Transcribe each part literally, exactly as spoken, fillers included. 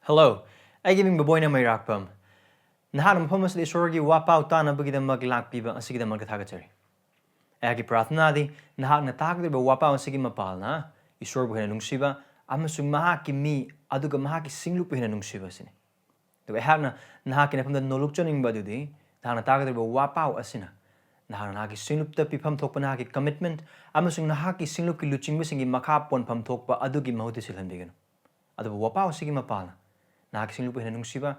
Hello, ꯑꯩꯒꯤ ꯃꯤꯡ ꯕꯣꯕꯣꯏꯅ ꯃꯩꯔꯥꯛꯄꯝ꯫ ꯅꯍꯥꯛꯅ ꯃꯐꯝ ꯑꯁꯤꯗ ꯏꯁꯣꯔꯒꯤ ꯋꯥꯄꯥꯎ ꯇꯥꯅꯕꯒꯤꯗꯃꯛ ꯂꯥꯛꯄꯤꯕ ꯑꯁꯤꯒꯤꯗꯃꯛꯇ ꯊꯥꯒꯠꯆꯔꯤ꯫ ꯑꯩꯍꯥꯛꯀꯤ ꯄ꯭ꯔꯥꯔꯊꯅꯥꯗꯤ ꯅꯍꯥꯛꯅ ꯇꯥꯒꯗꯧꯔꯤꯕ ꯋꯥꯄꯥꯎ ꯑꯁꯤꯒꯤ ꯃꯄꯥꯜꯅ ꯏꯁꯣꯔꯕꯨ ꯍꯦꯟꯅ ꯅꯨꯡꯁꯤꯕ ꯑꯃꯁꯨꯡ ꯃꯍꯥꯛꯀꯤ ꯃꯤ ꯑꯗꯨꯒ ꯃꯍꯥꯛꯀꯤ ꯁꯤꯡꯂꯨꯞꯄꯨ ꯍꯦꯟꯅ ꯅꯨꯡꯁꯤꯕ ꯑꯁꯤꯅꯤ꯫ ꯑꯗꯨꯒ ꯑꯩꯍꯥꯛꯅ ꯅꯍꯥꯛꯀꯤ ꯅꯐꯝꯗ ꯅꯣꯂꯨꯛꯆꯅꯤꯡꯕ ꯑꯗꯨꯗꯤ ꯅꯍꯥꯛꯅ ꯇꯥꯒꯗꯧꯔꯤꯕ ꯋꯥꯄꯥꯎ ꯑꯁꯤꯅ ꯅꯍꯥꯛꯅ ꯅꯍꯥꯛꯀꯤ ꯁꯤꯡꯂꯨꯞꯇ ꯄꯤꯐꯝ ꯊꯣꯛꯄ ꯅꯍꯥꯛꯀꯤ commitment ꯑꯃꯁꯨꯡ ꯅꯍꯥꯛꯀꯤ ꯁꯤꯡꯂꯨꯞꯀꯤ ꯂꯨꯆꯤꯡꯕꯁꯤꯡꯒꯤ ꯃꯈꯥ ꯄꯣꯟꯐꯝ ꯊꯣꯛꯄ ꯑꯗꯨꯒꯤ ꯃꯍꯨꯠꯇ ꯁꯤꯜꯍꯟꯕꯤꯒꯅꯨ꯫ ꯑꯗꯨꯕꯨ ꯋꯥꯄꯥꯎ ꯑꯁꯤꯒꯤ ꯃꯄꯥꯜꯅ ꯅꯍꯥꯛꯀꯤ ꯁꯤꯡꯂꯨꯞꯄꯨ ꯍꯦꯟꯅ ꯅꯨꯡꯁꯤꯕ,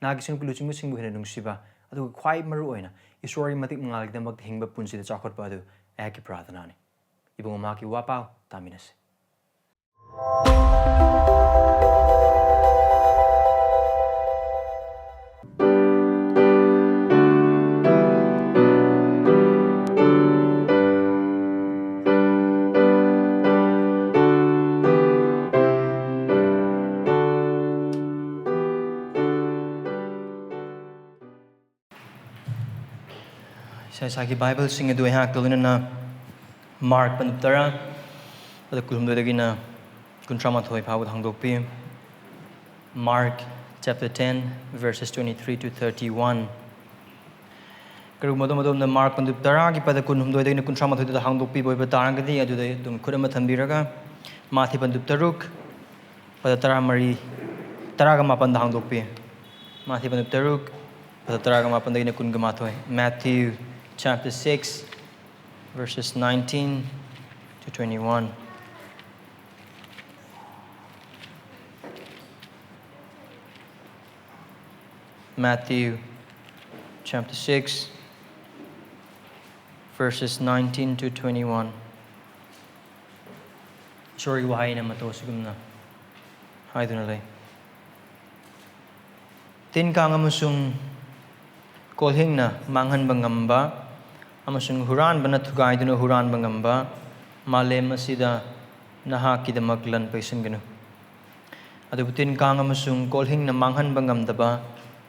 ꯅꯍꯥꯛꯀꯤ ꯁꯤꯡꯂꯨꯞꯀꯤ ꯂꯨꯆꯤꯡꯕꯁꯤꯡꯕꯨ ꯍꯦꯟꯅ ꯅꯨꯡꯁꯤꯕ, ꯑꯗꯨꯒ ꯈ꯭ꯋꯥꯏ ꯃꯔꯨ ꯑꯣꯏꯅ ꯏꯁꯣꯔꯒꯤ ꯃꯇꯤꯛ ꯃꯉꯥꯜꯒꯤꯗꯃꯛꯇ ꯍꯤꯡꯕ ꯄꯨꯟꯁꯤꯗ ꯆꯥꯎꯈꯠꯄ ꯑꯗꯨ ꯑꯩꯍꯥꯛꯀꯤ ꯄ꯭ꯔꯥꯔꯊꯅꯥꯅꯤ꯫ ꯏꯕꯨꯡꯉꯣ, ꯃꯍꯥꯛꯀꯤ ꯋꯥꯄꯥꯎ ꯇꯥꯃꯤꯟꯅꯁꯤ꯫ ꯏꯁꯥ ꯏꯁꯥꯒꯤ ꯕꯥꯏꯕꯜꯁꯤꯡ ꯑꯗꯨ ꯑꯩꯍꯥꯛꯀ ꯂꯣꯏꯅꯅ ꯃꯥꯔꯛ ꯄꯟꯗꯨꯞ ꯇꯔꯥ, ꯑꯗ ꯀꯨꯟꯍꯨꯝꯗꯣꯏꯗꯒꯤꯅ ꯀꯨꯟꯊ꯭ꯔꯥ ꯃꯥꯊꯣꯏ ꯐꯥꯎꯕꯗ ꯍꯥꯡꯗꯣꯛꯄꯤ꯫ Mark chapter ten, verses twenty-three to thirty-one. ꯀꯔꯤꯒꯨꯝꯕ ꯑꯗꯣꯝ ꯑꯗꯣꯝꯅ ꯃꯥꯔꯛ ꯄꯟꯗꯨꯞ ꯇꯔꯥꯒꯤ ꯄꯗ ꯀꯨꯟꯍꯨꯝꯗꯣꯏꯗꯒꯤꯅ ꯀꯨꯟꯊ꯭ꯔꯥ ꯃꯥꯊꯣꯏꯗꯨꯗ ꯍꯥꯡꯗꯣꯛꯄꯤꯕ ꯑꯣꯏꯕ ꯇꯥꯔꯒꯗꯤ, ꯑꯗꯨꯗ ꯑꯗꯨꯝ ꯈꯨꯠ ꯑꯃ ꯊꯝꯕꯤꯔꯒ, ꯃꯥꯊꯤ ꯄꯟꯗꯨꯞ ꯇꯔꯨꯛ, ꯄꯗ ꯇꯔꯥꯃꯔꯤ, ꯇꯔꯥꯒ ꯃꯥꯄꯟꯗ ꯍꯥꯡꯗꯣꯛꯄꯤ꯫ ꯃꯥꯊꯤ ꯄꯟꯗꯨꯞ ꯇꯔꯨꯛ, ꯄꯗ ꯇꯔꯥꯒ ꯃꯥꯄꯟꯗꯒꯤꯅ ꯀꯨꯟꯒ ꯃꯥꯊꯣꯏ꯫ Matthew chapter six, verses nineteen to twenty-one. Matthew chapter six, verses nineteen to twenty-one. ꯏꯁꯣꯔꯒꯤ ꯋꯥꯍꯩꯅ ꯃꯇꯧ ꯑꯁꯤꯒꯨꯝꯅ ꯍꯥꯏꯗꯨꯅ ꯂꯩ꯫ ꯇꯤꯟ ꯀꯥꯡ ꯑꯃꯁꯨꯡ ꯀꯣꯜꯍꯤꯡꯅ ꯃꯥꯡꯍꯟꯕ ꯉꯝꯕ ꯑꯃꯁꯨꯡ ꯍꯨꯔꯥꯟꯕꯅ ꯊꯨꯒꯥꯏꯗꯨꯅ ꯍꯨꯔꯥꯟꯕ ꯉꯝꯕ ꯃꯥꯂꯦꯝ ꯑꯁꯤꯗ ꯅꯍꯥꯛꯀꯤꯗꯃꯛ ꯂꯟ ꯄꯩꯁꯤꯟꯒꯅꯨ꯫ ꯑꯗꯨꯕꯨ ꯇꯤꯟ ꯀꯥꯡ ꯑꯃꯁꯨꯡ ꯀꯣꯜꯍꯤꯡꯅ ꯃꯥꯡꯍꯟꯕ ꯉꯝꯗꯕ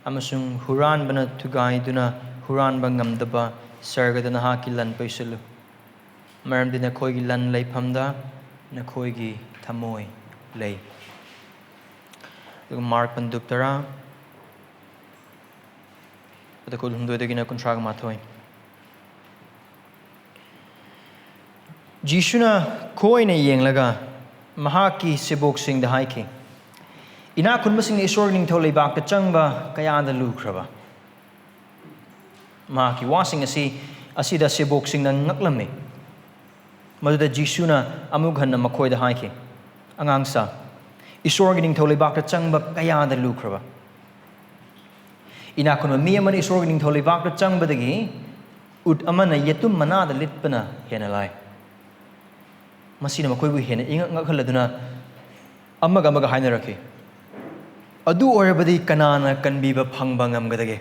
ꯑꯃꯁꯨꯡ ꯍꯨꯔꯥꯟꯕꯅ ꯊꯨꯒꯥꯏꯗꯨꯅ ꯍꯨꯔꯥꯟꯕ ꯉꯝꯗꯕ ꯁꯔꯒꯗ ꯅꯍꯥꯛꯀꯤ ꯂꯟ ꯄꯩꯁꯤꯜꯂꯨ꯫ ꯃꯔꯝꯗꯤ ꯅꯈꯣꯏꯒꯤ ꯂꯟ ꯂꯩꯐꯝꯗ ꯅꯈꯣꯏꯒꯤ ꯊꯃꯣꯏ ꯂꯩ꯫ ꯑꯗꯨꯒ ꯃꯥꯔꯛ ꯄꯟꯗꯨꯞ ꯇꯔꯥ, ꯑꯗ ꯀꯨꯟꯍꯨꯝꯗꯣꯏꯗꯒꯤꯅ ꯀꯨꯟꯊ꯭ꯔꯥꯒ ꯃꯥꯊꯣꯏ꯫ ꯖꯤꯁꯨꯅ ꯈꯣꯏꯅ ꯌꯦꯡꯂꯒ ꯃꯍꯥꯛꯀꯤ ꯁꯦꯕꯣꯛꯁꯤꯡꯗ ꯍꯥꯏꯈꯤ, "ꯏꯅꯥꯛ ꯈꯨꯟꯕꯁꯤꯡꯅ ꯏꯁꯣꯔꯒꯤ ꯅꯤꯡꯊꯧ ꯂꯩꯕꯥꯛꯇ ꯆꯪꯕ ꯀꯌꯥꯗ ꯂꯨꯈ꯭ꯔꯕ!" ꯃꯍꯥꯛꯀꯤ ꯋꯥꯁꯤꯡ ꯑꯁꯤ, ꯑꯁꯤꯗ ꯁꯦꯕꯣꯛꯁꯤꯡꯅ ꯉꯛꯂꯝꯃꯤ꯫ ꯃꯗꯨꯗ ꯖꯤꯁꯨꯅ ꯑꯃꯨꯛ ꯍꯟꯅ ꯃꯈꯣꯏꯗ ꯍꯥꯏꯈꯤ, "ꯑꯉꯥꯡꯁꯥ, ꯏꯁꯣꯔꯒꯤ ꯅꯤꯡꯊꯧ ꯂꯩꯕꯥꯛꯇ ꯆꯪꯕ ꯀꯌꯥꯗ ꯂꯨꯈ꯭ꯔꯕ!" ꯏꯅꯥꯛ ꯈꯨꯟꯕ ꯃꯤ ꯑꯃꯅ ꯏꯁꯣꯔꯒꯤ ꯅꯤꯡꯊꯧ ꯂꯩꯕꯥꯛꯇ ꯆꯪꯕꯗꯒꯤ ꯎꯠ ꯑꯃꯅ ꯌꯦꯇꯨꯝ ꯃꯅꯥꯗ ꯂꯤꯠꯄꯅ ꯍꯦꯟꯅ ꯂꯥꯏ꯫ ꯃꯁꯤꯅ ꯃꯈꯣꯏꯕꯨ ꯍꯦꯟꯅ ꯏꯉꯛ ꯉꯛꯍꯜꯂꯗꯨꯅ ꯑꯃꯒ ꯑꯃꯒ ꯍꯥꯏꯅꯔꯛꯈꯤ, "ꯑꯗꯨ ꯑꯣꯏꯔꯕꯗꯤ ꯀꯅꯥꯅ ꯀꯟꯕꯤꯕ ꯐꯪꯕ ꯉꯝꯒꯗꯒꯦ?"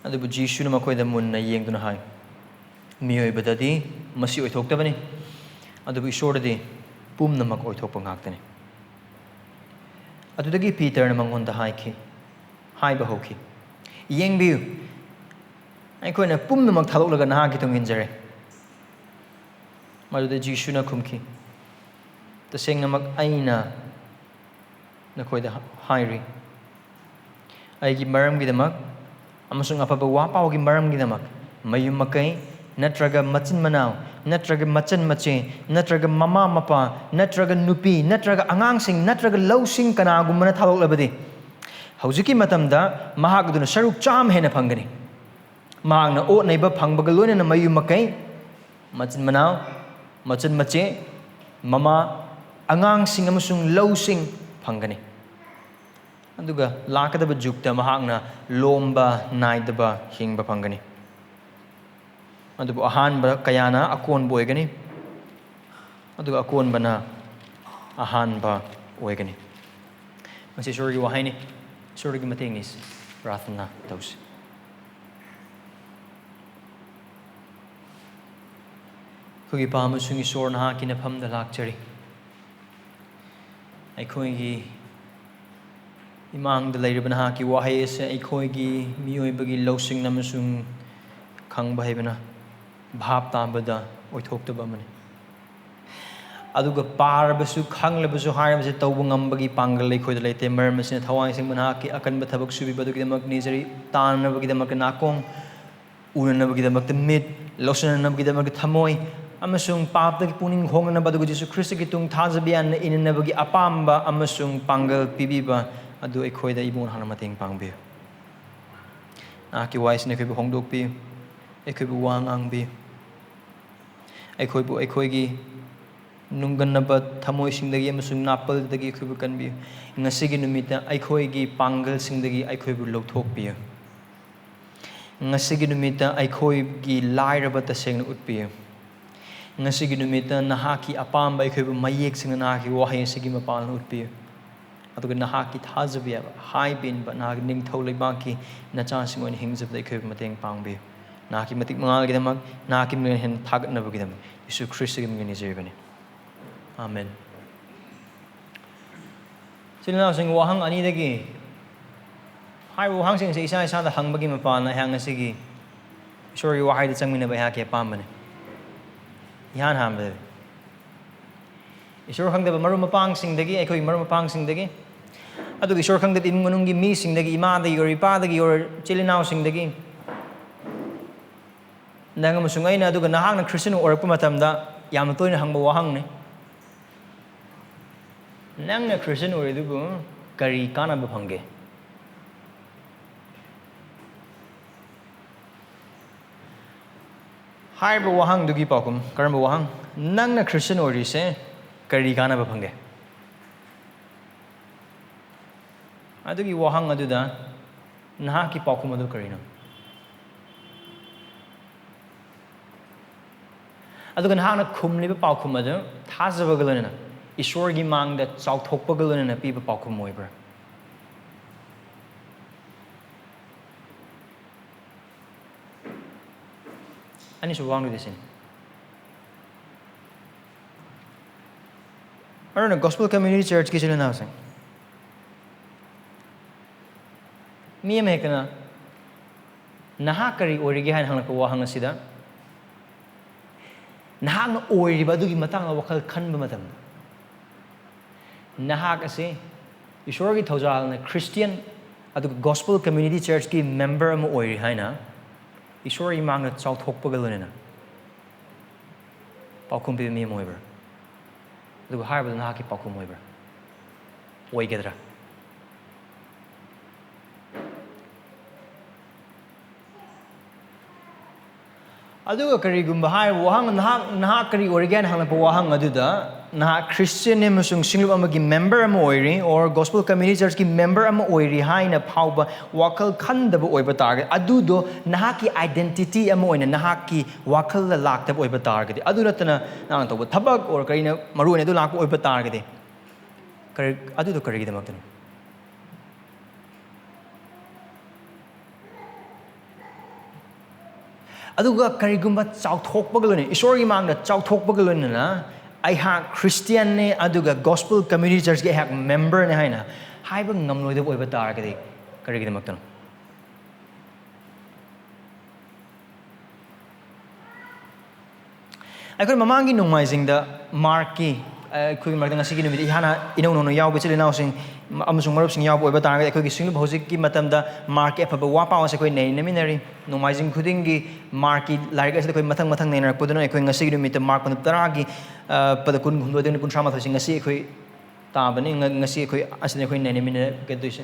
ꯑꯗꯨꯕꯨ ꯖꯤꯁꯨꯅ ꯃꯈꯣꯏꯗ ꯃꯨꯟꯅ ꯌꯦꯡꯗꯨꯅ ꯍꯥꯏ, "ꯃꯤꯑꯣꯏꯕꯗꯗꯤ ꯃꯁꯤ ꯑꯣꯏꯊꯣꯛꯇꯕꯅꯤ, ꯑꯗꯨꯕꯨ ꯏꯁꯣꯔꯗꯗꯤ ꯄꯨꯝꯅꯃꯛ ꯑꯣꯏꯊꯣꯛꯄ ꯉꯥꯛꯇꯅꯤ꯫" ꯑꯗꯨꯗꯒꯤ ꯄꯤꯇꯔꯅ ꯃꯉꯣꯟꯗ ꯍꯥꯏꯈꯤ, ꯍꯥꯏꯕ ꯍꯧꯈꯤ, "ꯌꯦꯡꯕꯤꯌꯨ, ꯑꯩꯈꯣꯏꯅ ꯄꯨꯝꯅꯃꯛ ꯊꯥꯗꯣꯛꯂꯒ ꯅꯍꯥꯛꯀꯤ ꯇꯨꯡ ꯏꯟꯖꯔꯦ꯫" ꯃꯗꯨꯗ ꯖꯤꯁꯨꯅ ꯈꯨꯝꯈꯤ, "ꯇꯁꯦꯡꯅꯃꯛ ꯑꯩꯅ ꯅꯈꯣꯏꯗ ꯍꯥꯏꯔꯤ, ꯑꯩꯒꯤ ꯃꯔꯝꯒꯤꯗꯃꯛ ꯑꯃꯁꯨꯡ ꯑꯐꯕ ꯋꯥ ꯄꯥꯎꯒꯤ ꯃꯔꯝꯒꯤꯗꯃꯛ ꯃꯌꯨꯝ ꯃꯀꯩ, ꯅꯠꯇ꯭ꯔꯒ ꯃꯆꯤꯟ ꯃꯅꯥꯎ, ꯅꯠꯇ꯭ꯔꯒ ꯃꯆꯟ ꯃꯆꯦ, ꯅꯠꯇ꯭ꯔꯒ ꯃꯃꯥ ꯃꯄꯥ, ꯅꯠꯇ꯭ꯔꯒ ꯅꯨꯄꯤ, ꯅꯠꯇ꯭ꯔꯒ ꯑꯉꯥꯡꯁꯤꯡ, ꯅꯠꯇ꯭ꯔꯒ ꯂꯧꯁꯤꯡ ꯀꯅꯥꯒꯨꯝꯕꯅ ꯊꯥꯗꯣꯛꯂꯕꯗꯤ, ꯍꯧꯖꯤꯛꯀꯤ ꯃꯇꯝꯗ ꯃꯍꯥꯛ ꯑꯗꯨꯅ ꯁꯔꯨꯛ ꯆꯥꯝꯃ ꯍꯦꯟꯅ ꯐꯪꯒꯅꯤ꯫ ꯃꯍꯥꯛꯅ ꯑꯣꯠ ꯅꯩꯕ ꯐꯪꯕꯒ ꯂꯣꯏꯅꯅ ꯃꯌꯨꯝ ꯃꯀꯩ, ꯃꯆꯤꯟ ꯃꯅꯥꯎ, ꯃꯆꯟ ꯃꯆꯦ, ꯃꯃꯥ, ꯑꯉꯥꯡꯁꯤꯡ ꯑꯃꯁꯨꯡ ꯂꯧꯁꯤꯡ ꯐꯪꯒꯅꯤ꯫ ꯑꯗꯨꯒ ꯂꯥꯛꯀꯗꯕ ꯖꯨꯒꯇ ꯃꯍꯥꯛꯅ ꯂꯣꯝꯕ ꯅꯥꯏꯗꯕ ꯍꯤꯡꯕ ꯐꯪꯒꯅꯤ꯫ ꯑꯗꯨꯕꯨ ꯑꯍꯥꯟꯕ ꯀꯌꯥꯅ ꯑꯀꯣꯟꯕ ꯑꯣꯏꯒꯅꯤ, ꯑꯗꯨꯒ ꯑꯀꯣꯟꯕꯅ ꯑꯍꯥꯟꯕ ꯑꯣꯏꯒꯅꯤ꯫ ꯃꯁꯤ ꯏꯁꯣꯔꯒꯤ ꯋꯥꯍꯩꯅꯤ꯫ ꯏꯁꯣꯔꯒꯤ ꯃꯇꯦꯡ ꯅꯤꯁꯤ꯫ ꯄ꯭ꯔꯥꯊꯅꯥ ꯇꯧꯁꯤ꯫ ꯑꯩꯈꯣꯏꯒꯤ ꯏꯄꯥ ꯑꯃꯁꯨꯡ ꯏꯁꯣꯔ, ꯅꯍꯥꯛꯀꯤ ꯅꯐꯝꯗ ꯂꯥꯛꯆꯔꯤ꯫ ꯑꯩꯈꯣꯏꯒꯤ ꯏꯃꯥꯡꯗ ꯂꯩꯔꯤꯕ ꯅꯍꯥꯛꯀꯤ ꯋꯥꯍꯩ ꯑꯁꯤ ꯑꯩꯈꯣꯏꯒꯤ ꯃꯤꯑꯣꯏꯕꯒꯤ ꯂꯧꯁꯤꯡ ꯑꯃꯁꯨꯡ ꯈꯪꯕ ꯍꯩꯕꯅ ꯚꯥꯞ ꯇꯥꯕꯗ ꯑꯣꯏꯊꯣꯛꯇꯕ ꯑꯃꯅꯤ꯫ ꯑꯗꯨꯒ ꯄꯥꯔꯕꯁꯨ, ꯈꯪꯂꯕꯁꯨ, ꯍꯥꯏꯔꯕꯁꯦ ꯇꯧꯕ ꯉꯝꯕꯒꯤ ꯄꯥꯡꯒꯜ ꯑꯩꯈꯣꯏꯗ ꯂꯩꯇꯦ꯫ ꯃꯔꯝ ꯑꯁꯤꯅ ꯊꯋꯥꯏ ꯑꯁꯦꯡꯕ ꯅꯍꯥꯛꯀꯤ ꯑꯀꯟꯕ ꯊꯕꯛ ꯁꯨꯕꯤꯕ ꯑꯗꯨꯒꯤꯗꯃꯛ ꯅꯤꯖꯔꯤ꯫ ꯇꯥꯅꯅꯕꯒꯤꯗꯃꯛꯇ ꯅꯥꯀꯣꯡ, ꯎꯅꯅꯕꯒꯤꯗꯃꯛꯇ ꯃꯤꯠ, ꯂꯧꯁꯤꯟꯅꯅꯕꯒꯤꯗꯃꯛꯇ ꯊꯃꯣꯏ, ꯑꯃꯁꯨꯡ ꯄꯥꯞꯇꯒꯤ ꯄꯨꯛꯅꯤꯡ ꯍꯣꯡꯅꯅꯕ, ꯑꯗꯨꯒ ꯖꯤꯁꯨ ꯈ꯭ꯔꯤꯁꯇꯒꯤ ꯇꯨꯡ ꯊꯥꯖꯕ ꯌꯥꯅ ꯏꯅꯅꯕꯒꯤ ꯑꯄꯥꯝꯕ ꯑꯃꯁꯨꯡ ꯄꯥꯡꯒꯜ ꯄꯤꯕꯤꯕ ꯑꯗꯨ ꯑꯩꯈꯣꯏꯗ ꯏꯕꯨꯡ ꯍꯥꯟꯅ ꯃꯇꯦꯡ ꯄꯥꯡꯕꯤꯌꯨ꯫ ꯅꯍꯥꯛꯀꯤ ꯋꯥꯍꯩꯁꯤꯅ ꯑꯩꯈꯣꯏꯕꯨ ꯍꯣꯡꯗꯣꯛꯄꯤꯌꯨ, ꯑꯩꯈꯣꯏꯕꯨ ꯋꯥ ꯉꯥꯡꯕꯤꯌꯨ, ꯑꯩꯈꯣꯏꯕꯨ ꯑꯩꯈꯣꯏꯒꯤ ꯅꯨꯡꯒꯟꯅꯕ ꯊꯃꯣꯏꯁꯤꯡꯗꯒꯤ ꯑꯃꯁꯨꯡ ꯅꯥꯄꯜꯗꯒꯤ ꯑꯩꯈꯣꯏꯕꯨ ꯀꯟꯕꯤꯌꯨ꯫ ꯉꯁꯤꯒꯤ ꯅꯨꯃꯤꯠꯇ ꯑꯩꯈꯣꯏꯒꯤ ꯄꯥꯡꯒꯜꯁꯤꯡꯗꯒꯤ ꯑꯩꯈꯣꯏꯕꯨ ꯂꯧꯊꯣꯛꯄꯤꯌꯨ꯫ ꯉꯁꯤꯒꯤ ꯅꯨꯃꯤꯠꯇ ꯑꯩꯈꯣꯏꯒꯤ ꯂꯥꯏꯔꯕ ꯇꯁꯦꯡꯅ ꯎꯠꯄꯤꯌꯨ꯫ ꯉꯁꯤꯒꯤ ꯅꯨꯃꯤꯠꯇ ꯅꯍꯥꯛꯀꯤ ꯑꯄꯥꯝꯕ ꯑꯩꯈꯣꯏꯕꯨ ꯃꯌꯦꯛ ꯁꯦꯡꯅ ꯅꯍꯥꯛꯀꯤ ꯋꯥꯍꯩ ꯑꯁꯤꯒꯤ ꯃꯄꯥꯟꯗ ꯎꯠꯄꯤꯌꯨ꯫ ꯑꯗꯨꯒ ꯅꯍꯥꯛꯀꯤ ꯊꯥꯖꯕ ꯌꯥꯕ, ꯍꯥꯏꯕ ꯏꯟꯕ, ꯅꯍꯥꯛꯀꯤ ꯅꯤꯡꯊꯧ ꯂꯩꯕꯥꯛꯀꯤ ꯅꯆꯥꯁꯤꯡ ꯑꯣꯏꯅ ꯍꯤꯡꯖꯕꯗ ꯑꯩꯈꯣꯏꯕꯨ ꯃꯇꯦꯡ ꯄꯥꯡꯕꯤꯌꯨ꯫ ꯅꯍꯥꯛꯀꯤ ꯃꯇꯤꯛ ꯃꯉꯥꯜꯒꯤꯗꯃꯛ, ꯅꯍꯥꯛꯀꯤ ꯃꯤꯡ ꯍꯦꯟꯅ ꯊꯥꯒꯠꯅꯕꯒꯤꯗꯃꯛ ꯌꯤꯁꯨ ꯈ꯭ꯔꯤꯁꯇꯒꯤ ꯃꯤꯡ ꯅꯤꯖꯔꯤꯕꯅꯤ꯫ ꯑꯥꯃꯦꯟ꯫ ꯏꯆꯤꯜ ꯏꯅꯥꯎꯁꯤꯡ, ꯋꯥꯍꯪ ꯑꯅꯤꯗꯒꯤ ꯍꯥꯏꯔꯤꯕ ꯋꯥꯍꯪꯁꯤꯡꯁꯦ ꯏꯁꯥ ꯏꯁꯥꯗ ꯍꯪꯕꯒꯤ ꯃꯄꯥꯟꯅ ꯑꯩꯍꯥꯛ ꯉꯁꯤꯒꯤ ꯏꯁꯣꯔꯒꯤ ꯋꯥꯍꯩꯗ ꯆꯪꯃꯤꯟꯅꯕ ꯑꯩꯍꯥꯛꯀꯤ ꯑꯄꯥꯝꯕꯅꯤ꯫ ꯏꯍꯥꯟ ꯍꯥꯟꯕꯗ, ꯏꯁꯣꯔ ꯈꯪꯗꯕ ꯃꯔꯨꯞ ꯃꯄꯥꯡꯁꯤꯡꯗꯒꯤ, ꯑꯩꯈꯣꯏꯒꯤ ꯃꯔꯨꯞ ꯃꯄꯥꯡꯁꯤꯡꯗꯒꯤ, ꯑꯗꯨꯒ ꯏꯁꯣꯔ ꯈꯪꯗꯕ ꯏꯃꯨꯡ ꯃꯅꯨꯡꯒꯤ ꯃꯤꯁꯤꯡꯗꯒꯤ, ꯏꯃꯥꯗꯒꯤ ꯑꯣꯏꯔꯣ, ꯏꯄꯥꯗꯒꯤ ꯑꯣꯏꯔꯣ, ꯏꯆꯤꯜ ꯏꯅꯥꯎꯁꯤꯡꯗꯒꯤ, ꯅꯪ ꯑꯃꯁꯨꯡ ꯑꯩꯅ, ꯑꯗꯨꯒ ꯅꯍꯥꯛꯅ ꯈ꯭ꯔꯤꯁꯇꯤꯌꯥꯟ ꯑꯣꯏꯔꯛꯄ ꯃꯇꯝꯗ ꯌꯥꯝꯅ ꯇꯣꯏꯅ ꯍꯪꯕ ꯋꯥꯍꯪꯅꯤ, "ꯅꯪꯅ ꯈ꯭ꯔꯤꯁꯇꯤꯌꯥꯟ ꯑꯣꯏꯔꯤꯗꯨꯕꯨ ꯀꯔꯤ ꯀꯥꯟꯅꯕ ꯐꯪꯒꯦ?" ꯍꯥꯏꯔꯤꯕ ꯋꯥꯍꯪꯗꯨꯒꯤ ꯄꯥꯎꯈꯨꯝ, ꯀꯔꯝꯕ ꯋꯥꯍꯪ? "ꯅꯪꯅ ꯈ꯭ꯔꯤꯁꯇꯤꯌꯥꯟ ꯑꯣꯏꯔꯤꯁꯦ ꯀꯔꯤ ꯀꯥꯟꯅꯕ ꯐꯪꯒꯦ?" ꯑꯗꯨꯒꯤ ꯋꯥꯍꯪ ꯑꯗꯨꯗ ꯅꯍꯥꯛꯀꯤ ꯄꯥꯎꯈꯨꯝ ꯑꯗꯨ ꯀꯔꯤꯅꯣ? ꯑꯗꯨꯒ ꯅꯍꯥꯛꯅ ꯈꯨꯝꯂꯤꯕ ꯄꯥꯎꯈꯨꯝ ꯑꯗꯨ ꯊꯥꯖꯕꯒ ꯂꯣꯏꯅꯅ, ꯏꯁꯣꯔꯒꯤ ꯃꯥꯡꯗ ꯆꯥꯎꯊꯣꯛꯄꯒ ꯂꯣꯏꯅꯅ ꯄꯤꯕ ꯄꯥꯎꯈꯨꯝ ꯑꯣꯏꯕ꯭ꯔꯥ? ꯑꯅꯤꯁꯨꯕ ꯋꯥꯍꯪꯗꯨꯗꯤ ꯁꯤꯅꯤ꯫ ꯑꯗꯨꯅ Gospel Community Churchꯀꯤ ꯏꯆꯤꯜ ꯏꯅꯥꯎꯁꯤꯡ, ꯃꯤ ꯑꯃ ꯍꯦꯛꯇꯅ "ꯅꯍꯥꯛ ꯀꯔꯤ ꯑꯣꯏꯔꯤꯒꯦ?" ꯍꯥꯏꯅ ꯍꯪꯂꯛꯄ ꯋꯥꯍꯪ ꯑꯁꯤꯗ, ꯅꯍꯥꯛꯅ ꯑꯣꯏꯔꯤꯕ ꯑꯗꯨꯒꯤ ꯃꯇꯥꯡꯗ ꯋꯥꯈꯜ ꯈꯟꯕ ꯃꯇꯝꯗ, ꯅꯍꯥꯛ ꯑꯁꯤ ꯏꯁꯣꯔꯒꯤ ꯊꯧꯖꯥꯜꯅ Christian ꯑꯗꯨꯒ Gospel Community Churchꯀꯤ member ꯑꯃ ꯑꯣꯏꯔꯤ ꯍꯥꯏꯅ ꯏꯁꯣꯔꯒꯤ ꯃꯥꯡꯗ ꯆꯥꯎꯊꯣꯛꯄꯒ ꯂꯣꯏꯅꯅ ꯄꯥꯎꯈꯨꯝ ꯄꯤꯕ ꯃꯤ ꯑꯃ ꯑꯣꯏꯕ꯭ꯔꯥ? ꯑꯗꯨꯒ ꯍꯥꯏꯔꯕꯗ ꯅꯍꯥꯛꯀꯤ ꯄꯥꯎꯈꯨꯝ ꯑꯣꯏꯕ꯭ꯔꯥ? ꯑꯣꯏꯒꯗ꯭ꯔꯥ? ꯑꯗꯨꯒ ꯀꯔꯤꯒꯨꯝꯕ ꯍꯥꯏ, ꯋꯥꯍꯪ, ꯅꯍꯥꯛ, ꯅꯍꯥꯛ ꯀꯔꯤ ꯑꯣꯏꯔꯤꯒꯦ ꯍꯥꯏꯅ ꯍꯪꯂꯛꯄ ꯋꯥꯍꯪ ꯑꯗꯨꯗ, ꯅꯍꯥꯛ Christianꯅꯤ ꯑꯃꯁꯨꯡ ꯁꯤꯡꯂꯨꯞ ꯑꯃꯒꯤ member ꯑꯃ ꯑꯣꯏꯔꯤ, or Gospel Community Churchꯀꯤ member ꯑꯃ ꯑꯣꯏꯔꯤ ꯍꯥꯏꯅ ꯐꯥꯎꯕ ꯋꯥꯈꯜ ꯈꯟꯗꯕ ꯑꯣꯏꯕ ꯇꯥꯔꯒꯗꯤ, ꯑꯗꯨꯗꯣ ꯅꯍꯥꯛꯀꯤ identity ꯑꯃ ꯑꯣꯏꯅ ꯅꯍꯥꯛꯀꯤ ꯋꯥꯈꯜꯗ ꯂꯥꯛꯇꯕ ꯑꯣꯏꯕ ꯇꯥꯔꯒꯗꯤ, ꯑꯗꯨ ꯅꯠꯇꯅ ꯅꯍꯥꯛꯅ ꯇꯧꯕ ꯊꯕꯛ or ꯀꯔꯤꯅ ꯃꯔꯨ ꯑꯣꯏꯅ ꯑꯗꯨ ꯂꯥꯛꯄ ꯑꯣꯏꯕ ꯇꯥꯔꯒꯗꯤ, ꯀꯔꯤ, ꯑꯗꯨꯗꯣ ꯀꯔꯤꯒꯤꯗꯃꯛꯇꯅꯣ? ꯑꯗꯨꯒ ꯀꯔꯤꯒꯨꯝꯕ ꯆꯥꯎꯊꯣꯛꯄꯒ ꯂꯣꯏꯅꯅ, ꯏꯁꯣꯔꯒꯤ ꯃꯥꯡꯗ ꯆꯥꯎꯊꯣꯛꯄꯒ ꯂꯣꯏꯅꯅ, "ꯑꯩꯍꯥꯛ Christianꯅꯤ ꯑꯗꯨꯒ Gospel Community Churchꯀꯤ ꯑꯩꯍꯥꯛ memberꯅꯤ" ꯍꯥꯏꯅ ꯍꯥꯏꯕ ꯉꯝꯂꯣꯏꯗꯕ ꯑꯣꯏꯕ ꯇꯥꯔꯒꯗꯤ, ꯀꯔꯤꯒꯤꯗꯃꯛꯇꯅꯣ? ꯑꯩꯈꯣꯏ ꯃꯃꯥꯡꯒꯤ ꯅꯣꯡꯃꯥꯏꯖꯤꯡꯗ ꯃꯥꯔꯛꯀꯤ, ꯑ, ꯑꯩꯈꯣꯏꯒꯤ ꯃꯔꯛꯇ ꯉꯁꯤꯒꯤ ꯅꯨꯃꯤꯠ ꯏꯍꯥꯟ ꯏꯅꯧ ꯅꯧꯅ ꯌꯥꯎꯕ ꯏꯆꯤꯜ ꯏꯅꯥꯎꯁꯤꯡ ꯑꯃꯁꯨꯡ ꯃꯔꯨꯞꯁꯤꯡ ꯌꯥꯎꯕ ꯑꯣꯏꯕ ꯇꯥꯔꯒꯗꯤ, ꯑꯩꯈꯣꯏꯒꯤ ꯁꯤꯡꯂꯨꯞ ꯍꯧꯖꯤꯛꯀꯤ ꯃꯇꯝꯗ ꯃꯥꯔꯛꯀꯤ ꯑꯐꯕ ꯋꯥ ꯄꯥꯎ ꯑꯁꯤ ꯑꯩꯈꯣꯏ ꯅꯩꯅꯃꯤꯟꯅꯔꯤ꯫ ꯅꯣꯡꯃꯥꯏꯖꯤꯡ ꯈꯨꯗꯤꯡꯒꯤ ꯃꯥꯔꯛꯀꯤ ꯂꯥꯏꯔꯤꯛ ꯑꯁꯤꯗ ꯑꯩꯈꯣꯏ ꯃꯊꯪ ꯃꯊꯪ ꯅꯩꯅꯔꯛꯄꯗꯨꯅ ꯑꯩꯈꯣꯏ ꯉꯁꯤꯒꯤ ꯅꯨꯃꯤꯠꯇ ꯃꯥꯔꯛ ꯄꯟꯗꯨꯞ ꯇꯔꯥꯒꯤ, ꯑ, ꯄꯗ ꯀꯨꯟꯍꯨꯝꯗꯣꯏꯗꯒꯤꯅ ꯀꯨꯟꯊ꯭ꯔꯥ ꯃꯥꯊꯣꯏꯁꯤ ꯉꯁꯤ ꯑꯩꯈꯣꯏ ꯇꯥꯕꯅꯤ꯫ ꯉ-, ꯉꯁꯤ ꯑꯩꯈꯣꯏ ꯑꯁꯤꯗ ꯑꯩꯈꯣꯏ ꯅꯩꯅꯃꯤꯟꯅꯒꯗꯣꯏꯁꯦ꯫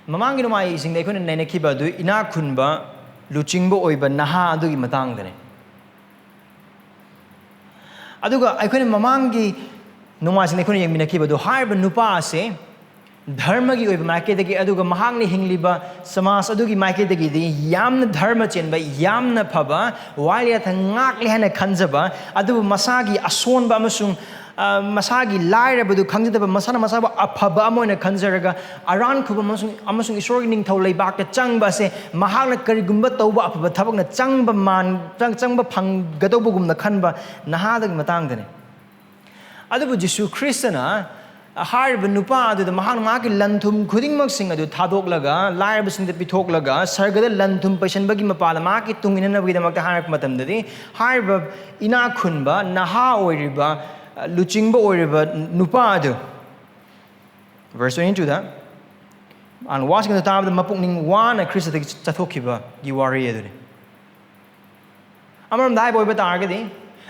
ꯃꯃꯥꯡꯒꯤ ꯅꯣꯡꯃꯥꯏꯖꯤꯡꯗ ꯑꯩꯈꯣꯏꯅ ꯅꯩꯅꯈꯤꯕ ꯑꯗꯨ ꯏꯅꯥꯛ ꯈꯨꯟꯕ, ꯂꯨꯆꯤꯡꯕ ꯑꯣꯏꯕ ꯅꯍꯥ ꯑꯗꯨꯒꯤ ꯃꯇꯥꯡꯗꯅꯤ꯫ ꯑꯗꯨꯒ ꯑꯩꯈꯣꯏꯅ ꯃꯃꯥꯡꯒꯤ ꯅꯣꯡꯃꯥꯏꯖꯤꯡꯗ ꯑꯩꯈꯣꯏꯅ ꯌꯦꯡꯃꯤꯟꯅꯈꯤꯕꯗꯨ, ꯍꯥꯏꯔꯤꯕ ꯅꯨꯄꯥ ꯑꯁꯦ ꯙꯔꯃꯒꯤ ꯑꯣꯏꯕ ꯃꯥꯏꯀꯩꯗꯒꯤ, ꯑꯗꯨꯒ ꯃꯍꯥꯛꯅ ꯍꯤꯡꯂꯤꯕ ꯁꯃꯥꯖ ꯑꯗꯨꯒꯤ ꯃꯥꯏꯀꯩꯗꯒꯤꯗꯤ ꯌꯥꯝꯅ ꯙꯔꯃ ꯆꯦꯟꯕ, ꯌꯥꯝꯅ ꯐꯕ, ꯋꯥꯌꯦꯜ ꯌꯥꯊꯪ ꯉꯥꯛꯂꯦ ꯍꯥꯏꯅ ꯈꯟꯖꯕ, ꯑꯗꯨꯕꯨ ꯃꯁꯥꯒꯤ ꯑꯁꯣꯟꯕ ꯑꯃꯁꯨꯡ, ꯑ, ꯃꯁꯥꯒꯤ ꯂꯥꯏꯔꯕꯗꯨ ꯈꯪꯖꯗꯕ, ꯃꯁꯥꯅ ꯃꯁꯥꯕꯨ ꯑꯐꯕ ꯑꯃ ꯑꯣꯏꯅ ꯈꯟꯖꯔꯒ, ꯑꯔꯥꯟ ꯈꯨꯕꯝ ꯑꯃꯁꯨꯡ, ꯑꯃꯁꯨꯡ ꯏꯁꯣꯔꯒꯤ ꯅꯤꯡꯊꯧ ꯂꯩꯕꯥꯛꯇ ꯆꯪꯕ ꯑꯁꯦ ꯃꯍꯥꯛꯅ ꯀꯔꯤꯒꯨꯝꯕ ꯇꯧꯕ ꯑꯐꯕ ꯊꯕꯛꯅ ꯆꯪꯕ ꯃꯥꯟ-, ꯆꯪ-, ꯆꯪꯕ ꯐꯪꯒꯗꯧꯕꯒꯨꯝꯅ ꯈꯟꯕ ꯅꯍꯥꯗꯒꯤ ꯃꯇꯥꯡꯗꯅꯤ꯫ ꯑꯗꯨꯕꯨ ꯖꯤꯁꯨ ꯈ꯭ꯔꯤꯁꯇꯅ ꯍꯥꯏꯔꯤꯕ ꯅꯨꯄꯥ ꯑꯗꯨꯗ ꯃꯍꯥꯛꯅ ꯃꯍꯥꯛꯀꯤ ꯂꯟ ꯊꯨꯝ ꯈꯨꯗꯤꯡꯃꯛꯁꯤꯡ ꯑꯗꯨ ꯊꯥꯗꯣꯛꯂꯒ, ꯂꯥꯏꯔꯕꯁꯤꯡꯗ ꯄꯤꯊꯣꯛꯂꯒ, ꯁꯔꯒꯗ ꯂꯟ ꯊꯨꯝ ꯄꯩꯁꯟꯕꯒꯤ ꯃꯄꯥꯗ ꯃꯍꯥꯛꯀꯤ ꯇꯨꯡ ꯏꯟꯅꯅꯕꯒꯤꯗꯃꯛꯇ ꯍꯥꯏꯔꯛꯄ ꯃꯇꯝꯗꯗꯤ, ꯍꯥꯏꯔꯤꯕ ꯏꯅꯥꯛ ꯈꯨꯟꯕ, ꯅꯍꯥ ꯑꯣꯏꯔꯤꯕ, ꯂꯨꯆꯤꯡꯕ ꯑꯣꯏꯔꯤꯕ ꯅꯨꯄꯥ ꯑꯗꯨ, verse twenty-two ꯗ, ꯃꯥꯅ ꯋꯥꯁꯤꯡ ꯑꯗꯨ ꯇꯥꯕꯗ ꯃꯄꯨꯛꯅꯤꯡ ꯋꯥꯅ ꯈ꯭ꯔꯤꯁꯇꯗꯒꯤ ꯆꯠꯊꯣꯛꯈꯤꯕꯒꯤ ꯋꯥꯔꯤ ꯑꯗꯨꯅꯤ꯫ ꯑꯃꯔꯣꯝꯗ ꯍꯥꯏꯕ ꯑꯣꯏꯕ ꯇꯥꯔꯒꯗꯤ,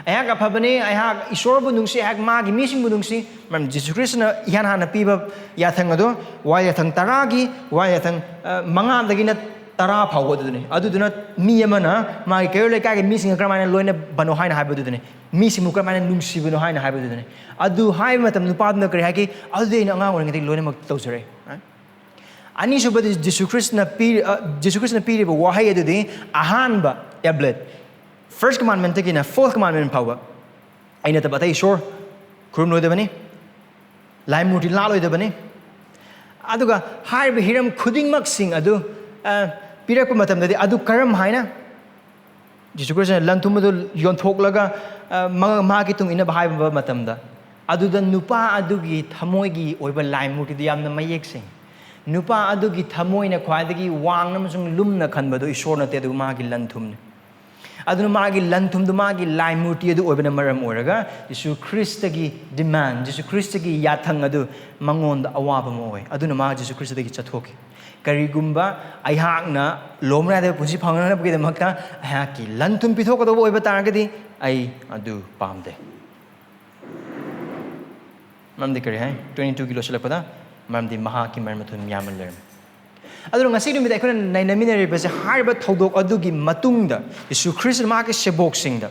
ꯑꯩꯍꯥꯛ ꯑꯐꯕꯅꯤ, ꯑꯩꯍꯥꯛ ꯏꯁꯣꯔꯕꯨ ꯅꯨꯡꯁꯤ, ꯑꯩꯍꯥꯛ ꯃꯥꯒꯤ ꯃꯤꯁꯤꯡꯕꯨ ꯅꯨꯡꯁꯤ꯫ ꯃꯔꯝ ꯖꯤꯁꯨ ꯈ꯭ꯔꯤꯁꯇꯅ ꯏꯍꯥꯟ ꯍꯥꯟꯅ ꯄꯤꯕ ꯌꯥꯊꯪ ꯑꯗꯣ, ꯋꯥꯌꯦꯜ ꯌꯥꯊꯪ ꯇꯔꯥꯒꯤ ꯋꯥꯌꯦꯜ ꯌꯥꯊꯪ, ꯑ, ꯃꯉꯥꯗꯒꯤꯅ ꯇꯔꯥ ꯐꯥꯎꯕ ꯑꯗꯨꯗꯨꯅꯤ꯫ ꯑꯗꯨꯗꯨꯅ ꯃꯤ ꯑꯃꯅ ꯃꯥꯒꯤ ꯀꯩꯔꯣꯜ ꯂꯩꯀꯥꯏꯒꯤ ꯃꯤꯁꯤꯡꯒ ꯀꯔꯝꯍꯥꯏꯅ ꯂꯣꯏꯅꯕꯅꯣ ꯍꯥꯏꯅ ꯍꯥꯏꯕꯗꯨꯗꯨꯅꯤ꯫ ꯃꯤꯁꯤꯡꯕꯨ ꯀꯔꯝꯍꯥꯏꯅ ꯅꯨꯡꯁꯤꯕꯅꯣ ꯍꯥꯏꯅ ꯍꯥꯏꯕꯗꯨꯗꯨꯅꯤ꯫ ꯑꯗꯨ ꯍꯥꯏꯕ ꯃꯇꯝꯗ ꯅꯨꯄꯥꯗꯨꯅ ꯀꯔꯤ ꯍꯥꯏꯒꯦ? "ꯑꯗꯨꯗꯤ ꯑꯩꯅ ꯑꯉꯥꯡ ꯑꯣꯏꯔꯤꯉꯩꯗꯒꯤ ꯂꯣꯏꯅꯃꯛ ꯇꯧꯖꯔꯦ"꯫ ꯑꯅꯤꯁꯨꯕꯗꯤ ꯖꯤꯁꯨ ꯈ꯭ꯔꯤꯁꯇꯅ ꯄꯤ-, ꯑ, ꯖꯤꯁꯨ ꯈ꯭ꯔꯤꯁꯇꯅ ꯄꯤꯔꯤꯕ ꯋꯥꯍꯩ ꯑꯗꯨꯗꯤ ꯑꯍꯥꯟꯕ tablet, first commandment ꯇꯒꯤꯅ fourth commandment ꯐꯥꯎꯕ, "ꯑꯩ ꯅꯠꯇꯕ ꯑꯇꯩ ꯏꯁꯣꯔ ꯈꯨꯔꯨꯝꯂꯣꯏꯗꯕꯅꯤ, ꯂꯥꯏ ꯃꯨꯔꯇꯤ ꯂꯥꯠꯂꯣꯏꯗꯕꯅꯤ"꯫ ꯑꯗꯨꯒ ꯍꯥꯏꯔꯤꯕ ꯍꯤꯔꯝ ꯈꯨꯗꯤꯡꯃꯛꯁꯤꯡ ꯑꯗꯨ, ꯑ, ꯄꯤꯔꯛꯄ ꯃꯇꯝꯗꯗꯤ ꯑꯗꯨ ꯀꯔꯝ ꯍꯥꯏꯅ ꯖꯤꯁꯨ ꯈ꯭ꯔꯤꯁꯇꯅ ꯂꯟ ꯊꯨꯝ ꯑꯗꯨ ꯌꯣꯟꯊꯣꯛꯂꯒ, ꯑ, ꯃꯥ-, ꯃꯥꯒꯤ ꯇꯨꯡ ꯏꯟꯅꯕ ꯍꯥꯏꯕ ꯃꯇꯝꯗ, ꯑꯗꯨꯗ ꯅꯨꯄꯥ ꯑꯗꯨꯒꯤ ꯊꯃꯣꯏꯒꯤ ꯑꯣꯏꯕ ꯂꯥꯏ ꯃꯨꯔꯇꯤꯗꯨ ꯌꯥꯝꯅ ꯃꯌꯦꯛ ꯁꯦꯡꯏ꯫ ꯅꯨꯄꯥ ꯑꯗꯨꯒꯤ ꯊꯃꯣꯏꯅ ꯈ꯭ꯋꯥꯏꯗꯒꯤ ꯋꯥꯡꯅ ꯑꯃꯁꯨꯡ ꯂꯨꯝꯅ ꯈꯟꯕꯗꯨ ꯏꯁꯣꯔ ꯅꯠꯇꯦ, ꯑꯗꯨꯕꯨ ꯃꯥꯒꯤ ꯂꯟ ꯊꯨꯝꯅꯤ꯫ ꯑꯗꯨꯅ ꯃꯥꯒꯤ ꯂꯟ ꯊꯨꯝꯗꯨ ꯃꯥꯒꯤ ꯂꯥꯏ ꯃꯨꯔꯇꯤ ꯑꯗꯨ ꯑꯣꯏꯕꯅ ꯃꯔꯝ ꯑꯣꯏꯔꯒ, ꯖꯤꯁꯨ ꯈ꯭ꯔꯤꯁꯇꯒꯤ demand, ꯖꯤꯁꯨ ꯈ꯭ꯔꯤꯁꯇꯒꯤ ꯌꯥꯊꯪ ꯑꯗꯨ ꯃꯉꯣꯟꯗ ꯑꯋꯥꯕ ꯑꯃ ꯑꯣꯏ꯫ ꯑꯗꯨꯅ ꯃꯥ ꯖꯤꯁꯨ ꯈ꯭ꯔꯤꯁꯇꯗꯒꯤ ꯆꯠꯊꯣꯛꯈꯤ꯫ ꯀꯔꯤꯒꯨꯝꯕ ꯑꯩꯍꯥꯛꯅ ꯂꯣꯝ ꯅꯥꯏꯗꯕ ꯄꯨꯟꯁꯤ ꯐꯪꯅꯅꯕꯒꯤꯗꯃꯛꯇ ꯑꯩꯍꯥꯛꯀꯤ ꯂꯟ ꯊꯨꯝ ꯄꯤꯊꯣꯛꯀꯗꯧꯕ ꯑꯣꯏꯕ ꯇꯥꯔꯒꯗꯤ, ꯑꯩ ꯑꯗꯨ ꯄꯥꯝꯗꯦ꯫ ꯃꯔꯝꯗꯤ ꯀꯔꯤ ꯍꯥꯏ? Twenty two ꯒꯤ ꯂꯣꯏꯁꯤꯜꯂꯛꯄꯗ, "ꯃꯔꯝꯗꯤ ꯃꯍꯥꯛꯀꯤ ꯃꯔꯟ ꯃꯊꯨꯝ ꯌꯥꯝꯅ ꯂꯩꯔꯝꯃꯤ"꯫ ꯑꯗꯨꯅ ꯉꯁꯤ ꯅꯨꯃꯤꯠꯇ ꯑꯩꯈꯣꯏꯅ ꯅꯩꯅꯃꯤꯟꯅꯔꯤꯕꯁꯦ, ꯍꯥꯏꯔꯤꯕ ꯊꯧꯗꯣꯛ ꯑꯗꯨꯒꯤ ꯃꯇꯨꯡꯗ ꯖꯤꯁꯨ ꯈ꯭ꯔꯤꯁꯇꯅ ꯃꯍꯥꯛꯀꯤ ꯁꯦꯕꯣꯛꯁꯤꯡꯗ,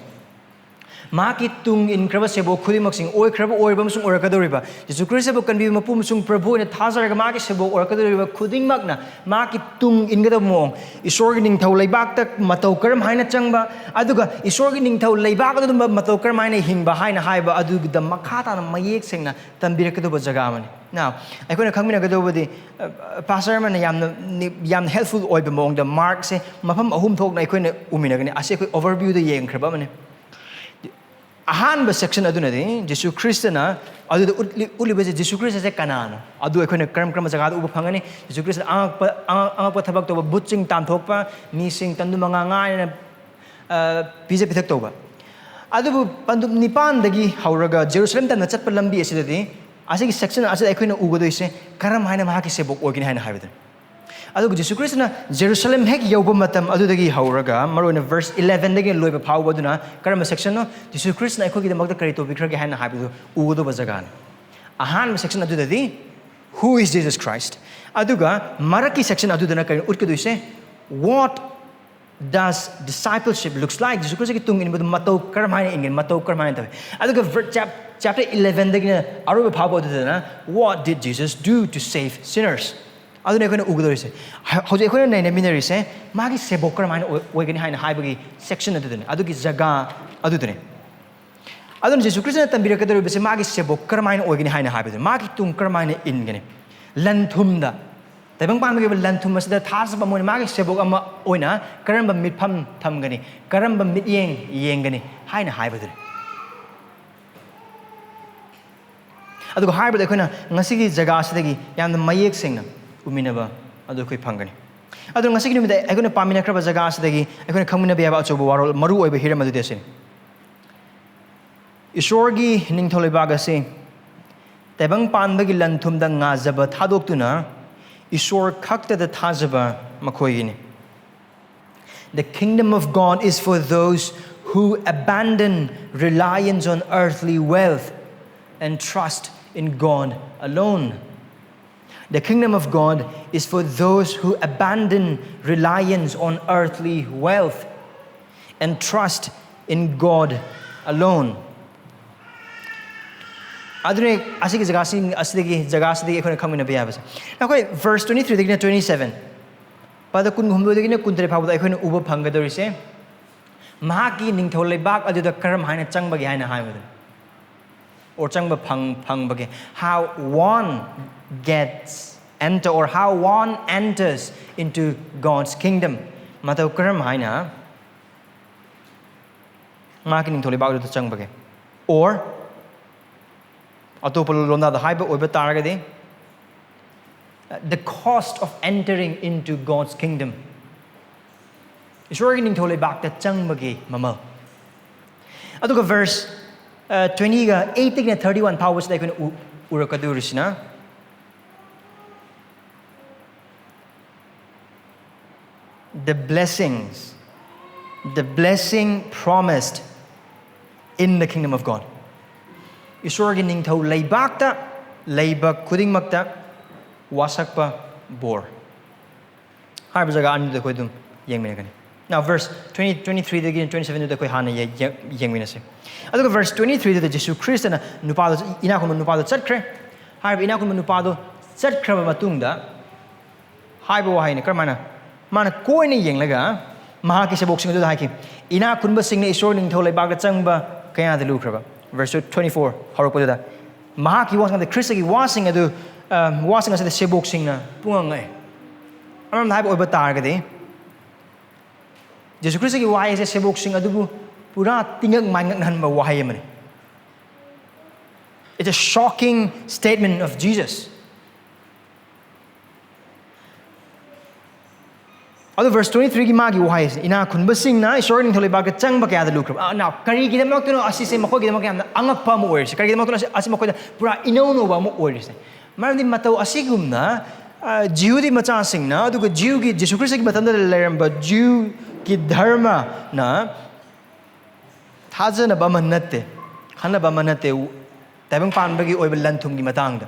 ꯃꯍꯥꯛꯀꯤ ꯇꯨꯡ ꯏꯟꯈ꯭ꯔꯕ ꯁꯦꯕꯣꯛ ꯈꯨꯗꯤꯡꯃꯛꯁꯤꯡ, ꯑꯣꯏꯈ꯭ꯔꯕ, ꯑꯣꯏꯔꯤꯕ ꯑꯃꯁꯨꯡ ꯑꯣꯏꯔꯛꯀꯗꯧꯔꯤꯕ, ꯖꯤꯁꯨ ꯈ꯭ꯔꯤꯁꯇꯕꯨ ꯀꯟꯕꯤꯕ ꯃꯄꯨ ꯑꯃꯁꯨꯡ ꯄ꯭ꯔꯚꯨ ꯑꯣꯏꯅ ꯊꯥꯖꯔꯒ ꯃꯍꯥꯛꯀꯤ ꯁꯦꯕꯣꯛ ꯑꯣꯏꯔꯛꯀꯗꯧꯔꯤꯕ ꯈꯨꯗꯤꯡꯃꯛꯅ ꯃꯍꯥꯛꯀꯤ ꯇꯨꯡ ꯏꯟꯒꯗꯕ ꯃꯑꯣꯡ, ꯏꯁꯣꯔꯒꯤ ꯅꯤꯡꯊꯧ ꯂꯩꯕꯥꯛꯇ ꯃꯇꯧ ꯀꯔꯝ ꯍꯥꯏꯅ ꯆꯪꯕ, ꯑꯗꯨꯒ ꯏꯁꯣꯔꯒꯤ ꯅꯤꯡꯊꯧ ꯂꯩꯕꯥꯛ ꯑꯗꯨꯗ ꯃꯇꯧ ꯀꯔꯝ ꯍꯥꯏꯅ ꯍꯤꯡꯕ ꯍꯥꯏꯅ ꯍꯥꯏꯕ ꯑꯗꯨꯒꯤꯗ ꯃꯈꯥ ꯇꯥꯅ ꯃꯌꯦꯛ ꯁꯦꯡꯅ ꯇꯝꯕꯤꯔꯛꯀꯗꯧꯕ ꯖꯒꯥ ꯑꯃꯅꯤ꯫ Now, ꯑꯩꯈꯣꯏꯅ ꯈꯪꯃꯤꯟꯅꯒꯗꯧꯕꯗꯤ, ꯑ, ꯄꯥꯁꯇꯔ ꯑꯃꯅ ꯌꯥꯝꯅ ꯅꯤ-, ꯌꯥꯝꯅ helpful ꯑꯣꯏꯕ ꯃꯑꯣꯡꯗ ꯃꯥꯔꯛꯁꯦ ꯃꯐꯝ ꯑꯍꯨꯝ ꯊꯣꯛꯅ ꯑꯩꯈꯣꯏꯅ ꯎꯃꯤꯟꯅꯒꯅꯤ꯫ ꯑꯁꯤ ꯑꯩꯈꯣꯏ overview ꯗ ꯌꯦꯡꯈ꯭ꯔꯕ ꯑꯃꯅꯤ꯫ ꯑꯍꯥꯟꯕ ꯁꯦꯛꯁꯟ ꯑꯗꯨꯅꯗꯤ ꯖꯤꯁꯨ ꯈ꯭ꯔꯤꯁꯇꯅ ꯑꯗꯨꯗ ꯎꯠꯂꯤ- ꯎꯠꯂꯤꯕꯁꯦ ꯖꯤꯁꯨ ꯈ꯭ꯔꯤꯁꯇꯁꯦ ꯀꯅꯥꯅꯣ? ꯑꯗꯨ ꯑꯩꯈꯣꯏꯅ ꯀꯔꯝ ꯀꯔꯝꯕ ꯖꯒꯥꯗ ꯎꯕ ꯐꯪꯒꯅꯤ? ꯖꯤꯁꯨ ꯈ꯭ꯔꯤꯁꯇ ꯑꯉꯛꯄ ꯑꯉꯛ- ꯑꯉꯛꯄ ꯊꯕꯛ ꯇꯧꯕ, ꯕꯨꯠꯁꯤꯡ ꯇꯥꯟꯊꯣꯛꯄ, ꯃꯤꯁꯤꯡ ꯇꯟꯗꯨ ꯃꯉꯥ ꯉꯥꯏꯅ ꯄꯤꯖ ꯄꯤꯊꯛ ꯇꯧꯕ꯫ ꯑꯗꯨꯕꯨ ꯄꯟꯗꯨꯞ ꯅꯤꯄꯥꯟꯗꯒꯤ ꯍꯧꯔꯒ ꯖꯦꯔꯨꯁꯂꯦꯝ ꯇꯝꯅ ꯆꯠꯄ ꯂꯝꯕꯤ ꯑꯁꯤꯗꯗꯤ, ꯑꯁꯤꯒꯤ ꯁꯦꯛꯁꯟ ꯑꯁꯤꯗ ꯑꯩꯈꯣꯏꯅ ꯎꯒꯗꯣꯏꯁꯦ ꯀꯔꯝ ꯍꯥꯏꯅ ꯃꯍꯥꯛꯀꯤ ꯁꯦꯕꯣꯛ ꯑꯣꯏꯒꯅꯤ ꯍꯥꯏꯅ ꯍꯥꯏꯕꯗꯨꯅꯤ꯫ ꯑꯗꯨꯒ ꯖꯤꯁꯨ ꯈ꯭ꯔꯤꯁꯇꯅ ꯖꯦꯔꯨꯁꯂꯦꯝ ꯍꯦꯛ ꯌꯧꯕ ꯃꯇꯝ ꯑꯗꯨꯗꯒꯤ ꯍꯧꯔꯒ, ꯃꯔꯨꯑꯣꯏꯅ ꯚꯔꯁ ꯏꯂꯦꯚꯦꯟꯗꯒꯤ ꯂꯣꯏꯕ ꯐꯥꯎꯕ ꯑꯗꯨꯅ ꯀꯔꯝꯕ ꯁꯦꯛꯁꯟꯅꯣ? ꯖꯤꯁꯨ ꯈ꯭ꯔꯤꯁꯇꯅ ꯑꯩꯈꯣꯏꯒꯤꯗꯃꯛꯇ ꯀꯔꯤ ꯇꯧꯕꯤꯈ꯭ꯔꯒꯦ ꯍꯥꯏꯅ ꯍꯥꯏꯕꯗꯨ ꯎꯒꯗꯧꯕ ꯖꯒꯥꯅꯤ꯫ ꯑꯍꯥꯟꯕ ꯁꯦꯛꯁꯟ ꯑꯗꯨꯗꯗꯤ, "Who is Jesus Christ?" ꯑꯗꯨꯒ ꯃꯔꯛꯀꯤ ꯁꯦꯛꯁꯟ ꯑꯗꯨꯗꯅ ꯀꯔꯤ ꯎꯠꯀꯗꯣꯏꯁꯦ? "What does discipleship looks like?" ꯖꯤꯁꯨ ꯈ꯭ꯔꯤꯁꯇꯒꯤ ꯇꯨꯡ ꯏꯟꯕꯗꯨ ꯃꯇꯧ ꯀꯔꯝ ꯍꯥꯏꯅ ꯏꯟꯒꯅꯤ? ꯃꯇꯧ ꯀꯔꯝ ꯍꯥꯏꯅ ꯇꯧꯏ? ꯑꯗꯨꯒ ꯆꯦꯞꯇꯔ ꯏꯂꯦꯚꯦꯟꯗꯒꯤꯅ ꯑꯔꯣꯏꯕ ꯐꯥꯎꯕ ꯑꯗꯨꯗꯅ, "What did Jesus do to save sinners?" ꯑꯗꯨꯅ ꯑꯩꯈꯣꯏꯅ ꯎꯒꯗꯧꯔꯤꯁꯦ꯫ ꯍ- ꯍꯧꯖꯤꯛ ꯑꯩꯈꯣꯏꯅ ꯅꯩꯅꯃꯤꯟꯅꯔꯤꯁꯦ ꯃꯥꯒꯤ ꯁꯦꯕꯣꯛ ꯀꯔꯝꯍꯥꯏꯅ ꯑꯣꯏ- ꯑꯣꯏꯒꯅꯤ ꯍꯥꯏꯅ ꯍꯥꯏꯕꯒꯤ ꯁꯦꯛꯁꯟ ꯑꯗꯨꯗꯅꯤ, ꯑꯗꯨꯒꯤ ꯖꯒꯥ ꯑꯗꯨꯗꯅꯤ꯫ ꯑꯗꯨꯅ ꯖꯤꯁꯨ ꯈ꯭ꯔꯤꯁꯇꯅ ꯇꯝꯕꯤꯔꯛꯀꯗꯧꯔꯤꯕꯁꯦ ꯃꯥꯒꯤ ꯁꯦꯕꯣꯛ ꯀꯔꯝꯍꯥꯏꯅ ꯑꯣꯏꯒꯅꯤ ꯍꯥꯏꯅ ꯍꯥꯏꯕꯗꯨ, ꯃꯥꯒꯤ ꯇꯨꯡ ꯀꯔꯝꯍꯥꯏꯅ ꯏꯟꯒꯅꯤ? ꯂꯟ ꯊꯨꯝꯗ, ꯇꯥꯏꯕꯪ ꯄꯥꯟꯕꯒꯤ ꯑꯣꯏꯕ ꯂꯟ ꯊꯨꯝ ꯑꯁꯤꯗ ꯊꯥꯖꯕ ꯑꯃ ꯑꯣꯏꯅ ꯃꯥꯒꯤ ꯁꯦꯕꯣꯛ ꯑꯃ ꯑꯣꯏꯅ ꯀꯔꯝꯕ ꯃꯤꯠꯐꯝ ꯊꯝꯒꯅꯤ, ꯀꯔꯝꯕ ꯃꯤꯠꯌꯦꯡ ꯌꯦꯡꯒꯅꯤ ꯍꯥꯏꯅ ꯍꯥꯏꯕꯗꯨꯅꯤ꯫ ꯑꯗꯨꯒ ꯍꯥꯏꯔꯤꯕꯗ ꯑꯩꯈꯣꯏꯅ ꯉꯁꯤꯒꯤ ꯖꯒꯥ ꯑꯁꯤꯗꯒꯤ ꯌꯥꯝꯅ ꯃꯌꯦꯛ ꯁꯦꯡꯅ ꯎꯃꯤꯟꯅꯕ ꯑꯗꯨ ꯑꯩꯈꯣꯏ ꯐꯪꯒꯅꯤ꯫ ꯑꯗꯨꯅ ꯉꯁꯤꯒꯤ ꯅꯨꯃꯤꯠꯇ ꯑꯩꯈꯣꯏꯅ ꯄꯥꯃꯤꯟꯅꯈ꯭ꯔꯕ ꯖꯒꯥ ꯑꯁꯤꯗꯒꯤ ꯑꯩꯈꯣꯏꯅ ꯈꯪꯃꯤꯟꯅꯕ ꯌꯥꯕ ꯑꯆꯧꯕ ꯋꯥꯔꯣꯜ, ꯃꯔꯨ ꯑꯣꯏꯕ ꯍꯤꯔꯝ ꯑꯗꯨꯗꯤ ꯑꯁꯤꯅꯤ: ꯏꯁꯣꯔꯒꯤ ꯅꯤꯡꯊꯧ ꯂꯩꯕꯥꯛ ꯑꯁꯤ ꯇꯥꯏꯕꯪ ꯄꯥꯟꯕꯒꯤ ꯂꯟ ꯊꯨꯝꯗ ꯉꯥꯖꯕ ꯊꯥꯗꯣꯛꯇꯨꯅ ꯏꯁꯣꯔ ꯈꯛꯇꯗ ꯊꯥꯖꯕ ꯃꯈꯣꯏꯒꯤꯅꯤ꯫ The kingdom of God is for those who abandon reliance on earthly wealth and trust in God alone. The kingdom of God is for those who abandon reliance on earthly wealth and trust in God alone. ꯑꯗꯨꯅ ꯑꯁꯤꯒꯤ ꯖꯒꯥꯁꯤ, ꯑꯁꯤꯗꯒꯤ, ꯖꯒꯥꯁꯤꯗꯒꯤ ꯑꯩꯈꯣꯏꯅ ꯈꯪꯃꯤꯟꯅꯕ ꯌꯥꯕꯁꯦ꯫ ꯑꯩꯈꯣꯏ verse twenty ꯊ꯭ꯔꯤꯗꯒꯤꯅ twenty seven, ꯄꯗ ꯀꯨꯟꯍꯨꯝꯗꯣꯏꯗꯒꯤꯅ ꯀꯨꯟꯇꯔꯦꯠ ꯐꯥꯎꯕꯗ ꯑꯩꯈꯣꯏꯅ ꯎꯕ ꯐꯪꯒꯗꯧꯔꯤꯁꯦ, ꯃꯍꯥꯛꯀꯤ ꯅꯤꯡꯊꯧ ꯂꯩꯕꯥꯛ ꯑꯗꯨꯗ ꯀꯔꯝ ꯍꯥꯏꯅ ꯆꯪꯕꯒꯦ ꯍꯥꯏꯅ ꯍꯥꯏꯕꯗꯨ, or ꯆꯪꯕ ꯐꯪ- ꯐꯪꯕꯒꯦ, how one gets enter, or how one enters into God's kingdom, ꯃꯇꯧ ꯀꯔꯝ ꯍꯥꯏꯅ ꯃꯍꯥꯛꯀꯤ ꯅꯤꯡꯊꯧ ꯂꯩꯕꯥꯛ ꯑꯗꯨꯗ ꯆꯪꯕꯒꯦ꯫ Or ꯑꯇꯣꯞꯄ ꯂꯣꯟꯗꯥꯗ ꯍꯥꯏꯕ ꯑꯣꯏꯕ ꯇꯥꯔꯒꯗꯤ, the cost of entering into God's kingdom, ꯏꯁꯣꯔꯒꯤ ꯅꯤꯡꯊꯧ ꯂꯩꯕꯥꯛꯇ ꯆꯪꯕꯒꯤ ꯃꯃꯜ꯫ ꯑꯗꯨꯒ verse twenty-eightꯇꯒꯤꯅ thirty-one ꯐꯥꯎꯕꯁꯤꯗ ꯑꯩꯈꯣꯏꯅ ꯎꯔꯛꯀꯗꯧꯔꯤꯁꯤꯅ, the blessings, the blessing promised in the kingdom of God. ꯏꯁꯣꯔꯒꯤ ꯅꯤꯡꯊꯧ ꯂꯩꯕꯥꯛꯇ ꯂꯩꯕ ꯈꯨꯗꯤꯡꯃꯛꯇ ꯋꯥꯁꯛꯄ ꯕꯣꯔ ꯍꯥꯏꯕ ꯖꯒꯥ ꯑꯅꯤꯗꯨꯗ ꯑꯩꯈꯣꯏ ꯑꯗꯨꯝ ꯌꯦꯡꯃꯤꯟꯅꯒꯅꯤ꯫ Now verse twenty, twenty-threeꯗꯒꯤ twenty-sevenꯗꯨꯗ ꯑꯩꯈꯣꯏ ꯍꯥꯟꯅ ꯌꯦꯡꯃꯤꯟꯅꯁꯦ꯫ ꯑꯗꯨꯒ verse twenty-threeꯗꯨꯗ ꯖꯤꯁꯨ ꯈ꯭ꯔꯤꯁꯇꯅ ꯅꯨꯄꯥꯗꯣ, ꯏꯅꯥꯛ ꯈꯨꯟꯕ ꯅꯨꯄꯥꯗꯣ ꯆꯠꯈ꯭ꯔꯦ꯫ ꯍꯥꯏꯔꯤꯕ ꯏꯅꯥꯛ ꯈꯨꯟꯕ ꯅꯨꯄꯥꯗꯣ ꯆꯠꯈ꯭ꯔꯕ ꯃꯇꯨꯡꯗ ꯍꯥꯏꯕ ꯋꯥꯍꯩꯅꯤ꯫ ꯀꯔꯝꯍꯥꯏꯅ? ꯃꯥꯅ ꯀꯣꯏꯅ ꯌꯦꯡꯂꯒ ꯃꯍꯥꯛꯀꯤ ꯁꯦꯕꯣꯛꯁꯤꯡ ꯑꯗꯨꯗ ꯍꯥꯏꯈꯤ, "ꯏꯅꯥꯛ ꯈꯨꯟꯕꯁꯤꯡꯅ ꯏꯁꯣꯔ ꯅꯤꯡꯊꯧ ꯂꯩꯕꯥꯛꯇ ꯆꯪꯕ ꯀꯌꯥꯗ ꯂꯨꯈ꯭ꯔꯕ?" Verse twenty-four ꯍꯧꯔꯛꯄꯗꯨꯗ ꯃꯍꯥꯛꯀꯤ ꯋꯥꯁꯤꯡ ꯑꯗꯨ, ꯈ꯭ꯔꯤꯁꯇꯒꯤ ꯋꯥꯁꯤꯡ ꯑꯗꯨ, ꯋꯥꯁꯤꯡ ꯑꯁꯤꯗ ꯁꯦꯕꯣꯛꯁꯤꯡꯅ ꯄꯨꯡꯉꯛ ꯉꯛꯑꯦ꯫ ꯑꯃꯔꯣꯝꯗ ꯍꯥꯏꯕ ꯑꯣꯏꯕ ꯇꯥꯔꯒꯗꯤ, ꯖꯤꯁꯨ ꯈ꯭ꯔꯤꯁꯇꯒꯤ ꯋꯥꯍꯩ ꯑꯁꯦ ꯁꯦꯕꯣꯛꯁꯤꯡ ꯑꯗꯨꯕꯨ ꯄꯨꯔꯥ ꯇꯤꯡꯉꯛ ꯃꯥꯏꯉꯛꯅꯍꯟꯕ ꯋꯥꯍꯩ ꯑꯃꯅꯤ꯫ It's a shocking statement of Jesus. ꯑꯗꯨ verse twenty-threeꯒꯤ ꯃꯥꯒꯤ ꯋꯥꯍꯩꯁꯦ, "ꯏꯅꯥꯛ ꯈꯨꯟꯕꯁꯤꯡꯅ ꯏꯁꯣꯔ ꯅꯤꯡꯊꯧ ꯂꯩꯕꯥꯛꯇ ꯆꯪꯕ ꯀꯌꯥꯗ ꯂꯨꯈ꯭ꯔꯕ?" ꯑ, now, ꯀꯔꯤꯒꯤꯗꯃꯛꯇꯅꯣ ꯑꯁꯤꯁꯦ ꯃꯈꯣꯏꯒꯤꯗꯃꯛꯇ ꯌꯥꯝꯅ ꯑꯉꯛꯄ ꯑꯃ ꯑꯣꯏꯔꯤꯁꯦ? ꯀꯔꯤꯒꯤꯗꯃꯛꯇꯅꯣ ꯑꯁꯤ, ꯑꯁꯤ ꯃꯈꯣꯏꯗ ꯄꯨꯔꯥ ꯏꯅꯧ ꯅꯧꯕ ꯑꯃ ꯑꯣꯏꯔꯤꯁꯦ? ꯃꯔꯝꯗꯤ ꯃꯇꯧ ꯑꯁꯤꯒꯨꯝꯅ, ꯑ, ꯖꯤꯍꯨꯗꯤ ꯃꯆꯥꯁꯤꯡꯅ, ꯑꯗꯨꯒ ꯖꯤꯍꯨꯒꯤ, ꯖꯤꯁꯨ ꯈ꯭ꯔꯤꯁꯇꯒꯤ ꯃꯇꯝꯗ ꯂꯩꯔꯝꯕ ꯖꯤꯍꯨꯒꯤ ꯙꯔꯃꯅ ꯊꯥꯖꯅꯕ ꯑꯃ ꯅꯠꯇꯦ, ꯈꯟꯅꯕ ꯑꯃ ꯅꯠꯇꯦ, ꯇꯥꯏꯕꯪ ꯄꯥꯟꯕꯒꯤ ꯑꯣꯏꯕ ꯂꯟ ꯊꯨꯝꯒꯤ ꯃꯇꯥꯡꯗ꯫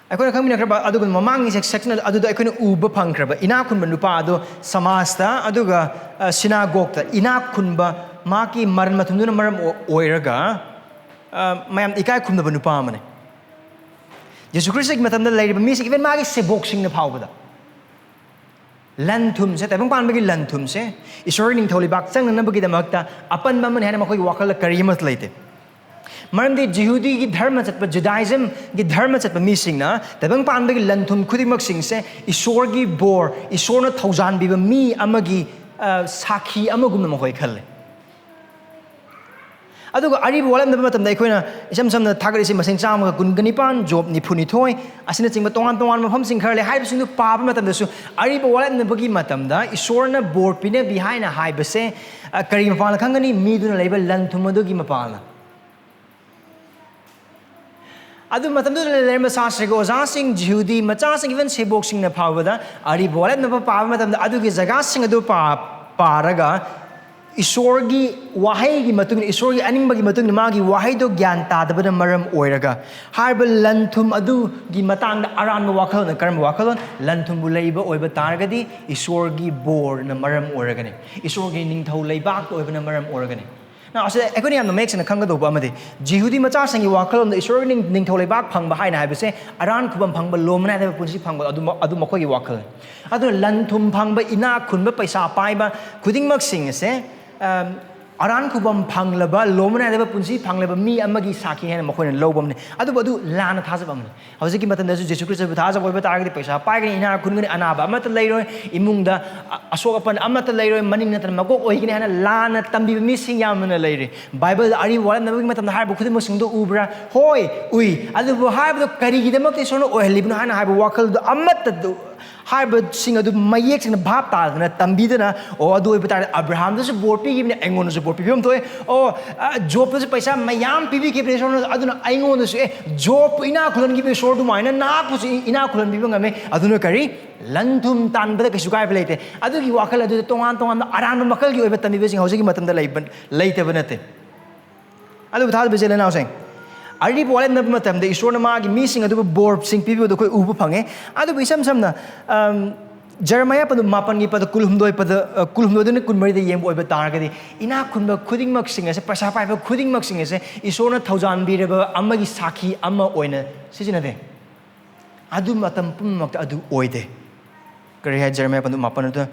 ꯑꯩꯈꯣꯏꯅ ꯈꯪꯃꯤꯟꯅꯈ꯭ꯔꯕ ꯑꯗꯨꯒ ꯃꯃꯥꯡꯒꯤ section ꯑꯗꯨꯗ ꯑꯩꯈꯣꯏꯅ ꯎꯕ ꯐꯪꯈ꯭ꯔꯕ ꯏꯅꯥꯛ ꯈꯨꯟꯕ ꯅꯨꯄꯥ ꯑꯗꯨ ꯁꯃꯥꯖꯇ, ꯑꯗꯨꯒ, ꯑ, ꯁꯤꯅꯥꯒꯣꯛꯇ ꯏꯅꯥꯛ ꯈꯨꯟꯕ, ꯃꯍꯥꯛꯀꯤ ꯃꯔꯟ ꯃꯊꯨꯝꯗꯨꯅ ꯃꯔꯝ ꯑꯣ-, ꯑꯣꯏꯔꯒ, ꯑ, ꯃꯌꯥꯝ ꯏꯀꯥꯏ ꯈꯨꯝꯅꯕ ꯅꯨꯄꯥ ꯑꯃꯅꯤ꯫ ꯖꯤꯁꯨ ꯈ꯭ꯔꯤꯁꯇꯒꯤ ꯃꯇꯝꯗ ꯂꯩꯔꯤꯕ ꯃꯤꯁꯤꯡ, even ꯃꯥꯒꯤ ꯁꯦꯕꯣꯛꯁꯤꯡꯅ ꯐꯥꯎꯕꯗ ꯂꯟ ꯊꯨꯝꯁꯦ, ꯇꯥꯏꯕꯪ ꯄꯥꯟꯕꯒꯤ ꯂꯟ ꯊꯨꯝꯁꯦ ꯏꯁꯣꯔ ꯅꯤꯡꯊꯧ ꯂꯩꯕꯥꯛ ꯆꯪꯅꯅꯕꯒꯤꯗꯃꯛꯇ ꯑꯄꯟꯕ ꯑꯃꯅꯤ ꯍꯥꯏꯅ ꯃꯈꯣꯏꯒꯤ ꯋꯥꯈꯜꯗ ꯀꯔꯤ ꯑꯃꯠꯇ ꯂꯩꯇꯦ꯫ ꯃꯔꯝꯗꯤ ꯖꯤꯍꯨꯗꯤꯒꯤ ꯙꯔꯃ ꯆꯠꯄ, Judaismꯒꯤ ꯙꯔꯃ ꯆꯠꯄ ꯃꯤꯁꯤꯡꯅ ꯇꯥꯏꯕꯪ ꯄꯥꯟꯕꯒꯤ ꯂꯟ ꯊꯨꯝ ꯈꯨꯗꯤꯡꯃꯛꯁꯤꯡꯁꯦ ꯏꯁꯣꯔꯒꯤ ꯕꯣꯔ, ꯏꯁꯣꯔꯅ ꯊꯧꯖꯥꯟꯕꯤꯕ ꯃꯤ ꯑꯃꯒꯤ ꯑ, ꯁꯥꯈꯤ ꯑꯃꯒꯨꯝꯅ ꯃꯈꯣꯏ ꯈꯜꯂꯦ꯫ ꯑꯗꯨꯒ ꯑꯔꯤꯕ ꯋꯥꯠꯂꯝꯗꯕ ꯃꯇꯝꯗ ꯑꯩꯈꯣꯏꯅ ꯏꯁꯝ ꯁꯝꯅ ꯊꯥꯒꯠꯂꯤꯁꯤ ꯃꯁꯤꯡ ꯆꯥꯝꯃꯒ ꯀꯨꯟꯒ ꯅꯤꯄꯥꯟ, ꯖꯣꯕ ꯅꯤꯐꯨ ꯅꯤꯊꯣꯏ ꯑꯁꯤꯅꯆꯤꯡꯕ ꯇꯣꯉꯥꯟ ꯇꯣꯉꯥꯟꯕ ꯃꯐꯝꯁꯤꯡ ꯈꯔ ꯂꯩ꯫ ꯍꯥꯏꯔꯤꯕꯁꯤꯡꯗꯨ ꯄꯥꯕ ꯃꯇꯝꯗꯁꯨ ꯑꯔꯤꯕ ꯋꯥꯠꯂꯝꯗꯕꯒꯤ ꯃꯇꯝꯗ ꯏꯁꯣꯔꯅ ꯕꯣꯔ ꯄꯤꯅꯕꯤ ꯍꯥꯏꯅ ꯍꯥꯏꯕꯁꯦ, ꯑ, ꯀꯔꯤ ꯃꯄꯥꯅ ꯈꯪꯒꯅꯤ? ꯃꯤꯗꯨꯅ ꯂꯩꯕ ꯂꯟ ꯊꯨꯝ ꯑꯗꯨꯒꯤ ꯃꯄꯥꯅ꯫ ꯑꯗꯨ ꯃꯇꯝꯗꯨꯗ ꯂꯩꯔꯝꯕ ꯁꯥꯇ꯭ꯔꯒꯤ ꯑꯣꯖꯥꯁꯤꯡ, ꯖꯤꯍꯨꯗꯤ ꯃꯆꯥꯁꯤꯡ, even ꯁꯦꯕꯣꯛꯁꯤꯡꯅ ꯐꯥꯎꯕꯗ ꯑꯔꯤꯕ ꯋꯥꯠꯂꯝꯗꯕ ꯄꯥꯕ ꯃꯇꯝꯗ ꯑꯗꯨꯒꯤ ꯖꯒꯥꯁꯤꯡ ꯑꯗꯨ ꯄꯥ-, ꯄꯥꯔꯒ ꯏꯁꯣꯔꯒꯤ ꯋꯥꯍꯩꯒꯤ ꯃꯇꯨꯡ ꯏꯟꯅ, ꯏꯁꯣꯔꯒꯤ ꯑꯅꯤꯡꯕꯒꯤ ꯃꯇꯨꯡ ꯏꯟꯅ ꯃꯥꯒꯤ ꯋꯥꯍꯩꯗꯣ ꯒ꯭ꯌꯥꯟ ꯇꯥꯗꯕꯅ ꯃꯔꯝ ꯑꯣꯏꯔꯒ ꯍꯥꯏꯔꯤꯕ ꯂꯟ ꯊꯨꯝ ꯑꯗꯨꯒꯤ ꯃꯇꯥꯡꯗ ꯑꯔꯥꯟꯕ ꯋꯥꯈꯜꯂꯣꯟ꯫ ꯀꯔꯝꯕ ꯋꯥꯈꯜꯂꯣꯟ? ꯂꯟ ꯊꯨꯝꯕꯨ ꯂꯩꯕ ꯑꯣꯏꯕ ꯇꯥꯔꯒꯗꯤ ꯏꯁꯣꯔꯒꯤ ꯕꯣꯔꯅ ꯃꯔꯝ ꯑꯣꯏꯔꯒꯅꯤ, ꯏꯁꯣꯔꯒꯤ ꯅꯤꯡꯊꯧ ꯂꯩꯕꯥꯛꯇ ꯑꯣꯏꯕꯅ ꯃꯔꯝ ꯑꯣꯏꯔꯒꯅꯤ꯫ Now, ꯑꯁꯤꯗ ꯑꯩꯈꯣꯏꯅ ꯌꯥꯝꯅ ꯃꯌꯦꯛ ꯁꯦꯡꯅ ꯈꯪꯒꯗꯧꯕ ꯑꯃꯗꯤ, ꯖꯤꯍꯨꯗꯤ ꯃꯆꯥꯁꯤꯡꯒꯤ ꯋꯥꯈꯜꯂꯣꯟꯗ ꯏꯁꯣꯔꯒꯤ ꯅꯤꯡ-, ꯅꯤꯡꯊꯧ ꯂꯩꯕꯥꯛ ꯐꯪꯕ ꯍꯥꯏꯅ ꯍꯥꯏꯕꯁꯦ ꯑꯔꯥꯟ ꯈꯨꯕꯝ ꯐꯪꯕ, ꯂꯣꯝ ꯅꯥꯏꯗꯕ ꯄꯨꯟꯁꯤ ꯐꯪꯕ, ꯑꯗꯨ ꯃ-, ꯑꯗꯨ ꯃꯈꯣꯏꯒꯤ ꯋꯥꯈꯜ꯫ ꯑꯗꯨꯅ ꯂꯟ ꯊꯨꯝ ꯐꯪꯕ, ꯏꯅꯥꯛ ꯈꯨꯟꯕ, ꯄꯩꯁꯥ ꯄꯥꯏꯕ ꯈꯨꯗꯤꯡꯃꯛꯁꯤꯡ ꯑꯁꯦ, ꯑꯝ, ꯑꯔꯥꯟ ꯈꯨꯕꯝ ꯐꯪꯂꯕ, ꯂꯣꯝ ꯅꯥꯏꯗꯕ ꯄꯨꯟꯁꯤ ꯐꯪꯂꯕ ꯃꯤ ꯑꯃꯒꯤ ꯁꯥꯈꯤ ꯍꯥꯏꯅ ꯃꯈꯣꯏꯅ ꯂꯧꯕ ꯑꯃꯅꯤ꯫ ꯑꯗꯨꯕꯨ ꯑꯗꯨ ꯂꯥꯟꯅ ꯊꯥꯖꯕ ꯑꯃꯅꯤ꯫ ꯍꯧꯖꯤꯛꯀꯤ ꯃꯇꯝꯗꯁꯨ ꯖꯤꯁꯨ ꯈ꯭ꯔꯤꯁꯇꯕꯨ ꯊꯥꯖꯕ ꯑꯣꯏꯕ ꯇꯥꯔꯒꯗꯤ ꯄꯩꯁꯥ ꯄꯥꯏꯒꯅꯤ, ꯏꯅꯥꯛ ꯈꯨꯟꯒꯅꯤ, ꯑꯅꯥꯕ ꯑꯃꯠꯇ ꯂꯩꯔꯣꯏ, ꯏꯃꯨꯡꯗ ꯑ-, ꯑꯁꯣꯛ ꯑꯄꯟ ꯑꯃꯠꯇ ꯂꯩꯔꯣꯏ, ꯃꯅꯤꯡ ꯅꯠꯇꯅ ꯃꯀꯣꯛ ꯑꯣꯏꯒꯅꯤ ꯍꯥꯏꯅ ꯂꯥꯟꯅ ꯇꯝꯕꯤꯕ ꯃꯤꯁꯤꯡ ꯌꯥꯝꯅ ꯂꯩꯔꯤ꯫ ꯕꯥꯏꯕꯜꯗ ꯑꯔꯤꯕ ꯋꯥꯠꯂꯝꯗꯕꯒꯤ ꯃꯇꯝꯗ ꯍꯥꯏꯔꯤꯕ ꯈꯨꯗꯤꯡꯃꯛꯁꯤꯡꯗꯣ ꯎꯕ꯭ꯔꯥ? ꯍꯣꯏ, ꯎꯏ꯫ ꯑꯗꯨꯕꯨ ꯍꯥꯏꯕꯗꯣ ꯀꯔꯤꯒꯤꯗꯃꯛꯇ ꯏꯁꯣꯔꯅ ꯑꯣꯏꯍꯜꯂꯤꯕꯅꯣ ꯍꯥꯏꯅ ꯍꯥꯏꯕ ꯋꯥꯈꯜꯗꯣ ꯑꯃꯠꯇ ꯍꯥꯏꯕꯁꯤꯡ ꯑꯗꯨ ꯃꯌꯦꯛ ꯁꯦꯡꯅ ꯚꯥꯞ ꯇꯥꯗꯅ ꯇꯝꯕꯤꯗꯅ, ꯑꯣ, ꯑꯗꯨ ꯑꯣꯏꯕ ꯇꯥꯔꯗꯤ ꯑꯕ꯭ꯔꯥꯍꯥꯝꯗꯁꯨ ꯕꯣꯔ ꯄꯤꯈꯤꯕꯅꯤ, ꯑꯩꯉꯣꯟꯗꯁꯨ ꯕꯣꯔ ꯄꯤꯕꯤꯕ ꯑꯃ ꯊꯣꯛꯑꯦ꯫ ꯑꯣ, ꯑ, ꯖꯣꯕꯇꯁꯨ ꯄꯩꯁꯥ ꯃꯌꯥꯝ ꯄꯤꯕꯤꯈꯤꯕꯅꯤ ꯏꯁꯣꯔꯅ, ꯑꯗꯨꯅ ꯑꯩꯉꯣꯟꯗꯁꯨ, ꯑꯦ, ꯖꯣꯕꯄꯨ ꯏꯅꯥꯛ ꯈꯨꯜꯍꯟꯈꯤꯕ ꯏꯁꯣꯔ ꯑꯗꯨꯃꯥꯏꯅ ꯅꯍꯥꯛꯄꯨꯁꯨ ꯏ-, ꯏꯅꯥꯛ ꯈꯨꯜꯍꯟꯕꯤꯕ ꯉꯝꯃꯦ꯫ ꯑꯗꯨꯅ ꯀꯔꯤ? ꯂꯟ ꯊꯨꯝ ꯇꯥꯟꯕꯗ ꯀꯩꯁꯨ ꯀꯥꯏꯕ ꯂꯩꯇꯦ꯫ ꯑꯗꯨꯒꯤ ꯋꯥꯈꯜ ꯑꯗꯨꯗ ꯇꯣꯉꯥꯟ ꯇꯣꯉꯥꯟꯕ ꯑꯔꯥꯟꯕ ꯃꯈꯜꯒꯤ ꯑꯣꯏꯕ ꯇꯝꯕꯤꯕꯁꯤꯡ ꯍꯧꯖꯤꯛꯀꯤ ꯃꯇꯝꯗ ꯂꯩꯕ, ꯂꯩꯇꯕ ꯅꯠꯇꯦ꯫ ꯑꯗꯨꯕꯨ ꯊꯥꯖꯕ ꯏꯆꯤꯜ ꯏꯅꯥꯎꯁꯤꯡ, ꯑꯔꯤꯕ ꯋꯥꯠꯂꯝꯗꯕ ꯃꯇꯝꯗ ꯏꯁꯣꯔꯅ ꯃꯥꯒꯤ ꯃꯤꯁꯤꯡ ꯑꯗꯨꯕꯨ ꯕꯣꯔꯁꯤꯡ ꯄꯤꯕꯤꯕꯗꯨ ꯑꯩꯈꯣꯏ ꯎꯕ ꯐꯪꯉꯦ꯫ ꯑꯗꯨꯕꯨ ꯏꯁꯝ ꯁꯝꯅ, ꯑꯝ, ꯖꯔꯃꯌꯥ ꯄꯟꯗꯨ ꯃꯥꯄꯟꯒꯤ ꯄꯗ ꯀꯨꯟꯍꯨꯝꯗꯣꯏ ꯄꯗ, ꯑ, ꯀꯨꯟꯍꯨꯝꯗꯣꯏꯗꯨꯅ ꯀꯨꯟꯃꯔꯤꯗ ꯌꯦꯡꯕ ꯑꯣꯏꯕ ꯇꯥꯔꯒꯗꯤ, ꯏꯅꯥꯛ ꯈꯨꯟꯕ ꯈꯨꯗꯤꯡꯃꯛꯁꯤꯡ ꯑꯁꯦ, ꯄꯩꯁꯥ ꯄꯥꯏꯕ ꯈꯨꯗꯤꯡꯃꯛꯁꯤꯡ ꯑꯁꯦ ꯏꯁꯣꯔꯅ ꯊꯧꯖꯥꯟꯕꯤꯔꯕ ꯑꯃꯒꯤ ꯁꯥꯈꯤ ꯑꯃ ꯑꯣꯏꯅ ꯁꯤꯖꯤꯟꯅꯗꯦ꯫ ꯑꯗꯨ ꯃꯇꯝ ꯄꯨꯝꯅꯃꯛꯇ ꯑꯗꯨ ꯑꯣꯏꯗꯦ꯫ ꯀꯔꯤ ꯍꯥꯏ ꯖꯔꯃꯌꯥ ꯄꯟꯗꯨ ꯃꯥꯄꯟ ꯑꯗꯨ?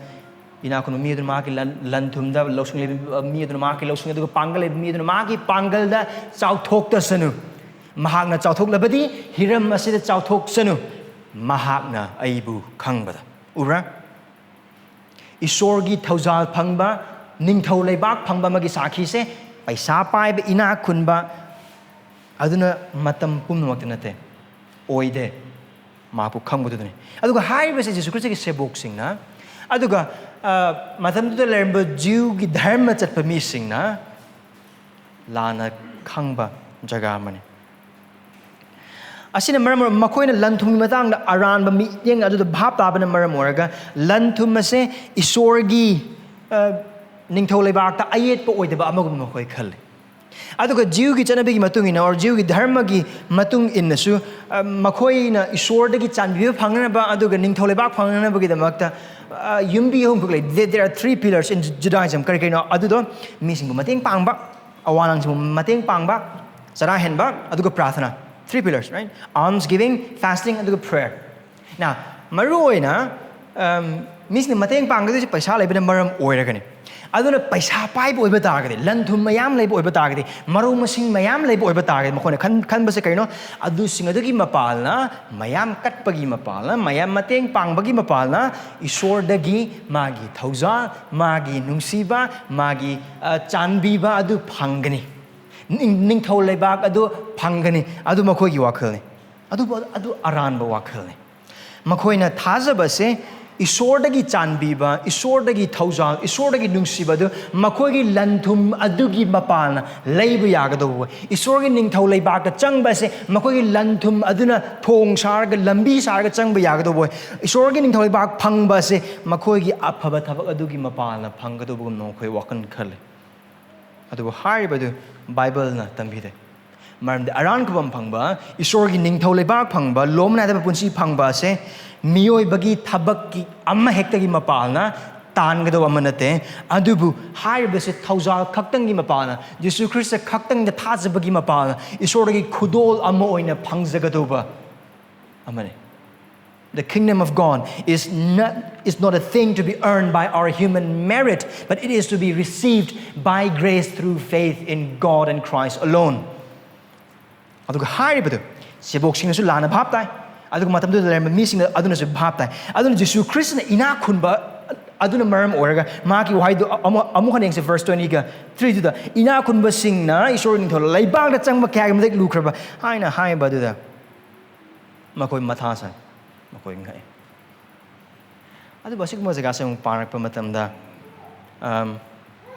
ꯏꯅꯥꯛ ꯈꯨꯟꯕ ꯃꯤ ꯑꯗꯨꯅ ꯃꯍꯥꯛꯀꯤ ꯂꯟ, ꯂꯟ ꯊꯨꯝꯗ, ꯂꯧꯁꯤꯡ ꯂꯩꯕ ꯃꯤ ꯑꯗꯨꯅ ꯃꯍꯥꯛꯀꯤ ꯂꯧꯁꯤꯡ, ꯑꯗꯨꯒ ꯄꯥꯡꯒꯜ ꯂꯩꯕ ꯃꯤ ꯑꯗꯨꯅ ꯃꯍꯥꯛꯀꯤ ꯄꯥꯡꯒꯜꯗ ꯆꯥꯎꯊꯣꯛꯇꯁꯅꯨ꯫ ꯃꯍꯥꯛꯅ ꯆꯥꯎꯊꯣꯛꯂꯕꯗꯤ ꯍꯤꯔꯝ ꯑꯁꯤꯗ ꯆꯥꯎꯊꯣꯛꯁꯅꯨ꯫ ꯃꯍꯥꯛꯅ ꯑꯩꯕꯨ ꯈꯪꯕꯗ꯫ ꯎꯕ꯭ꯔꯥ? ꯏꯁꯣꯔꯒꯤ ꯊꯧꯖꯥꯜ ꯐꯪꯕ, ꯅꯤꯡꯊꯧ ꯂꯩꯕꯥꯛ ꯐꯪꯕ ꯑꯃꯒꯤ ꯁꯥꯈꯤꯁꯦ ꯄꯩꯁꯥ ꯄꯥꯏꯕ, ꯏꯅꯥꯛ ꯈꯨꯟꯕ ꯑꯗꯨꯅ ꯃꯇꯝ ꯄꯨꯝꯅꯃꯛꯇ ꯅꯠꯇꯦ, ꯑꯣꯏꯗꯦ꯫ ꯃꯍꯥꯛꯄꯨ ꯈꯪꯕꯗꯨꯗꯅꯤ꯫ ꯑꯗꯨꯒ ꯍꯥꯏꯔꯤꯕꯁꯦ ꯖꯤꯁꯨ ꯈ꯭ꯔꯤꯁꯇꯒꯤ ꯁꯦꯕꯣꯛꯁꯤꯡꯅ, ꯑꯗꯨꯒ, ꯑ, ꯃꯇꯝꯗꯨꯗ ꯂꯩꯔꯝꯕ ꯖꯤꯎꯒꯤ ꯙꯔꯃ ꯆꯠꯄ ꯃꯤꯁꯤꯡꯅ ꯂꯥꯟꯅ ꯈꯪꯕ ꯖꯒꯥ ꯑꯃꯅꯤ꯫ ꯑꯁꯤꯅ ꯃꯔꯝ ꯑꯣꯏꯔꯒ ꯃꯈꯣꯏꯅ ꯂꯟ ꯊꯨꯝꯒꯤ ꯃꯇꯥꯡꯗ ꯑꯔꯥꯟꯕ ꯃꯤꯠꯌꯦꯡ ꯑꯗꯨꯗ ꯚꯥꯞ ꯇꯥꯕꯅ ꯃꯔꯝ ꯑꯣꯏꯔꯒ ꯂꯟ ꯊꯨꯝ ꯑꯁꯦ ꯏꯁꯣꯔꯒꯤ, ꯑ, ꯅꯤꯡꯊꯧ ꯂꯩꯕꯥꯛꯇ ꯑꯌꯦꯠꯄ ꯑꯣꯏꯗꯕ ꯑꯃꯒꯨꯝꯅ ꯃꯈꯣꯏ ꯈꯜꯂꯤ꯫ ꯑꯗꯨꯒ ꯖꯤꯎꯒꯤ ꯆꯠꯅꯕꯤꯒꯤ ꯃꯇꯨꯡ ꯏꯟꯅ, or ꯖꯤꯎꯒꯤ ꯙꯔꯃꯒꯤ ꯃꯇꯨꯡ ꯏꯟꯅꯁꯨ, ꯑ, ꯃꯈꯣꯏꯅ ꯏꯁꯣꯔꯗꯒꯤ ꯆꯥꯟꯕꯤꯕ ꯐꯪꯅꯅꯕ ꯑꯗꯨꯒ ꯅꯤꯡꯊꯧ ꯂꯩꯕꯥꯛ ꯐꯪꯅꯅꯕꯒꯤꯗꯃꯛꯇ, ꯑ, ꯌꯨꯝꯕꯤ ꯑꯍꯨꯝꯈꯛ ꯂꯩ꯫ There, there are three pillars in Judaism. ꯀꯔꯤ ꯀꯔꯤꯅꯣ? ꯑꯗꯨꯗꯣ ꯃꯤꯁꯤꯡꯕꯨ ꯃꯇꯦꯡ ꯄꯥꯡꯕ, ꯑꯋꯥ ꯑꯅꯥꯁꯤꯡꯕꯨ ꯃꯇꯦꯡ ꯄꯥꯡꯕ, ꯆꯔꯥ ꯍꯦꯟꯕ, ꯑꯗꯨꯒ ꯄ꯭ꯔꯥꯊꯅꯥ꯫ Three pillars, right? Alms giving, fasting, ꯑꯗꯨꯒ prayer. Now, ꯃꯔꯨ ꯑꯣꯏꯅ, ꯑꯝ, ꯃꯤꯁꯤꯡꯅ ꯃꯇꯦꯡ ꯄꯥꯡꯒꯗꯣꯏꯁꯦ ꯄꯩꯁꯥ ꯂꯩꯕꯅ ꯃꯔꯝ ꯑꯣꯏꯔꯒꯅꯤ꯫ ꯑꯗꯨꯅ ꯄꯩꯁꯥ ꯄꯥꯏꯕ ꯑꯣꯏꯕ ꯇꯥꯔꯒꯗꯤ, ꯂꯟ ꯊꯨꯝ ꯃꯌꯥꯝ ꯂꯩꯕ ꯑꯣꯏꯕ ꯇꯥꯔꯒꯗꯤ, ꯃꯔꯧ ꯃꯁꯤꯡ ꯃꯌꯥꯝ ꯂꯩꯕ ꯑꯣꯏꯕ ꯇꯥꯔꯒꯗꯤ, ꯃꯈꯣꯏꯅ ꯈꯟ-, ꯈꯟꯕꯁꯦ ꯀꯔꯤꯅꯣ? ꯑꯗꯨꯁꯤꯡ ꯑꯗꯨꯒꯤ ꯃꯄꯥꯜꯅ, ꯃꯌꯥꯝ ꯀꯠꯄꯒꯤ ꯃꯄꯥꯜꯅ, ꯃꯌꯥꯝ ꯃꯇꯦꯡ ꯄꯥꯡꯕꯒꯤ ꯃꯄꯥꯜꯅ ꯏꯁꯣꯔꯗꯒꯤ ꯃꯥꯒꯤ ꯊꯧꯖꯥꯜ, ꯃꯥꯒꯤ ꯅꯨꯡꯁꯤꯕ, ꯃꯥꯒꯤ, ꯑ, ꯆꯥꯟꯕꯤꯕ ꯑꯗꯨ ꯐꯪꯒꯅꯤ꯫ ꯅꯤꯡ-, ꯅꯤꯡꯊꯧ ꯂꯩꯕꯥꯛ ꯑꯗꯨ ꯐꯪꯒꯅꯤ꯫ ꯑꯗꯨ ꯃꯈꯣꯏꯒꯤ ꯋꯥꯈꯜꯅꯤ꯫ ꯑꯗꯨꯕꯨ ꯑꯗꯨ ꯑꯔꯥꯟꯕ ꯋꯥꯈꯜꯅꯤ꯫ ꯃꯈꯣꯏꯅ ꯊꯥꯖꯕꯁꯦ ꯏꯁꯣꯔꯗꯒꯤ ꯆꯥꯟꯕꯤꯕ, ꯏꯁꯣꯔꯗꯒꯤ ꯊꯧꯖꯥꯜ, ꯏꯁꯣꯔꯗꯒꯤ ꯅꯨꯡꯁꯤꯕ ꯑꯗꯨ ꯃꯈꯣꯏꯒꯤ ꯂꯟ ꯊꯨꯝ ꯑꯗꯨꯒꯤ ꯃꯄꯥꯜꯅ ꯂꯩꯕ ꯌꯥꯒꯗꯧꯕ ꯑꯣꯏ꯫ ꯏꯁꯣꯔꯒꯤ ꯅꯤꯡꯊꯧ ꯂꯩꯕꯥꯛꯇ ꯆꯪꯕ ꯑꯁꯦ ꯃꯈꯣꯏꯒꯤ ꯂꯟ ꯊꯨꯝ ꯑꯗꯨꯅ ꯊꯣꯡ ꯁꯥꯔꯒ, ꯂꯝꯕꯤ ꯁꯥꯔꯒ ꯆꯪꯕ ꯌꯥꯒꯗꯧꯕ ꯑꯣꯏ꯫ ꯏꯁꯣꯔꯒꯤ ꯅꯤꯡꯊꯧ ꯂꯩꯕꯥꯛ ꯐꯪꯕ ꯑꯁꯦ ꯃꯈꯣꯏꯒꯤ ꯑꯐꯕ ꯊꯕꯛ ꯑꯗꯨꯒꯤ ꯃꯄꯥꯜꯅ ꯐꯪꯒꯗꯧꯕꯒꯨꯝꯅ ꯃꯈꯣꯏ ꯋꯥꯈꯜ ꯈꯜꯂꯤ꯫ ꯑꯗꯨꯕꯨ ꯍꯥꯏꯔꯤꯕꯗꯨ ꯕꯥꯏꯕꯜꯅ ꯇꯝꯕꯤꯗꯦ꯫ ꯃꯔꯝꯗꯤ ꯑꯔꯥꯟ ꯈꯨꯕꯝ ꯐꯪꯕ, ꯏꯁꯣꯔꯒꯤ ꯅꯤꯡꯊꯧ ꯂꯩꯕꯥꯛ ꯐꯪꯕ, ꯂꯣꯝ ꯅꯥꯏꯗꯕ ꯄꯨꯟꯁꯤ ꯐꯪꯕ ꯑꯁꯦ ꯃꯤꯑꯣꯏꯕꯒꯤ ꯊꯕꯛꯀꯤ ꯑꯃꯍꯦꯛꯇꯒꯤ ꯃꯄꯥꯜꯅ ꯇꯥꯟꯒꯗꯧꯕ ꯑꯃ ꯅꯠꯇꯦ꯫ ꯑꯗꯨꯕꯨ ꯍꯥꯏꯔꯤꯕꯁꯦ ꯊꯧꯖꯥꯜ ꯈꯛꯇꯪꯒꯤ ꯃꯄꯥꯜꯅ, ꯖꯤꯁꯨ ꯈ꯭ꯔꯤꯁꯇ ꯈꯛꯇꯪꯗ ꯊꯥꯖꯕꯒꯤ ꯃꯄꯥꯜꯅ ꯏꯁꯣꯔꯗꯒꯤ ꯈꯨꯗꯣꯜ ꯑꯃ ꯑꯣꯏꯅ ꯐꯪꯖꯒꯗꯧꯕ ꯑꯃꯅꯤ꯫ The kingdom of God is not, is not a thing to be earned by our human merit, but it is to be received by grace through faith in God and Christ alone. ꯑꯗꯨꯒ ꯍꯥꯏꯔꯤꯕꯗꯨ ꯁꯦꯕꯣꯛꯁꯤꯡꯅꯁꯨ ꯂꯥꯟꯅ ꯚꯥꯞ ꯇꯥꯏ, ꯑꯗꯨꯒ ꯃꯇꯝꯗꯨꯗ ꯂꯩꯔꯝꯕ ꯃꯤꯁꯤꯡꯅ ꯑꯗꯨꯅꯁꯨ ꯚꯥꯞ ꯇꯥꯏ꯫ ꯑꯗꯨꯅ ꯖꯤꯁꯨ ꯈ꯭ꯔꯤꯁꯇꯅ ꯏꯅꯥꯛ ꯈꯨꯟꯕ ꯑꯗꯨꯅ ꯃꯔꯝ ꯑꯣꯏꯔꯒ ꯃꯍꯥꯛꯀꯤ ꯋꯥꯍꯩꯗꯨ ꯑꯃꯨꯛ ꯑꯃꯨꯛ ꯍꯟꯅ ꯌꯦꯡꯁꯦ, verse twenty-three ꯗꯨꯗ, "ꯏꯅꯥꯛ ꯈꯨꯟꯕꯁꯤꯡꯅ ꯏꯁꯣꯔ ꯅꯤꯡꯊꯧ ꯂꯩꯕꯥꯛꯇ ꯆꯪꯕ ꯀꯌꯥꯒꯤ ꯃꯇꯤꯛ ꯂꯨꯈ꯭ꯔꯕ" ꯍꯥꯏꯅ ꯍꯥꯏꯕ ꯑꯗꯨꯗ ꯃꯈꯣꯏ ꯃꯊꯥ ꯁꯥꯏ, ꯃꯈꯣꯏ ꯉꯛꯑꯦ꯫ ꯑꯗꯨꯕꯨ ꯑꯁꯤꯒꯨꯝꯕ ꯖꯒꯥꯁꯦ ꯑꯃꯨꯛ ꯄꯥꯔꯛꯄ ꯃꯇꯝꯗ, ꯑꯝ,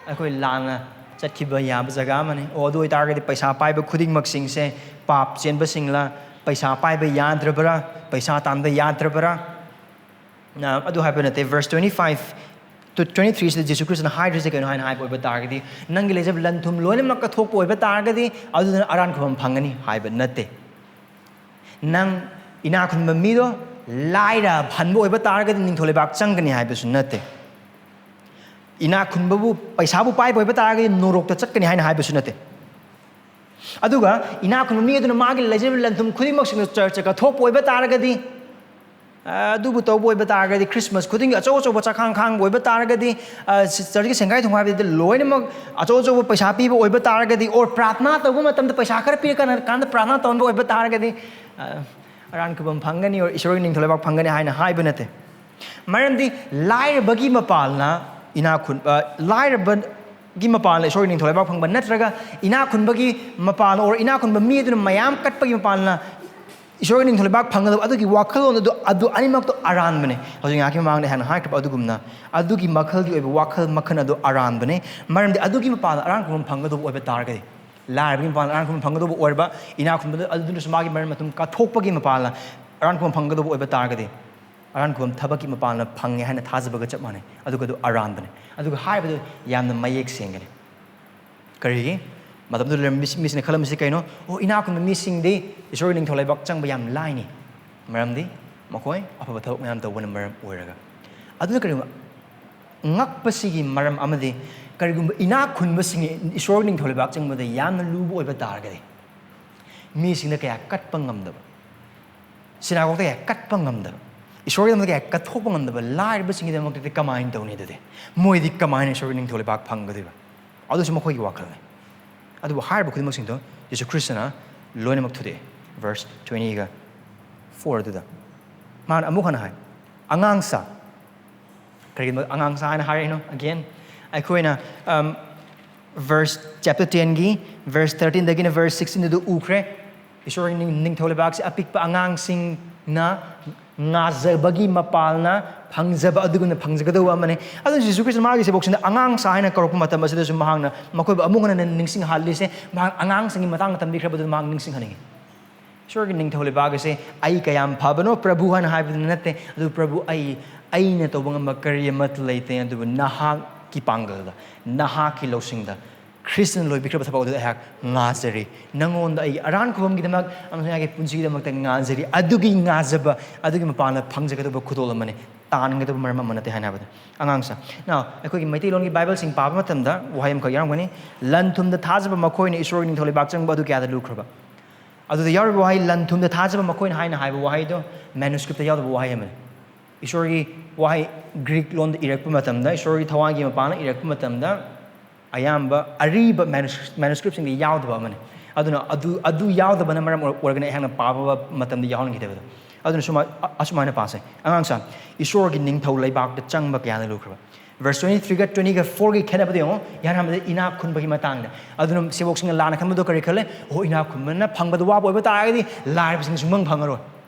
ꯑꯩꯈꯣꯏ ꯂꯥꯟꯅ ꯆꯠꯈꯤꯕ ꯌꯥꯕ ꯖꯒꯥ ꯑꯃꯅꯤ꯫ ꯑꯣ, ꯑꯗꯨ ꯑꯣꯏꯇꯥꯔꯒꯗꯤ ꯄꯩꯁꯥ ꯄꯥꯏꯕ ꯈꯨꯗꯤꯡꯃꯛꯁꯤꯡꯁꯦ ꯄꯥꯞ ꯆꯦꯟꯕꯁꯤꯡꯂ, ꯄꯩꯁꯥ ꯄꯥꯏꯕ ꯌꯥꯗ꯭ꯔꯕ꯭ꯔꯥ, ꯄꯩꯁꯥ ꯇꯥꯟꯕ ꯌꯥꯗ꯭ꯔꯕ꯭ꯔꯥ? ꯑ, ꯑꯗꯨ ꯍꯥꯏꯕ ꯅꯠꯇꯦ꯫ Verse twenty-five to twenty-three ꯁꯤꯗ ꯖꯤꯁꯨ ꯈ꯭ꯔꯤꯁꯇꯅ ꯍꯥꯏꯔꯤꯁꯦ ꯀꯩꯅꯣ ꯍꯥꯏꯅ ꯍꯥꯏꯕ ꯑꯣꯏꯕ ꯇꯥꯔꯒꯗꯤ, ꯅꯪꯒꯤ ꯂꯩꯖꯕ ꯂꯟ ꯊꯨꯝ ꯂꯣꯏꯅꯃꯛ ꯀꯠꯊꯣꯛꯄ ꯑꯣꯏꯕ ꯇꯥꯔꯒꯗꯤ, ꯑꯗꯨꯗꯨꯅ ꯑꯔꯥꯟ ꯈꯨꯕꯝ ꯐꯪꯒꯅꯤ ꯍꯥꯏꯕ ꯅꯠꯇꯦ꯫ ꯅꯪ ꯏꯅꯥꯛ ꯈꯨꯟꯕ ꯃꯤꯗꯣ ꯂꯥꯏꯔ ꯍꯟꯕ ꯑꯣꯏꯕ ꯇꯥꯔꯒꯗꯤ ꯅꯤꯡꯊꯧ ꯂꯩꯕꯥꯛ ꯆꯪꯒꯅꯤ ꯍꯥꯏꯕꯁꯨ ꯅꯠꯇꯦ꯫ ꯏꯅꯥꯛ ꯈꯨꯟꯕꯕꯨ, ꯄꯩꯁꯥꯕꯨ ꯄꯥꯏꯕ ꯑꯣꯏꯕ ꯇꯥꯔꯒꯗꯤ ꯅꯣꯔꯣꯛꯇ ꯆꯠꯀꯅꯤ ꯍꯥꯏꯅ ꯍꯥꯏꯕꯁꯨ ꯅꯠꯇꯦ꯫ ꯑꯗꯨꯒ ꯏꯅꯥꯛ ꯈꯨꯟꯕ ꯃꯤ ꯑꯗꯨꯅ ꯃꯥꯒꯤ ꯂꯩꯖꯔꯤꯕ ꯂꯟ ꯊꯨꯝ ꯈꯨꯗꯤꯡꯃꯛꯁꯤꯡꯗꯣ ꯆꯔꯆꯇ ꯀꯠꯊꯣꯛꯄ ꯑꯣꯏꯕ ꯇꯥꯔꯒꯗꯤ, ꯑ, ꯑꯗꯨꯕꯨ ꯇꯧꯕ ꯑꯣꯏꯕ ꯇꯥꯔꯒꯗꯤ, ꯈ꯭ꯔꯤꯁꯃꯥꯁ ꯈꯨꯗꯤꯡꯒꯤ ꯑꯆꯧ ꯑꯆꯧꯕ ꯆꯥꯛꯈꯥꯡ ꯈꯥꯡꯕ ꯑꯣꯏꯕ ꯇꯥꯔꯒꯗꯤ, ꯑ, ꯁꯤ-, ꯆꯔꯆꯀꯤ ꯁꯦꯡꯒꯥꯏ ꯊꯣꯡꯒꯥꯏꯕꯗ ꯂꯣꯏꯅꯃꯛ ꯑꯆꯧ ꯑꯆꯧꯕ ꯄꯩꯁꯥ ꯄꯤꯕ ꯑꯣꯏꯕ ꯇꯥꯔꯒꯗꯤ, or ꯄ꯭ꯔꯥꯊꯅꯥ ꯇꯧꯕ ꯃꯇꯝꯗ ꯄꯩꯁꯥ ꯈꯔ ꯄꯤꯔꯀꯥꯟꯗ, ꯀꯥꯟꯗ ꯄ꯭ꯔꯥꯊꯅꯥ ꯇꯧꯍꯟꯕ ꯑꯣꯏꯕ ꯇꯥꯔꯒꯗꯤ, ꯑ, ꯑꯔꯥꯟ ꯈꯨꯕꯝ ꯐꯪꯒꯅꯤ, or ꯏꯁꯣꯔꯒꯤ ꯅꯤꯡꯊꯧ ꯂꯩꯕꯥꯛ ꯐꯪꯒꯅꯤ ꯍꯥꯏꯅ ꯍꯥꯏꯕ ꯅꯠꯇꯦ꯫ ꯃꯔꯝꯗꯤ ꯂꯥꯏꯔꯕꯒꯤ ꯃꯄꯥꯜꯅ ꯏꯅꯥꯛ ꯈꯨꯟ-, ꯑ, ꯂꯥꯏꯔꯕꯒꯤ ꯃꯄꯥꯜꯅ ꯏꯁꯣꯔꯒꯤ ꯅꯤꯡꯊꯧ ꯂꯩꯕꯥꯛ ꯐꯪꯕ ꯅꯠꯇ꯭ꯔꯒ ꯏꯅꯥꯛ ꯈꯨꯟꯕꯒꯤ ꯃꯄꯥꯜꯅ, or ꯏꯅꯥꯛ ꯈꯨꯟꯕ ꯃꯤ ꯑꯗꯨꯅ ꯃꯌꯥꯝ ꯀꯠꯄꯒꯤ ꯃꯄꯥꯜꯅ ꯏꯁꯣꯔꯒꯤ ꯅꯤꯡꯊꯧ ꯂꯩꯕꯥꯛ ꯐꯪꯒꯗꯕ ꯑꯗꯨꯒꯤ ꯋꯥꯈꯜꯂꯣꯟ ꯑꯗꯨ, ꯑꯗꯨ ꯑꯅꯤꯃꯛꯇꯣ ꯑꯔꯥꯟꯕꯅꯦ꯫ ꯍꯧꯖꯤꯛ ꯉꯥꯏꯍꯥꯛꯀꯤ ꯃꯃꯥꯡꯗ ꯍꯥꯟꯅ ꯍꯥꯏꯈ꯭ꯔꯕ ꯑꯗꯨꯒꯨꯝꯅ, ꯑꯗꯨꯒꯤ ꯃꯈꯜꯒꯤ ꯑꯣꯏꯕ ꯋꯥꯈꯜ ꯃꯈꯜ ꯑꯗꯨ ꯑꯔꯥꯟꯕꯅꯦ꯫ ꯃꯔꯝꯗꯤ ꯑꯗꯨꯒꯤ ꯃꯄꯥꯟꯗ ꯑꯔꯥꯟ ꯈꯨꯕꯝ ꯐꯪꯒꯗꯧꯕ ꯑꯣꯏꯕ ꯇꯥꯔꯒꯗꯤ, ꯂꯥꯏꯔꯕꯒꯤ ꯃꯄꯥꯟꯗ ꯑꯔꯥꯟ ꯈꯨꯕꯝ ꯐꯪꯒꯗꯧꯕ ꯑꯣꯏꯔꯕ, ꯏꯅꯥꯛ ꯈꯨꯟꯕꯗ ꯑꯗꯨꯅꯁꯨ ꯃꯥꯒꯤ ꯃꯔꯟ ꯃꯊꯨꯝ ꯀꯠꯊꯣꯛꯄꯒꯤ ꯃꯄꯥꯟꯗ ꯑꯔꯥꯟ ꯈꯨꯕꯝ ꯐꯪꯒꯗꯧꯕ ꯑꯣꯏꯕ ꯇꯥꯔꯒꯗꯤ, ꯑꯔꯥꯟ ꯈꯨꯕꯝ ꯊꯕꯛꯀꯤ ꯃꯄꯥꯟꯗ ꯐꯪꯉꯦ ꯍꯥꯏꯅ ꯊꯥꯖꯕꯒ ꯆꯞ ꯃꯥꯟꯅꯩ꯫ ꯑꯗꯨꯒ ꯑꯗꯨ ꯑꯔꯥꯟꯕꯅꯦ꯫ ꯑꯗꯨꯒ ꯍꯥꯏꯕꯗꯨ ꯌꯥꯝꯅ ꯃꯌꯦꯛ ꯁꯦꯡꯒꯅꯤ꯫ ꯀꯔꯤꯒꯤ? ꯃꯇꯝꯗꯨꯗ ꯂꯩꯔꯝꯕ ꯃꯤ-, ꯃꯤꯁꯤꯡꯅ ꯈꯜꯂꯝꯃꯤꯁꯤ ꯀꯩꯅꯣ? "ꯑꯣ, ꯏꯅꯥꯛ ꯈꯨꯟꯕ ꯃꯤꯁꯤꯡꯗꯤ ꯏꯁꯣꯔꯒꯤ ꯅꯤꯡꯊꯧ ꯂꯩꯕꯥꯛ ꯆꯪꯕ ꯌꯥꯝ ꯂꯥꯏꯅꯤ, ꯃꯔꯝꯗꯤ ꯃꯈꯣꯏ ꯑꯐꯕ ꯊꯕꯛ ꯃꯌꯥꯝ ꯇꯧꯕꯅ ꯃꯔꯝ ꯑꯣꯏꯔꯒ"꯫ ꯑꯗꯨꯅ ꯀꯔꯤꯒꯨꯝꯕ ꯉꯛꯄꯁꯤꯒꯤ ꯃꯔꯝ ꯑꯃꯗꯤ, ꯀꯔꯤꯒꯨꯝꯕ ꯏꯅꯥꯛ ꯈꯨꯟꯕꯁꯤꯡꯒꯤ ꯏꯁꯣꯔꯒꯤ ꯅꯤꯡꯊꯧ ꯂꯩꯕꯥꯛ ꯆꯪꯕꯗ ꯌꯥꯝꯅ ꯂꯨꯕ ꯑꯣꯏꯕ ꯇꯥꯔꯒꯗꯤ, ꯃꯤꯁꯤꯡꯅ ꯀꯌꯥ ꯀꯠꯄ ꯉꯝꯗꯕ, ꯁꯤꯅꯥꯒꯣꯒꯇ ꯀꯌꯥ ꯀꯠꯄ ꯉꯝꯗꯕ, ꯏꯁꯣꯔꯒꯤꯗꯃꯛꯇ ꯀꯌꯥ ꯀꯠꯊꯣꯛꯄ ꯉꯝꯗꯕ ꯂꯥꯏꯔꯕꯁꯤꯡꯒꯤꯗꯃꯛꯇꯗꯤ ꯀꯃꯥꯏꯅ ꯇꯧꯅꯤ? ꯑꯗꯨꯗꯤ ꯃꯣꯏꯗꯤ ꯀꯃꯥꯏꯅ ꯏꯁꯣꯔꯒꯤ ꯅꯤꯡꯊꯧ ꯂꯩꯕꯥꯛ ꯐꯪꯒꯗꯣꯏꯕ? ꯑꯗꯨꯁꯨ ꯃꯈꯣꯏꯒꯤ ꯋꯥꯈꯜꯅꯤ꯫ ꯑꯗꯨꯕꯨ ꯍꯥꯏꯔꯤꯕ ꯈꯨꯗꯤꯡꯃꯛꯁꯤꯡꯗꯣ ꯌꯤꯁꯨ ꯈ꯭ꯔꯤꯁꯇꯅ ꯂꯣꯏꯅꯃꯛ ꯊꯨꯗꯦꯛꯑꯦ꯫ Verse twenty-four ꯑꯗꯨꯗ ꯃꯥꯅ ꯑꯃꯨꯛ ꯍꯟꯅ ꯍꯥꯏ, "ꯑꯉꯥꯡꯁꯥ, ꯀꯔꯤꯒꯨꯝꯕ ꯑꯉꯥꯡꯁꯥ ꯍꯥꯏꯅ ꯍꯥꯏꯔꯛꯏꯅꯣ? Again, ꯑꯩꯈꯣꯏꯅ verse, chapter ten ꯒꯤ verse thirteen ꯗꯒꯤꯅ verse sixteen ꯑꯗꯨ ꯎꯈ꯭ꯔꯦ꯫ ꯏꯁꯣꯔꯒꯤ ꯅꯤꯡ- ꯅꯤꯡꯊꯧ ꯂꯩꯕꯥꯛꯁꯦ ꯑꯄꯤꯛꯄ ꯑꯉꯥꯡꯁꯤꯡꯅ ꯉꯥꯖꯕꯒꯤ ꯃꯄꯥꯜꯅ ꯐꯪꯖꯕ ꯑꯗꯨꯒꯨꯝꯅ ꯐꯪꯖꯒꯗꯧꯕ ꯑꯃꯅꯤ꯫ ꯑꯗꯨꯅ ꯖꯤꯁꯨ ꯈ꯭ꯔꯤꯁꯇ ꯃꯥꯒꯤ ꯁꯦꯕꯣꯛꯁꯤꯡꯗ ꯑꯉꯥꯡꯁꯥ ꯍꯥꯏꯅ ꯀꯧꯔꯛꯄ ꯃꯇꯝ ꯑꯁꯤꯗꯁꯨ ꯃꯍꯥꯛꯅ ꯃꯈꯣꯏꯕꯨ ꯑꯃꯨꯛ ꯍꯟꯅ ꯅꯤꯡꯁꯤꯡꯍꯜꯂꯤꯁꯦ, ꯃꯍꯥꯛ ꯑꯉꯥꯡꯁꯤꯡꯒꯤ ꯃꯇꯥꯡꯗ ꯇꯝꯕꯤꯈ꯭ꯔꯕꯗꯨ ꯃꯍꯥꯛ ꯅꯤꯡꯁꯤꯡꯍꯟꯅꯤꯡꯉꯤ꯫ ꯏꯁꯣꯔꯒꯤ ꯅꯤꯡꯊꯧ ꯂꯩꯕꯥꯛ ꯑꯁꯦ "ꯑꯩ ꯀꯌꯥꯝ ꯐꯕꯅꯣ ꯄ꯭ꯔꯚꯨ" ꯍꯥꯏꯅ ꯍꯥꯏꯕꯗꯨ ꯅꯠꯇꯦ, ꯑꯗꯨ "ꯄ꯭ꯔꯚꯨ, ꯑꯩ, ꯑꯩꯅ ꯇꯧꯕ ꯉꯝꯕ ꯀꯔꯤ ꯑꯃꯠꯇ ꯂꯩꯇꯦ, ꯑꯗꯨꯕꯨ ꯅꯍꯥꯛꯀꯤ ꯄꯥꯡꯒꯜꯗ, ꯅꯍꯥꯛꯀꯤ ꯂꯧꯁꯤꯡꯗ, ꯈ꯭ꯔꯤꯁꯇꯅ ꯂꯣꯏꯕꯤꯈ꯭ꯔꯕ ꯊꯕꯛ ꯑꯗꯨꯗ ꯑꯩꯍꯥꯛ ꯉꯥꯖꯔꯤ꯫ ꯅꯉꯣꯟꯗ ꯑꯩꯒꯤ ꯑꯔꯥꯟ ꯈꯨꯕꯝꯒꯤꯗꯃꯛ ꯑꯃꯁꯨꯡ ꯑꯩꯒꯤ ꯄꯨꯟꯁꯤꯒꯤꯗꯃꯛꯇ ꯉꯥꯖꯔꯤ꯫ ꯑꯗꯨꯒꯤ ꯉꯥꯖꯕ ꯑꯗꯨꯒꯤ ꯃꯄꯥꯟꯗ ꯐꯪꯖꯒꯗꯧꯕ ꯈꯨꯗꯣꯜ ꯑꯃꯅꯤ, ꯇꯥꯟꯒꯗꯕ ꯃꯔꯝ ꯑꯃ ꯅꯠꯇꯦ" ꯍꯥꯏꯅ ꯍꯥꯏꯕꯗ꯫ ꯑꯉꯥꯡꯁꯦ꯫ Now, ꯑꯩꯈꯣꯏꯒꯤ ꯃꯩꯇꯩꯂꯣꯟꯒꯤ ꯕꯥꯏꯕꯜꯁꯤꯡ ꯄꯥꯕ ꯃꯇꯝꯗ ꯋꯥꯍꯩ ꯑꯃꯈꯛ ꯌꯥꯎꯔꯝꯒꯅꯤ, "ꯂꯟ ꯊꯨꯝꯗ ꯊꯥꯖꯕ ꯃꯈꯣꯏꯅ ꯏꯁꯣꯔꯒꯤ ꯅꯤꯡꯊꯧ ꯂꯩꯕꯥꯛ ꯆꯪꯕ ꯑꯗꯨ ꯀꯌꯥꯗ ꯂꯨꯈ꯭ꯔꯕ?" ꯑꯗꯨꯗ ꯌꯥꯎꯔꯤꯕ ꯋꯥꯍꯩ "ꯂꯟ ꯊꯨꯝꯗ ꯊꯥꯖꯕ ꯃꯈꯣꯏꯅ" ꯍꯥꯏꯅ ꯍꯥꯏꯕ ꯋꯥꯍꯩꯗꯣ manuscriptꯇ ꯌꯥꯎꯗꯕ ꯋꯥꯍꯩ ꯑꯃꯅꯤ꯫ ꯏꯁꯣꯔꯒꯤ ꯋꯥꯍꯩ ꯒ꯭ꯔꯤꯛ ꯂꯣꯟꯗ ꯏꯔꯛꯄ ꯃꯇꯝꯗ, ꯏꯁꯣꯔꯒꯤ ꯊꯋꯥꯏꯒꯤ ꯃꯄꯥꯟꯅ ꯏꯔꯛꯄ ꯃꯇꯝꯗ, ꯑꯌꯥꯝꯕ ꯑꯔꯤꯕ manuscript, manuscriptꯁꯤꯡꯗ ꯌꯥꯎꯗꯕ ꯑꯃꯅꯤ꯫ ꯑꯗꯨꯅ ꯑꯗꯨ, ꯑꯗꯨ ꯌꯥꯎꯗꯕꯅ ꯃꯔꯝ ꯑꯣꯏ-, ꯑꯣꯏꯔꯒꯅ ꯑꯩꯍꯥꯛꯅ ꯄꯥꯕ ꯃꯇꯝꯗ ꯌꯥꯎꯍꯟꯈꯤꯗꯕꯗꯣ꯫ ꯑꯗꯨꯅ ꯁꯨꯃꯥꯏ-, ꯑ-, ꯑꯁꯨꯃꯥꯏꯅ ꯄꯥꯁꯦ꯫ ꯑꯉꯥꯡꯁꯥ, ꯏꯁꯣꯔꯒꯤ ꯅꯤꯡꯊꯧ ꯂꯩꯕꯥꯛꯇ ꯆꯪꯕ ꯀꯌꯥꯅ ꯂꯨꯈ꯭ꯔꯕ? Verse twenty-threeꯒ twentyꯒ fourꯒꯤ ꯈꯦꯠꯅꯕꯗ ꯌꯦꯡꯉꯣ꯫ ꯌꯥꯝ ꯍꯥꯏꯕꯗ ꯏꯅꯥꯛ ꯈꯨꯟꯕꯒꯤ ꯃꯇꯥꯡꯗ꯫ ꯑꯗꯨꯅ ꯁꯦꯕꯣꯛꯁꯤꯡꯅ ꯂꯥꯟꯅ ꯈꯟꯕꯗꯣ ꯀꯔꯤ ꯈꯜꯂꯦ? "ꯑꯣ, ꯏꯅꯥꯛ ꯈꯨꯟꯕꯅ ꯐꯪꯕꯗ ꯋꯥꯕ ꯑꯣꯏꯕ ꯇꯥꯔꯒꯗꯤ ꯂꯥꯏꯔꯕꯁꯤꯡ ꯁꯨꯡꯐꯪ ꯐꯪꯉꯔꯣꯏ"꯫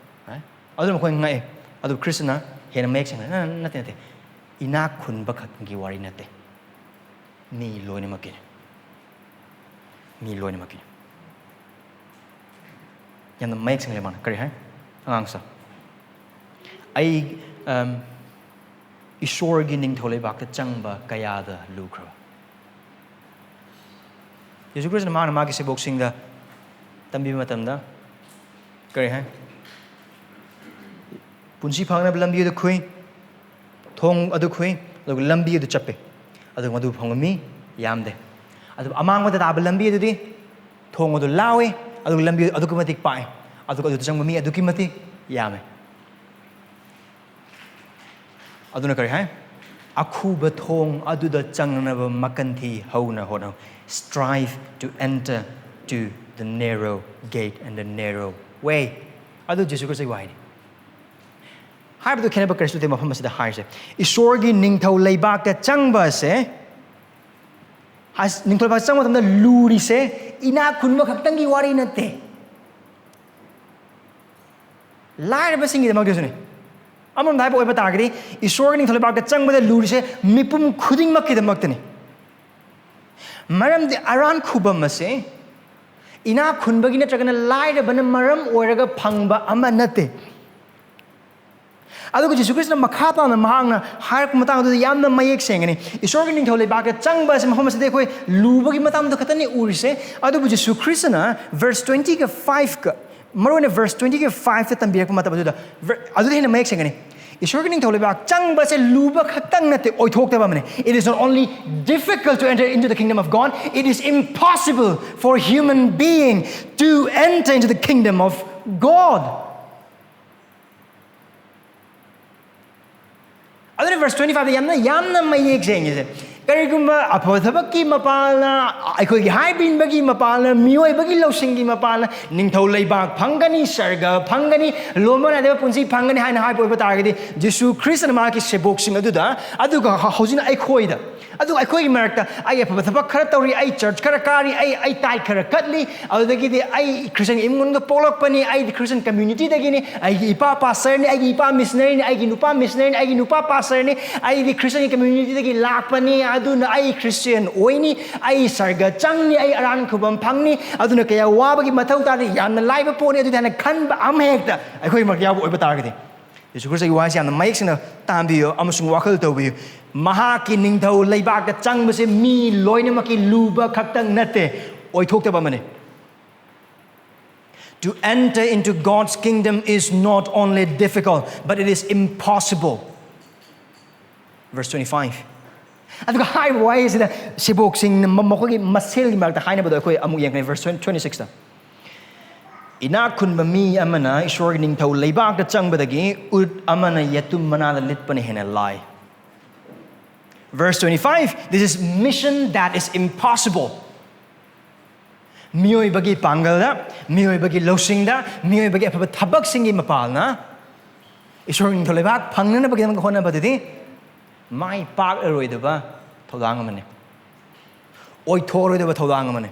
ꯑꯦ? ꯑꯗꯨꯅ ꯃꯈꯣꯏ ꯉꯛꯑꯦ꯫ ꯑꯗꯨ ꯈ꯭ꯔꯤꯁꯇꯅ ꯍꯦꯟꯅ ꯃꯌꯦꯛ ꯁꯦꯡꯅ, "ꯅ-, ꯅꯠꯇꯦ, ꯅꯠꯇꯦ꯫ ꯏꯅꯥꯛ ꯈꯨꯟꯕ ꯈꯛꯀꯤ ꯋꯥꯔꯤ ꯅꯠꯇꯦ꯫ ꯃꯤ ꯂꯣꯏꯅꯃꯛꯀꯤꯅꯤ꯫ ꯃꯤ ꯂꯣꯏꯅꯃꯛꯀꯤꯅꯤ"꯫ ꯌꯥꯝꯅ ꯃꯌꯦꯛ ꯁꯦꯡꯅ ꯃꯥꯅ ꯀꯔꯤ ꯍꯥꯏ? ꯑꯉꯥꯡꯁꯦ, "ꯑꯩ, ꯑꯝ, ꯏꯁꯣꯔꯒꯤ ꯅꯤꯡꯊꯧ ꯂꯩꯕꯥꯛꯇ ꯆꯪꯕ ꯀꯌꯥꯗ ꯂꯨꯈ꯭ꯔꯕ?" ꯌꯦꯁꯨ ꯈ꯭ꯔꯤꯁꯇꯅ ꯃꯥꯅ ꯃꯥꯒꯤ ꯁꯦꯕꯣꯛꯁꯤꯡꯗ ꯇꯝꯕꯤꯕ ꯃꯇꯝꯗ ꯀꯔꯤ ꯍꯥꯏ? "ꯄꯨꯟꯁꯤ ꯐꯪꯅꯕ ꯂꯝꯕꯤ ꯑꯗꯨ ꯈꯨꯏ, ꯊꯣꯡ ꯑꯗꯨ ꯈꯨꯏ, ꯑꯗꯨꯒ ꯂꯝꯕꯤ ꯑꯗꯨ ꯆꯞꯄꯤ, ꯑꯗꯨꯒ ꯃꯗꯨ ꯐꯪꯕ ꯃꯤ ꯌꯥꯝꯗꯦ꯫ ꯑꯗꯨꯕꯨ ꯑꯃꯥꯡꯕꯗ ꯇꯥꯕ ꯂꯝꯕꯤ ꯑꯗꯨꯗꯤ ꯊꯣꯡ ꯑꯗꯨ ꯂꯥꯎꯏ, ꯑꯗꯨꯒ ꯂꯝꯕꯤ ꯑꯗꯨꯛꯀꯤ ꯃꯇꯤꯛ ꯄꯥꯛꯏ, ꯑꯗꯨꯒ ꯑꯗꯨꯗ ꯆꯪꯕ ꯃꯤ ꯑꯗꯨꯛꯀꯤ ꯃꯇꯤꯛ ꯌꯥꯝꯃꯤ"꯫ ꯑꯗꯨꯅ ꯀꯔꯤ ꯍꯥꯏ? "ꯑꯈꯨꯕ ꯊꯣꯡ ꯑꯗꯨꯗ ꯆꯪꯅꯕ ꯃꯀꯟꯊꯤ ꯍꯧꯅ ꯍꯣꯠꯅꯧ꯫ Strive to enter to the narrow gate and the narrow way." ꯑꯗꯨ ꯖꯤꯁꯨ ꯈ꯭ꯔꯤꯁꯇꯒꯤ ꯋꯥꯍꯩꯅꯤ꯫ ꯍꯥꯏꯕꯗꯨ ꯈꯦꯠꯅꯕ ꯀꯔꯤꯁꯨ ꯅꯠꯇꯦ ꯃꯐꯝ ꯑꯁꯤꯗ ꯍꯥꯏꯔꯤꯁꯦ꯫ ꯏꯁꯣꯔꯒꯤ ꯅꯤꯡꯊꯧ ꯂꯩꯕꯥꯛꯇ ꯆꯪꯕ ꯑꯁꯦ, ꯑꯁ, ꯅꯤꯡꯊꯧ ꯂꯩꯕꯥꯛ ꯆꯪꯕ ꯃꯇꯝꯗ ꯂꯨꯔꯤꯁꯦ ꯏꯅꯥꯛ ꯈꯨꯟꯕ ꯈꯛꯇꯪꯒꯤ ꯋꯥꯔꯤ ꯅꯠꯇꯦ, ꯂꯥꯏꯔꯕꯁꯤꯡꯒꯤꯗꯃꯛꯇꯁꯨꯅꯦ꯫ ꯑꯃꯔꯣꯝꯗ ꯍꯥꯏꯕ ꯑꯣꯏꯕ ꯇꯥꯔꯒꯗꯤ, ꯏꯁꯣꯔꯒꯤ ꯅꯤꯡꯊꯧ ꯂꯩꯕꯥꯛꯇ ꯆꯪꯕꯗ ꯂꯨꯔꯤꯁꯦ ꯃꯤꯄꯨꯝ ꯈꯨꯗꯤꯡꯃꯛꯀꯤꯗꯃꯛꯇꯅꯤ꯫ ꯃꯔꯝꯗꯤ ꯑꯔꯥꯟ ꯈꯨꯕꯝ ꯑꯁꯦ ꯏꯅꯥꯛ ꯈꯨꯟꯕꯒꯤ ꯅꯠꯇ꯭ꯔꯒꯅ ꯂꯥꯏꯔꯕꯅ ꯃꯔꯝ ꯑꯣꯏꯔꯒ ꯐꯪꯕ ꯑꯃ ꯅꯠꯇꯦ꯫ ꯑꯗꯨꯒ ꯖꯤꯁꯨ ꯈ꯭ꯔꯤꯁꯇꯅ ꯃꯈꯥ ꯇꯥꯅ ꯃꯍꯥꯛꯅ ꯍꯥꯏꯔꯛꯄ ꯃꯇꯥꯡꯗꯨꯗ ꯌꯥꯝꯅ ꯃꯌꯦꯛ ꯁꯦꯡꯒꯅꯤ꯫ ꯏꯁꯣꯔꯒꯤ ꯅꯤꯡꯊꯧ ꯂꯩꯕꯥꯛꯇ ꯆꯪꯕ ꯑꯁꯤ ꯃꯐꯝ ꯑꯁꯤꯗ ꯑꯩꯈꯣꯏ ꯂꯨꯕꯒꯤ ꯃꯇꯥꯡꯗ ꯈꯛꯇꯅꯤ ꯎꯔꯤꯁꯦ꯫ ꯑꯗꯨꯕꯨ ꯖꯤꯁꯨ ꯈ꯭ꯔꯤꯁꯇꯅ verse twenty-five ꯀ, ꯃꯔꯨꯑꯣꯏꯅ verse twenty-five ꯇ ꯇꯝꯕꯤꯔꯛꯄ ꯃꯇꯝ ꯑꯗꯨꯗ, ver-, ꯑꯗꯨꯗ ꯍꯦꯟꯅ ꯃꯌꯦꯛ ꯁꯦꯡꯒꯅꯤ꯫ ꯏꯁꯣꯔꯒꯤ ꯅꯤꯡꯊꯧ ꯂꯩꯕꯥꯛ ꯆꯪꯕꯁꯦ ꯂꯨꯕ ꯈꯛꯇꯪ ꯅꯠꯇꯦ, ꯑꯣꯏꯊꯣꯛꯇꯕ ꯑꯃꯅꯤ꯫ It is not only difficult to enter into the kingdom of God, it is impossible for human being to enter into the kingdom of God. ꯑꯗꯨꯅ verse twenty-five ꯇ ꯌꯥꯝꯅ, ꯌꯥꯝꯅ ꯃꯌꯦꯛ ꯁꯦꯡꯉꯤꯁꯦ꯫ ꯀꯔꯤꯒꯨꯝꯕ ꯑꯐꯕ ꯊꯕꯛꯀꯤ ꯃꯄꯥꯜꯅ, ꯑꯩꯈꯣꯏꯒꯤ ꯍꯥꯏꯕ ꯏꯟꯕꯒꯤ ꯃꯄꯥꯜꯅ, ꯃꯤꯑꯣꯏꯕꯒꯤ ꯂꯧꯁꯤꯡꯒꯤ ꯃꯄꯥꯜꯅ ꯅꯤꯡꯊꯧ ꯂꯩꯕꯥꯛ ꯐꯪꯒꯅꯤ, ꯁꯔꯒ ꯐꯪꯒꯅꯤ, ꯂꯣꯝꯕ ꯅꯥꯏꯗꯕ ꯄꯨꯟꯁꯤ ꯐꯪꯒꯅꯤ ꯍꯥꯏꯅ ꯍꯥꯏꯕ ꯑꯣꯏꯕ ꯇꯥꯔꯒꯗꯤ, ꯖꯤꯁꯨ ꯈ꯭ꯔꯤꯁꯇꯅ ꯃꯍꯥꯛꯀꯤ ꯁꯦꯕꯣꯛꯁꯤꯡ ꯑꯗꯨꯗ, ꯑꯗꯨꯒ ꯍ-, ꯍꯧꯖꯤꯛꯅ ꯑꯩꯈꯣꯏꯗ, ꯑꯗꯨꯒ ꯑꯩꯈꯣꯏꯒꯤ ꯃꯔꯛꯇ ꯑꯩ ꯑꯐꯕ ꯊꯕꯛ ꯈꯔ ꯇꯧꯔꯤ, ꯑꯩ church ꯈꯔ ꯀꯥꯔꯤ, ꯑꯩ, ꯑꯩ tithe ꯈꯔ ꯀꯠꯂꯤ, ꯑꯗꯨꯗꯒꯤꯗꯤ ꯑꯩ Christian ꯏꯃꯨꯡꯗ ꯄꯣꯛꯂꯛꯄꯅꯤ, ꯑꯩꯗꯤ Christian community ꯗꯒꯤꯅꯤ, ꯑꯩꯒꯤ ꯏꯄꯥ pastor ꯅꯤ, ꯑꯩꯒꯤ ꯏꯄꯥ missionary ꯅꯤ, ꯑꯩꯒꯤ ꯅꯨꯄꯥ missionary ꯅꯤ, ꯑꯩꯒꯤ ꯅꯨꯄꯥ pastor ꯅꯤ, ꯑꯩꯗꯤ Christian community ꯗꯒꯤ ꯂꯥꯛꯄꯅꯤ, ꯑꯗꯨꯅ ꯑꯩ Christian ꯑꯣꯏꯅꯤ, ꯑꯩ ꯁꯔꯒ ꯆꯪꯅꯤ, ꯑꯩ ꯑꯔꯥꯟ ꯈꯨꯕꯝ ꯐꯪꯅꯤ, ꯑꯗꯨꯅ ꯀꯌꯥ ꯋꯥꯕꯒꯤ ꯃꯊꯧ ꯇꯥꯗꯦ, ꯌꯥꯝꯅ ꯂꯥꯏꯕ ꯄꯣꯠꯅꯤ, ꯑꯗꯨꯗꯤ ꯍꯥꯏꯅ ꯈꯟꯕ ꯑꯃ ꯍꯦꯛꯇ ꯑꯩꯈꯣꯏ ꯃꯔꯛꯇ ꯌꯥꯎꯕ ꯑꯣꯏꯕ ꯇꯥꯔꯒꯗꯤ, ꯌꯦꯁꯨ ꯈ꯭ꯔꯤꯁꯇꯒꯤ ꯋꯥꯍꯩꯁꯤ ꯌꯥꯝꯅ ꯃꯌꯦꯛ ꯁꯦꯡꯅ ꯇꯥꯕꯤꯌꯨ ꯑꯃꯁꯨꯡ ꯋꯥꯈꯜ ꯇꯧꯕꯤꯌꯨ꯫ ꯃꯍꯥꯛꯀꯤ ꯅꯤꯡꯊꯧ ꯂꯩꯕꯥꯛꯇ ꯆꯪꯕꯁꯦ ꯃꯤ ꯂꯣꯏꯅꯃꯛꯀꯤ ꯂꯨꯕ ꯈꯛꯇꯪ ꯅꯠꯇꯦ, ꯑꯣꯏꯊꯣꯛꯇꯕ ꯑꯃꯅꯤ꯫ To enter into God's kingdom is not only difficult, but it is impossible. Verse twenty-five. ꯑꯗꯨꯒ ꯍꯥꯏꯔꯤꯕ ꯋꯥꯍꯩꯁꯤꯗ ꯁꯦꯕꯣꯛꯁꯤꯡꯅ ꯃ-, ꯃꯈꯣꯏꯒꯤ ꯃꯁꯦꯜꯒꯤ ꯃꯔꯛꯇ ꯍꯥꯏꯅꯕꯗꯣ ꯑꯩꯈꯣꯏ ꯑꯃꯨꯛ ꯌꯦꯡꯒꯅꯤ, verse twenty, twenty-six ꯇ꯫ ꯏꯅꯥꯛ ꯈꯨꯟꯕ ꯃꯤ ꯑꯃꯅ ꯏꯁꯣꯔꯒꯤ ꯅꯤꯡꯊꯧ ꯂꯩꯕꯥꯛꯇ ꯆꯪꯕꯗꯒꯤ ꯎꯠ ꯑꯃꯅ ꯌꯦꯇꯨꯝ ꯃꯅꯥꯗ ꯂꯤꯠꯄꯅ ꯍꯦꯟꯅ ꯂꯥꯏ꯫ Verse twenty-five, this is mission that is impossible. ꯃꯤꯑꯣꯏꯕꯒꯤ ꯄꯥꯡꯒꯜꯗ, ꯃꯤꯑꯣꯏꯕꯒꯤ ꯂꯧꯁꯤꯡꯗ, ꯃꯤꯑꯣꯏꯕꯒꯤ ꯑꯐꯕ ꯊꯕꯛꯁꯤꯡꯒꯤ ꯃꯄꯥꯜꯅ ꯏꯁꯣꯔ ꯅꯤꯡꯊꯧ ꯂꯩꯕꯥꯛ ꯐꯪꯅꯅꯕꯒꯤꯗꯃꯛ ꯍꯣꯠꯅꯕꯗꯨꯗꯤ ꯃꯥꯏ ꯄꯥꯛꯂꯔꯣꯏꯗꯕ ꯊꯧꯗꯥꯡ ꯑꯃꯅꯤ, ꯑꯣꯏꯊꯣꯛꯂꯔꯣꯏꯗꯕ ꯊꯧꯗꯥꯡ ꯑꯃꯅꯤ꯫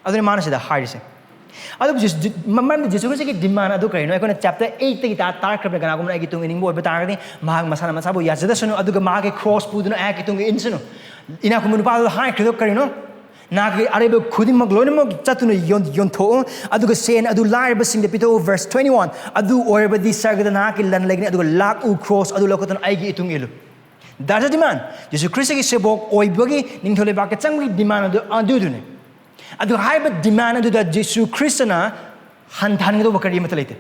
ꯑꯗꯨꯅꯤ ꯃꯥꯅ ꯁꯤꯗ ꯍꯥꯏꯔꯤꯁꯦ꯫ ꯑꯗꯨꯕꯨ ꯖꯤꯁꯨ-, ꯖꯤ-, ꯃ-, ꯃꯔꯝꯗꯤ ꯖꯤꯁꯨ ꯈ꯭ꯔꯤꯁꯇꯒꯤ demand ꯑꯗꯨ ꯀꯔꯤꯅꯣ? ꯑꯩꯈꯣꯏꯅ chapter eight ꯇꯒꯤ ꯇꯥ-, ꯇꯥꯔꯛꯈ꯭ꯔꯕꯅꯤ꯫ ꯀꯅꯥꯒꯨꯝꯕꯅ ꯑꯩꯒꯤ ꯇꯨꯡ ꯏꯅꯤꯡꯕ ꯑꯣꯏꯕ ꯇꯥꯔꯒꯗꯤ, ꯃꯍꯥꯛ ꯃꯁꯥꯅ ꯃꯁꯥꯕꯨ ꯌꯥꯖꯗꯁꯅꯨ, ꯑꯗꯨꯒ ꯃꯍꯥꯛꯀꯤ cross ꯄꯨꯗꯨꯅ ꯑꯩꯍꯥꯛꯀꯤ ꯇꯨꯡꯗ ꯏꯟꯁꯅꯨ꯫ ꯏꯅꯥꯛ ꯈꯨꯟꯕ ꯅꯨꯄꯥꯗꯨꯗ ꯍꯥꯏꯈ꯭ꯔꯤꯗꯣ ꯀꯔꯤꯅꯣ? ꯅꯍꯥꯛꯀꯤ ꯑꯔꯩꯕ ꯈꯨꯗꯤꯡꯃꯛ ꯂꯣꯏꯅꯃꯛ ꯆꯠꯇꯨꯅ ꯌꯣꯟ-, ꯌꯣꯟꯊꯣꯛꯎ, ꯑꯗꯨꯒ ꯁꯦꯟ ꯑꯗꯨ ꯂꯥꯏꯔꯕꯁꯤꯡꯗ ꯄꯤꯊꯣꯛꯎ꯫ Verse twenty-one, "ꯑꯗꯨ ꯑꯣꯏꯔꯕꯗꯤ ꯁꯔꯒꯗ ꯅꯍꯥꯛꯀꯤ ꯂꯟ ꯂꯩꯒꯅꯤ, ꯑꯗꯨꯒ ꯂꯥꯛꯎ, cross ꯑꯗꯨ ꯂꯧꯈꯠꯇꯨꯅ ꯑꯩꯒꯤ ꯏꯇꯨꯡ ꯏꯜꯂꯨ." That's the demand. ꯖꯤꯁꯨ ꯈ꯭ꯔꯤꯁꯇꯒꯤ ꯁꯦꯕꯣꯛ ꯑꯣꯏꯕꯒꯤ ꯅꯤꯡꯊꯧ ꯂꯩꯕꯥꯛꯇ ꯆꯪꯕꯒꯤ demand ꯑꯗꯨ ꯑꯗꯨꯗꯨꯅꯤ꯫ ꯑꯗꯨ ꯍꯥꯏꯔꯤꯕ demand ꯑꯗꯨꯗ ꯖꯤꯁꯨ ꯈ꯭ꯔꯤꯁꯇꯅ ꯍꯟꯊꯍꯟꯒꯗꯧꯕ ꯀꯔꯤ ꯑꯃꯠꯇ ꯂꯩꯇꯦ꯫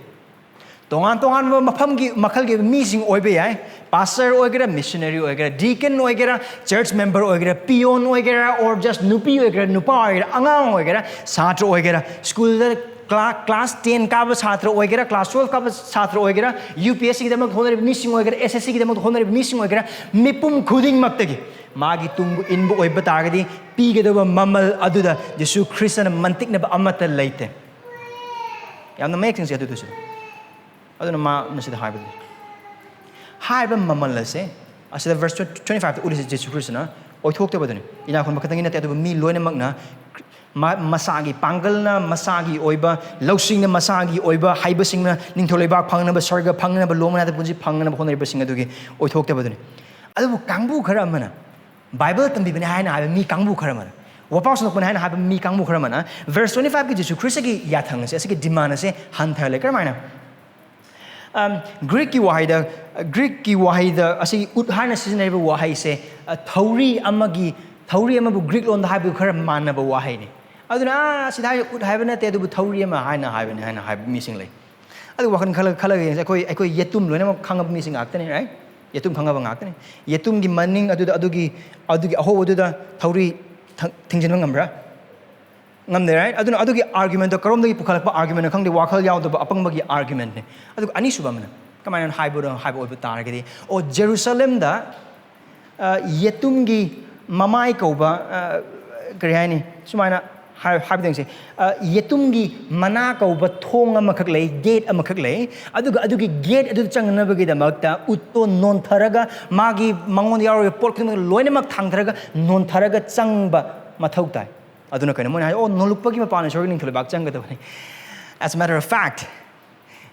ꯇꯣꯉꯥꯟ ꯇꯣꯉꯥꯟꯕ ꯃꯐꯝꯒꯤ, ꯃꯈꯜꯒꯤ ꯃꯤꯁꯤꯡ ꯑꯣꯏꯕ ꯌꯥꯏ꯫ Pastor ꯑꯣꯏꯒꯦꯔꯥ, missionary ꯑꯣꯏꯒꯦꯔꯥ, deacon ꯑꯣꯏꯒꯦꯔꯥ, church member ꯑꯣꯏꯒꯦꯔꯥ, peon ꯑꯣꯏꯒꯦꯔꯥ, or just ꯅꯨꯄꯤ ꯑꯣꯏꯒꯦꯔꯥ, ꯅꯨꯄꯥ ꯑꯣꯏꯒꯦꯔꯥ, ꯑꯉꯥꯡ ꯑꯣꯏꯒꯦꯔꯥ, ꯁꯥꯇ꯭ꯔ ꯑꯣꯏꯒꯦꯔꯥ, ꯁ꯭ꯀꯨꯜꯗ ꯀ꯭ꯂꯥ-, class ten ꯀꯥꯕ ꯁꯥꯇ꯭ꯔ ꯑꯣꯏꯒꯦꯔꯥ, class twelve ꯀꯥꯕ ꯁꯥꯇ꯭ꯔ ꯑꯣꯏꯒꯦꯔꯥ, UPSCꯒꯤꯗꯃꯛ ꯍꯣꯠꯅꯔꯤꯕ ꯃꯤꯁꯤꯡ ꯑꯣꯏꯒꯦꯔꯥ, SSCꯒꯤꯗꯃꯛ ꯍꯣꯠꯅꯔꯤꯕ ꯃꯤꯁꯤꯡ ꯑꯣꯏꯒꯦꯔꯥ, ꯃꯤꯄꯨꯝ ꯈꯨꯗꯤꯡꯃꯛꯇꯒꯤ ꯃꯥꯒꯤ ꯇꯨꯡꯕꯨ ꯏꯟꯕ ꯑꯣꯏꯕ ꯇꯥꯔꯒꯗꯤ, ꯄꯤꯒꯗꯕ ꯃꯃꯜ ꯑꯗꯨꯗ ꯖꯤꯁꯨ ꯈ꯭ꯔꯤꯁꯇꯅ ꯃꯟꯇꯤꯛꯅꯕ ꯑꯃꯠꯇ ꯂꯩꯇꯦ꯫ ꯌꯥꯝꯅ ꯃꯌꯦꯛ ꯁꯦꯡꯁꯦ ꯑꯗꯨꯗꯨꯁꯨ꯫ ꯑꯗꯨꯅ ꯃꯥ ꯃꯁꯤꯗ ꯍꯥꯏꯕꯗꯨ, ꯍꯥꯏꯔꯤꯕ ꯃꯃꯜ ꯑꯁꯦ, ꯑꯁꯤꯗ verse twenty-fiveꯇ ꯎꯠꯂꯤꯁꯦ ꯖꯤꯁꯨ ꯈ꯭ꯔꯤꯁꯇꯅ ꯑꯣꯏꯊꯣꯛꯇꯕꯗꯨꯅꯤ꯫ ꯏꯅꯥꯛ ꯈꯨꯟꯕ ꯈꯛꯇꯪꯒꯤ ꯅꯠꯇꯦ, ꯑꯗꯨꯕꯨ ꯃꯤ ꯂꯣꯏꯅꯃꯛꯅ ꯃꯥ-, ꯃꯁꯥꯒꯤ ꯄꯥꯡꯒꯜꯅ, ꯃꯁꯥꯒꯤ ꯑꯣꯏꯕ ꯂꯧꯁꯤꯡꯅ, ꯃꯁꯥꯒꯤ ꯑꯣꯏꯕ ꯍꯩꯕꯁꯤꯡꯅ ꯅꯤꯡꯊꯧ ꯂꯩꯕꯥꯛ ꯐꯪꯅꯕ, ꯁꯔꯒ ꯐꯪꯅꯕ, ꯂꯣꯡꯕ ꯅꯥꯏꯗꯕ ꯄꯨꯟꯁꯤ ꯐꯪꯅꯕ ꯍꯣꯠꯅꯔꯤꯕꯁꯤꯡ ꯑꯗꯨꯒꯤ ꯑꯣꯏꯊꯣꯛꯇꯕꯗꯨꯅꯤ꯫ ꯑꯗꯨꯕꯨ ꯀꯥꯡꯕꯨ ꯈꯔ ꯑꯃꯅ, ꯕꯥꯏꯕꯜ ꯇꯝꯕꯤꯕꯅꯤ ꯍꯥꯏꯅ ꯍꯥꯏꯕ ꯃꯤ ꯀꯥꯡꯕꯨ ꯈꯔ ꯑꯃꯅ, ꯋꯥꯄꯥꯎ ꯁꯟꯗꯣꯛꯄꯅꯤ ꯍꯥꯏꯅ ꯍꯥꯏꯕ ꯃꯤ ꯀꯥꯡꯕꯨ ꯈꯔ ꯑꯃꯅ, verse twenty-fiveꯀꯤ ꯖꯤꯁꯨ ꯈ꯭ꯔꯤꯁꯇꯒꯤ ꯌꯥꯊꯪ ꯑꯁꯦ, ꯑꯁꯤꯒꯤ demand ꯑꯁꯦ ꯍꯟꯊꯍꯜꯂꯦ꯫ ꯀꯔꯝꯍꯥꯏꯅ? ꯑꯝ, Greekꯀꯤ ꯋꯥꯍꯩꯗ, Greekꯀꯤ ꯋꯥꯍꯩꯗ ꯑꯁꯤ ꯎꯠ ꯍꯥꯏꯅ ꯁꯤꯖꯤꯟꯅꯔꯤꯕ ꯋꯥꯍꯩꯁꯦ, ꯑ, ꯊꯧꯔꯤ ꯑꯃꯒꯤ, ꯊꯧꯔꯤ ꯑꯃꯕꯨ Greek ꯂꯣꯟꯗ ꯍꯥꯏꯕꯗꯨ ꯈꯔ ꯃꯥꯟꯅꯕ ꯋꯥꯍꯩꯅꯤ꯫ ꯑꯗꯨꯅ, "ꯑꯥ, ꯁꯤꯗ ꯍꯥꯏ-, ꯎꯠ ꯍꯥꯏꯕ ꯅꯠꯇꯦ, ꯑꯗꯨꯕꯨ ꯊꯧꯔꯤ ꯑꯃ ꯍꯥꯏꯅ ꯍꯥꯏꯕꯅꯤ" ꯍꯥꯏꯅ ꯍꯥꯏꯕ ꯃꯤꯁꯤꯡ ꯂꯩ꯫ ꯑꯗꯨ ꯋꯥꯈꯜ ꯈꯜꯂ-, ꯈꯜꯂꯒ ꯌꯦꯡꯁꯦ꯫ ꯑꯩꯈꯣꯏ, ꯑꯩꯈꯣꯏ ꯌꯦꯇꯨꯝ ꯂꯣꯏꯅꯃꯛ ꯈꯪꯉꯕ ꯃꯤꯁꯤꯡ ꯉꯥꯛꯇꯅꯤ, right? ꯌꯦꯇꯨꯝ ꯈꯪꯉꯕ ꯉꯥꯛꯇꯅꯤ꯫ ꯌꯦꯇꯨꯝꯒꯤ ꯃꯅꯤꯡ ꯑꯗꯨꯗ, ꯑꯗꯨꯒꯤ, ꯑꯗꯨꯒꯤ ꯑꯍꯣꯕꯗꯨꯗ ꯊꯧꯔꯤ ꯊ-, ꯊꯤꯡꯖꯤꯟꯕ ꯉꯝꯕ꯭ꯔꯥ? ꯉꯝꯗꯦ, right? ꯑꯗꯨꯅ ꯑꯗꯨꯒꯤ argumentꯗꯣ ꯀꯔꯣꯝꯗꯒꯤ ꯄꯨꯈꯠꯂꯛꯄ argumentꯅꯣ ꯈꯪꯗꯦ, ꯋꯥꯈꯜ ꯌꯥꯎꯗꯕ ꯑꯄꯪꯕꯒꯤ argumentꯅꯤ꯫ ꯑꯗꯨꯒ ꯑꯅꯤꯁꯨꯕ ꯑꯃꯅ ꯀꯃꯥꯏꯅ ꯍꯥꯏꯕꯅꯣ ꯍꯥꯏꯕ ꯑꯣꯏꯕ ꯇꯥꯔꯒꯗꯤ, ꯑꯣ, ꯖꯦꯔꯨꯁꯂꯦꯝꯗ, ꯑ, ꯌꯦꯇꯨꯝꯒꯤ ꯃꯃꯥꯏ ꯀꯧꯕ, ꯑ, ꯀꯔꯤ ꯍꯥꯏꯅꯤ, ꯁꯨꯃꯥꯏꯅ ꯍꯥꯏ- ꯍꯥꯏꯕꯗꯤ ꯌꯦꯡꯁꯦ, ꯑ, ꯌꯦꯇꯨꯝꯒꯤ ꯃꯅꯥ ꯀꯧꯕ ꯊꯣꯡ ꯑꯃꯈꯛ ꯂꯩ, ꯒꯦꯠ ꯑꯃꯈꯛ ꯂꯩ꯫ ꯑꯗꯨꯒ ꯑꯗꯨꯒꯤ ꯒꯦꯠ ꯑꯗꯨ ꯆꯪꯅꯕꯒꯤꯗꯃꯛꯇ ꯎꯠꯇꯣ ꯅꯣꯟꯊꯔꯒ, ꯃꯥꯒꯤ ꯃꯉꯣꯟꯗ ꯌꯥꯎꯔꯤꯕ ꯄꯣꯠ ꯈꯨꯗꯤꯡꯃꯛ ꯂꯣꯏꯅꯃꯛ ꯊꯥꯡꯊꯔꯒ ꯅꯣꯟꯊꯔꯒ ꯆꯪꯕ ꯃꯊꯧ ꯇꯥꯏ꯫ ꯑꯗꯨꯅ ꯀꯩꯅꯣ ꯃꯣꯏꯅ ꯍꯥꯏ, "ꯑꯣ, ꯅꯣꯜꯂꯨꯛꯄꯒꯤ ꯃꯄꯥꯟꯅ ꯏꯁꯣꯔꯒꯤ ꯅꯤꯡꯊꯧ ꯂꯩꯕꯥꯛ ꯆꯪꯒꯗꯕꯅꯤ"? As a matter of fact,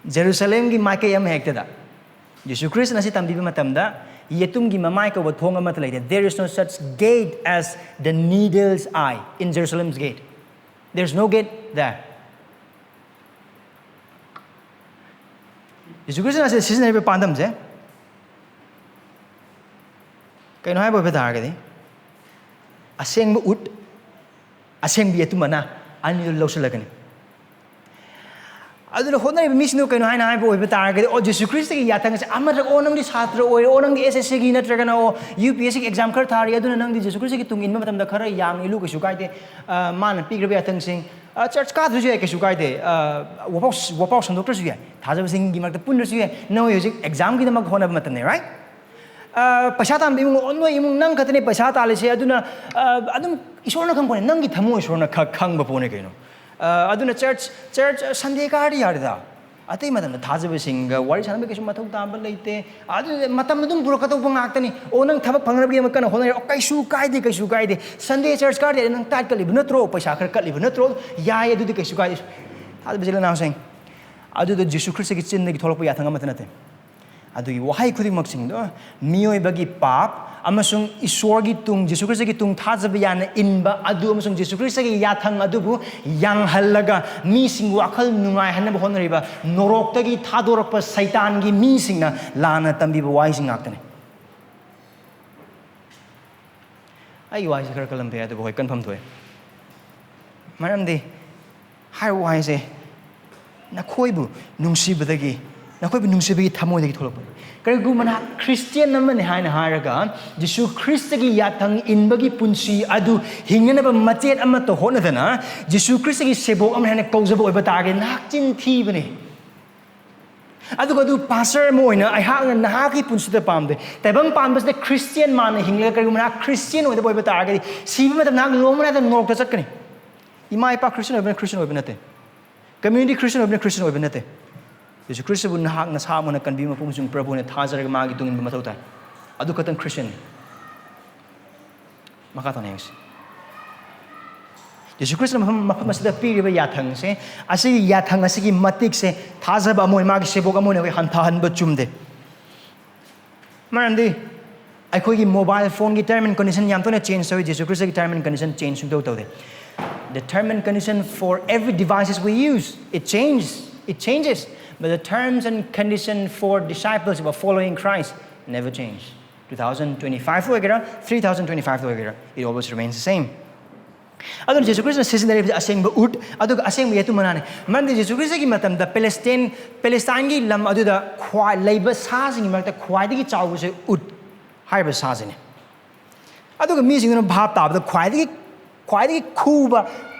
ꯖꯦꯔꯨꯁꯂꯦꯝꯒꯤ ꯃꯥꯏꯀꯩ ꯑꯃ ꯍꯦꯛꯇꯗ ꯖꯤꯁꯨ ꯈ꯭ꯔꯤꯁꯅ ꯑꯁꯤ ꯇꯝꯕꯤꯕ ꯃꯇꯝꯗ, "ꯌꯦꯇꯨꯝꯒꯤ ꯃꯃꯥꯏ ꯀꯧꯕ ꯊꯣꯡ ꯑꯃꯠꯇ ꯂꯩꯇꯦ." There is no such gate as the needle's eye in Jerusalem's gate. There is no gate there. ꯖꯤꯁꯨ ꯈ꯭ꯔꯤꯁꯅ ꯑꯁꯤ ꯁꯤꯖꯤꯟꯅꯔꯤꯕ ꯄꯥꯟꯗꯝꯁꯦ ꯀꯩꯅꯣ ꯍꯥꯏꯕ ꯑꯣꯏꯕ ꯇꯥꯔꯒꯗꯤ, ꯑꯁꯦꯡꯕ ꯎꯠ, ꯑꯁꯦꯡꯕ ꯌꯦꯇꯨꯝ ꯃꯅꯥ ꯑꯅꯤꯗꯨ ꯂꯧꯁꯤꯜꯂꯒꯅꯤ꯫ ꯑꯗꯨꯅ ꯍꯣꯠꯅꯔꯤꯕ ꯃꯤꯁꯤꯡꯗꯨ ꯀꯩꯅꯣ ꯍꯥꯏꯅ ꯍꯥꯏꯕ ꯑꯣꯏꯕ ꯇꯥꯔꯒꯗꯤ, "ꯑꯣ, ꯖꯤꯁꯨ ꯈ꯭ꯔꯤꯁꯇꯒꯤ ꯌꯥꯊꯪꯁꯦ ꯑꯃꯗ, ꯑꯣ, ꯅꯪꯗꯤ ꯁꯥꯇ꯭ꯔ ꯑꯣꯏꯔꯦ, ꯑꯣ, ꯅꯪꯗꯤ ꯑꯦꯁ ꯑꯦꯁ ꯁꯤꯒꯤ ꯅꯠꯇ꯭ꯔꯒꯅ, ꯑꯣ, ꯌꯨ ꯄꯤ ꯑꯦꯁ ꯁꯤꯒꯤ ꯑꯦꯛꯖꯥꯝ ꯈꯔ ꯊꯥꯔꯤ, ꯑꯗꯨꯅ ꯅꯪꯗꯤ ꯖꯤꯁꯨ ꯈ꯭ꯔꯤꯁꯇꯒꯤ ꯇꯨꯡ ꯏꯟꯕ ꯃꯇꯝꯗ ꯈꯔ ꯌꯥꯡ ꯏꯜꯂꯨ, ꯀꯩꯁꯨ ꯀꯥꯏꯗꯦ꯫ ꯑ, ꯃꯥꯅ ꯄꯤꯈ꯭ꯔꯕ ꯌꯥꯊꯪꯁꯤꯡ, ꯑ, ꯆꯔꯆ ꯀꯥꯗ꯭ꯔꯁꯨ ꯌꯥꯏ, ꯀꯩꯁꯨ ꯀꯥꯏꯗꯦ꯫ ꯑ, ꯋꯥꯐꯥꯎ, ꯋꯥꯐꯥꯎ ꯁꯟꯗꯣꯛꯇ꯭ꯔꯁꯨ ꯌꯥꯏ, ꯊꯥꯖꯕꯁꯤꯡꯒꯤ ꯃꯔꯛꯇ ꯄꯨꯟꯗ꯭ꯔꯁꯨ ꯌꯥꯏ꯫ ꯅꯈꯣꯏ ꯍꯧꯖꯤꯛ ꯑꯦꯛꯖꯥꯝꯒꯤꯗꯃꯛ ꯍꯣꯠꯅꯕ ꯃꯇꯝꯅꯦ, right?" ꯑ, ꯄꯩꯁꯥ ꯇꯥꯟꯕ ꯏꯃꯨꯡ, "ꯑꯣ, ꯅꯣꯏ ꯏꯃꯨꯡ ꯅꯪ ꯈꯛꯇꯅꯦ ꯄꯩꯁꯥ ꯇꯥꯜꯂꯤꯁꯦ, ꯑꯗꯨꯅ, ꯑ, ꯑꯗꯨꯝ ꯏꯁꯣꯔꯅ ꯈꯪꯕꯅꯦ, ꯅꯪꯒꯤ ꯊꯃꯣꯏ ꯏꯁꯣꯔꯅ ꯈ-, ꯈꯪꯕ ꯄꯣꯠꯅꯦ ꯀꯩꯅꯣ꯫ ꯑ, ꯑꯗꯨꯅ ꯆꯔꯆ, ꯆꯔꯆ, ꯑ, ꯁꯟꯗꯦ ꯀꯥꯔꯗꯤ ꯌꯥꯔꯦꯗ꯫ ꯑꯇꯩ ꯃꯇꯝꯗ ꯊꯥꯖꯕꯁꯤꯡꯒ ꯋꯥꯔꯤ ꯁꯥꯟꯅꯕ ꯀꯩꯁꯨ ꯃꯊꯧ ꯇꯥꯕ ꯂꯩꯇꯦ꯫ ꯑꯗꯨ ꯃꯇꯝ ꯑꯗꯨꯝ ꯄꯨꯔꯛꯀꯗꯧꯕ ꯉꯥꯛꯇꯅꯤ꯫ ꯑꯣ, ꯅꯪ ꯊꯕꯛ ꯐꯪꯅꯕꯒꯤ ꯑꯃ ꯀꯟꯅ ꯍꯣꯠꯅꯔꯤ꯫ ꯑꯣ, ꯀꯩꯁꯨ ꯀꯥꯏꯗꯦ, ꯀꯩꯁꯨ ꯀꯥꯏꯗꯦ꯫ ꯁꯟꯗꯦ ꯆꯔꯆ ꯀꯥꯔꯗꯤ ꯅꯪ ꯇꯥꯏꯠ ꯀꯠꯂꯤꯕ ꯅꯠꯇ꯭ꯔꯣ? ꯄꯩꯁꯥ ꯈꯔ ꯀꯠꯂꯤꯕ ꯅꯠꯇ꯭ꯔꯣ? ꯌꯥꯏ, ꯑꯗꯨꯗꯤ ꯀꯩꯁꯨ ꯀꯥꯏꯗꯦ꯫" ꯊꯥꯖꯕ ꯏꯆꯤꯜ ꯏꯅꯥꯎꯁꯤꯡ, ꯑꯗꯨꯗꯣ ꯖꯤꯁꯨ ꯈ꯭ꯔꯤꯁꯇꯒꯤ ꯆꯤꯟꯗꯒꯤ ꯊꯣꯛꯂꯛꯄ ꯌꯥꯊꯪ ꯑꯃꯠꯇ ꯅꯠꯇꯦ꯫ ꯑꯗꯨꯒꯤ ꯋꯥꯍꯩ ꯈꯨꯗꯤꯡꯃꯛꯁꯤꯡꯗꯣ ꯃꯤꯑꯣꯏꯕꯒꯤ ꯄꯥꯞ ꯑꯃꯁꯨꯡ ꯏꯁꯣꯔꯒꯤ ꯇꯨꯡ, ꯖꯤꯁꯨ ꯈ꯭ꯔꯤꯁꯇꯒꯤ ꯇꯨꯡ ꯊꯥꯖꯕ ꯌꯥꯅ ꯏꯟꯕ ꯑꯗꯨ ꯑꯃꯁꯨꯡ ꯖꯤꯁꯨ ꯈ꯭ꯔꯤꯁꯇꯒꯤ ꯌꯥꯊꯪ ꯑꯗꯨꯕꯨ ꯌꯥꯡꯍꯜꯂꯒ ꯃꯤꯁꯤꯡ ꯋꯥꯈꯜ ꯅꯨꯡꯉꯥꯏꯍꯟꯅꯕ ꯍꯣꯠꯅꯔꯤꯕ, ꯅꯣꯔꯣꯛꯇꯒꯤ ꯊꯥꯗꯣꯔꯛꯄ ꯁꯩꯇꯥꯟꯒꯤ ꯃꯤꯁꯤꯡꯅ ꯂꯥꯟꯅ ꯇꯝꯕꯤꯕ ꯋꯥꯍꯩꯁꯤꯡ ꯉꯥꯛꯇꯅꯤ꯫ ꯑꯩꯒꯤ ꯋꯥꯍꯩꯁꯦ ꯈꯔ ꯀꯜꯂꯝꯕ ꯌꯥꯏ, ꯑꯗꯨꯕꯨ ꯍꯣꯏ, ꯀꯟꯐꯝ ꯊꯣꯛꯑꯦ꯫ ꯃꯔꯝꯗꯤ ꯍꯥꯏꯔꯤꯕ ꯋꯥꯍꯩꯁꯦ ꯅꯈꯣꯏꯕꯨ ꯅꯨꯡꯁꯤꯕꯗꯒꯤ, ꯅꯈꯣꯏꯕꯨ ꯅꯨꯡꯁꯤꯕꯒꯤ ꯊꯃꯣꯏꯗꯒꯤ ꯊꯣꯛꯂꯛꯄꯅꯤ꯫ ꯀꯔꯤꯒꯨꯝꯕ ꯅꯍꯥꯛ ꯈ꯭ꯔꯤꯁꯇꯤꯌꯥꯟ ꯑꯃꯅꯤ ꯍꯥꯏꯅ ꯍꯥꯏꯔꯒ ꯖꯤꯁꯨ ꯈ꯭ꯔꯤꯁꯇꯒꯤ ꯌꯥꯊꯪ ꯏꯟꯕꯒꯤ ꯄꯨꯟꯁꯤ ꯑꯗꯨ ꯍꯤꯡꯅꯅꯕ ꯃꯆꯦꯠ ꯑꯃꯠꯇ ꯍꯣꯠꯅꯗꯅ ꯖꯤꯁꯨ ꯈ꯭ꯔꯤꯁꯇꯒꯤ ꯁꯦꯕꯣꯛ ꯑꯃꯅꯤ ꯍꯥꯏꯅ ꯀꯧꯖꯕ ꯑꯣꯏꯕ ꯇꯥꯔꯒꯗꯤ ꯅꯍꯥꯛ ꯆꯤꯟ ꯊꯤꯕꯅꯤ꯫ ꯑꯗꯨꯒ ꯑꯗꯨ ꯄꯥꯁꯇꯔ ꯑꯃ ꯑꯣꯏꯅ ꯑꯩꯍꯥꯛꯅ ꯅꯍꯥꯛꯀꯤ ꯄꯨꯟꯁꯤꯗ ꯄꯥꯝꯗꯦ꯫ ꯇꯥꯏꯕꯪ ꯄꯥꯟꯕꯁꯤꯗ ꯈ꯭ꯔꯤꯁꯇꯤꯌꯥꯟ ꯃꯥꯟꯅ ꯍꯤꯡꯂꯒ ꯀꯔꯤꯒꯨꯝꯕ ꯅꯍꯥꯛ ꯈ꯭ꯔꯤꯁꯇꯤꯌꯥꯟ ꯑꯣꯏꯗꯕ ꯑꯣꯏꯕ ꯇꯥꯔꯒꯗꯤ ꯁꯤꯕ ꯃꯇꯝꯗ ꯅꯍꯥꯛ ꯂꯣꯡꯕ ꯅꯥꯏꯗꯅ ꯅꯣꯔꯣꯛꯇ ꯆꯠꯀꯅꯤ꯫ ꯏꯃꯥ ꯏꯄꯥ ꯈ꯭ꯔꯤꯁꯇꯤꯌꯟ ꯑꯣꯏꯕꯅ ꯈ꯭ꯔꯤꯁꯇꯤꯌꯟ ꯑꯣꯏꯕ ꯅꯠꯇꯦ꯫ ꯀꯝꯃ꯭ꯌꯨꯅꯤꯇꯤ ꯈ꯭ꯔꯤꯁꯇꯤꯌꯟ ꯑꯣꯏꯕꯅ ꯈ꯭ꯔꯤꯁꯇꯤꯌꯟ ꯑꯣꯏꯕ ꯅꯠꯇꯦ꯫ ꯌꯦꯁꯨ ꯈ꯭ꯔꯤꯁꯇꯕꯨ ꯅꯍꯥꯛ ꯅꯁꯥꯃꯛꯅ ꯀꯟꯕꯤꯕ ꯃꯄꯨ ꯑꯃꯁꯨꯡ ꯄ꯭ꯔꯚꯨꯅ ꯊꯥꯖꯔꯒ ꯃꯥꯒꯤ ꯇꯨꯡ ꯏꯟꯕ ꯃꯊꯧ ꯇꯥꯏ꯫ ꯑꯗꯨ ꯈꯛꯇꯪ ꯈ꯭ꯔꯤꯁꯇꯤꯌꯟꯅꯤ꯫ ꯃꯈꯥ ꯇꯥꯅ ꯌꯦꯡꯁꯤ꯫ ꯌꯦꯁꯨ ꯈ꯭ꯔꯤꯁꯇꯅ ꯃꯐꯝ, ꯃꯐꯝ ꯑꯁꯤꯗ ꯄꯤꯔꯤꯕ ꯌꯥꯊꯪꯁꯦ, ꯑꯁꯤꯒꯤ ꯌꯥꯊꯪ ꯑꯁꯤꯒꯤ ꯃꯇꯤꯛꯁꯦ ꯊꯥꯖꯕ ꯑꯃ ꯑꯣꯏꯅ, ꯃꯥꯒꯤ ꯁꯦꯕꯣꯛ ꯑꯃ ꯑꯣꯏꯅ ꯑꯩꯈꯣꯏ ꯍꯟꯊꯍꯟꯕ ꯆꯨꯝꯗꯦ꯫ ꯃꯔꯝꯗꯤ ꯑꯩꯈꯣꯏꯒꯤ ꯃꯣꯕꯥꯏꯜ ꯐꯣꯟꯒꯤ term and condition ꯌꯥꯝ ꯇꯣꯏꯅ change ꯇꯧꯏ, ꯖꯦꯁꯨ ꯈ꯭ꯔꯤꯁꯇꯒꯤ term and condition change ꯁꯨꯡꯇꯧ ꯇꯧꯗꯦ꯫ The term and condition for every devices we use, it changes, it changes. But the terms and condition for disciples who are following Christ never change. Two thousand twenty-five ꯑꯣꯏꯒꯦꯔꯥ, three thousand twenty-five ꯑꯣꯏꯒꯦꯔꯥ, it always remains the same. ꯑꯗꯨꯅ ꯖꯦꯁꯨ ꯈ꯭ꯔꯤꯁꯇꯅ ꯁꯤꯖꯤꯟꯅꯔꯤꯕꯁꯤ ꯑꯁꯦꯡꯕ ꯎꯠ, ꯑꯗꯨꯒ ꯑꯁꯦꯡꯕ ꯌꯦꯇꯨꯝ ꯃꯅꯥꯅꯤ꯫ ꯃꯔꯝꯗꯤ ꯖꯦꯁꯨ ꯈ꯭ꯔꯤꯁꯇꯒꯤ ꯃꯇꯝꯗ ꯄꯦꯂꯦꯁꯇꯥꯏꯟ, ꯄꯦꯂꯦꯁꯇꯥꯏꯟꯒꯤ ꯂꯝ ꯑꯗꯨꯗ ꯈ꯭ꯋꯥꯏ, ꯂꯩꯕ ꯁꯥꯁꯤꯡꯒꯤ ꯃꯔꯛꯇ ꯈ꯭ꯋꯥꯏꯗꯒꯤ ꯆꯥꯎꯕꯁꯦ ꯎꯠ ꯍꯥꯏꯔꯤꯕ ꯁꯥꯁꯤꯅꯤ꯫ ꯑꯗꯨꯒ ꯃꯤꯁꯤꯡꯗꯨꯅ ꯚꯥꯞ ꯇꯥꯕꯗ ꯈ꯭ꯋꯥꯏꯗꯒꯤ, ꯈ꯭ꯋꯥꯏꯗꯒꯤ ꯈꯨꯕ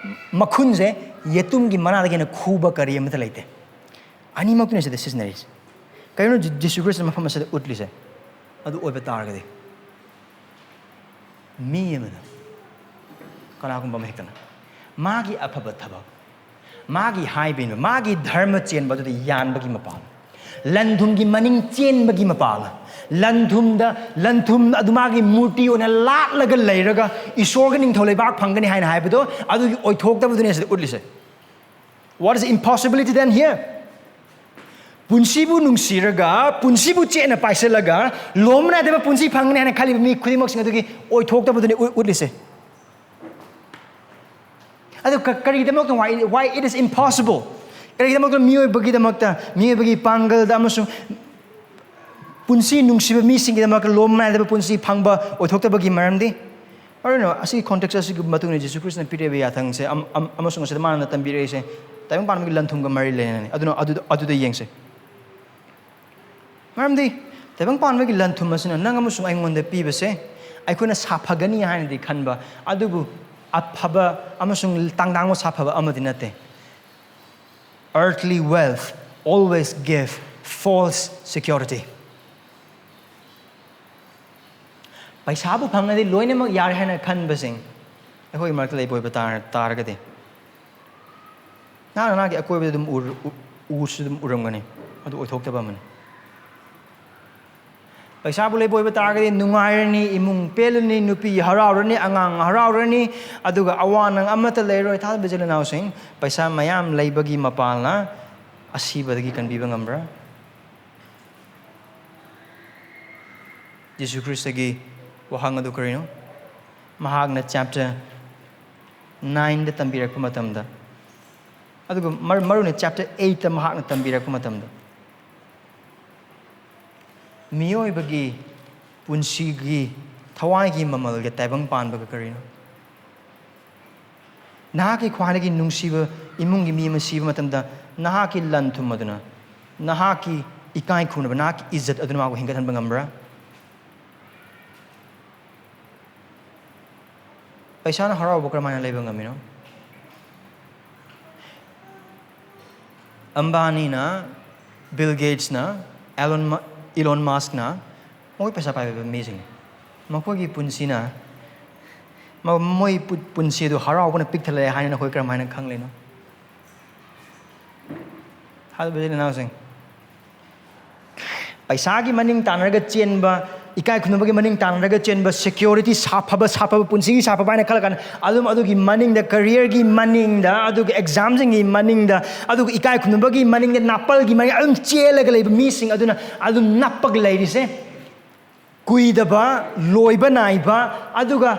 ꯃꯈꯨꯟꯁꯦ ꯌꯦꯇꯨꯝꯒꯤ ꯃꯅꯥꯗꯒꯤ ꯍꯦꯟꯅ ꯈꯨꯕ ꯀꯔꯤ ꯑꯃꯠꯇ ꯂꯩꯇꯦ꯫ ꯑꯅꯤꯃꯛꯇꯨꯅꯤ ꯁꯤꯗ ꯁꯤꯖꯤꯟꯅꯔꯤꯁꯦ꯫ ꯀꯩꯅꯣ ꯖꯤ-, ꯖꯤꯁꯨ ꯈ꯭ꯔꯤꯁꯇ ꯃꯐꯝ ꯑꯁꯤꯗ ꯎꯠꯂꯤꯁꯦ? ꯑꯗꯨ ꯑꯣꯏꯕ ꯇꯥꯔꯒꯗꯤ ꯃꯤ ꯑꯃꯅ, ꯀꯅꯥꯒꯨꯝꯕ ꯑꯃ ꯍꯦꯛꯇꯅ ꯃꯥꯒꯤ ꯑꯐꯕ ꯊꯕꯛ, ꯃꯥꯒꯤ ꯍꯥꯏꯕ ꯏꯟꯕ, ꯃꯥꯒꯤ ꯙꯔꯃ ꯆꯦꯟꯕ ꯑꯗꯨꯗ ꯌꯥꯟꯕꯒꯤ ꯃꯄꯥꯜ, ꯂꯟ ꯊꯨꯝꯒꯤ ꯃꯅꯤꯡ ꯆꯦꯟꯕꯒꯤ ꯃꯄꯥꯜ, ꯂꯟ ꯊꯨꯝꯗ, ꯂꯟ ꯊꯨꯝ ꯑꯗꯨ ꯃꯥꯒꯤ ꯃꯨꯔꯇꯤ ꯑꯣꯏꯅ ꯂꯥꯠꯂꯒ ꯂꯩꯔꯒ ꯏꯁꯣꯔꯒꯤ ꯅꯤꯡꯊꯧ ꯂꯩꯕꯥꯛ ꯐꯪꯒꯅꯤ ꯍꯥꯏꯅ ꯍꯥꯏꯕꯗꯣ, ꯑꯗꯨꯒꯤ ꯑꯣꯏꯊꯣꯛꯇꯕꯗꯨꯅꯦ ꯁꯤꯗ ꯎꯠꯂꯤꯁꯦ꯫ What is impossibility then here? ꯄꯨꯟꯁꯤꯕꯨ ꯅꯨꯡꯁꯤꯔꯒ, ꯄꯨꯟꯁꯤꯕꯨ ꯆꯦꯠꯅ ꯄꯥꯏꯁꯤꯜꯂꯒ, ꯂꯣꯝꯕ ꯅꯥꯏꯗꯕ ꯄꯨꯟꯁꯤ ꯐꯪꯒꯅꯤ ꯍꯥꯏꯅ ꯈꯜꯂꯤꯕ ꯃꯤ ꯈꯨꯗꯤꯡꯃꯛꯁꯤꯡ ꯑꯗꯨꯒꯤ ꯑꯣꯏꯊꯣꯛꯇꯕꯗꯨꯅꯤ ꯎ-, ꯎꯠꯂꯤꯁꯦ꯫ ꯑꯗꯨ ꯀ-, ꯀꯔꯤꯒꯤꯗꯃꯛꯇ, why, why it is impossible? ꯀꯔꯤꯒꯤꯗꯃꯛꯇ ꯃꯤꯑꯣꯏꯕꯒꯤꯗꯃꯛꯇ, ꯃꯤꯑꯣꯏꯕꯒꯤ ꯄꯥꯡꯒꯜꯗ ꯑꯃꯁꯨꯡ ꯄꯨꯟꯁꯤ ꯅꯨꯡꯁꯤꯕ ꯃꯤꯁꯤꯡꯒꯤꯗꯃꯛꯇ ꯂꯣꯝꯕ ꯅꯥꯏꯗꯕ ꯄꯨꯟꯁꯤ ꯐꯪꯕ ꯑꯣꯏꯊꯣꯛꯇꯕꯒꯤ ꯃꯔꯝꯗꯤ? ꯑꯗꯨꯅ ꯑꯁꯤꯒꯤ context ꯑꯁꯤꯒꯤ ꯃꯇꯨꯡ ꯏꯟꯅ ꯖꯤꯁꯨ ꯈ꯭ꯔꯤꯁꯇꯅ ꯄꯤꯔꯤꯕ ꯌꯥꯊꯪꯁꯦ ꯑꯝ-, ꯑꯝ-, ꯑꯃꯁꯨꯡ ꯑꯁꯤꯗ ꯃꯥꯅ ꯇꯝꯕꯤꯔꯛꯏꯁꯦ ꯇꯥꯏꯕꯪ ꯄꯥꯟꯕꯒꯤ ꯂꯟ ꯊꯨꯝꯒ ꯃꯔꯤ ꯂꯩꯅꯅꯅꯤ꯫ ꯑꯗꯨꯅ ꯑꯗꯨꯗ, ꯑꯗꯨꯗ ꯌꯦꯡꯁꯦ꯫ ꯃꯔꯝꯗꯤ ꯇꯥꯏꯕꯪ ꯄꯥꯟꯕꯒꯤ ꯂꯟ ꯊꯨꯝ ꯑꯁꯤꯅ ꯅꯪ ꯑꯃꯁꯨꯡ ꯑꯩꯉꯣꯟꯗ ꯄꯤꯕꯁꯦ ꯑꯩꯈꯣꯏꯅ ꯁꯥꯐꯒꯅꯤ ꯍꯥꯏꯅꯗꯤ ꯈꯟꯕ, ꯑꯗꯨꯕꯨ ꯑꯐꯕ ꯑꯃꯁꯨꯡ ꯇꯥꯡꯗꯥꯡꯕ ꯁꯥꯐꯕ ꯑꯃꯗꯤ ꯅꯠꯇꯦ꯫ Earthly wealth always give false security. ꯄꯩꯁꯥꯕꯨ ꯐꯪꯉꯗꯤ ꯂꯣꯏꯅꯃꯛ ꯌꯥꯔꯦ ꯍꯥꯏꯅ ꯈꯟꯕꯁꯤꯡ ꯑꯩꯈꯣꯏꯒꯤ ꯃꯔꯛꯇ ꯂꯩꯕ ꯑꯣꯏꯕ ꯇꯥꯔ-, ꯇꯥꯔꯒꯗꯤ, ꯅꯍꯥꯛꯅ ꯅꯍꯥꯛꯀꯤ ꯑꯀꯣꯏꯕꯗ ꯑꯗꯨꯝ ꯎꯔ-, ꯎ-, ꯎꯁꯨ ꯑꯗꯨꯝ ꯎꯔꯝꯒꯅꯤ꯫ ꯑꯗꯨ ꯑꯣꯏꯊꯣꯛꯇꯕ ꯑꯃꯅꯤ꯫ ꯄꯩꯁꯥꯕꯨ ꯂꯩꯕ ꯑꯣꯏꯕ ꯇꯥꯔꯒꯗꯤ ꯅꯨꯡꯉꯥꯏꯔꯅꯤ, ꯏꯃꯨꯡ ꯄꯦꯜꯂꯅꯤ, ꯅꯨꯄꯤ ꯍꯔꯥꯎꯔꯅꯤ, ꯑꯉꯥꯡ ꯍꯔꯥꯎꯔꯅꯤ, ꯑꯗꯨꯒ ꯑꯋꯥ ꯅꯪ ꯑꯃꯠꯇ ꯂꯩꯔꯣꯏ꯫ ꯊꯥꯖꯕ ꯏꯆꯤꯜ ꯏꯅꯥꯎꯁꯤꯡ, ꯄꯩꯁꯥ ꯃꯌꯥꯝ ꯂꯩꯕꯒꯤ ꯃꯄꯥꯜꯅ ꯑꯁꯤꯕꯗꯒꯤ ꯀꯟꯕꯤꯕ ꯉꯝꯕ꯭ꯔꯥ? ꯖꯤꯁꯨ ꯈ꯭ꯔꯤꯁꯇꯒꯤ ꯋꯥꯍꯪ ꯑꯗꯨ ꯀꯔꯤꯅꯣ? ꯃꯍꯥꯛꯅ chapter nineꯗ ꯇꯝꯕꯤꯔꯛꯄ ꯃꯇꯝꯗ, ꯑꯗꯨꯒ ꯃꯔ-, ꯃꯔꯨꯑꯣꯏꯅ chapter eightꯇ ꯃꯍꯥꯛꯅ ꯇꯝꯕꯤꯔꯛꯄ ꯃꯇꯝꯗ, ꯃꯤꯑꯣꯏꯕꯒꯤ ꯄꯨꯟꯁꯤꯒꯤ ꯊꯋꯥꯏꯒꯤ ꯃꯃꯜꯒ ꯇꯥꯏꯕꯪ ꯄꯥꯟꯕꯒ ꯀꯔꯤꯅꯣ? ꯅꯍꯥꯛꯀꯤ ꯈ꯭ꯋꯥꯏꯗꯒꯤ ꯅꯨꯡꯁꯤꯕ ꯏꯃꯨꯡꯒꯤ ꯃꯤ ꯑꯃ ꯁꯤꯕ ꯃꯇꯝꯗ, ꯅꯍꯥꯛꯀꯤ ꯂꯟ ꯊꯨꯝ ꯑꯗꯨꯅ, ꯅꯍꯥꯛꯀꯤ ꯏꯀꯥꯏ ꯈꯨꯝꯅꯕ, ꯅꯍꯥꯛꯀꯤ ꯏꯖꯠ ꯑꯗꯨꯅ ꯃꯥꯕꯨ ꯍꯤꯡꯒꯠꯍꯟꯕ ꯉꯝꯕ꯭ꯔꯥ? ꯄꯩꯁꯥꯅ ꯍꯔꯥꯎꯕ ꯀꯔꯝꯍꯥꯏꯅ ꯂꯩꯕ ꯉꯝꯃꯤꯅꯣ? ꯑꯝꯕꯥꯅꯤꯅ, ꯕꯤꯜ ꯒꯦꯠꯁꯅ, ꯑꯦꯂꯣꯟ ꯃ-, ꯏꯂꯣꯟ ꯃꯁꯛꯅ, ꯃꯈꯣꯏ ꯄꯩꯁꯥ ꯄꯥꯏꯕ ꯃꯤꯁꯤꯡꯅꯤ꯫ ꯃꯈꯣꯏꯒꯤ ꯄꯨꯟꯁꯤꯅ, ꯃ-, ꯃꯣꯏ ꯄꯨ-, ꯄꯨꯟꯁꯤ ꯑꯗꯨ ꯍꯔꯥꯎꯕꯅ ꯄꯤꯛ ꯊꯜꯂꯦ ꯍꯥꯏꯅ ꯅꯈꯣꯏ ꯀꯔꯝꯍꯥꯏꯅ ꯈꯪꯂꯤꯅꯣ? ꯊꯥꯖꯕ ꯏꯆꯤꯜ ꯏꯅꯥꯎꯁꯤꯡ, ꯄꯩꯁꯥꯒꯤ ꯃꯅꯤꯡ ꯇꯥꯟꯅꯔꯒ ꯆꯦꯟꯕ, ꯏꯀꯥꯏ ꯈꯨꯝꯅꯕꯒꯤ ꯃꯅꯤꯡ ꯇꯥꯟꯅꯔꯒ ꯆꯦꯟꯕ, security ꯁꯥꯐꯕ, ꯁꯥꯐꯕ, ꯄꯨꯟꯁꯤꯒꯤ ꯁꯥꯐꯕ ꯍꯥꯏꯅ ꯈꯜꯂꯀꯥꯟꯗ, ꯑꯗꯨꯝ ꯑꯗꯨꯒꯤ ꯃꯅꯤꯡꯗ, careerꯒꯤ ꯃꯅꯤꯡꯗ, ꯑꯗꯨꯒ examꯁꯤꯡꯒꯤ ꯃꯅꯤꯡꯗ, ꯑꯗꯨꯒ ꯏꯀꯥꯏ ꯈꯨꯝꯅꯕꯒꯤ ꯃꯅꯤꯡꯗ, ꯅꯥꯄꯜꯒꯤ ꯃꯅꯤꯡꯗ ꯑꯗꯨꯝ ꯆꯦꯜꯂꯒ ꯂꯩꯕ ꯃꯤꯁꯤꯡ ꯑꯗꯨꯅ ꯑꯗꯨꯝ ꯅꯞꯄꯒ ꯂꯩꯔꯤꯁꯦ꯫ ꯀꯨꯏꯗꯕ, ꯂꯣꯏꯕ ꯅꯥꯏꯕ, ꯑꯗꯨꯒ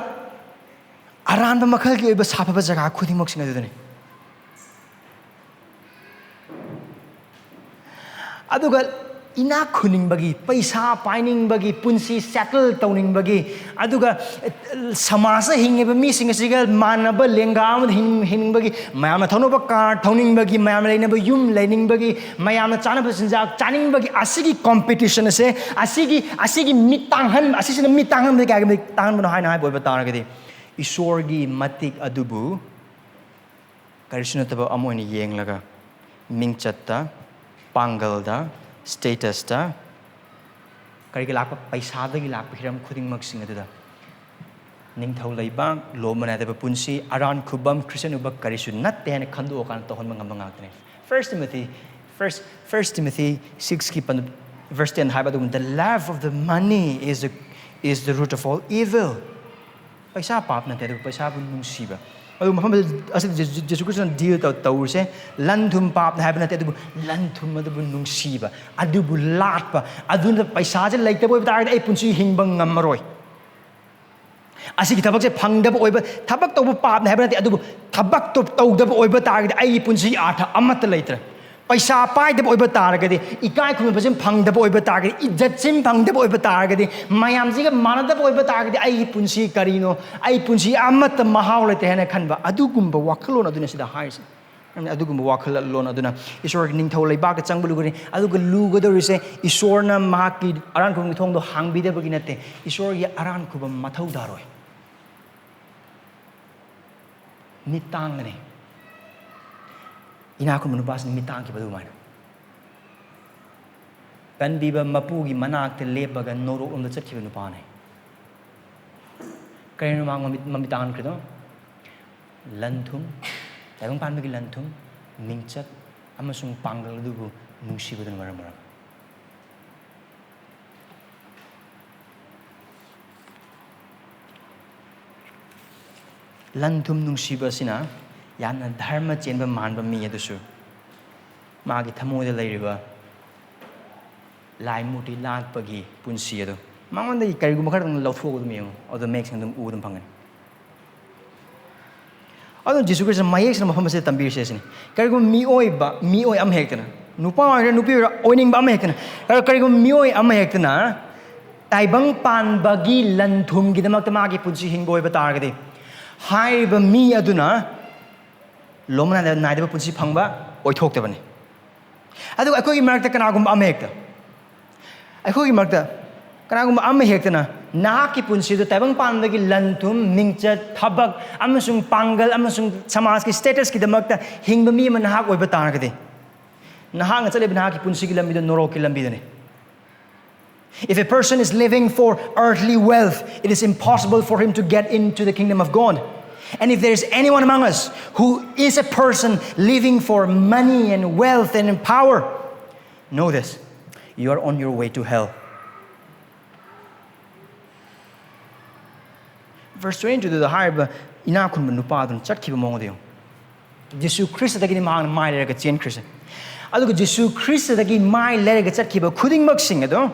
ꯑꯔꯥꯟꯕ ꯃꯈꯜꯒꯤ ꯑꯣꯏꯕ ꯁꯥꯐꯕ ꯖꯒꯥ ꯈꯨꯗꯤꯡꯃꯛꯁꯤꯡ ꯑꯗꯨꯗꯅꯤ꯫ ꯑꯗꯨꯒ ꯏꯅꯥꯛ ꯈꯨꯅꯤꯡꯕꯒꯤ, ꯄꯩꯁꯥ ꯄꯥꯏꯅꯤꯡꯕꯒꯤ, ꯄꯨꯟꯁꯤ settle ꯇꯧꯅꯤꯡꯕꯒꯤ, ꯑꯗꯨꯒ ꯁꯃꯥꯖꯇ ꯍꯤꯡꯉꯤꯕ ꯃꯤꯁꯤꯡ ꯑꯁꯤꯒ ꯃꯥꯟꯅꯕ ꯂꯦꯡꯒꯥ ꯑꯃꯗ ꯍꯤꯡ-, ꯍꯤꯡꯅꯤꯡꯕꯒꯤ, ꯃꯌꯥꯝꯅ ꯊꯧꯅꯕ car ꯊꯧꯅꯤꯡꯕꯒꯤ, ꯃꯌꯥꯝꯅ ꯂꯩꯅꯕ ꯌꯨꯝ ꯂꯩꯅꯤꯡꯕꯒꯤ, ꯃꯌꯥꯝꯅ ꯆꯥꯅꯕ ꯆꯤꯟꯖꯥꯛ ꯆꯥꯅꯤꯡꯕꯒꯤ, ꯑꯁꯤꯒꯤ competition ꯑꯁꯦ, ꯑꯁꯤꯒꯤ, ꯑꯁꯤꯒꯤ ꯃꯤꯠ ꯇꯥꯡꯍꯟ-, ꯑꯁꯤꯁꯤꯅ ꯃꯤꯠ ꯇꯥꯡꯍꯟꯕꯗ ꯀꯌꯥꯒꯤ ꯃꯤꯠ ꯇꯥꯡꯍꯟꯕꯅꯣ ꯍꯥꯏꯅ ꯍꯥꯏꯕ ꯑꯣꯏꯕ ꯇꯥꯔꯒꯗꯤ, ꯏꯁꯣꯔꯒꯤ ꯃꯇꯤꯛ ꯑꯗꯨꯕꯨ ꯀꯔꯤꯁꯨ ꯅꯠꯇꯕ ꯑꯃ ꯑꯣꯏꯅ ꯌꯦꯡꯂꯒ, ꯃꯤꯡꯆꯠꯇ, ꯄꯥꯡꯒꯜꯗ, statusꯇ, ꯀꯔꯤꯒꯤ ꯂꯥꯛꯄ, ꯄꯩꯁꯥꯗꯒꯤ ꯂꯥꯛꯄ ꯍꯤꯔꯝ ꯈꯨꯗꯤꯡꯃꯛꯁꯤꯡ ꯑꯗꯨꯗ ꯅꯤꯡꯊꯧ ꯂꯩꯕꯥꯛ, ꯂꯣꯝꯕ ꯅꯥꯏꯗꯕ ꯄꯨꯟꯁꯤ, ꯑꯔꯥꯟ ꯈꯨꯕꯝ, ꯈ꯭ꯔꯤꯁꯇꯤꯌꯥꯟ ꯑꯣꯏꯕ ꯀꯔꯤꯁꯨ ꯅꯠꯇꯦ ꯍꯥꯏꯅ ꯈꯟꯗꯣꯛꯑꯀꯥꯟꯗ ꯇꯧꯍꯟꯕ ꯉꯝꯕ ꯉꯥꯛꯇꯅꯤ꯫ First Timothy, First, First Timothy six ꯀꯤ ꯄꯟ-, verse ten ꯍꯥꯏꯕ ꯑꯗꯨꯒꯨꯝꯕ, "The love of the money is the, is the root of all evil." ꯄꯩꯁꯥ ꯄꯥꯞ ꯅꯠꯇꯦ, ꯑꯗꯨꯕꯨ ꯄꯩꯁꯥꯕꯨ ꯅꯨꯡꯁꯤꯕ꯫ ꯑꯗꯨ ꯃꯐꯝ ꯑꯁꯤꯗ ꯖꯦꯁꯨ, ꯖꯦꯁꯨ ꯈ꯭ꯔꯤꯁꯇꯅ deal ꯇꯧ-, ꯇꯧꯔꯤꯁꯦ, ꯂꯟ ꯊꯨꯝ ꯄꯥꯞꯅ ꯍꯥꯏꯕ ꯅꯠꯇꯦ, ꯑꯗꯨꯕꯨ ꯂꯟ ꯊꯨꯝ ꯑꯗꯨꯕꯨ ꯅꯨꯡꯁꯤꯕ, ꯑꯗꯨꯕꯨ ꯂꯥꯠꯄ, ꯑꯗꯨꯅ ꯄꯩꯁꯥꯁꯦ ꯂꯩꯇꯕ ꯑꯣꯏꯕ ꯇꯥꯔꯒꯗꯤ ꯑꯩ ꯄꯨꯟꯁꯤ ꯍꯤꯡꯕ ꯉꯝꯃꯔꯣꯏ꯫ ꯑꯁꯤꯒꯤ ꯊꯕꯛꯁꯦ ꯐꯪꯗꯕ ꯑꯣꯏꯕ, ꯊꯕꯛ ꯇꯧꯕ ꯄꯥꯞꯅꯤ ꯍꯥꯏꯕ ꯅꯠꯇꯦ, ꯑꯗꯨꯕꯨ ꯊꯕꯛꯇꯣ ꯇꯧꯗꯕ ꯑꯣꯏꯕ ꯇꯥꯔꯒꯗꯤ ꯑꯩꯒꯤ ꯄꯨꯟꯁꯤꯒꯤ ꯑꯥꯔꯊ ꯑꯃꯠꯇ ꯂꯩꯇ꯭ꯔꯦ꯫ ꯄꯩꯁꯥ ꯄꯥꯏꯗꯕ ꯑꯣꯏꯕ ꯇꯥꯔꯒꯗꯤ, ꯏꯀꯥꯏ ꯈꯨꯝꯅꯕꯁꯦ ꯐꯪꯗꯕ ꯑꯣꯏꯕ ꯇꯥꯔꯒꯗꯤ, ꯏꯖꯠꯁꯦ ꯐꯪꯗꯕ ꯑꯣꯏꯕ ꯇꯥꯔꯒꯗꯤ, ꯃꯌꯥꯝꯁꯤꯒ ꯃꯥꯟꯅꯗꯕ ꯑꯣꯏꯕ ꯇꯥꯔꯒꯗꯤ, ꯑꯩꯒꯤ ꯄꯨꯟꯁꯤ ꯀꯔꯤꯅꯣ? ꯑꯩ ꯄꯨꯟꯁꯤ ꯑꯃꯠꯇ ꯃꯍꯥꯎ ꯂꯩꯇꯦ ꯍꯥꯏꯅ ꯈꯟꯕ, ꯑꯗꯨꯒꯨꯝꯕ ꯋꯥꯈꯜꯂꯣꯟ ꯑꯗꯨꯅ ꯁꯤꯗ ꯍꯥꯏꯔꯤꯁꯦ꯫ ꯑꯗꯨꯒꯨꯝꯕ ꯋꯥꯈꯜꯂꯣꯟ ꯑꯗꯨꯅ ꯏꯁꯣꯔꯒꯤ ꯅꯤꯡꯊꯧ ꯂꯩꯕꯥꯛꯇ ꯆꯪꯕ ꯂꯨꯒꯅꯤ꯫ ꯑꯗꯨꯒ ꯂꯨꯒꯗꯧꯔꯤꯁꯦ ꯏꯁꯣꯔꯅ ꯃꯍꯥꯛꯀꯤ ꯑꯔꯥꯟ ꯈꯨꯕꯝꯒꯤ ꯊꯣꯡꯗꯣ ꯍꯥꯡꯕꯤꯗꯕꯒꯤ ꯅꯠꯇꯦ, ꯏꯁꯣꯔꯒꯤ ꯑꯔꯥꯟ ꯈꯨꯕꯝ ꯃꯊꯧ ꯇꯥꯔꯣꯏ꯫ ꯃꯤꯠ ꯇꯥꯡꯒꯅꯤ꯫ ꯏꯅꯥꯛ ꯈꯨꯟꯕ ꯅꯨꯄꯥꯁꯤꯅ ꯃꯤꯠ ꯇꯥꯡꯈꯤꯕ ꯑꯗꯨꯃꯥꯏꯅ꯫ ꯇꯟꯕꯤꯕ ꯃꯄꯨꯒꯤ ꯃꯅꯥꯛꯇ ꯂꯦꯞꯄꯒ ꯅꯣꯔꯣꯛꯂꯣꯝꯗ ꯆꯠꯈꯤꯕ ꯅꯨꯄꯥꯅꯤ꯫ ꯀꯔꯤꯅꯣ ꯃꯥ ꯃꯃꯤꯠ, ꯃꯃꯤꯠ ꯇꯥꯡꯍꯟꯈ꯭ꯔꯤꯗꯣ? ꯂꯟ ꯊꯨꯝ, ꯇꯥꯏꯕꯪ ꯄꯥꯟꯕꯒꯤ ꯂꯟ ꯊꯨꯝ, ꯃꯤꯡꯆꯠ ꯑꯃꯁꯨꯡ ꯄꯥꯡꯒꯜ ꯑꯗꯨꯕꯨ ꯅꯨꯡꯁꯤꯕꯗꯨꯅ ꯃꯔꯝ ꯑꯣꯏꯔꯒ꯫ ꯂꯟ ꯊꯨꯝ ꯅꯨꯡꯁꯤꯕ ꯑꯁꯤꯅ ꯌꯥꯝꯅ ꯙꯔꯃ ꯆꯦꯟꯕ ꯃꯥꯟꯕ ꯃꯤ ꯑꯗꯨꯁꯨ ꯃꯥꯒꯤ ꯊꯃꯣꯏꯗ ꯂꯩꯔꯤꯕ ꯂꯥꯏ ꯃꯨꯔꯇꯤ ꯂꯥꯠꯄꯒꯤ ꯄꯨꯟꯁꯤ ꯑꯗꯨ ꯃꯉꯣꯟꯗꯒꯤ ꯀꯔꯤꯒꯨꯝꯕ ꯈꯔꯗꯪ ꯂꯧꯊꯣꯛꯑꯒ ꯑꯗꯨꯝ ꯌꯦꯡꯉꯨ, ꯑꯗꯨ ꯃꯌꯦꯛ ꯁꯦꯡꯅ ꯑꯗꯨꯝ ꯎꯕ ꯑꯗꯨꯝ ꯐꯪꯒꯅꯤ꯫ ꯑꯗꯨꯅ ꯖꯤꯁꯨ ꯈ꯭ꯔꯤꯁꯇ ꯃꯌꯦꯛ ꯁꯦꯡꯅ ꯃꯐꯝ ꯑꯁꯤꯗ ꯇꯝꯕꯤꯔꯤꯁꯦ ꯑꯁꯤꯅꯤ꯫ ꯀꯔꯤꯒꯨꯝꯕ ꯃꯤꯑꯣꯏꯕ, ꯃꯤꯑꯣꯏ ꯑꯃ ꯍꯦꯛꯇꯅ, ꯅꯨꯄꯥ ꯑꯣꯏꯒꯦꯔꯥ ꯅꯨꯄꯤ ꯑꯣꯏꯒꯦꯔꯥ, ꯑꯣꯏꯅꯤꯡꯕ ꯑꯃ ꯍꯦꯛꯇꯅ, ꯀꯔꯤꯒꯨꯝꯕ ꯃꯤꯑꯣꯏ ꯑꯃ ꯍꯦꯛꯇꯅ ꯇꯥꯏꯕꯪ ꯄꯥꯟꯕꯒꯤ ꯂꯟ ꯊꯨꯝꯒꯤꯗꯃꯛꯇ ꯃꯥꯒꯤ ꯄꯨꯟꯁꯤ ꯍꯤꯡꯕ ꯑꯣꯏꯕ ꯇꯥꯔꯒꯗꯤ, ꯍꯥꯏꯔꯤꯕ ꯃꯤ ꯑꯗꯨꯅ ꯂꯣꯝꯕ ꯅꯥꯏꯗꯕ ꯄꯨꯟꯁꯤ ꯐꯪꯕ ꯑꯣꯏꯊꯣꯛꯇꯕꯅꯤ꯫ ꯑꯗꯨꯒ ꯑꯩꯈꯣꯏꯒꯤ ꯃꯔꯛꯇ ꯀꯅꯥꯒꯨꯝꯕ ꯑꯃ ꯍꯦꯛꯇ, ꯑꯩꯈꯣꯏꯒꯤ ꯃꯔꯛꯇ ꯀꯅꯥꯒꯨꯝꯕ ꯑꯃ ꯍꯦꯛꯇꯅ ꯅꯍꯥꯛꯀꯤ ꯄꯨꯟꯁꯤꯗ ꯇꯥꯏꯕꯪ ꯄꯥꯟꯕꯒꯤ ꯂꯟ ꯊꯨꯝ, ꯃꯤꯡꯆꯠ, ꯊꯕꯛ ꯑꯃꯁꯨꯡ ꯄꯥꯡꯒꯜ ꯑꯃꯁꯨꯡ ꯁꯃꯥꯖꯀꯤ statusꯀꯤꯗꯃꯛꯇ ꯍꯤꯡꯕ ꯃꯤ ꯑꯃ ꯅꯍꯥꯛ ꯑꯣꯏꯕ ꯇꯥꯔꯒꯗꯤ, ꯅꯍꯥꯛꯅ ꯆꯠꯂꯤꯕ ꯅꯍꯥꯛꯀꯤ ꯄꯨꯟꯁꯤꯒꯤ ꯂꯝꯕꯤꯗ ꯅꯣꯔꯣꯛꯀꯤ ꯂꯝꯕꯤꯗꯅꯤ꯫ If a person is living for earthly wealth, it is impossible for him to get into the kingdom of God. And if there is anyone among us who is a person living for money and wealth and power, know this, you are on your way to hell. Verse twenty-two ꯗꯨꯗ ꯍꯥꯏꯔꯤꯕ ꯏꯅꯥꯛ ꯈꯨꯟꯕ ꯅꯨꯄꯥꯗꯨꯅ ꯆꯠꯈꯤꯕ ꯃꯑꯣꯡꯗꯣ ꯌꯦꯡꯉꯨ꯫ ꯖꯤꯁꯨ ꯈ꯭ꯔꯤꯁꯇꯗꯒꯤꯗꯤ ꯃꯍꯥꯛꯅ ꯃꯥꯏ ꯂꯩꯔꯒ ꯆꯦꯟꯈ꯭ꯔꯤꯁꯦ꯫ ꯑꯗꯨꯒ ꯖꯤꯁꯨ ꯈ꯭ꯔꯤꯁꯇꯗꯒꯤ ꯃꯥꯏ ꯂꯩꯔꯒ ꯆꯠꯈꯤꯕ ꯈꯨꯗꯤꯡꯃꯛꯁꯤꯡ ꯑꯗꯣ,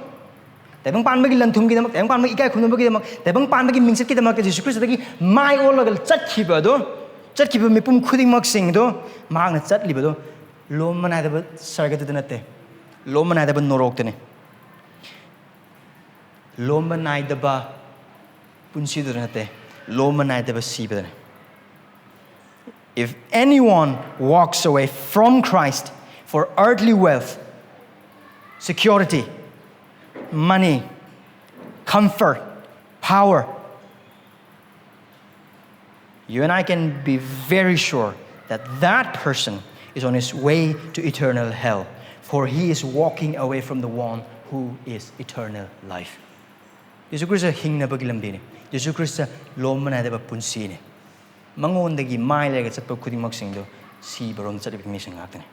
ꯇꯥꯏꯕꯪ ꯄꯥꯟꯕꯒꯤ ꯂꯟ ꯊꯨꯝꯒꯤꯗꯃꯛ, ꯇꯥꯏꯕꯪ ꯄꯥꯟꯕꯒꯤ ꯏꯀꯥꯏ ꯈꯨꯝꯅꯕꯒꯤꯗꯃꯛ, ꯇꯥꯏꯕꯪ ꯄꯥꯟꯕꯒꯤ ꯃꯤꯡꯆꯠꯀꯤꯗꯃꯛꯇ ꯖꯤꯁꯨ ꯈ꯭ꯔꯤꯁꯇꯗꯒꯤ ꯃꯥꯏ ꯑꯣꯜꯂꯒ ꯆꯠꯈꯤꯕ ꯑꯗꯣ, ꯆꯠꯈꯤꯕ ꯃꯤꯄꯨꯝ ꯈꯨꯗꯤꯡꯃꯛꯁꯤꯡꯗꯣ, ꯃꯍꯥꯛꯅ ꯆꯠꯂꯤꯕꯗꯣ ꯂꯣꯝꯕ ꯅꯥꯏꯗꯕ ꯁꯔꯒꯗꯨꯗ ꯅꯠꯇꯦ, ꯂꯣꯝꯕ ꯅꯥꯏꯗꯕ ꯅꯣꯔꯣꯛꯇꯅꯤ꯫ ꯂꯣꯝꯕ ꯅꯥꯏꯗꯕ ꯄꯨꯟꯁꯤꯗꯨꯗ ꯅꯠꯇꯦ, ꯂꯣꯝꯕ ꯅꯥꯏꯗꯕ ꯁꯤꯕꯗꯅꯦ꯫ If anyone walks away from Christ for earthly wealth, security, money, comfort, power, you and I can be very sure that that person is on his way to eternal hell, for he is walking away from the one who is eternal life. Jesus Christ ꯍꯤꯡꯅꯕꯒꯤ ꯂꯝꯕꯤꯅꯤ꯫ Jesus Christ ꯂꯣꯝꯕ ꯅꯥꯏꯗꯕ ꯄꯨꯟꯁꯤꯅꯤ꯫ ꯃꯉꯣꯟꯗꯒꯤ ꯃꯥꯏ ꯂꯩꯔꯒ ꯆꯠꯄ ꯈꯨꯗꯤꯡꯃꯛꯁꯤꯡꯗꯨ ꯁꯤꯕꯔꯣꯝ ꯆꯠꯂꯤꯕ ꯃꯤꯁꯤꯡ ꯉꯥꯛꯇꯅꯤ꯫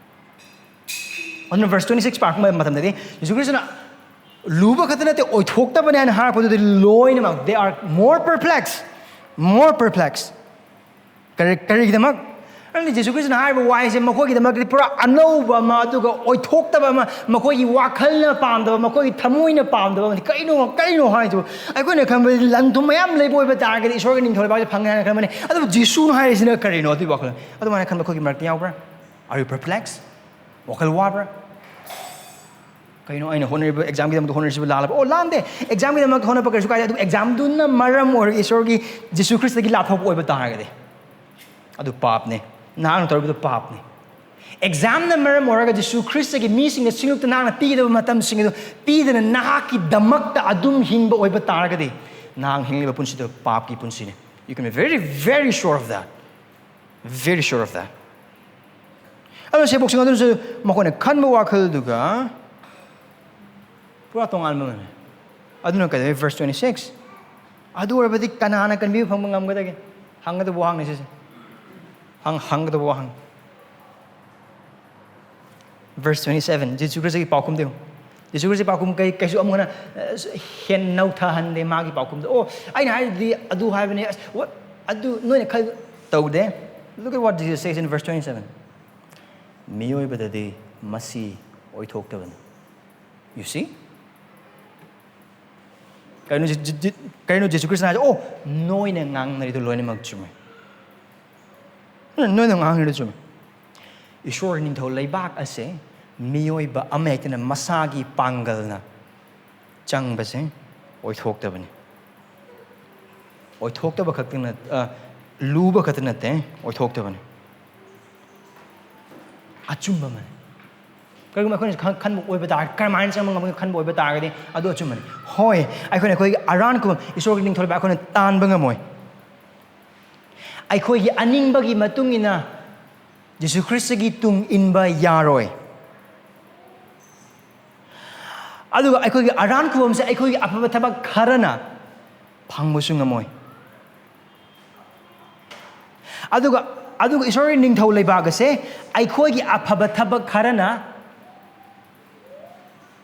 ꯑꯗꯨꯅ verse twenty-six ꯄꯥꯔꯛꯄ ꯃꯇꯝꯗꯗꯤ ꯖꯤꯁꯨ ꯈ꯭ꯔꯤꯁꯇꯅ ꯂꯨꯕ ꯈꯛꯇ ꯅꯠꯇꯦ, ꯑꯣꯏꯊꯣꯛꯇꯕꯅꯦ ꯍꯥꯏꯅ ꯍꯥꯏꯔꯛꯄꯗꯨꯗꯤ ꯂꯣꯏꯅꯃꯛ, they are more perplexed, more perplexed. ꯀꯔꯤ, ꯀꯔꯤꯒꯤꯗꯃꯛ? ꯑꯗꯨꯅ ꯖꯤꯁꯨ ꯈ꯭ꯔꯤꯁꯇꯅ ꯍꯥꯏꯔꯤꯕ ꯋꯥꯍꯩꯁꯦ ꯃꯈꯣꯏꯒꯤꯗꯃꯛꯇꯗꯤ ꯄꯨꯔꯥ ꯑꯅꯧꯕ ꯑꯃ, ꯑꯗꯨꯒ ꯑꯣꯏꯊꯣꯛꯇꯕ ꯑꯃ, ꯃꯈꯣꯏꯒꯤ ꯋꯥꯈꯜꯅ ꯄꯥꯝꯗꯕ, ꯃꯈꯣꯏꯒꯤ ꯊꯃꯣꯏꯅ ꯄꯥꯝꯗꯕ ꯑꯃꯅꯤ꯫ ꯀꯔꯤꯅꯣ, ꯀꯔꯤꯅꯣ ꯍꯥꯏꯁꯤꯕꯨ? ꯑꯩꯈꯣꯏꯅ ꯈꯟꯕꯗꯤ ꯂꯟ ꯊꯨꯝ ꯃꯌꯥꯝ ꯂꯩꯕ ꯑꯣꯏꯕ ꯇꯥꯔꯒꯗꯤ ꯏꯁꯣꯔꯒꯤ ꯅꯤꯡꯊꯧ ꯂꯩꯕꯥꯛꯁꯦ ꯐꯪꯉꯦ ꯍꯥꯏꯅ ꯈꯟꯕꯅꯤ꯫ ꯑꯗꯨꯕꯨ ꯖꯤꯁꯨꯅ ꯍꯥꯏꯔꯤꯁꯤꯅ ꯀꯔꯤꯅꯣ? ꯑꯗꯨꯒꯤ ꯋꯥꯈꯜ ꯑꯗꯨꯃꯥꯏꯅ ꯈꯟꯕ ꯑꯩꯈꯣꯏꯒꯤ ꯃꯔꯛꯇ ꯌꯥꯎꯕ꯭ꯔꯥ? Are you perplexed? ꯋꯥꯈꯜ ꯋꯥꯕ꯭ꯔꯥ? ꯀꯩꯅꯣ, ꯑꯩꯅ ꯍꯣꯠꯅꯔꯤꯕ, ꯑꯦꯛꯖꯥꯝꯒꯤꯗꯃꯛꯇ ꯍꯣꯠꯅꯔꯤꯁꯤꯕꯨ ꯂꯥꯜꯂꯕ? ꯑꯣ, ꯂꯥꯟꯗꯦ꯫ ꯑꯦꯛꯖꯥꯝꯒꯤꯗꯃꯛꯇ ꯍꯣꯠꯅꯕ ꯀꯩꯁꯨ ꯀꯥꯏꯗꯦ꯫ ꯑꯗꯨꯕꯨ ꯑꯦꯛꯖꯥꯝꯗꯨꯅ ꯃꯔꯝ ꯑꯣꯏꯔꯒ ꯏꯁꯣꯔꯒꯤ, ꯖꯤꯁꯨ ꯈ꯭ꯔꯤꯁꯇꯒꯤ ꯂꯥꯞꯊꯣꯛꯄ ꯑꯣꯏꯕ ꯇꯥꯔꯒꯗꯤ, ꯑꯗꯨ ꯄꯥꯞꯅꯤ꯫ ꯅꯍꯥꯛꯅ ꯇꯧꯔꯤꯕꯗꯨ ꯄꯥꯞꯅꯤ꯫ ꯑꯦꯛꯖꯥꯝꯅ ꯃꯔꯝ ꯑꯣꯏꯔꯒ ꯖꯤꯁꯨ ꯈ꯭ꯔꯤꯁꯇꯒꯤ ꯃꯤꯁꯤꯡꯗ ꯁꯤꯡꯂꯨꯞꯇ ꯅꯍꯥꯛꯅ ꯄꯤꯒꯗꯕ ꯃꯇꯝꯁꯤꯡ ꯑꯗꯨ ꯄꯤꯗꯅ ꯅꯍꯥꯛꯀꯤꯗꯃꯛꯇ ꯑꯗꯨꯝ ꯍꯤꯡꯕ ꯑꯣꯏꯕ ꯇꯥꯔꯒꯗꯤ, ꯅꯍꯥꯛ ꯍꯤꯡꯂꯤꯕ ꯄꯨꯟꯁꯤꯗꯨ ꯄꯥꯞꯀꯤ ꯄꯨꯟꯁꯤꯅꯤ꯫ You can be very, very sure of that. Very sure of that. ꯑꯗꯨ ꯁꯦꯕꯣꯛꯁꯤꯡ ꯑꯗꯨꯅꯁꯨ ꯃꯈꯣꯏꯅ ꯈꯟꯕ ꯋꯥꯈꯜꯗꯨꯒ ꯄꯨꯔꯥ ꯇꯣꯉꯥꯟꯕ ꯑꯃꯅꯤ꯫ ꯑꯗꯨꯅ ꯀꯩꯗꯧꯋꯤ? Verse twenty six, ꯑꯗꯨ ꯑꯣꯏꯔꯕꯗꯤ ꯀꯅꯥꯅ ꯀꯟꯕꯤꯕ ꯐꯪꯕ ꯉꯝꯒꯗꯒꯦ? ꯍꯪꯒꯗꯕ ꯋꯥꯍꯪꯅꯤ ꯁꯤꯁꯦ꯫ ꯍꯪ ꯍꯪꯒꯗꯕ ꯋꯥꯍꯪ꯫ Verse twenty seven, ꯖꯤꯁꯨ ꯈ꯭ꯔꯤꯁꯇꯒꯤ ꯄꯥꯎꯈꯨꯝꯗꯨ ꯌꯦꯡꯉꯨ꯫ ꯖꯤꯁꯨ ꯈ꯭ꯔꯤꯁꯇꯒꯤ ꯄꯥꯎꯈꯨꯝ ꯀꯩ ꯀꯩꯁꯨ ꯑꯃꯨꯛ ꯍꯟꯅ ꯑ, ꯍꯦꯟ ꯅꯧꯊꯍꯟꯗꯦ ꯃꯥꯒꯤ ꯄꯥꯎꯈꯨꯝꯗꯣ꯫ "ꯑꯣ, ꯑꯩꯅ ꯍꯥꯏꯔꯤꯗꯤ ꯑꯗꯨ ꯍꯥꯏꯕꯅꯤ, ꯑꯁ, what? ꯑꯗꯨ ꯅꯣꯏꯅ ꯈꯜ-" ꯇꯧꯗꯦ꯫ Look at what Jesus says in verse twenty seven. "ꯃꯤꯑꯣꯏꯕꯗꯗꯤ ꯃꯁꯤ ꯑꯣꯏꯊꯣꯛꯇꯕꯅꯤ." You see? ꯀꯩꯅꯣ ꯖꯤ-, ꯖꯤ-, ꯖꯤ-, ꯀꯩꯅꯣ ꯖꯤꯁꯨ ꯈ꯭ꯔꯤꯁꯇꯅ ꯍꯥꯏꯁꯦ? "ꯑꯣ, ꯅꯣꯏꯅ ꯉꯥꯡꯅꯔꯤꯗꯣ ꯂꯣꯏꯅꯃꯛ ꯆꯨꯝꯃꯦ꯫ ꯅꯣꯏꯅ ꯉꯥꯡꯅꯔꯤꯗꯣ ꯆꯨꯝꯃꯦ꯫" ꯏꯁꯣꯔ ꯅꯤꯡꯊꯧ ꯂꯩꯕꯥꯛ ꯑꯁꯦ ꯃꯤꯑꯣꯏꯕ ꯑꯃꯍꯦꯛꯇꯅ ꯃꯁꯥꯒꯤ ꯄꯥꯡꯒꯜꯅ ꯆꯪꯕꯁꯦ ꯑꯣꯏꯊꯣꯛꯇꯕꯅꯤ꯫ ꯑꯣꯏꯊꯣꯛꯇꯕ ꯈꯛꯇ ꯅꯠ-, ꯑ, ꯂꯨꯕ ꯈꯛꯇ ꯅꯠꯇꯦ, ꯑꯣꯏꯊꯣꯛꯇꯕꯅꯤ꯫ ꯑꯆꯨꯝꯕ ꯑꯃꯅꯤ꯫ ꯀꯔꯤꯒꯨꯝꯕ ꯑꯩꯈꯣꯏꯅ ꯈꯟ-, ꯈꯟꯕ ꯑꯣꯏꯕ ꯇꯥꯔꯒꯗꯤ, ꯀꯔꯝꯍꯥꯏꯅ ꯆꯪꯕ ꯉꯝꯒꯅꯤ ꯈꯟꯕ ꯑꯣꯏꯕ ꯇꯥꯔꯒꯗꯤ, ꯑꯗꯨ ꯑꯆꯨꯝꯕꯅꯤ꯫ ꯍꯣꯏ, ꯑꯩꯈꯣꯏꯅ ꯑꯩꯈꯣꯏꯒꯤ ꯑꯔꯥꯟ ꯈꯨꯕꯝ, ꯏꯁꯣꯔꯒꯤ ꯅꯤꯡꯊꯧ ꯂꯩꯕꯥꯛ ꯑꯩꯈꯣꯏꯅ ꯇꯥꯟꯕ ꯉꯝꯃꯣꯏ꯫ ꯑꯩꯈꯣꯏꯒꯤ ꯑꯅꯤꯡꯕꯒꯤ ꯃꯇꯨꯡ ꯏꯟꯅ ꯖꯤꯁꯨ ꯈ꯭ꯔꯤꯁꯇꯒꯤ ꯇꯨꯡ ꯏꯟꯕ ꯌꯥꯔꯣꯏ꯫ ꯑꯗꯨꯒ ꯑꯩꯈꯣꯏꯒꯤ ꯑꯔꯥꯟ ꯈꯨꯕꯝꯁꯦ ꯑꯩꯈꯣꯏꯒꯤ ꯑꯐꯕ ꯊꯕꯛ ꯈꯔꯅ ꯐꯪꯕꯁꯨ ꯉꯝꯃꯣꯏ꯫ ꯑꯗꯨꯒ, ꯑꯗꯨꯒ ꯏꯁꯣꯔꯒꯤ ꯅꯤꯡꯊꯧ ꯂꯩꯕꯥꯛ ꯑꯁꯦ ꯑꯩꯈꯣꯏꯒꯤ ꯑꯐꯕ ꯊꯕꯛ ꯈꯔꯅ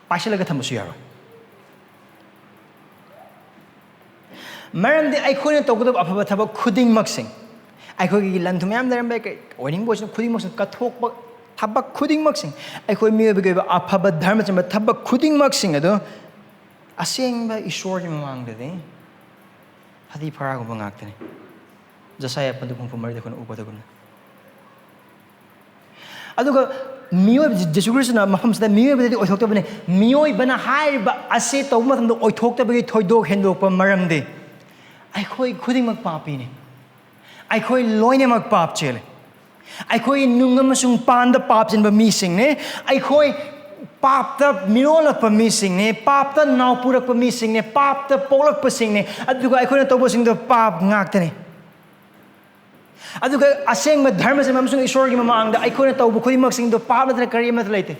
ꯄꯥꯏꯁꯤꯜꯂꯒ ꯊꯝꯕꯁꯨ ꯌꯥꯔꯣꯏ꯫ ꯃꯔꯝꯗꯤ ꯑꯩꯈꯣꯏꯅ ꯇꯧꯒꯗꯕ ꯑꯐꯕ ꯊꯕꯛ ꯈꯨꯗꯤꯡꯃꯛꯁꯤꯡ, ꯑꯩꯈꯣꯏꯒꯤ ꯂꯟ ꯊꯨꯝ ꯃꯌꯥꯝ ꯂꯩꯔꯝꯕ ꯌꯥꯏ, ꯀꯩ ꯑꯣꯏꯅꯤꯡꯕ ꯑꯣꯏꯁꯅꯨ, ꯈꯨꯗꯤꯡꯃꯛꯁꯤꯡ ꯀꯠꯊꯣꯛꯄ ꯊꯕꯛ ꯈꯨꯗꯤꯡꯃꯛꯁꯤꯡ, ꯑꯩꯈꯣꯏ ꯃꯤꯑꯣꯏꯕꯒꯤ ꯑꯣꯏꯕ ꯑꯐꯕ ꯙꯔꯃ ꯆꯦꯟꯕ ꯊꯕꯛ ꯈꯨꯗꯤꯡꯃꯛꯁꯤꯡ ꯑꯗꯨ ꯑꯁꯦꯡꯕ ꯏꯁꯣꯔꯒꯤ ꯃꯃꯥꯡꯗꯗꯤ ꯐꯗꯤ ꯐꯔꯥꯒꯨꯝꯕ ꯉꯥꯛꯇꯅꯤ꯫ ꯖꯁꯥꯌꯥ ꯄꯟꯗꯨ ꯍꯨꯝꯐꯨ ꯃꯔꯤꯗ ꯑꯩꯈꯣꯏꯅ ꯎꯕꯗꯒꯨꯝꯅ꯫ ꯑꯗꯨꯒ ꯃꯤꯑꯣꯏꯕ, ꯖꯤꯁꯨ ꯈ꯭ꯔꯤꯁꯇꯅ ꯃꯐꯝꯁꯤꯗ ꯃꯤꯑꯣꯏꯕꯗꯗꯤ ꯑꯣꯏꯊꯣꯛꯇꯕꯅꯤ꯫ ꯃꯤꯑꯣꯏꯕꯅ ꯍꯥꯏꯔꯤꯕ ꯑꯁꯤ ꯇꯧꯕ ꯃꯇꯝꯗ ꯑꯣꯏꯊꯣꯛꯇꯕꯒꯤ ꯊꯣꯏꯗꯣꯛ ꯍꯦꯟꯗꯣꯛꯄ ꯃꯔꯝꯗꯤ ꯑꯩꯈꯣꯏ ꯈꯨꯗꯤꯡꯃꯛ ꯄꯥꯄꯤꯅꯤ꯫ ꯑꯩꯈꯣꯏ ꯂꯣꯏꯅꯃꯛ ꯄꯥꯞ ꯆꯦꯜꯂꯤ꯫ ꯑꯩꯈꯣꯏ ꯅꯨꯡ ꯑꯃꯁꯨꯡ ꯄꯥꯟꯗ ꯄꯥꯞ ꯆꯦꯟꯕ ꯃꯤꯁꯤꯡꯅꯤ꯫ ꯑꯩꯈꯣꯏ ꯄꯥꯞꯇ ꯃꯤꯔꯣꯜꯂꯛꯄ ꯃꯤꯁꯤꯡꯅꯤ, ꯄꯥꯞꯇ ꯅꯥꯎ ꯄꯨꯔꯛꯄ ꯃꯤꯁꯤꯡꯅꯤ, ꯄꯥꯞꯇ ꯄꯣꯛꯂꯛꯄꯁꯤꯡꯅꯤ꯫ ꯑꯗꯨꯒ ꯑꯩꯈꯣꯏꯅ ꯇꯧꯕꯁꯤꯡꯗꯣ ꯄꯥꯞ ꯉꯥꯛꯇꯅꯤ꯫ ꯑꯗꯨꯒ ꯑꯁꯦꯡꯕ ꯙꯔꯃ ꯆꯦꯟꯕ ꯑꯃꯁꯨꯡ ꯏꯁꯣꯔꯒꯤ ꯃꯃꯥꯡꯗ ꯑꯩꯈꯣꯏꯅ ꯇꯧꯕ ꯈꯨꯗꯤꯡꯃꯛꯁꯤꯡꯗꯣ ꯄꯥꯞ ꯅꯠꯇꯅ ꯀꯔꯤ ꯑꯃꯠꯇ ꯂꯩꯇꯦ꯫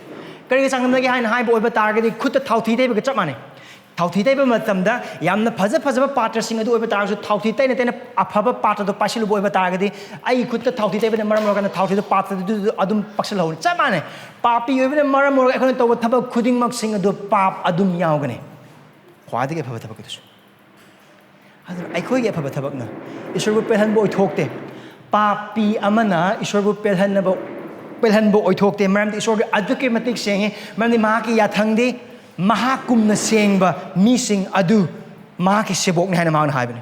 ꯀꯔꯤꯒꯤ ꯆꯥꯡꯗꯝꯅꯒꯦ ꯍꯥꯏꯅ ꯍꯥꯏꯕ ꯑꯣꯏꯕ ꯇꯥꯔꯒꯗꯤ, ꯈꯨꯠꯇ ꯊꯥꯎꯊꯤ ꯇꯩꯕꯒ ꯆꯞ ꯃꯥꯟꯅꯩ꯫ ꯊꯥꯎꯊꯤ ꯇꯩꯕ ꯃꯇꯝꯗ ꯌꯥꯝꯅ ꯐꯖ ꯐꯖꯕ ꯄꯥꯇ꯭ꯔꯁꯤꯡ ꯑꯗꯨ ꯑꯣꯏꯕ ꯇꯥꯔꯒꯁꯨ, ꯊꯥꯎꯊꯤ ꯇꯩꯅ ꯇꯩꯅ ꯑꯐꯕ ꯄꯥꯇ꯭ꯔꯗꯣ ꯄꯥꯏꯁꯤꯜꯂꯨꯕ ꯑꯣꯏꯕ ꯇꯥꯔꯒꯗꯤ, ꯑꯩꯒꯤ ꯈꯨꯠꯇ ꯊꯥꯎꯊꯤ ꯇꯩꯕꯅ ꯃꯔꯝ ꯑꯣꯏꯔꯀꯥꯟꯗ ꯊꯥꯎꯊꯤꯗꯣ ꯄꯥꯇ꯭ꯔꯗꯨꯗ ꯑꯗꯨꯝ ꯄꯛꯁꯤꯜꯍꯧꯔꯅꯤ꯫ ꯆꯞ ꯃꯥꯟꯅꯩ꯫ ꯄꯥꯄꯤ ꯑꯣꯏꯕꯅ ꯃꯔꯝ ꯑꯣꯏꯔꯒ ꯑꯩꯈꯣꯏꯅ ꯇꯧꯕ ꯊꯕꯛ ꯈꯨꯗꯤꯡꯃꯛꯁꯤꯡ ꯑꯗꯨ ꯄꯥꯞ ꯑꯗꯨꯝ ꯌꯥꯎꯒꯅꯤ꯫ ꯈ꯭ꯋꯥꯏꯗꯒꯤ ꯑꯐꯕ ꯊꯕꯛ ꯑꯗꯨꯁꯨ꯫ ꯑꯗꯨꯅ ꯑꯩꯈꯣꯏꯒꯤ ꯑꯐꯕ ꯊꯕꯛꯅ ꯏꯁꯣꯔꯕꯨ ꯄꯦꯜꯍꯟꯕ ꯑꯣꯏꯊꯣꯛꯇꯦ꯫ ꯄꯥꯄꯤ ꯑꯃꯅ ꯏꯁꯣꯔꯕꯨ ꯄꯦꯜꯍꯟꯅꯕ, ꯄꯦꯜꯍꯟꯕ ꯑꯣꯏꯊꯣꯛꯇꯦ꯫ ꯃꯔꯝꯗꯤ ꯏꯁꯣꯔꯒꯤ ꯑꯗꯨꯛꯀꯤ ꯃꯇꯤꯛ ꯁꯦꯡꯉꯤ꯫ ꯃꯔꯝꯗꯤ ꯃꯍꯥꯛꯀꯤ ꯌꯥꯊꯪꯗꯤ ꯃꯍꯥꯛꯀꯨꯝꯅ ꯁꯦꯡꯕ ꯃꯤꯁꯤꯡ ꯑꯗꯨ ꯃꯍꯥꯛꯀꯤ ꯁꯦꯕꯣꯛꯅꯤ ꯍꯥꯏꯅ ꯃꯍꯥꯛꯅ ꯍꯥꯏꯕꯅꯤ꯫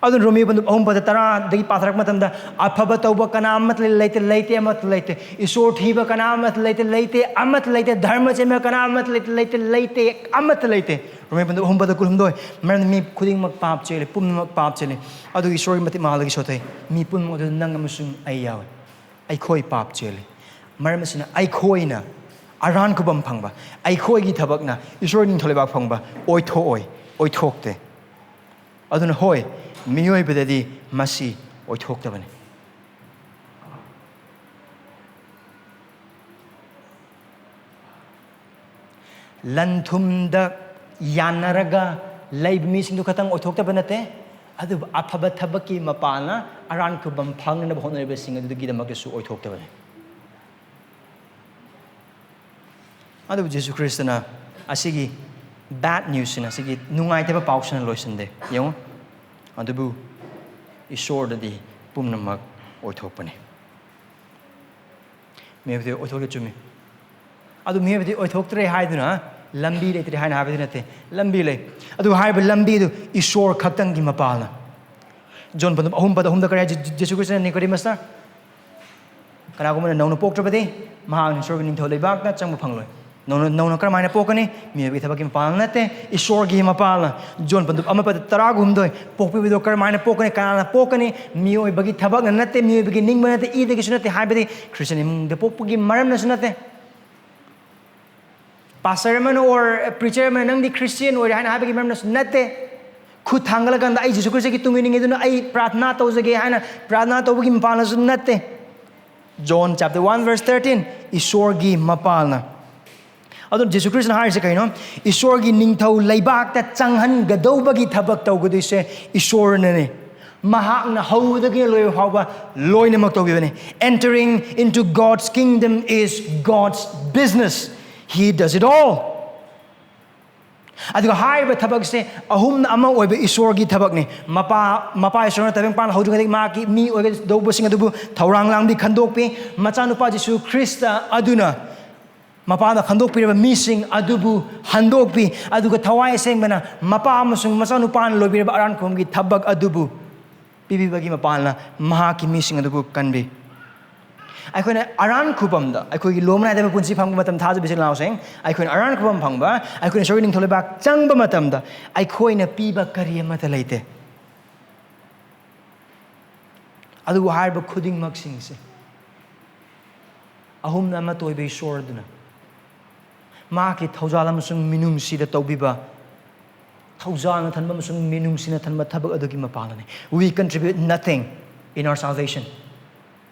ꯑꯗꯨꯅ ꯔꯣꯃꯤꯌꯣ ꯄꯟꯗꯨꯞ ꯑꯍꯨꯝ ꯄꯗ ꯇꯔꯥꯗꯒꯤ ꯄꯥꯊꯔꯛꯄ ꯃꯇꯝꯗ, "ꯑꯐꯕ ꯇꯧꯕ ꯀꯅꯥ ꯑꯃꯠꯇ ꯂꯩꯇꯦ, ꯂꯩꯇꯦ, ꯑꯃꯠꯇ ꯂꯩꯇꯦ꯫ ꯏꯁꯣꯔ ꯊꯤꯕ ꯀꯅꯥ ꯑꯃꯠꯇ ꯂꯩꯇꯦ, ꯂꯩꯇꯦ, ꯑꯃꯠꯇ ꯂꯩꯇꯦ꯫ ꯙꯔꯃ ꯆꯦꯟꯕ ꯀꯅꯥ ꯑꯃꯠꯇ ꯂꯩꯇꯦ, ꯂꯩꯇꯦ, ꯂꯩꯇꯦ, ꯑꯃꯠꯇ ꯂꯩꯇꯦ"꯫ ꯔꯣꯃꯤꯌꯣ ꯄꯟꯗꯨꯞ ꯑꯍꯨꯝ ꯄꯗ ꯀꯨꯟꯍꯨꯝꯗꯣꯏ꯫ ꯃꯔꯝꯗꯤ ꯃꯤ ꯈꯨꯗꯤꯡꯃꯛ ꯄꯥꯞ ꯆꯦꯜꯂꯤ, ꯄꯨꯝꯅꯃꯛ ꯄꯥꯞ ꯆꯦꯜꯂꯤ꯫ ꯑꯗꯨꯒ ꯏꯁꯣꯔꯒꯤ ꯃꯇꯤꯛ ꯃꯉꯥꯜꯗꯒꯤ ꯁꯣꯊꯩ꯫ ꯃꯤ ꯄꯨꯝꯅꯃꯛ ꯑꯗꯨꯗ ꯅꯪ ꯑꯃꯁꯨꯡ ꯑꯩ ꯌꯥꯎꯏ꯫ ꯑꯩꯈꯣꯏ ꯄꯥꯞ ꯆꯦꯜꯂꯤ꯫ ꯃꯔꯝ ꯑꯁꯤꯅ ꯑꯩꯈꯣꯏꯅ ꯑꯔꯥꯟ ꯈꯨꯕꯝ ꯐꯪꯕ, ꯑꯩꯈꯣꯏꯒꯤ ꯊꯕꯛꯅ ꯏꯁꯣꯔ ꯅꯤꯡꯊꯧ ꯂꯩꯕꯥꯛ ꯐꯪꯕ ꯑꯣꯏꯊꯣꯛꯑꯣꯏ, ꯑꯣꯏꯊꯣꯛꯇꯦ꯫ ꯑꯗꯨꯅ ꯍꯣꯏ, ꯃꯤꯑꯣꯏꯕꯗꯗꯤ ꯃꯁꯤ ꯑꯣꯏꯊꯣꯛꯇꯕꯅꯤ꯫ ꯂꯟ ꯊꯨꯝꯗ ꯌꯥꯅꯔꯒ ꯂꯩꯕ ꯃꯤꯁꯤꯡꯗꯨ ꯈꯛꯇꯪ ꯑꯣꯏꯊꯣꯛꯇꯕ ꯅꯠꯇꯦ, ꯑꯗꯨꯕꯨ ꯑꯐꯕ ꯊꯕꯛꯀꯤ ꯃꯄꯥꯜꯅ ꯑꯔꯥꯟ ꯈꯨꯕꯝ ꯐꯪꯅꯅꯕ ꯍꯣꯠꯅꯔꯤꯕꯁꯤꯡ ꯑꯗꯨꯒꯤꯗꯃꯛꯇꯁꯨ ꯑꯣꯏꯊꯣꯛꯇꯕꯅꯤ꯫ ꯑꯗꯨꯕꯨ ꯖꯤꯁꯨ ꯈ꯭ꯔꯤꯁꯇꯅ ꯑꯁꯤꯒꯤ bad newsꯁꯤꯅ, ꯑꯁꯤꯒꯤ ꯅꯨꯡꯉꯥꯏꯇꯕ ꯄꯥꯎꯁꯤꯅ ꯂꯣꯏꯁꯤꯟꯗꯦ꯫ ꯌꯦꯡꯉꯨ, ꯑꯗꯨꯕꯨ ꯏꯁꯣꯔꯗꯗꯤ ꯄꯨꯝꯅꯃꯛ ꯑꯣꯏꯊꯣꯛꯄꯅꯤ꯫ ꯃꯤꯑꯣꯏꯕꯗꯤ ꯑꯣꯏꯊꯣꯛꯇꯦ, ꯆꯨꯝꯃꯤ꯫ ꯑꯗꯨ ꯃꯤꯑꯣꯏꯕꯗꯤ ꯑꯣꯏꯊꯣꯛꯇ꯭ꯔꯦ ꯍꯥꯏꯗꯨꯅ ꯂꯝꯕꯤ ꯂꯩꯇ꯭ꯔꯦ ꯍꯥꯏꯅ ꯍꯥꯏꯕꯗꯤ ꯅꯠꯇꯦ꯫ ꯂꯝꯕꯤ ꯂꯩ꯫ ꯑꯗꯨ ꯍꯥꯏꯔꯤꯕ ꯂꯝꯕꯤ ꯑꯗꯨ ꯏꯁꯣꯔ ꯈꯛꯇꯪꯒꯤ ꯃꯄꯥꯜꯅ꯫ ꯖꯣꯟ ꯄꯟꯗꯨꯞ ꯑꯍꯨꯝ ꯄꯗ ꯑꯍꯨꯝꯗ ꯀꯔꯤ ꯍꯥꯏ? ꯖꯤ-, ꯖꯤꯁꯨ ꯈ꯭ꯔꯤꯁꯇꯅ ꯅꯤꯀꯣꯗꯤꯃꯁꯇ, "ꯀꯅꯥꯒꯨꯝꯕꯅ ꯅꯧꯅ ꯄꯣꯛꯇ꯭ꯔꯕꯗꯤ ꯃꯍꯥꯛ ꯏꯁꯣꯔꯒꯤ ꯅꯤꯡꯊꯧ ꯂꯩꯕꯥꯛꯇ ꯆꯪꯕ ꯐꯪꯂꯣꯏ"꯫ ꯅꯧꯅ, ꯅꯧꯅ ꯀꯔꯝꯍꯥꯏꯅ ꯄꯣꯛꯀꯅꯤ? ꯃꯤꯑꯣꯏꯕꯒꯤ ꯊꯕꯛꯀꯤ ꯃꯄꯥꯜꯅ ꯅꯠꯇꯦ, ꯏꯁꯣꯔꯒꯤ ꯃꯄꯥꯜꯅ꯫ ꯖꯣꯟ ꯄꯟꯗꯨꯞ ꯑꯃ ꯄꯗ ꯇꯔꯥꯒ ꯍꯨꯝꯗꯣꯏ, "ꯄꯣꯛꯄꯤꯕꯗꯣ ꯀꯔꯝꯍꯥꯏꯅ ꯄꯣꯛꯀꯅꯤ? ꯀꯅꯥꯅ ꯄꯣꯛꯀꯅꯤ? ꯃꯤꯑꯣꯏꯕꯒꯤ ꯊꯕꯛꯅ ꯅꯠꯇꯦ, ꯃꯤꯑꯣꯏꯕꯒꯤ ꯅꯤꯡꯕ ꯅꯠꯇꯦ, ꯏꯗꯒꯤꯁꯨ ꯅꯠꯇꯦ", ꯍꯥꯏꯕꯗꯤ ꯈ꯭ꯔꯤꯁꯇꯤꯌꯟ ꯏꯃꯨꯡꯗ ꯄꯣꯛꯄꯒꯤ ꯃꯔꯝꯅꯁꯨ ꯅꯠꯇꯦ꯫ ꯄꯥꯁꯇꯔ ꯑꯃꯅ or preacher ꯑꯃꯅ "ꯅꯪꯗꯤ ꯈ꯭ꯔꯤꯁꯇꯤꯌꯟ ꯑꯣꯏꯔꯦ" ꯍꯥꯏꯅ ꯍꯥꯏꯕꯒꯤ ꯃꯔꯝꯅꯁꯨ ꯅꯠꯇꯦ꯫ ꯈꯨꯠ ꯊꯥꯡꯒꯠꯂꯀꯥꯟꯗ "ꯑꯩ ꯖꯤꯁꯨ ꯈ꯭ꯔꯤꯁꯇꯒꯤ ꯇꯨꯡ ꯏꯅꯤꯡꯉꯤ, ꯑꯗꯨꯅ ꯑꯩ ꯄ꯭ꯔꯥꯊꯅꯥ ꯇꯧꯖꯒꯦ" ꯍꯥꯏꯅ ꯄ꯭ꯔꯥꯊꯅꯥ ꯇꯧꯕꯒꯤ ꯃꯄꯥꯜꯅꯁꯨ ꯅꯠꯇꯦ꯫ John chapter one verse thirteen, ꯏꯁꯣꯔꯒꯤ ꯃꯄꯥꯜꯅ꯫ ꯑꯗꯨꯅ ꯖꯤꯁꯨ ꯈ꯭ꯔꯤꯁꯅ ꯍꯥꯏꯔꯤꯁꯦ ꯀꯩꯅꯣ? ꯏꯁꯣꯔꯒꯤ ꯅꯤꯡꯊꯧ ꯂꯩꯕꯥꯛꯇ ꯆꯪꯍꯟꯒꯗꯧꯕꯒꯤ ꯊꯕꯛ ꯇꯧꯒꯗꯣꯏꯁꯦ ꯏꯁꯣꯔꯅꯅꯦ꯫ ꯃꯍꯥꯛꯅ ꯍꯧꯕꯗꯒꯤꯅ ꯂꯣꯏꯕ ꯐꯥꯎꯕ ꯂꯣꯏꯅꯃꯛ ꯇꯧꯕꯤꯕꯅꯦ꯫ Entering into God's kingdom is God's business. He does it all. ꯑꯗꯨꯒ ꯍꯥꯏꯔꯤꯕ ꯊꯕꯛꯁꯦ ꯑꯍꯨꯝꯅ ꯑꯃ ꯑꯣꯏꯕ ꯏꯁꯣꯔꯒꯤ ꯊꯕꯛꯅꯤ꯫ ꯃꯄꯥ, ꯃꯄꯥ ꯏꯁꯣꯔꯅ ꯇꯥꯏꯕꯪꯄꯥꯟ ꯍꯧꯗ꯭ꯔꯤꯉꯩꯗꯒꯤ ꯃꯍꯥꯛꯀꯤ ꯃꯤ ꯑꯣꯏꯒꯗꯧꯕꯁꯤꯡ ꯑꯗꯨꯕꯨ ꯊꯧꯔꯥꯡ ꯂꯥꯡꯕꯤ ꯈꯟꯗꯣꯛꯄꯤ꯫ ꯃꯆꯥꯅꯨꯄꯥ ꯖꯤꯁꯨ ꯈ꯭ꯔꯤꯁꯇ ꯑꯗꯨꯅ ꯃꯄꯥꯅ ꯈꯟꯗꯣꯛꯄꯤꯔꯕ ꯃꯤꯁꯤꯡ ꯑꯗꯨꯕꯨ ꯍꯟꯗꯣꯛꯄꯤ꯫ ꯑꯗꯨꯒ ꯊꯋꯥꯏ ꯑꯁꯦꯡꯕꯅ ꯃꯄꯥ ꯑꯃꯁꯨꯡ ꯃꯆꯥꯅꯨꯄꯥꯅ ꯂꯣꯏꯕꯤꯔꯕ ꯑꯔꯥꯟ ꯈꯨꯕꯝꯒꯤ ꯊꯕꯛ ꯑꯗꯨꯕꯨ ꯄꯤꯕꯤꯕꯒꯤ ꯃꯄꯥꯅ ꯃꯍꯥꯛꯀꯤ ꯃꯤꯁꯤꯡ ꯑꯗꯨꯕꯨ ꯀꯟꯕꯤ꯫ ꯑꯩꯈꯣꯏꯅ ꯑꯔꯥꯟ ꯈꯨꯕꯝꯗ ꯑꯩꯈꯣꯏꯒꯤ ꯂꯣꯝ ꯅꯥꯏꯗꯕ ꯄꯨꯟꯁꯤ ꯐꯪꯕ ꯃꯇꯝ, ꯊꯥꯖꯕ ꯏꯆꯤꯜ ꯏꯅꯥꯎꯁꯤꯡ, ꯑꯩꯈꯣꯏꯅ ꯑꯔꯥꯟ ꯈꯨꯕꯝ ꯐꯪꯕ, ꯑꯩꯈꯣꯏꯅ ꯏꯁꯣꯔꯒꯤ ꯅꯤꯡꯊꯧ ꯂꯩꯕꯥꯛ ꯆꯪꯕ ꯃꯇꯝꯗ ꯑꯩꯈꯣꯏꯅ ꯄꯤꯕ ꯀꯔꯤ ꯑꯃꯠꯇ ꯂꯩꯇꯦ꯫ ꯑꯗꯨꯕꯨ ꯍꯥꯏꯔꯤꯕ ꯈꯨꯗꯤꯡꯃꯛꯁꯤꯡꯁꯦ ꯑꯍꯨꯝꯅ ꯑꯃꯠꯇ ꯑꯣꯏꯕ ꯏꯁꯣꯔ ꯑꯗꯨꯅ ꯃꯍꯥꯛꯀꯤ ꯊꯧꯖꯥꯜ ꯑꯃꯁꯨꯡ ꯃꯤꯅꯨꯡꯁꯤꯗ ꯇꯧꯕꯤꯕ, ꯊꯧꯖꯥꯜꯅ ꯊꯟꯕ ꯑꯃꯁꯨꯡ ꯃꯤꯅꯨꯡꯁꯤꯅ ꯊꯟꯕ ꯊꯕꯛ ꯑꯗꯨꯒꯤ ꯃꯄꯥꯟꯅꯅꯤ꯫ We contribute nothing in our salvation.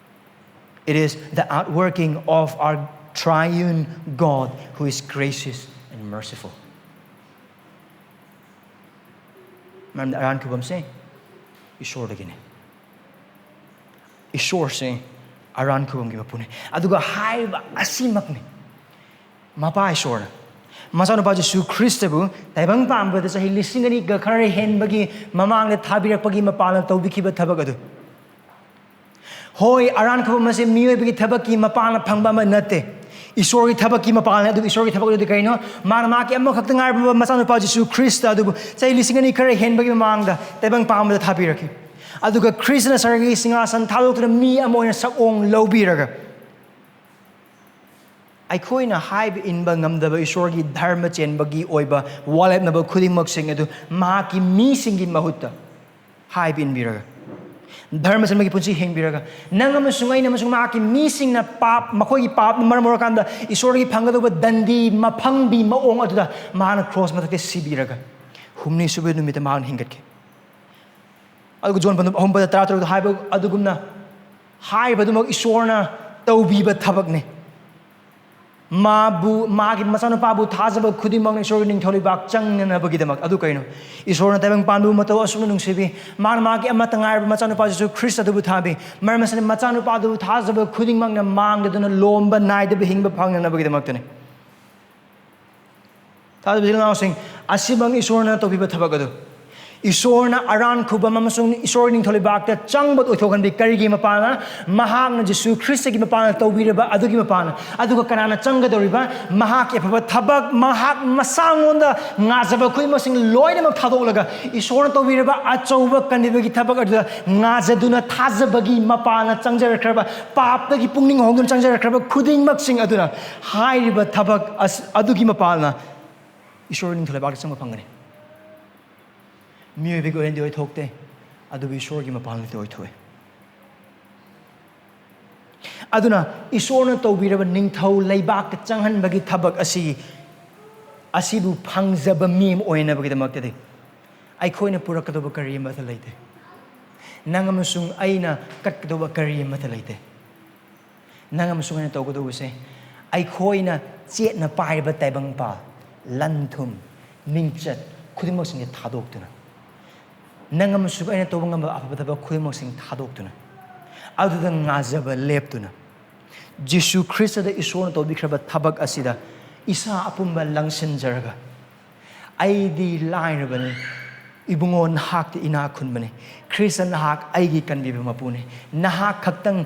It is the outworking of our triune God who is gracious and merciful. ꯃꯔꯝꯗꯤ ꯑꯔꯥꯟ ꯈꯨꯕꯝꯁꯦ ꯏꯁꯣꯔꯗꯒꯤꯅꯤ꯫ ꯏꯁꯣꯔꯁꯦ ꯑꯔꯥꯟ ꯈꯨꯕꯝꯒꯤ ꯃꯄꯨꯅꯤ꯫ ꯑꯗꯨꯒ ꯍꯥꯏꯔꯤꯕ ꯑꯁꯤꯃꯛꯅꯤ, ꯃꯄꯥ ꯏꯁꯣꯔꯅ ꯃꯆꯥꯅꯨꯄꯥ ꯖꯤꯁꯨ ꯈ꯭ꯔꯤꯁꯇꯕꯨ ꯇꯥꯏꯕꯪ ꯄꯥꯟꯕꯗ ꯆꯍꯤ ꯂꯤꯁꯤꯡ ꯑꯅꯤꯒ ꯈꯔ ꯍꯦꯟꯕꯒꯤ ꯃꯃꯥꯡꯗ ꯊꯥꯕꯤꯔꯛꯄꯒꯤ ꯃꯄꯥꯟꯅ ꯇꯧꯕꯤꯈꯤꯕ ꯊꯕꯛ ꯑꯗꯨ꯫ ꯍꯣꯏ, ꯑꯔꯥꯟ ꯈꯨꯕꯝ ꯑꯁꯤ ꯃꯤꯑꯣꯏꯕꯒꯤ ꯊꯕꯛꯀꯤ ꯃꯄꯥꯟꯅ ꯐꯪꯕ ꯑꯃ ꯅꯠꯇꯦ, ꯏꯁꯣꯔꯒꯤ ꯊꯕꯛꯀꯤ ꯃꯄꯥꯟꯅꯤ꯫ ꯑꯗꯨꯕꯨ ꯏꯁꯣꯔꯒꯤ ꯊꯕꯛ ꯑꯗꯨꯗꯤ ꯀꯔꯤꯅꯣ? ꯃꯥꯅ ꯃꯍꯥꯛꯀꯤ ꯑꯃꯈꯛꯇ ꯉꯥꯏꯔꯕ ꯃꯆꯥꯅꯨꯄꯥ ꯖꯤꯁꯨ ꯈ꯭ꯔꯤꯁꯇ ꯑꯗꯨꯕꯨ ꯆꯍꯤ ꯂꯤꯁꯤꯡ ꯑꯅꯤ ꯈꯔ ꯍꯦꯟꯕꯒꯤ ꯃꯃꯥꯡꯗ ꯇꯥꯏꯕꯪ ꯄꯥꯟꯕꯗ ꯊꯥꯕꯤꯔꯛꯈꯤ꯫ ꯑꯗꯨꯒ ꯈ꯭ꯔꯤꯁꯇꯅ ꯁꯔꯒꯒꯤ ꯁꯤꯡꯍꯥꯁꯟ ꯊꯥꯗꯣꯛꯇꯨꯅ ꯃꯤ ꯑꯃ ꯑꯣꯏꯅ ꯁꯛꯑꯣꯡ ꯂꯧꯕꯤꯔꯒ, ꯑꯩꯈꯣꯏꯅ ꯍꯥꯏꯕ ꯏꯟꯕ ꯉꯝꯗꯕ ꯏꯁꯣꯔꯒꯤ ꯙꯔꯃ ꯆꯦꯟꯕꯒꯤ ꯑꯣꯏꯕ ꯋꯥꯔꯦꯞꯅꯕ ꯈꯨꯗꯤꯡꯃꯛꯁꯤꯡ ꯑꯗꯨ ꯃꯍꯥꯛꯀꯤ ꯃꯤꯁꯤꯡꯒꯤ ꯃꯍꯨꯠꯇ ꯍꯥꯏꯕ ꯏꯟꯕꯤꯔꯒ, ꯙꯔꯃ ꯆꯦꯟꯕꯒꯤ ꯄꯨꯟꯁꯤ ꯍꯤꯡꯕꯤꯔꯒ, ꯅꯪ ꯑꯃꯁꯨꯡ ꯑꯩꯅ ꯑꯃꯁꯨꯡ ꯃꯍꯥꯛꯀꯤ ꯃꯤꯁꯤꯡꯅ ꯄꯥꯞ, ꯃꯈꯣꯏꯒꯤ ꯄꯥꯞꯅ ꯃꯔꯝ ꯑꯣꯏꯔꯀꯥꯟꯗ ꯏꯁꯣꯔꯒꯤ ꯐꯪꯒꯗꯧꯕ ꯗꯟꯗꯤ ꯃꯐꯪꯗꯤ ꯃꯑꯣꯡ ꯑꯗꯨꯗ ꯃꯍꯥꯛꯅ ꯀ꯭ꯔꯣꯁ ꯃꯊꯛꯇ ꯁꯤꯕꯤꯔꯒ, ꯍꯨꯝꯅꯤ ꯁꯨꯕ ꯅꯨꯃꯤꯠꯇ ꯃꯍꯥꯛꯅ ꯍꯤꯡꯒꯠꯈꯤ꯫ ꯑꯗꯨꯒ ꯖꯣꯟ ꯑꯍꯨꯝ ꯄꯗ ꯇꯔꯥꯇꯔꯨꯛꯇ ꯍꯥꯏꯕ ꯑꯗꯨꯒꯨꯝꯅ, ꯍꯥꯏꯔꯤꯕ ꯑꯗꯨꯃꯛ ꯏꯁꯣꯔꯅ ꯇꯧꯕꯤꯕ ꯊꯕꯛꯅꯤ꯫ ꯃꯥꯕꯨ, ꯃꯥꯒꯤ ꯃꯆꯥꯅꯨꯄꯥꯕꯨ ꯊꯥꯖꯕ ꯈꯨꯗꯤꯡꯃꯛꯅ ꯏꯁꯣꯔꯒꯤ ꯅꯤꯡꯊꯧ ꯂꯩꯕꯥꯛ ꯆꯪꯅꯅꯕꯒꯤꯗꯃꯛ꯫ ꯑꯗꯨ ꯀꯩꯅꯣ? ꯏꯁꯣꯔꯅ ꯇꯥꯏꯕꯪ ꯄꯥꯟꯕꯕꯨ ꯃꯇꯧ ꯑꯁꯨꯝꯅ ꯅꯨꯡꯁꯤꯕꯤ, ꯃꯥꯅ ꯃꯥꯒꯤ ꯑꯃꯠꯇ ꯉꯥꯏꯔꯕ ꯃꯆꯥꯅꯨꯄꯥ ꯖꯤꯁꯨ ꯈ꯭ꯔꯤꯁꯇ ꯑꯗꯨꯕꯨ ꯊꯥꯕꯤ꯫ ꯃꯔꯝ ꯑꯁꯤꯅ ꯃꯆꯥꯅꯨꯄꯥ ꯑꯗꯨꯕꯨ ꯊꯥꯖꯕ ꯈꯨꯗꯤꯡꯃꯛꯅ ꯃꯥꯡꯗꯗꯨꯅ ꯂꯣꯝꯕ ꯅꯥꯏꯗꯕ ꯍꯤꯡꯕ ꯐꯪꯅꯅꯕꯒꯤꯗꯃꯛꯇꯅꯤ꯫ ꯊꯥꯖꯕ ꯏꯆꯤꯜ ꯏꯅꯥꯎꯁꯤꯡ, ꯑꯁꯤꯃꯛ ꯏꯁꯣꯔꯅ ꯇꯧꯕꯤꯕ ꯊꯕꯛ ꯑꯗꯨ꯫ ꯏꯁꯣꯔꯅ ꯑꯔꯥꯟ ꯈꯨꯕꯝ ꯑꯃꯁꯨꯡ ꯏꯁꯣꯔꯒꯤ ꯅꯤꯡꯊꯧ ꯂꯩꯕꯥꯛꯇ ꯆꯪꯕ ꯑꯣꯏꯊꯣꯛꯍꯟꯕꯤ꯫ ꯀꯔꯤꯒꯤ ꯃꯄꯥꯜꯅ? ꯃꯍꯥꯛꯅ ꯖꯤꯁꯨ ꯈ꯭ꯔꯤꯁꯇꯒꯤ ꯃꯄꯥꯜꯅ ꯇꯧꯕꯤꯔꯕ ꯑꯗꯨꯒꯤ ꯃꯄꯥꯜꯅ꯫ ꯑꯗꯨꯒ ꯀꯅꯥꯅ ꯆꯪꯒꯗꯧꯔꯤꯕ? ꯃꯍꯥꯛꯀꯤ ꯑꯐꯕ ꯊꯕꯛ, ꯃꯍꯥꯛ ꯃꯁꯥꯉꯣꯟꯗ ꯉꯥꯖꯕ ꯈꯨꯗꯤꯡꯃꯛꯁꯤꯡ ꯂꯣꯏꯅꯃꯛ ꯊꯥꯗꯣꯛꯂꯒ ꯏꯁꯣꯔꯅ ꯇꯧꯕꯤꯔꯕ ꯑꯆꯧꯕ ꯀꯟꯕꯤꯕꯒꯤ ꯊꯕꯛ ꯑꯗꯨꯗ ꯉꯥꯖꯗꯨꯅ, ꯊꯥꯖꯕꯒꯤ ꯃꯄꯥꯜꯅ ꯆꯪꯖꯔꯛꯈ꯭ꯔꯕ, ꯄꯥꯞꯇꯒꯤ ꯄꯨꯛꯅꯤꯡ ꯍꯣꯡꯗꯨꯅ ꯆꯪꯖꯔꯛꯈ꯭ꯔꯕ ꯈꯨꯗꯤꯡꯃꯛꯁꯤꯡ ꯑꯗꯨꯅ ꯍꯥꯏꯔꯤꯕ ꯊꯕꯛ ꯑꯁ-, ꯑꯗꯨꯒꯤ ꯃꯄꯥꯜꯅ ꯏꯁꯣꯔ ꯅꯤꯡꯊꯧ ꯂꯩꯕꯥꯛꯇ ꯆꯪꯕ ꯐꯪꯒꯅꯤ꯫ ꯃꯤꯑꯣꯏꯕꯒꯤ ꯑꯣꯏꯅꯗꯤ ꯑꯣꯏꯊꯣꯛꯇꯦ, ꯑꯗꯨꯕꯨ ꯏꯁꯣꯔꯒꯤ ꯃꯄꯥꯜꯅꯗꯤ ꯑꯣꯏꯊꯣꯛꯑꯦ꯫ ꯑꯗꯨꯅ ꯏꯁꯣꯔꯅ ꯇꯧꯕꯤꯔꯕ ꯅꯤꯡꯊꯧ ꯂꯩꯕꯥꯛꯇ ꯆꯪꯍꯟꯕꯒꯤ ꯊꯕꯛ ꯑꯁꯤ, ꯑꯁꯤꯕꯨ ꯐꯪꯖꯕ ꯃꯤ ꯑꯃ ꯑꯣꯏꯅꯕꯒꯤꯗꯃꯛꯇꯗꯤ ꯑꯩꯈꯣꯏꯅ ꯄꯨꯔꯛꯀꯗꯧꯕ ꯀꯔꯤ ꯑꯃꯠꯇ ꯂꯩꯇꯦ꯫ ꯅꯪ ꯑꯃꯁꯨꯡ ꯑꯩꯅ ꯀꯠꯀꯗꯧꯕ ꯀꯔꯤ ꯑꯃꯠꯇ ꯂꯩꯇꯦ꯫ ꯅꯪ ꯑꯃꯁꯨꯡ ꯑꯩꯅ ꯇꯧꯒꯗꯧꯕꯁꯦ, ꯑꯩꯈꯣꯏꯅ ꯆꯦꯠꯅ ꯄꯥꯏꯔꯤꯕ ꯇꯥꯏꯕꯪꯄꯥꯜ, ꯂꯟ ꯊꯨꯝ, ꯃꯤꯡꯆꯠ ꯈꯨꯗꯤꯡꯃꯛꯁꯤꯡꯁꯦ ꯊꯥꯗꯣꯛꯇꯨꯅ, ꯅꯪ ꯑꯃꯁꯨꯡ ꯑꯩꯅ ꯇꯧꯕ ꯉꯝꯕ ꯑꯐꯕ ꯊꯕꯛ ꯈꯨꯗꯤꯡꯃꯛꯁꯤꯡ ꯊꯥꯗꯣꯛꯇꯨꯅ, ꯑꯗꯨꯗ ꯉꯥꯖꯕ ꯂꯦꯞꯇꯨꯅ, ꯖꯤꯁꯨ ꯈ꯭ꯔꯤꯁꯇꯗ ꯏꯁꯣꯔꯅ ꯇꯧꯕꯤꯈ꯭ꯔꯕ ꯊꯕꯛ ꯑꯁꯤꯗ ꯏꯁꯥ ꯑꯄꯨꯝꯕ ꯂꯪꯁꯤꯟꯖꯔꯒ, "ꯑꯩꯗꯤ ꯂꯥꯏꯔꯕꯅꯤ, ꯏꯕꯨꯡꯉꯣ, ꯅꯍꯥꯛꯇꯤ ꯏꯅꯥꯛ ꯈꯨꯟꯕꯅꯤ꯫ ꯈ꯭ꯔꯤꯁꯇ ꯅꯍꯥꯛ ꯑꯩꯒꯤ ꯀꯟꯕꯤꯕ ꯃꯄꯨꯅꯤ꯫ ꯅꯍꯥꯛ ꯈꯛꯇꯪ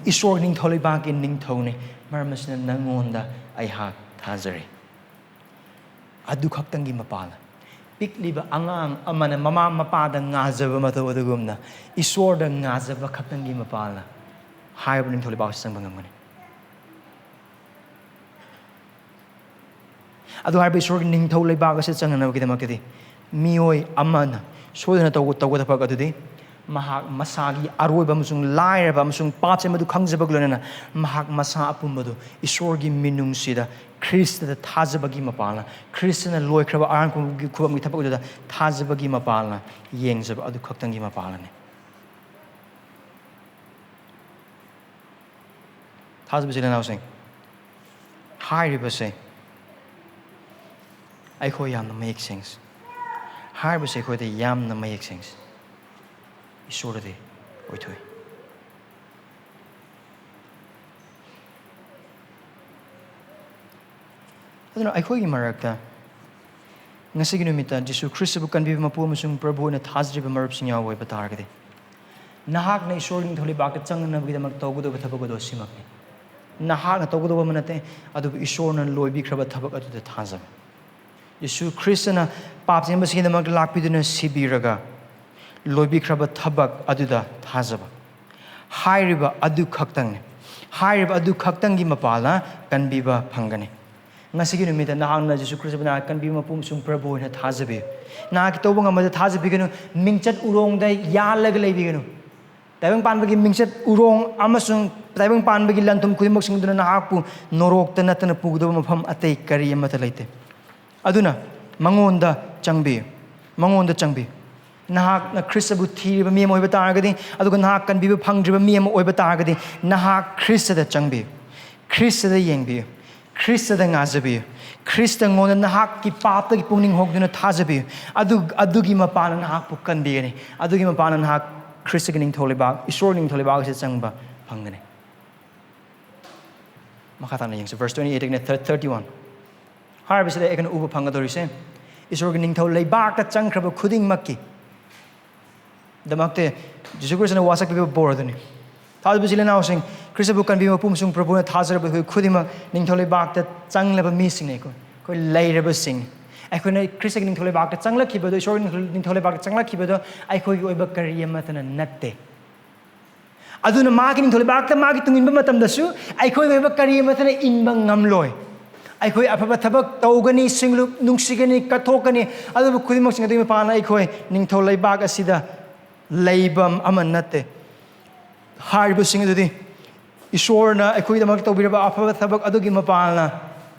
ꯏꯁꯣꯔ ꯅꯤꯡꯊꯧ ꯂꯩꯕꯥꯛꯀꯤ ꯅꯤꯡꯊꯧꯅꯤ꯫ ꯃꯔꯝ ꯑꯁꯤꯅ ꯅꯪꯉꯣꯟꯗ ꯑꯩꯍꯥꯛ ꯊꯥꯖꯔꯤ"꯫ ꯑꯗꯨ ꯈꯛꯇꯪꯒꯤ ꯃꯄꯥꯜꯅ, ꯄꯤꯛꯂꯤꯕ ꯑꯉꯥꯡ ꯑꯃꯅ ꯃꯃꯥ ꯃꯄꯥꯗ ꯉꯥꯖꯕ ꯃꯇꯧ ꯑꯗꯨꯒꯨꯝꯅ, ꯏꯁꯣꯔꯗ ꯉꯥꯖꯕ ꯈꯛꯇꯪꯒꯤ ꯃꯄꯥꯜꯅ ꯍꯥꯏꯔꯤꯕ ꯅꯤꯡꯊꯧ ꯂꯩꯕꯥꯛ ꯑꯁꯤ ꯆꯪꯕ ꯉꯝꯒꯅꯤ꯫ ꯑꯗꯨ ꯍꯥꯏꯔꯤꯕ ꯏꯁꯣꯔꯒꯤ ꯅꯤꯡꯊꯧ ꯂꯩꯕꯥꯛ ꯑꯁꯤ ꯆꯪꯅꯅꯕꯒꯤꯗꯃꯛꯇꯗꯤ ꯃꯤꯑꯣꯏ ꯑꯃꯅ ꯁꯣꯏꯗꯅ ꯇꯧ-, ꯇꯧꯒꯗꯕ ꯊꯕꯛ ꯑꯗꯨꯗꯤ ꯃꯍꯥꯛ ꯃꯁꯥꯒꯤ ꯑꯔꯣꯏꯕ ꯑꯃꯁꯨꯡ ꯂꯥꯏꯔꯕ ꯑꯃꯁꯨꯡ ꯄꯥꯞꯁꯦ ꯃꯗꯨ ꯈꯪꯖꯕꯒ ꯂꯣꯏꯅꯅ ꯃꯍꯥꯛ ꯃꯁꯥ ꯑꯄꯨꯝꯕꯗꯨ ꯏꯁꯣꯔꯒꯤ ꯃꯤꯅꯨꯡꯁꯤꯗ ꯈ꯭ꯔꯤꯁꯇꯗ ꯊꯥꯖꯕꯒꯤ ꯃꯄꯥꯜꯅ, ꯈ꯭ꯔꯤꯁꯇꯅ ꯂꯣꯏꯈ꯭ꯔꯕ ꯑꯔꯥꯟ ꯈꯨꯕꯝꯒꯤ ꯊꯕꯛ ꯑꯗꯨꯗ ꯊꯥꯖꯕꯒꯤ ꯃꯄꯥꯜꯅ ꯌꯦꯡꯖꯕ ꯑꯗꯨ ꯈꯛꯇꯪꯒꯤ ꯃꯄꯥꯜꯅꯤ꯫ ꯊꯥꯖꯕ ꯏꯆꯤꯜ ꯏꯅꯥꯎꯁꯤꯡ, ꯍꯥꯏꯔꯤꯕꯁꯦ ꯑꯩꯈꯣꯏ ꯌꯥꯝꯅ ꯃꯌꯦꯛ ꯁꯦꯡꯁꯤ꯫ ꯍꯥꯏꯔꯤꯕꯁꯦ ꯑꯩꯈꯣꯏꯗ ꯌꯥꯝꯅ ꯃꯌꯦꯛ ꯁꯦꯡꯁꯤ꯫ ꯏꯁꯣꯔꯗꯗꯤ ꯑꯣꯏꯊꯣꯛꯏ꯫ ꯑꯗꯨꯅ ꯑꯩꯈꯣꯏꯒꯤ ꯃꯔꯛꯇ ꯉꯁꯤꯒꯤ ꯅꯨꯃꯤꯠꯇ ꯖꯤꯁꯨ ꯈ꯭ꯔꯤꯁꯇꯕꯨ ꯀꯟꯕꯤꯕ ꯃꯄꯨ ꯑꯃꯁꯨꯡ ꯄ꯭ꯔꯚꯨ ꯑꯣꯏꯅ ꯊꯥꯖꯔꯤꯕ ꯃꯔꯨꯞꯁꯤꯡ ꯌꯥꯎꯕ ꯑꯣꯏꯕ ꯇꯥꯔꯒꯗꯤ, ꯅꯍꯥꯛꯅ ꯏꯁꯣꯔꯒꯤ ꯅꯤꯡꯊꯧ ꯂꯩꯕꯥꯛꯇ ꯆꯪꯅꯕꯒꯤꯗꯃꯛ ꯇꯧꯒꯗꯧꯕ ꯊꯕꯛ ꯑꯗꯨ ꯑꯁꯤꯃꯛꯅꯤ꯫ ꯅꯍꯥꯛꯅ ꯇꯧꯒꯗꯧꯕ ꯑꯃ ꯅꯠꯇꯦ, ꯑꯗꯨꯕꯨ ꯏꯁꯣꯔꯅ ꯂꯣꯏꯕꯤꯈ꯭ꯔꯕ ꯊꯕꯛ ꯑꯗꯨꯗ ꯊꯥꯖꯕ꯫ ꯌꯤꯁꯨ ꯈ꯭ꯔꯤꯁꯇꯅ ꯄꯥꯞ ꯆꯦꯟꯕꯁꯤꯡꯒꯤꯗꯃꯛ ꯂꯥꯛꯄꯤꯗꯨꯅ ꯁꯤꯕꯤꯔꯒ ꯂꯣꯏꯕꯤꯈ꯭ꯔꯕ ꯊꯕꯛ ꯑꯗꯨꯗ ꯊꯥꯖꯕ꯫ ꯍꯥꯏꯔꯤꯕ ꯑꯗꯨ ꯈꯛꯇꯪꯅꯤ꯫ ꯍꯥꯏꯔꯤꯕ ꯑꯗꯨ ꯈꯛꯇꯪꯒꯤ ꯃꯄꯥꯜꯅ ꯀꯟꯕꯤꯕ ꯐꯪꯒꯅꯤ꯫ ꯉꯁꯤꯒꯤ ꯅꯨꯃꯤꯠꯇ ꯅꯍꯥꯛꯅ ꯖꯤꯁꯨ ꯈ꯭ꯔꯤꯁꯇꯕꯨ ꯅꯍꯥꯛ ꯀꯟꯕꯤꯕ ꯃꯄꯨ ꯑꯃꯁꯨꯡ ꯄ꯭ꯔꯚꯨ ꯑꯣꯏꯅ ꯊꯥꯖꯕꯤꯌꯨ꯫ ꯅꯍꯥꯛꯀꯤ ꯇꯧꯕ ꯉꯝꯕꯗ ꯊꯥꯖꯕꯤꯒꯅꯨ꯫ ꯃꯤꯡꯆꯠ ꯎꯔꯣꯡꯗ ꯌꯥꯜꯂꯒ ꯂꯩꯕꯤꯒꯅꯨ꯫ ꯇꯥꯏꯕꯪ ꯄꯥꯟꯕꯒꯤ ꯃꯤꯡꯆꯠ ꯎꯔꯣꯡ ꯑꯃꯁꯨꯡ ꯇꯥꯏꯕꯪ ꯄꯥꯟꯕꯒꯤ ꯂꯟ-ꯊꯨꯝ ꯈꯨꯗꯤꯡꯃꯛꯁꯤꯡ ꯑꯗꯨꯅ ꯅꯍꯥꯛꯄꯨ ꯅꯣꯔꯣꯛꯇ ꯅꯠꯇꯅ ꯄꯨꯒꯗꯕ ꯃꯐꯝ ꯑꯇꯩ ꯀꯔꯤ ꯑꯃꯠꯇ ꯂꯩꯇꯦ꯫ ꯑꯗꯨꯅ ꯃꯉꯣꯟꯗ ꯆꯪꯕꯤꯌꯨ꯫ ꯃꯉꯣꯟꯗ ꯆꯪꯕꯤꯌꯨ꯫ ꯅꯍꯥꯛꯅ ꯈ꯭ꯔꯤꯁꯇꯕꯨ ꯊꯤꯔꯤꯕ ꯃꯤ ꯑꯃ ꯑꯣꯏꯕ ꯇꯥꯔꯒꯗꯤ, ꯑꯗꯨꯒ ꯅꯍꯥꯛ ꯀꯟꯕꯤꯕ ꯐꯪꯗ꯭ꯔꯤꯕ ꯃꯤ ꯑꯃ ꯑꯣꯏꯕ ꯇꯥꯔꯒꯗꯤ, ꯅꯍꯥꯛ ꯈ꯭ꯔꯤꯁꯇꯗ ꯆꯪꯕꯤꯌꯨ꯫ ꯈ꯭ꯔꯤꯁꯇꯗ ꯌꯦꯡꯕꯤꯌꯨ꯫ ꯈ꯭ꯔꯤꯁꯇꯗ ꯉꯥꯖꯕꯤꯌꯨ꯫ ꯈ꯭ꯔꯤꯁꯇꯉꯣꯟꯗ ꯅꯍꯥꯛꯀꯤ ꯄꯥꯞꯇꯒꯤ ꯄꯨꯛꯅꯤꯡ ꯍꯣꯡꯗꯨꯅ ꯊꯥꯖꯕꯤꯌꯨ꯫ ꯑꯗꯨ, ꯑꯗꯨꯒꯤ ꯃꯄꯥꯅ ꯅꯍꯥꯛꯄꯨ ꯀꯟꯕꯤꯒꯅꯤ꯫ ꯑꯗꯨꯒꯤ ꯃꯄꯥꯅ ꯅꯍꯥꯛ ꯈ꯭ꯔꯤꯁꯇꯒꯤ ꯅꯤꯡꯊꯧ ꯂꯩꯕꯥꯛ, ꯏꯁꯣꯔꯒꯤ ꯅꯤꯡꯊꯧ ꯂꯩꯕꯥꯛ ꯑꯁꯤꯗ ꯆꯪꯕ ꯐꯪꯒꯅꯤ꯫ ꯃꯈꯥ ꯇꯥꯅ ꯌꯦꯡꯁꯤ, verse twenty-eihtꯗꯒꯤꯅ thirty-one꯫ ꯍꯥꯏꯔꯤꯕꯁꯤꯗ ꯑꯩꯈꯣꯏꯅ ꯎꯕ ꯐꯪꯒꯗꯧꯔꯤꯁꯦ, ꯏꯁꯣꯔꯒꯤ ꯅꯤꯡꯊꯧ ꯂꯩꯕꯥꯛꯇ ꯆꯪꯈ꯭ꯔꯕ ꯈꯨꯗꯤꯡꯃꯛꯀꯤ ꯗꯃꯛꯇ ꯖꯤꯁꯨ ꯈ꯭ꯔꯤꯁꯇꯅ ꯋꯥꯁꯛꯄꯤꯕ ꯕꯣꯔ ꯑꯗꯨꯅꯤ꯫ ꯊꯥꯖꯕ ꯏꯆꯤꯜ ꯏꯅꯥꯎꯁꯤꯡ, ꯈ꯭ꯔꯤꯁꯇꯕꯨ ꯀꯟꯕꯤꯕ ꯃꯄꯨ ꯑꯃꯁꯨꯡ ꯄ꯭ꯔꯚꯨꯅ ꯊꯥꯖꯔꯕ ꯑꯩꯈꯣꯏ ꯈꯨꯗꯤꯡꯃꯛ ꯅꯤꯡꯊꯧ ꯂꯩꯕꯥꯛꯇ ꯆꯪꯂꯕ ꯃꯤꯁꯤꯡꯅꯤ꯫ ꯑꯩꯈꯣꯏ, ꯑꯩꯈꯣꯏ ꯂꯩꯔꯕꯁꯤꯡꯅꯤ꯫ ꯑꯩꯈꯣꯏꯅ ꯈ꯭ꯔꯤꯁꯇꯒꯤ ꯅꯤꯡꯊꯧ ꯂꯩꯕꯥꯛꯇ ꯆꯪꯂꯛꯈꯤꯕꯗꯣ, ꯏꯁꯣꯔꯒꯤ ꯅꯤꯡꯊꯧ ꯂꯩꯕꯥꯛꯇ ꯆꯪꯂꯛꯈꯤꯕꯗꯣ ꯑꯩꯈꯣꯏꯒꯤ ꯑꯣꯏꯕ ꯀꯔꯤ ꯑꯃꯠꯇꯅ ꯅꯠꯇꯦ꯫ ꯑꯗꯨꯅ ꯃꯥꯒꯤ ꯅꯤꯡꯊꯧ ꯂꯩꯕꯥꯛꯇ ꯃꯥꯒꯤ ꯇꯨꯡ ꯏꯟꯕ ꯃꯇꯝꯗꯁꯨ ꯑꯩꯈꯣꯏꯒꯤ ꯑꯣꯏꯕ ꯀꯔꯤ ꯑꯃꯠꯇꯅ ꯏꯟꯕ ꯉꯝꯂꯣꯏ꯫ ꯑꯩꯈꯣꯏ ꯑꯐꯕ ꯊꯕꯛ ꯇꯧꯒꯅꯤ, ꯁꯤꯡꯂꯨꯞ ꯅꯨꯡꯁꯤꯒꯅꯤ, ꯀꯠꯊꯣꯛꯀꯅꯤ, ꯑꯗꯨꯕꯨ ꯈꯨꯗꯤꯡꯃꯛꯁꯤꯡ ꯑꯗꯨꯒꯤ ꯃꯄꯥꯟꯅ ꯑꯩꯈꯣꯏ ꯅꯤꯡꯊꯧ ꯂꯩꯕꯥꯛ ꯑꯁꯤꯗ ꯂꯩꯕ ꯑꯃ ꯅꯠꯇꯦ꯫ ꯍꯥꯏꯔꯤꯕꯁꯤꯡ ꯑꯗꯨꯗꯤ ꯏꯁꯣꯔꯅ ꯑꯩꯈꯣꯏꯒꯤꯗꯃꯛ ꯇꯧꯕꯤꯔꯕ ꯑꯐꯕ ꯊꯕꯛ ꯑꯗꯨꯒꯤ ꯃꯄꯥꯟꯅ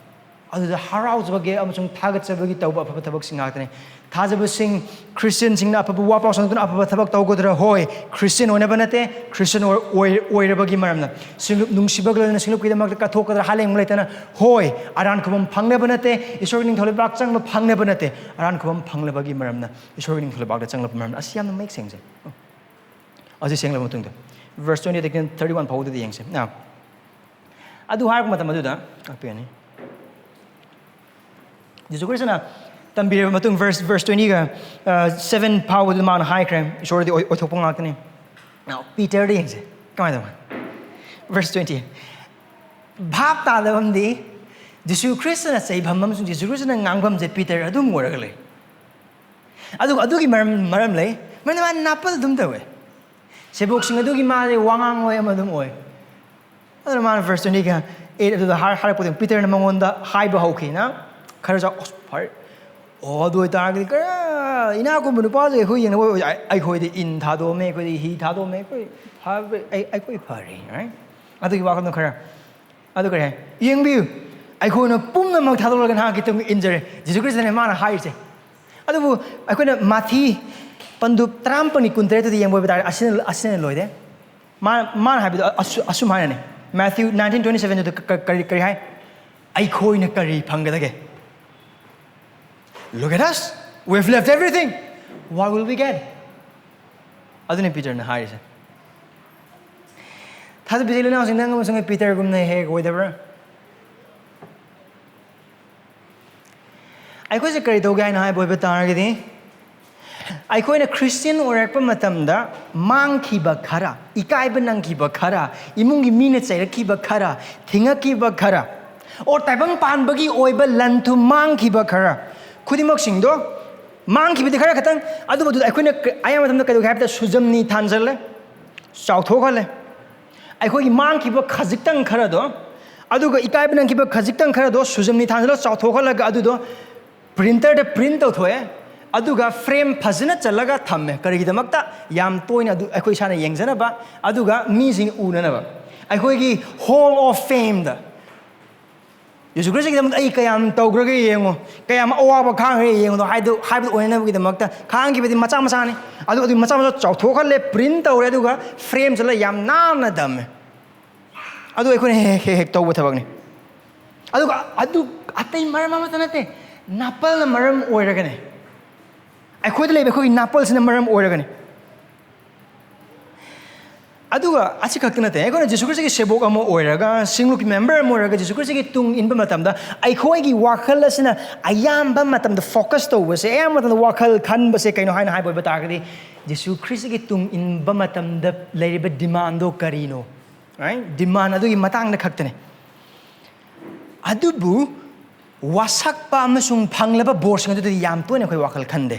ꯑꯗꯨꯗ ꯍꯔꯥꯎꯖꯕꯒꯤ ꯑꯃꯁꯨꯡ ꯊꯥꯒꯠꯆꯕꯒꯤ ꯇꯧꯕ ꯑꯐꯕ ꯊꯕꯛꯁꯤꯡ ꯉꯥꯛꯇꯅꯤ꯫ ꯊꯥꯖꯕꯁꯤꯡ, ꯈ꯭ꯔꯤꯁꯇꯤꯌꯟꯁꯤꯡꯅ ꯑꯐꯕ ꯋꯥ ꯄꯥꯎ ꯁꯟꯗꯣꯛꯇꯨꯅ ꯑꯐꯕ ꯊꯕꯛ ꯇꯧꯒꯗ꯭ꯔꯥ? ꯍꯣꯏ, ꯈ꯭ꯔꯤꯁꯇꯤꯌꯟ ꯑꯣꯏꯅꯕ ꯅꯠꯇꯦ, ꯈ꯭ꯔꯤꯁꯇꯤꯌꯟ ꯑꯣꯏ-, ꯑꯣꯏ-, ꯑꯣꯏꯔꯕꯒꯤ ꯃꯔꯝꯅ꯫ ꯁꯤꯡꯂꯨꯞ ꯅꯨꯡꯁꯤꯕꯒ ꯂꯣꯏꯅꯅ ꯁꯤꯡꯂꯨꯞꯀꯤꯗꯃꯛꯇ ꯀꯠꯊꯣꯛꯀꯗ꯭ꯔꯥ? ꯍꯥ ꯂꯦꯡꯕ ꯂꯩꯇꯅ꯫ ꯍꯣꯏ, ꯑꯔꯥꯟ ꯈꯨꯕꯝ ꯐꯪꯅꯕ ꯅꯠꯇꯦ, ꯏꯁꯣꯔꯒꯤ ꯅꯤꯡꯊꯧ ꯂꯩꯕꯥꯛ ꯆꯪꯕ ꯐꯪꯅꯕ ꯅꯠꯇꯦ, ꯑꯔꯥꯟ ꯈꯨꯕꯝ ꯐꯪꯅꯕꯒꯤ ꯃꯔꯝꯅ, ꯏꯁꯣꯔꯒꯤ ꯅꯤꯡꯊꯧ ꯂꯩꯕꯥꯛꯇ ꯆꯪꯂꯛꯄ ꯃꯔꯝꯅ꯫ ꯑꯁꯤ ꯌꯥꯝꯅ ꯃꯌꯦꯛ ꯁꯦꯡꯖꯩ꯫ ꯑꯁꯤ ꯁꯦꯡꯂꯕ ꯃꯇꯨꯡꯗ verse twenty ꯗꯒꯤꯅ thirty one ꯐꯥꯎꯕꯗꯨꯗ ꯌꯦꯡꯁꯦ꯫ ꯑꯥ꯫ ꯑꯗꯨ ꯍꯥꯏꯔꯛꯄ ꯃꯇꯝ ꯑꯗꯨꯗ ꯇꯥꯛꯄꯤꯒꯅꯤ꯫ ꯖꯤꯁꯨ ꯈ꯭ꯔꯤꯁꯇꯅ ꯇꯝꯕꯤꯔꯕ ꯃꯇꯨꯡ verse, verse twenty ꯒ, ꯑ, seven ꯐꯥꯎꯕꯗꯨ ꯃꯥꯅ ꯍꯥꯏꯈ꯭ꯔꯦ, ꯏꯁꯣꯔꯗꯤ ꯑꯣꯏ-, ꯑꯣꯏꯊꯣꯛꯄ ꯉꯥꯛꯇꯅꯤ꯫ Now, ꯄꯤꯇꯔꯗ ꯌꯦꯡꯁꯦ꯫ ꯀꯃꯥꯏꯅ ꯇꯧꯕ? Verse twenty꯫ ꯚꯥꯞ ꯇꯥꯗꯕ ꯑꯃꯗꯤ, ꯖꯤꯁꯨ ꯈ꯭ꯔꯤꯁꯇꯅ ꯆꯩꯐꯝ ꯑꯃꯁꯨꯡ ꯖꯤꯁꯨ ꯈ꯭ꯔꯤꯁꯇꯅ ꯉꯥꯡꯐꯝꯁꯦ ꯄꯤꯇꯔ ꯑꯗꯨꯝ ꯑꯣꯏꯔꯒ ꯂꯩ꯫ ꯑꯗꯨꯒ ꯑꯗꯨꯒꯤ ꯃꯔꯝ, ꯃꯔꯝ ꯂꯩ꯫ ꯃꯔꯝꯗꯤ ꯃꯥ ꯅꯥꯄꯜ ꯑꯗꯨꯝ ꯇꯧꯋꯦ꯫ ꯁꯦꯕꯣꯛꯁꯤꯡ ꯑꯗꯨꯒꯤ ꯃꯥꯁꯦ ꯋꯥꯉꯥꯡ ꯑꯣꯏ ꯑꯃ ꯑꯗꯨꯝ ꯑꯣꯏ꯫ ꯑꯗꯨꯅ ꯃꯥꯅ verse twenty ꯒ eight ꯑꯗꯨꯗ ꯍꯥꯏ-, ꯍꯥꯏꯔꯛꯄꯗ ꯄꯤꯇꯔꯅ ꯃꯉꯣꯟꯗ ꯍꯥꯏꯕ ꯍꯧꯈꯤꯅ ꯈꯔ ꯆꯥꯎ-, ꯑꯁ, ꯐꯔꯦ꯫ ꯑꯣ, ꯑꯗꯨ ꯑꯣꯏꯇꯥꯔꯒꯗꯤ ꯈꯔ ꯏꯅꯥꯛ ꯈꯨꯟꯕ ꯅꯨꯄꯥꯁꯦ ꯑꯩꯈꯣꯏ ꯌꯦꯡꯅꯕ ꯑꯣꯏ-, ꯑꯩ-, ꯑꯩꯈꯣꯏꯗꯤ ꯏꯟ ꯊꯥꯗꯣꯛꯑꯝꯃꯦ, ꯑꯩꯈꯣꯏꯗꯤ ꯍꯤ ꯊꯥꯗꯣꯛꯑꯝꯃꯦ, ꯑꯩꯈꯣꯏ ꯐꯕ-, ꯑꯩ-, ꯑꯩꯈꯣꯏ ꯐꯔꯦ, right? ꯑꯗꯨꯒꯤ ꯋꯥꯈꯜꯗꯣ ꯈꯔ꯫ ꯑꯗꯨ ꯀꯔꯤ ꯍꯥꯏ? "ꯌꯦꯡꯕꯤꯌꯨ, ꯑꯩꯈꯣꯏꯅ ꯄꯨꯝꯅꯃꯛ ꯊꯥꯗꯣꯛꯂꯒ ꯅꯍꯥꯛꯀꯤ ꯇꯨꯡ ꯏꯟꯖꯔꯦ", ꯖꯤꯁꯨ ꯈ꯭ꯔꯤꯁꯇꯅ ꯃꯥꯅ ꯍꯥꯏꯔꯤꯁꯦ꯫ ꯑꯗꯨꯕꯨ ꯑꯩꯈꯣꯏꯅ ꯃꯥꯊꯤ ꯄꯟꯗꯨꯞ ꯇꯔꯥꯃꯥꯄꯟꯒꯤ ꯀꯨꯟꯇꯔꯦꯠꯇꯨꯗ ꯌꯦꯡꯕ ꯑꯣꯏꯕ ꯇꯥꯔꯗꯤ, ꯑꯁꯤꯅ, ꯑꯁꯤꯅ ꯂꯣꯏꯔꯦ꯫ ꯃꯥ-, ꯃꯥꯅ ꯍꯥꯏꯕꯗꯣ ꯑꯁꯨ-, ꯑꯁꯨꯝ ꯍꯥꯏꯅꯅꯤ꯫ Matthew nineteen twenty seven ꯗꯨꯗ ꯀ-, ꯀ-, ꯀꯔꯤ, ꯀꯔꯤ ꯍꯥꯏ? "ꯑꯩꯈꯣꯏꯅ ꯀꯔꯤ ꯐꯪꯒꯗꯒꯦ? Look at us. We've left everything. What will we get?" ꯑꯗꯨꯅꯤ ꯄꯤꯇꯔꯅ ꯍꯥꯏꯔꯤꯁꯦ꯫ ꯊꯥꯖꯕꯤꯁꯦ ꯏꯆꯤꯜ ꯏꯅꯥꯎꯁꯤꯡ, ꯅꯪ ꯑꯃꯁꯨꯡ ꯑꯩ ꯄꯤꯇꯔꯒꯨꯝꯅ ꯍꯦꯛ ꯑꯣꯏꯗꯕ꯭ꯔꯥ? ꯑꯩꯈꯣꯏꯁꯦ ꯀꯔꯤ ꯇꯧꯒꯦ ꯍꯥꯏꯅ ꯍꯥꯏꯕ ꯑꯣꯏꯕ ꯇꯥꯔꯒꯗꯤ, ꯑꯩꯈꯣꯏꯅ ꯈ꯭ꯔꯤꯁꯇꯤꯌꯟ ꯑꯣꯏꯔꯛꯄ ꯃꯇꯝꯗ ꯃꯥꯡꯈꯤꯕ ꯈꯔ, ꯏꯀꯥꯏꯕ ꯅꯪꯈꯤꯕ ꯈꯔ, ꯏꯃꯨꯡꯒꯤ ꯃꯤꯅ ꯆꯩꯔꯛꯈꯤꯕ ꯈꯔ, ꯊꯤꯡꯉꯛꯈꯤꯕ ꯈꯔ, ꯑꯣꯔ ꯇꯥꯏꯕꯪ ꯄꯥꯟꯕꯒꯤ ꯑꯣꯏꯕ ꯂꯟ ꯊꯨꯝ ꯃꯥꯡꯈꯤꯕ ꯈꯔ, ꯈꯨꯗꯤꯡꯃꯛꯁꯤꯡꯗꯣ, ꯃꯥꯡꯈꯤꯕꯗꯤ ꯈꯔ ꯈꯛꯇꯪ, ꯑꯗꯨꯕꯨ ꯑꯗꯨꯗ ꯑꯩꯈꯣꯏꯅ ꯀ-, ꯑꯌꯥꯝꯕ ꯃꯇꯝꯗ ꯀꯩꯗꯧꯒꯦ ꯍꯥꯏꯕꯗ ꯁꯨꯖꯝꯅꯤ ꯊꯥꯟꯖꯜꯂꯦ, ꯆꯥꯎꯊꯣꯛꯍꯜꯂꯦ꯫ ꯑꯩꯈꯣꯏꯒꯤ ꯃꯥꯡꯈꯤꯕ ꯈꯖꯤꯛꯇꯪ ꯈꯔꯗꯣ, ꯑꯗꯨꯒ ꯏꯀꯥꯏꯕ ꯅꯪꯈꯤꯕ ꯈꯖꯤꯛꯇꯪ ꯈꯔꯗꯣ ꯁꯨꯖꯝꯅꯤ ꯊꯥꯟꯖꯜꯂꯒ ꯆꯥꯎꯊꯣꯛꯍꯜꯂꯒ ꯑꯗꯨꯗꯣ ꯄ꯭ꯔꯤꯟꯇꯔꯗ ꯄ꯭ꯔꯤꯟ ꯇꯧꯊꯣꯛꯑꯦ, ꯑꯗꯨꯒ ꯐ꯭ꯔꯦꯝ ꯐꯖꯅ ꯆꯜꯂꯒ ꯊꯝꯃꯦ꯫ ꯀꯔꯤꯒꯤꯗꯃꯛꯇ? ꯌꯥꯝ ꯇꯣꯏꯅ ꯑꯗꯨ ꯑꯩꯈꯣꯏ ꯏꯁꯥꯅ ꯌꯦꯡꯖꯅꯕ, ꯑꯗꯨꯒ ꯃꯤꯁꯤꯡ ꯎꯅꯅꯕ꯫ ꯑꯩꯈꯣꯏꯒꯤ Hall of Fameꯗ ꯌꯦꯁꯨ ꯈ꯭ꯔꯤꯁꯇꯒꯤꯗꯃꯛꯇ ꯑꯩ ꯀꯌꯥꯝ ꯇꯧꯈ꯭ꯔꯒꯦ ꯌꯦꯡꯉꯣ, ꯀꯌꯥꯝ ꯑꯋꯥꯕ ꯈꯥꯡꯈ꯭ꯔꯒꯦ ꯌꯦꯡꯉꯣ ꯍꯥꯏꯗꯨ, ꯍꯥꯏꯕꯗꯨ ꯑꯣꯏꯅꯅꯕꯒꯤꯗꯃꯛꯇ ꯈꯥꯡꯈꯤꯕꯗꯤ ꯃꯆꯥ ꯃꯆꯥꯅꯤ꯫ ꯑꯗꯨ ꯑꯗꯨ ꯃꯆꯥ ꯃꯆꯥ ꯆꯥꯎꯊꯣꯛꯍꯜꯂꯦ, ꯄ꯭ꯔꯤꯟ ꯇꯧꯔꯦ, ꯑꯗꯨꯒ ꯐ꯭ꯔꯦꯝ ꯆꯠꯂ ꯌꯥꯝ ꯅꯥꯟꯅ ꯊꯝꯃꯦ꯫ ꯑꯗꯨ ꯑꯩꯈꯣꯏꯅ ꯍꯦꯛ ꯍꯦꯛ ꯍꯦꯛ ꯍꯦꯛ ꯇꯧꯕ ꯊꯕꯛꯅꯤ꯫ ꯑꯗꯨꯒ ꯑꯗꯨ ꯑꯇꯩ ꯃꯔꯝ ꯑꯃꯠꯇ ꯅꯠꯇꯦ, ꯅꯥꯄꯜꯅ ꯃꯔꯝ ꯑꯣꯏꯔꯒꯅꯦ꯫ ꯑꯩꯈꯣꯏꯗ ꯂꯩꯕ ꯑꯩꯈꯣꯏꯒꯤ ꯅꯥꯄꯜꯁꯤꯅ ꯃꯔꯝ ꯑꯣꯏꯔꯒꯅꯤ꯫ ꯑꯗꯨꯒ ꯑꯁꯤ ꯈꯛꯇ ꯅꯠꯇꯦ, ꯑꯩꯈꯣꯏꯅ ꯖꯤꯁꯨ ꯈ꯭ꯔꯤꯁꯇꯒꯤ ꯁꯦꯕꯣꯛ ꯑꯃ ꯑꯣꯏꯔꯒ, ꯁꯤꯡꯂꯨꯞꯀꯤ ꯃꯦꯝꯕꯔ ꯑꯃ ꯑꯣꯏꯔꯒ, ꯖꯤꯁꯨ ꯈ꯭ꯔꯤꯁꯇꯒꯤ ꯇꯨꯡ ꯏꯟꯕ ꯃꯇꯝꯗ, ꯑꯩꯈꯣꯏꯒꯤ ꯋꯥꯈꯜ ꯑꯁꯤꯅ ꯑꯌꯥꯝꯕ ꯃꯇꯝꯗ ꯐꯣꯀꯁ ꯇꯧꯕꯁꯦ, ꯑꯌꯥꯝꯕ ꯃꯇꯝꯗ ꯋꯥꯈꯜ ꯈꯟꯕꯁꯦ ꯀꯩꯅꯣ ꯍꯥꯏꯅ ꯍꯥꯏꯕ ꯑꯣꯏꯕ ꯇꯥꯔꯒꯗꯤ, ꯖꯤꯁꯨ ꯈ꯭ꯔꯤꯁꯇꯒꯤ ꯇꯨꯡ ꯏꯟꯕ ꯃꯇꯝꯗ ꯂꯩꯔꯤꯕ ꯗꯤꯃꯥꯟꯗꯣ ꯀꯔꯤꯅꯣ? ꯗꯤꯃꯥꯟ ꯑꯗꯨꯒꯤ ꯃꯇꯥꯡꯗ ꯈꯛꯇꯅꯦ꯫ ꯑꯗꯨꯕꯨ ꯋꯥꯁꯛꯄ ꯑꯃꯁꯨꯡ ꯐꯪꯂꯕ ꯕꯣꯔꯁꯤꯡ ꯑꯗꯨꯗꯗꯤ ꯌꯥꯝ ꯇꯣꯏꯅ ꯑꯩꯈꯣꯏ ꯋꯥꯈꯜ ꯈꯟꯗꯦ꯫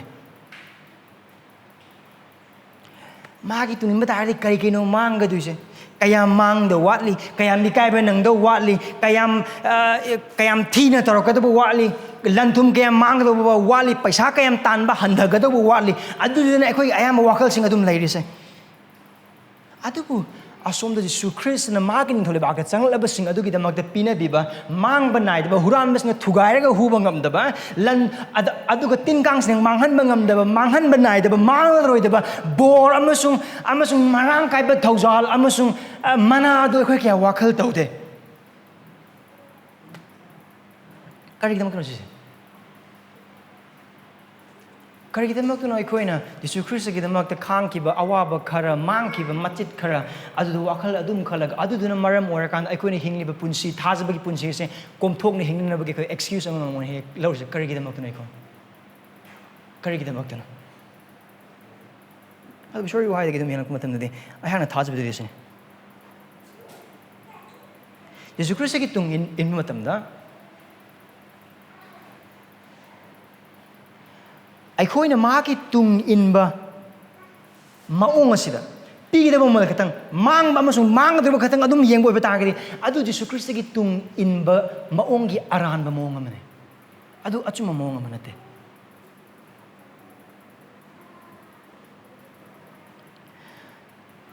ꯃꯥꯒꯤ ꯇꯨꯡ ꯏꯟꯕ ꯇꯥꯔꯗꯤ ꯀꯔꯤ ꯀꯩꯅꯣ ꯃꯥꯡꯒꯗꯣꯏꯁꯦ? ꯀꯌꯥꯝ ꯃꯥꯡꯗꯧ ꯋꯥꯠꯂꯤ, ꯀꯌꯥꯝ ꯏꯀꯥꯏꯕ ꯅꯪꯗꯧ ꯋꯥꯠꯂꯤ, ꯀꯌꯥꯝ, ꯑ, ꯀꯌꯥꯝ ꯊꯤꯅ ꯇꯧꯔꯛꯀꯗꯕ ꯋꯥꯠꯂꯤ, ꯂꯟ ꯊꯨꯝ ꯀꯌꯥꯝ ꯃꯥꯡꯒꯗꯧꯕ ꯋꯥꯠꯂꯤ, ꯄꯩꯁꯥ ꯀꯌꯥꯝ ꯇꯥꯟꯕ ꯍꯟꯊꯒꯗꯧꯕ ꯋꯥꯠꯂꯤ, ꯑꯗꯨꯗꯨꯅ ꯑꯩꯈꯣꯏꯒꯤ ꯑꯌꯥꯝꯕ ꯋꯥꯈꯜꯁꯤꯡ ꯑꯗꯨꯝ ꯂꯩꯔꯤꯁꯦ꯫ ꯑꯗꯨꯕꯨ ꯑꯁꯣꯝꯗ ꯖꯤꯁꯨ ꯈ꯭ꯔꯤꯁꯇꯅ ꯃꯍꯥꯛꯀꯤ ꯅꯤꯡꯊꯧ ꯂꯩꯕꯥꯛꯇ ꯆꯪꯂꯛꯂꯕꯁꯤꯡ ꯑꯗꯨꯒꯤꯗꯃꯛꯇ ꯄꯤꯅꯕꯤꯕ, ꯃꯥꯡꯕ ꯅꯥꯏꯗꯕ, ꯍꯨꯔꯥꯟꯕꯁꯤꯡꯅ ꯊꯨꯒꯥꯏꯔꯒ ꯍꯨꯕ ꯉꯝꯗꯕ, ꯂꯟ, ꯑꯗ-, ꯑꯗꯨꯒ ꯇꯤꯟ ꯀꯥꯡꯁꯤꯡꯅ ꯃꯥꯡꯍꯟꯕ ꯉꯝꯗꯕ, ꯃꯥꯡꯍꯟꯕ ꯅꯥꯏꯗꯕ, ꯃꯥꯡꯂꯔꯣꯏꯗꯕ ꯕꯣꯔ ꯑꯃꯁꯨꯡ, ꯑꯃꯁꯨꯡ ꯃꯔꯥꯡ ꯀꯥꯏꯕ ꯊꯧꯖꯥꯜ ꯑꯃꯁꯨꯡ, ꯑ, ꯃꯅꯥ ꯑꯗꯨ ꯑꯩꯈꯣꯏ ꯀꯌꯥ ꯋꯥꯈꯜ ꯇꯧꯗꯦ꯫ ꯀꯔꯤꯒꯤꯗꯃꯛꯇꯅꯣ ꯁꯤꯁꯦ? ꯀꯔꯤꯒꯤꯗꯃꯛꯇꯅꯣ ꯑꯩꯈꯣꯏꯅ ꯖꯤꯁꯨ ꯈ꯭ꯔꯤꯁꯇꯒꯤꯗꯃꯛꯇ ꯈꯥꯡꯈꯤꯕ ꯑꯋꯥꯕ ꯈꯔ, ꯃꯥꯡꯈꯤꯕ ꯃꯆꯤꯠ ꯈꯔ, ꯑꯗꯨꯗ ꯋꯥꯈꯜ ꯑꯗꯨꯝ ꯈꯜꯂꯒ, ꯑꯗꯨꯗꯨꯅ ꯃꯔꯝ ꯑꯣꯏꯔꯀꯥꯟꯗ ꯑꯩꯈꯣꯏꯅ ꯍꯤꯡꯂꯤꯕ ꯄꯨꯟꯁꯤ, ꯊꯥꯖꯕꯒꯤ ꯄꯨꯟꯁꯤ ꯑꯁꯦ ꯀꯣꯝꯊꯣꯛꯅ ꯍꯤꯡꯅꯅꯕꯒꯤ ꯑꯩꯈꯣꯏ ꯑꯦꯛꯁꯀ꯭ꯌꯨꯁ ꯑꯃꯃꯝ ꯑꯣꯏꯅ ꯍꯦꯛ ꯂꯧꯔꯤꯁꯦ? ꯀꯔꯤꯒꯤꯗꯃꯛꯇꯅꯣ ꯑꯩꯈꯣꯏ? ꯀꯔꯤꯒꯤꯗꯃꯛꯇꯅꯣ? ꯑꯗꯨ ꯏꯁꯣꯔꯒꯤ ꯋꯥꯍꯩꯗꯒꯤ ꯑꯗꯨꯝ ꯌꯦꯡꯂꯛꯄ ꯃꯇꯝꯗꯗꯤ ꯑꯩꯍꯥꯛꯅ ꯊꯥꯖꯕꯗꯨꯗꯤ ꯁꯤꯅꯤ꯫ ꯖꯤꯁꯨ ꯈ꯭ꯔꯤꯁꯇꯒꯤ ꯇꯨꯡ ꯏꯟ-, ꯏꯟꯕ ꯃꯇꯝꯗ ꯑꯩꯈꯣꯏꯅ ꯃꯍꯥꯛꯀꯤ ꯇꯨꯡ ꯏꯟꯕ ꯃꯑꯣꯡ ꯑꯁꯤꯗ ꯄꯤꯒꯗꯕ ꯃꯃꯜ ꯈꯛꯇꯪ, ꯃꯥꯡꯕ ꯑꯃꯁꯨꯡ ꯃꯥꯡꯒꯗꯧꯔꯤꯕ ꯈꯛꯇꯪ ꯑꯗꯨꯝ ꯌꯦꯡꯕ ꯑꯣꯏꯕ ꯇꯥꯔꯒꯗꯤ, ꯑꯗꯨ ꯖꯤꯁꯨ ꯈ꯭ꯔꯤꯁꯇꯒꯤ ꯇꯨꯡ ꯏꯟꯕ ꯃꯑꯣꯡꯒꯤ ꯑꯔꯥꯟꯕ ꯃꯑꯣꯡ ꯑꯃꯅꯤ꯫ ꯑꯗꯨ ꯑꯆꯨꯝꯕ ꯃꯑꯣꯡ ꯑꯃ ꯅꯠꯇꯦ꯫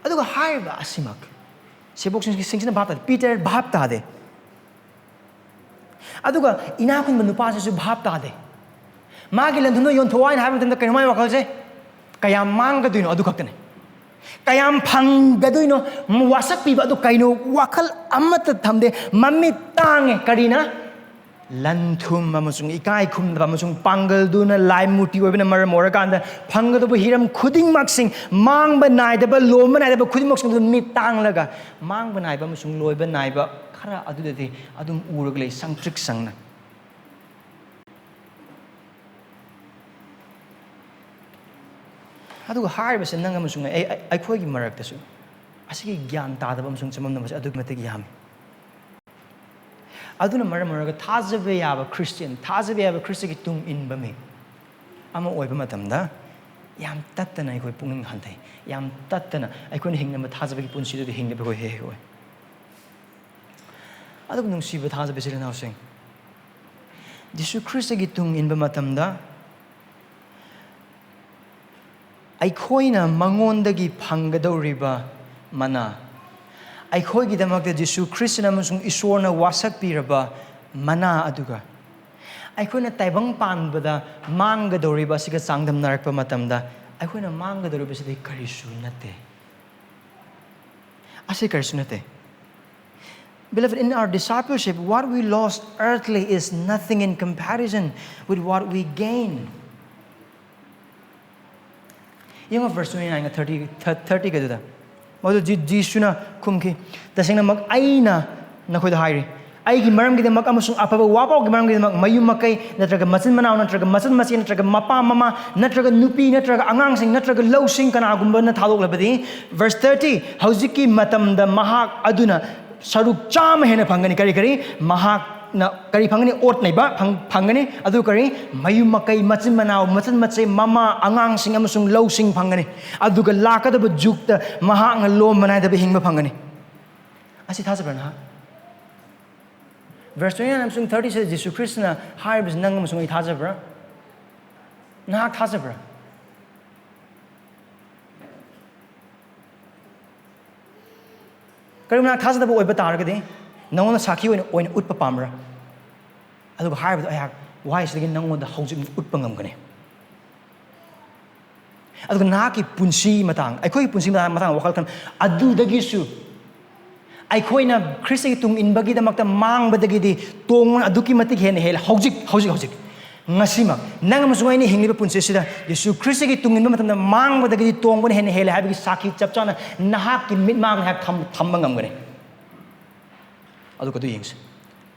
ꯑꯗꯨꯒ ꯍꯥꯏꯔꯤꯕ ꯑꯁꯤꯃꯛ ꯁꯦꯕꯣꯛꯁꯤꯡꯁꯤꯅ ꯚꯥꯞ ꯇꯥꯗꯦ, ꯄꯤꯇꯔ ꯚꯥꯞ ꯇꯥꯗꯦ꯫ ꯑꯗꯨꯒ ꯏꯅꯥꯛ ꯈꯨꯟꯕ ꯅꯨꯄꯥꯁꯤꯁꯨ ꯚꯥꯞ ꯇꯥꯗꯦ꯫ ꯃꯥꯒꯤ ꯂꯟ ꯊꯨꯝꯗꯣ ꯌꯣꯟꯊꯣꯛꯑꯣ ꯍꯥꯏꯅ ꯍꯥꯏꯕ ꯃꯇꯝꯗ ꯀꯩꯅꯣ ꯃꯥꯒꯤ ꯋꯥꯈꯜꯁꯦ? ꯀꯌꯥꯝ ꯃꯥꯡꯒꯗꯣꯏꯅꯣ, ꯑꯗꯨ ꯈꯛꯇꯅꯦ꯫ ꯀꯌꯥꯝ ꯐꯪꯒꯗꯣꯏꯅꯣ? ꯋꯥꯁꯛꯄꯤꯕ ꯑꯗꯨ ꯀꯩꯅꯣ? ꯋꯥꯈꯜ ꯑꯃꯠꯇ ꯊꯝꯗꯦ꯫ ꯃꯃꯤꯠ ꯇꯥꯡꯉꯦ꯫ ꯀꯔꯤꯅ? ꯂꯟ ꯊꯨꯝ ꯑꯃꯁꯨꯡ ꯏꯀꯥꯏ ꯈꯨꯝꯅꯕ ꯑꯃꯁꯨꯡ ꯄꯥꯡꯒꯜꯗꯨꯅ ꯂꯥꯏ ꯃꯨꯔꯇꯤ ꯑꯣꯏꯕꯅ ꯃꯔꯝ ꯑꯣꯏꯔꯀꯥꯟꯗ ꯐꯪꯒꯗꯧꯕ ꯍꯤꯔꯝ ꯈꯨꯗꯤꯡꯃꯛꯁꯤꯡ, ꯃꯥꯡꯕ ꯅꯥꯏꯗꯕ, ꯂꯣꯝꯕ ꯅꯥꯏꯗꯕ ꯈꯨꯗꯤꯡꯃꯛꯁꯤꯡ ꯑꯗꯨ ꯃꯤꯠ ꯇꯥꯡꯂꯒ, ꯃꯥꯡꯕ ꯅꯥꯏꯕ ꯑꯃꯁꯨꯡ ꯂꯣꯏꯕ ꯅꯥꯏꯕ ꯈꯔ ꯑꯗꯨꯗꯗꯤ ꯑꯗꯨꯝ ꯎꯔꯒ ꯂꯩ, ꯁꯪꯇ꯭ꯔꯤꯛ ꯁꯪꯅ꯫ ꯑꯗꯨꯒ ꯍꯥꯏꯔꯤꯕꯁꯦ ꯅꯪ ꯑꯃꯁꯨꯡ ꯑꯩ, ꯑꯩ, ꯑꯩꯈꯣꯏꯒꯤ ꯃꯔꯛꯇꯁꯨ ꯑꯁꯤꯒꯤ ꯒ꯭ꯌꯥꯟ ꯇꯥꯗꯕ ꯑꯃꯁꯨꯡ ꯆꯃꯝꯅꯕꯁꯦ ꯑꯗꯨꯛꯀꯤ ꯃꯇꯤꯛ ꯌꯥꯝꯃꯤ꯫ ꯑꯗꯨꯅ ꯃꯔꯝ ꯑꯣꯏꯔꯒ ꯊꯥꯖꯕ ꯌꯥꯕ ꯈ꯭ꯔꯤꯁꯇꯤꯌꯟ, ꯊꯥꯖꯕ ꯌꯥꯕ ꯈ꯭ꯔꯤꯁꯇꯒꯤ ꯇꯨꯡ ꯏꯟꯕ ꯃꯤ ꯑꯃ ꯑꯣꯏꯕ ꯃꯇꯝꯗ ꯌꯥꯝ ꯇꯠꯇꯅ ꯑꯩꯈꯣꯏ ꯄꯨꯛꯅꯤꯡ ꯍꯟꯊꯩ꯫ ꯌꯥꯝ ꯇꯠꯇꯅ ꯑꯩꯈꯣꯏꯅ ꯍꯤꯡꯅꯕ ꯊꯥꯖꯕꯒꯤ ꯄꯨꯟꯁꯤꯗꯨꯗ ꯍꯤꯡꯗꯕ ꯑꯩꯈꯣꯏ ꯍꯦꯛ ꯍꯦꯛ ꯑꯣꯏ꯫ ꯑꯗꯨꯕꯨ ꯅꯨꯡꯁꯤꯕ ꯊꯥꯖꯕ ꯏꯆꯤꯜ ꯏꯅꯥꯎꯁꯤꯡ, ꯖꯤꯁꯨ ꯈ꯭ꯔꯤꯁꯇꯒꯤ ꯇꯨꯡ ꯏꯟꯕ ꯃꯇꯝꯗ ꯑꯩꯈꯣꯏꯅ ꯃꯉꯣꯟꯗꯒꯤ ꯐꯪꯒꯗꯧꯔꯤꯕ ꯃꯅꯥ, ꯑꯩꯈꯣꯏꯒꯤꯗꯃꯛꯇ ꯖꯤꯁꯨ ꯈ꯭ꯔꯤꯁꯇꯅ ꯑꯃꯁꯨꯡ ꯏꯁꯣꯔꯅ ꯋꯥꯁꯛꯄꯤꯔꯕ ꯃꯅꯥ ꯑꯗꯨꯒ ꯑꯩꯈꯣꯏꯅ ꯇꯥꯏꯕꯪ ꯄꯥꯟꯕꯗ ꯃꯥꯡꯒꯗꯧꯔꯤꯕ ꯑꯁꯤꯒ ꯆꯥꯡꯗꯝꯅꯔꯛꯄ ꯃꯇꯝꯗ ꯑꯩꯈꯣꯏꯅ ꯃꯥꯡꯒꯗꯧꯔꯤꯕꯁꯤꯗꯤ ꯀꯔꯤꯁꯨ ꯅꯠꯇꯦ꯫ ꯑꯁꯤ ꯀꯔꯤꯁꯨ ꯅꯠꯇꯦ꯫ Beloved, in our discipleship, what we lost earthly is nothing in comparison with what we gain. ꯌꯦꯡꯉꯣ, verse twenty nine ꯒ thirty, thirty ꯒꯗꯨꯗ꯫ ꯃꯗꯨ ꯖꯤ-, ꯖꯤꯁꯨꯅ ꯈꯨꯝꯈꯤ, "ꯇꯁꯦꯡꯅꯃꯛ ꯑꯩꯅ ꯅꯈꯣꯏꯗ ꯍꯥꯏꯔꯤ, ꯑꯩꯒꯤ ꯃꯔꯝꯒꯤꯗꯃꯛ ꯑꯃꯁꯨꯡ ꯑꯐꯕ ꯋꯥꯄꯥꯎꯒꯤ ꯃꯔꯝꯒꯤꯗꯃꯛ ꯃꯌꯨꯝ ꯃꯀꯩ, ꯅꯠꯇ꯭ꯔꯒ ꯃꯆꯤꯟ ꯃꯅꯥꯎ, ꯅꯠꯇ꯭ꯔꯒ ꯃꯆꯟ ꯃꯆꯦ, ꯅꯠꯇ꯭ꯔꯒ ꯃꯄꯥ ꯃꯃꯥ, ꯅꯠꯇ꯭ꯔꯒ ꯅꯨꯄꯤ, ꯅꯠꯇ꯭ꯔꯒ ꯑꯉꯥꯡꯁꯤꯡ, ꯅꯠꯇ꯭ꯔꯒ ꯂꯧꯁꯤꯡ ꯀꯅꯥꯒꯨꯝꯕꯅ ꯊꯥꯗꯣꯛꯂꯕꯗꯤ," verse thirty, "ꯍꯧꯖꯤꯛꯀꯤ ꯃꯇꯝꯗ ꯃꯍꯥꯛ ꯑꯗꯨꯅ ꯁꯔꯨꯛ ꯆꯥꯝꯃ ꯍꯦꯟꯅ ꯐꯪꯒꯅꯤ꯫" ꯀꯔꯤ, ꯀꯔꯤ? ꯃꯍꯥꯛꯅ ꯀꯔꯤ ꯐꯪꯒꯅꯤ? ꯑꯣꯠ ꯅꯩꯕ ꯐꯪ-, ꯐꯪꯒꯅꯤ꯫ ꯑꯗꯨ ꯀꯔꯤ? ꯃꯌꯨꯝ ꯃꯀꯩ, ꯃꯆꯤꯟ ꯃꯅꯥꯎ, ꯃꯆꯟ ꯃꯆꯦ, ꯃꯃꯥ, ꯑꯉꯥꯡꯁꯤꯡ ꯑꯃꯁꯨꯡ ꯂꯧꯁꯤꯡ ꯐꯪꯒꯅꯤ꯫ ꯑꯗꯨꯒ ꯂꯥꯛꯀꯗꯕ ꯖꯨꯒꯇ ꯃꯍꯥꯛꯅ ꯂꯣꯝꯕ ꯅꯥꯏꯗꯕ ꯍꯤꯡꯕ ꯐꯪꯒꯅꯤ꯫ ꯑꯁꯤ ꯊꯥꯖꯕ꯭ꯔꯥ ꯅꯍꯥꯛ? Verse twenty nine ꯑꯃꯁꯨꯡ thirty ꯁꯤꯗ ꯖꯤꯁꯨ ꯈ꯭ꯔꯤꯁꯇꯅ ꯍꯥꯏꯔꯤꯕꯁꯤ ꯅꯪ ꯑꯃꯁꯨꯡ ꯑꯩ ꯊꯥꯖꯕ꯭ꯔꯥ? ꯅꯍꯥꯛ ꯊꯥꯖꯕ꯭ꯔꯥ? ꯀꯔꯤꯒꯨꯝꯕ ꯅꯍꯥꯛ ꯊꯥꯖꯗꯕ ꯑꯣꯏꯕ ꯇꯥꯔꯒꯗꯤ, ꯅꯉꯣꯟꯗ ꯁꯥꯈꯤ ꯑꯣꯏꯅ, ꯑꯣꯏꯅ ꯎꯠꯄ ꯄꯥꯝꯕ꯭ꯔꯥ? ꯑꯗꯨꯒ ꯍꯥꯏꯔꯤꯕꯗꯣ ꯑꯩꯍꯥꯛ ꯋꯥꯍꯩꯁꯤꯗꯒꯤ ꯅꯪꯉꯣꯟꯗ ꯍꯧꯖꯤꯛ ꯎꯠꯄ ꯉꯝꯒꯅꯤ꯫ ꯑꯗꯨꯒ ꯅꯍꯥꯛꯀꯤ ꯄꯨꯟꯁꯤ ꯃꯇꯥꯡ, ꯑꯩꯈꯣꯏꯒꯤ ꯄꯨꯟꯁꯤ ꯃꯇꯥꯡ, ꯃꯇꯥꯡꯗ ꯋꯥꯈꯜ ꯈꯟ, ꯑꯗꯨꯗꯒꯤꯁꯨ ꯑꯩꯈꯣꯏꯅ ꯈ꯭ꯔꯤꯁꯇꯒꯤ ꯇꯨꯡ ꯏꯟꯕꯒꯤꯗꯃꯛꯇ ꯃꯥꯡꯕꯗꯒꯤꯗꯤ ꯇꯣꯡꯕꯅ ꯑꯗꯨꯛꯀꯤ ꯃꯇꯤꯛ ꯍꯦꯟꯅ ꯍꯦꯜꯂꯦ꯫ ꯍꯧꯖꯤꯛ, ꯍꯧꯖꯤꯛ, ꯍꯧꯖꯤꯛ, ꯉꯁꯤꯃꯛ ꯅꯪ ꯑꯃꯁꯨꯡ ꯑꯩꯅ ꯍꯤꯡꯂꯤꯕ ꯄꯨꯟꯁꯤꯁꯤꯗ ꯌꯦꯁꯨ ꯈ꯭ꯔꯤꯁꯇꯒꯤ ꯇꯨꯡ ꯏꯟꯕ ꯃꯇꯝꯗ ꯃꯥꯡꯕꯗꯒꯤꯗꯤ ꯇꯣꯡꯕꯅ ꯍꯦꯟꯅ ꯍꯦꯜꯂꯦ ꯍꯥꯏꯕꯒꯤ ꯁꯥꯈꯤ ꯆꯞ ꯆꯥꯅ ꯅꯍꯥꯛꯀꯤ ꯃꯤꯠꯃꯥꯡꯗ ꯉꯥꯏꯍꯥꯛ ꯊꯝ-, ꯊꯝꯕ ꯉꯝꯒꯅꯤ꯫ ꯑꯗꯨꯒ ꯑꯗꯨ ꯌꯦꯡꯁꯤ꯫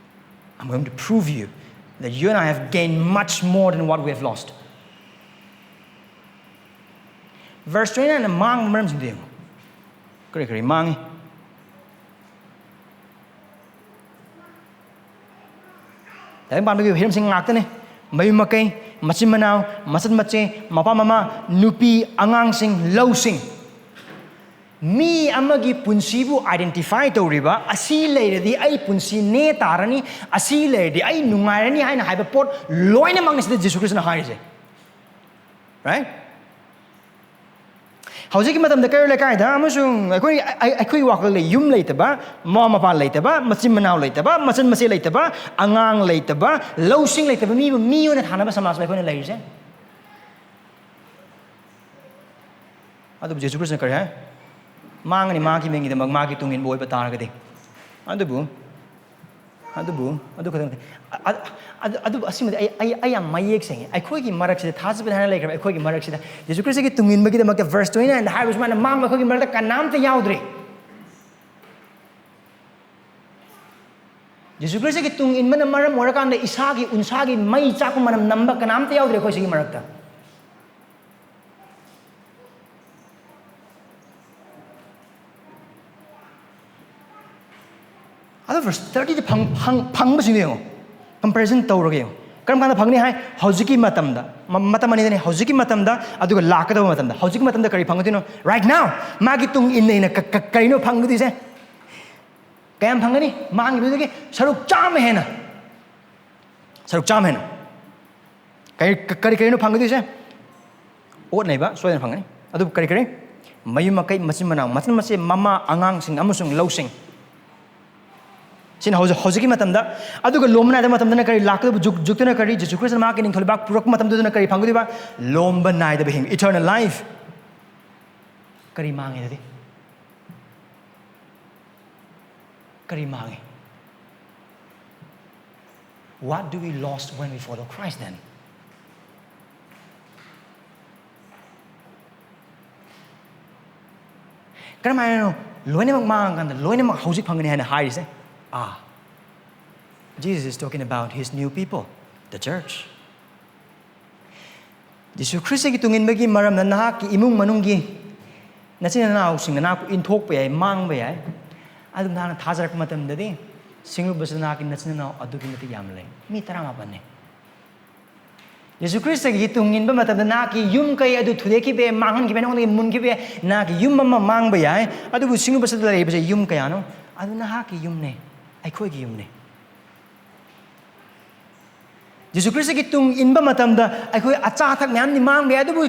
I'm going to prove you that you and I have gained much more than what we have lost. Verse twenty-nine ꯅ ꯃꯥꯡꯕ ꯃꯔꯝꯁꯤꯡꯗꯨ ꯌꯦꯡꯉꯨ꯫ ꯀꯔꯤ ꯀꯔꯤ ꯃꯥꯡꯉꯤ? ꯇꯥꯏꯕꯪ ꯄꯥꯟꯕꯒꯤ ꯍꯤꯔꯝꯁꯤꯡ ꯉꯥꯛꯇꯅꯤ꯫ ꯃꯌꯨꯝ ꯃꯀꯩ, ꯃꯆꯤꯟ ꯃꯅꯥꯎ, ꯃꯆꯟ ꯃꯆꯦ, ꯃꯄꯥ ꯃꯃꯥ, ꯅꯨꯄꯤ, ꯑꯉꯥꯡꯁꯤꯡ, ꯂꯧꯁꯤꯡ꯫ ꯃꯤ ꯑꯃꯒꯤ ꯄꯨꯟꯁꯤꯕꯨ identify ꯇꯧꯔꯤꯕ, ꯑꯁꯤ ꯂꯩꯔꯗꯤ ꯑꯩ ꯄꯨꯟꯁꯤ ꯅꯦ ꯇꯥꯔꯅꯤ, ꯑꯁꯤ ꯂꯩꯔꯗꯤ ꯑꯩ ꯅꯨꯡꯉꯥꯏꯔꯅꯤ ꯍꯥꯏꯅ ꯍꯥꯏꯕ ꯄꯣꯠ ꯂꯣꯏꯅꯃꯛꯅꯤ ꯁꯤꯗ ꯖꯤꯁꯨ ꯈ꯭ꯔꯤꯁꯇꯅ ꯍꯥꯏꯔꯤꯁꯦ꯫ Right? ꯍꯧꯖꯤꯛꯀꯤ ꯃꯇꯝꯗ ꯀꯩꯔꯣꯜ ꯂꯩꯀꯥꯏꯗ ꯑꯃꯁꯨꯡ ꯑꯩꯈꯣꯏ, ꯑꯩ-, ꯑꯩꯈꯣꯏꯒꯤ ꯋꯥꯈꯜꯗ ꯌꯨꯝ ꯂꯩꯇꯕ, ꯃꯃꯥ ꯃꯄꯥ ꯂꯩꯇꯕ, ꯃꯆꯤꯟ ꯃꯅꯥꯎ ꯂꯩꯇꯕ, ꯃꯆꯟ ꯃꯆꯦ ꯂꯩꯇꯕ, ꯑꯉꯥꯡ ꯂꯩꯇꯕ, ꯂꯧꯁꯤꯡ ꯂꯩꯇꯕ ꯃꯤꯕꯨ ꯃꯤ ꯑꯣꯏꯅ ꯊꯥꯅꯕ ꯁꯃꯥꯖꯇ ꯑꯩꯈꯣꯏꯅ ꯂꯩꯔꯤꯁꯦ꯫ ꯑꯗꯨꯕꯨ ꯖꯤꯁꯨ ꯈ꯭ꯔꯤꯁꯇꯅ ꯀꯔꯤ ꯍꯥꯏ? ꯃꯥꯡꯉꯅꯤ, ꯃꯥꯒꯤ ꯃꯤꯡꯒꯤꯗꯃꯛ ꯃꯥꯒꯤ ꯇꯨꯡ ꯏꯟꯕ ꯑꯣꯏꯕ ꯇꯥꯔꯒꯗꯤ꯫ ꯑꯗꯨꯕꯨ, ꯑꯗꯨꯕꯨ, ꯑꯗꯨ ꯈꯛꯇꯪ ꯅꯠꯇꯦ꯫ ꯑ-, ꯑ-, ꯑꯗꯨ, ꯑꯗꯨꯕꯨ ꯑꯁꯤꯃꯗꯤ ꯑꯩ, ꯑꯩ, ꯑꯩ ꯌꯥꯝ ꯃꯌꯦꯛ ꯁꯦꯡꯉꯤ꯫ ꯑꯩꯈꯣꯏꯒꯤ ꯃꯔꯛꯁꯤꯗ, ꯊꯥꯖꯕꯅꯤ ꯍꯥꯏꯅ ꯂꯩꯈ꯭ꯔꯕ ꯑꯩꯈꯣꯏꯒꯤ ꯃꯔꯛꯁꯤꯗ ꯖꯤꯁꯨ ꯈ꯭ꯔꯤꯁꯇꯒꯤ ꯇꯨꯡ ꯏꯟꯕꯒꯤꯗꯃꯛꯇ verse twenty-nine ꯗ ꯍꯥꯏꯔꯤꯕ ꯁꯨꯃꯥꯏꯅ ꯃꯥꯡꯕ ꯑꯩꯈꯣꯏꯒꯤ ꯃꯔꯛꯇ ꯀꯅꯥꯝꯇ ꯌꯥꯎꯗ꯭ꯔꯤ꯫ ꯖꯤꯁꯨ ꯈ꯭ꯔꯤꯁꯇꯒꯤ ꯇꯨꯡ ꯏꯟꯕꯅ ꯃꯔꯝ ꯑꯣꯏꯔꯀꯥꯟꯗ ꯏꯁꯥꯒꯤ ꯎꯟꯁꯥꯒꯤ ꯃꯩ ꯆꯥꯛꯄ ꯃꯅꯝ ꯅꯝꯕ ꯀꯅꯥꯝꯇ ꯌꯥꯎꯗ꯭ꯔꯦ ꯑꯩꯈꯣꯏ ꯁꯤꯒꯤ ꯃꯔꯛꯇ꯫ ꯑꯗꯣ verse thirty ꯗ ꯐꯪ-, ꯐꯪ-, ꯐꯪꯕꯁꯤꯡꯗꯣ ꯌꯦꯡꯉꯣ, comparison ꯇꯧꯔꯒ ꯌꯦꯡꯉꯣ꯫ ꯀꯔꯝ ꯀꯥꯟꯗ ꯐꯪꯅꯤ ꯍꯥꯏ? ꯍꯧꯖꯤꯛꯀꯤ ꯃꯇꯝꯗ꯫ ꯃ-, ꯃꯇꯝ ꯑꯅꯤꯗꯅꯤ, ꯍꯧꯖꯤꯛꯀꯤ ꯃꯇꯝꯗ ꯑꯗꯨꯒ ꯂꯥꯛꯀꯗꯕ ꯃꯇꯝꯗ꯫ ꯍꯧꯖꯤꯛꯀꯤ ꯃꯇꯝꯗ ꯀꯔꯤ ꯐꯪꯒꯗꯣꯏꯅꯣ? Right now꯫ ꯃꯥꯒꯤ ꯇꯨꯡ ꯏꯟꯅ ꯏꯟꯅ ꯀ-, ꯀ-, ꯀꯔꯤꯅꯣ ꯐꯪꯒꯗꯣꯏꯁꯦ? ꯀꯌꯥꯝ ꯐꯪꯒꯅꯤ? ꯃꯥꯡꯈꯤꯕꯗꯨꯗꯒꯤ ꯁꯔꯨꯛ ꯆꯥꯝꯃ ꯍꯦꯟꯅ꯫ ꯁꯔꯨꯛ ꯆꯥꯝꯃ ꯍꯦꯟꯅ꯫ ꯀꯔꯤ, ꯀꯔꯤ ꯀꯔꯤꯅꯣ ꯐꯪꯒꯗꯣꯏꯁꯦ? ꯑꯣꯠꯅꯩꯕ ꯁꯣꯏꯗꯅ ꯐꯪꯒꯅꯤ꯫ ꯑꯗꯨꯕꯨ ꯀꯔꯤ ꯀꯔꯤ? ꯃꯌꯨꯝ ꯃꯀꯩ, ꯃꯆꯤꯟ ꯃꯅꯥꯎ, ꯃꯆꯟ ꯃꯆꯦ, ꯃꯃꯥ, ꯑꯉꯥꯡꯁꯤꯡ ꯑꯃꯁꯨꯡ ꯂꯧꯁꯤꯡ꯫ ꯁꯤꯅ ꯍꯧꯖꯤꯛ, ꯍꯧꯖꯤꯛꯀꯤ ꯃꯇꯝꯗ꯫ ꯑꯗꯨꯒ ꯂꯣꯝꯕ ꯅꯥꯏꯗꯕ ꯃꯇꯝꯗꯅ ꯀꯔꯤ ꯂꯥꯛꯀꯗꯧꯕ? ꯖꯨꯛ, ꯖꯨꯛꯇꯨꯅ ꯀꯔꯤ? ꯖꯤꯁꯨ ꯈ꯭ꯔꯤꯁꯇꯅ ꯃꯍꯥꯛꯀꯤ ꯅꯤꯡꯊꯧ ꯂꯩꯕꯥꯛ ꯄꯨꯔꯛꯄ ꯃꯇꯝꯗꯨꯗꯅ ꯀꯔꯤ ꯐꯪꯒꯗꯣꯏꯕ? ꯂꯣꯝꯕ ꯅꯥꯏꯗꯕ ꯍꯤꯡ, eternal life꯫ ꯀꯔꯤ ꯃꯥꯡꯉꯦ ꯑꯗꯨꯗꯤ? ꯀꯔꯤ ꯃꯥꯡꯉꯦ? What do we lost when we follow Christ then? ꯀꯔꯝꯍꯥꯏꯅꯅꯣ ꯂꯣꯏꯅꯃꯛ ꯃꯥꯡꯉꯀꯥꯟꯗ ꯂꯣꯏꯅꯃꯛ ꯍꯧꯖꯤꯛ ꯐꯪꯒꯅꯤ ꯍꯥꯏꯅ ꯍꯥꯏꯔꯤꯁꯦ? Ah, Jesus is talking about his new people, the church. ꯖꯤꯁꯨ ꯈ꯭ꯔꯤꯁꯇꯒꯤ ꯇꯨꯡꯏꯟꯕꯒꯤ ꯃꯔꯝꯅ ꯅꯍꯥꯛꯀꯤ ꯏꯃꯨꯡ ꯃꯅꯨꯡꯒꯤ ꯅꯆꯤꯟ ꯅꯅꯥꯎꯁꯤꯡꯅ ꯅꯍꯥꯛꯄꯨ ꯏꯟꯊꯣꯛꯄ ꯌꯥꯏ, ꯃꯥꯡꯕ ꯌꯥꯏ꯫ ꯑꯗꯨꯕꯨ ꯅꯍꯥꯛꯅ ꯊꯥꯖꯔꯛꯄ ꯃꯇꯝꯗꯗꯤ ꯁꯤꯡꯂꯨꯞ ꯑꯁꯤꯗ ꯅꯍꯥꯛꯀꯤ ꯅꯆꯤꯟ ꯅꯅꯥꯎ ꯑꯗꯨꯛꯀꯤ ꯃꯇꯤꯛ ꯌꯥꯝꯅ ꯂꯩ꯫ ꯃꯤ ꯇꯔꯥꯃꯥꯄꯟꯅꯤ꯫ ꯖꯤꯁꯨ ꯈ꯭ꯔꯤꯁꯇꯒꯤ ꯇꯨꯡ ꯏꯟꯕ ꯃꯇꯝꯗ ꯅꯍꯥꯛꯀꯤ ꯌꯨꯝ ꯀꯩ ꯑꯗꯨ ꯊꯨꯗꯦꯛꯈꯤꯕ ꯌꯥꯏ, ꯃꯥꯡꯍꯟꯈꯤꯕ ꯌꯥꯏ, ꯅꯉꯣꯟꯗꯒꯤ ꯃꯨꯟꯈꯤꯕ ꯌꯥꯏ꯫ ꯅꯍꯥꯛꯀꯤ ꯌꯨꯝ ꯑꯃ ꯃꯥꯡꯕ ꯌꯥꯏ, ꯑꯗꯨꯕꯨ ꯁꯤꯡꯂꯨꯞ ꯑꯁꯤꯗ ꯂꯩꯔꯤꯕꯁꯦ ꯌꯨꯝ ꯀꯌꯥꯅꯣ? ꯑꯗꯨ ꯅꯍꯥꯛꯀꯤ ꯌꯨꯝꯅꯦ, ꯑꯩꯈꯣꯏꯒꯤ ꯌꯨꯝꯅꯦ꯫ ꯖꯤꯁꯨ ꯈ꯭ꯔꯤꯁꯇꯒꯤ ꯇꯨꯡ ꯏꯟꯕ ꯃꯇꯝꯗ ꯑꯩꯈꯣꯏ ꯑꯆꯥ ꯑꯊꯛ ꯃꯌꯥꯝꯗꯤ ꯃꯥꯡꯕ ꯌꯥꯏ, ꯑꯗꯨꯕꯨ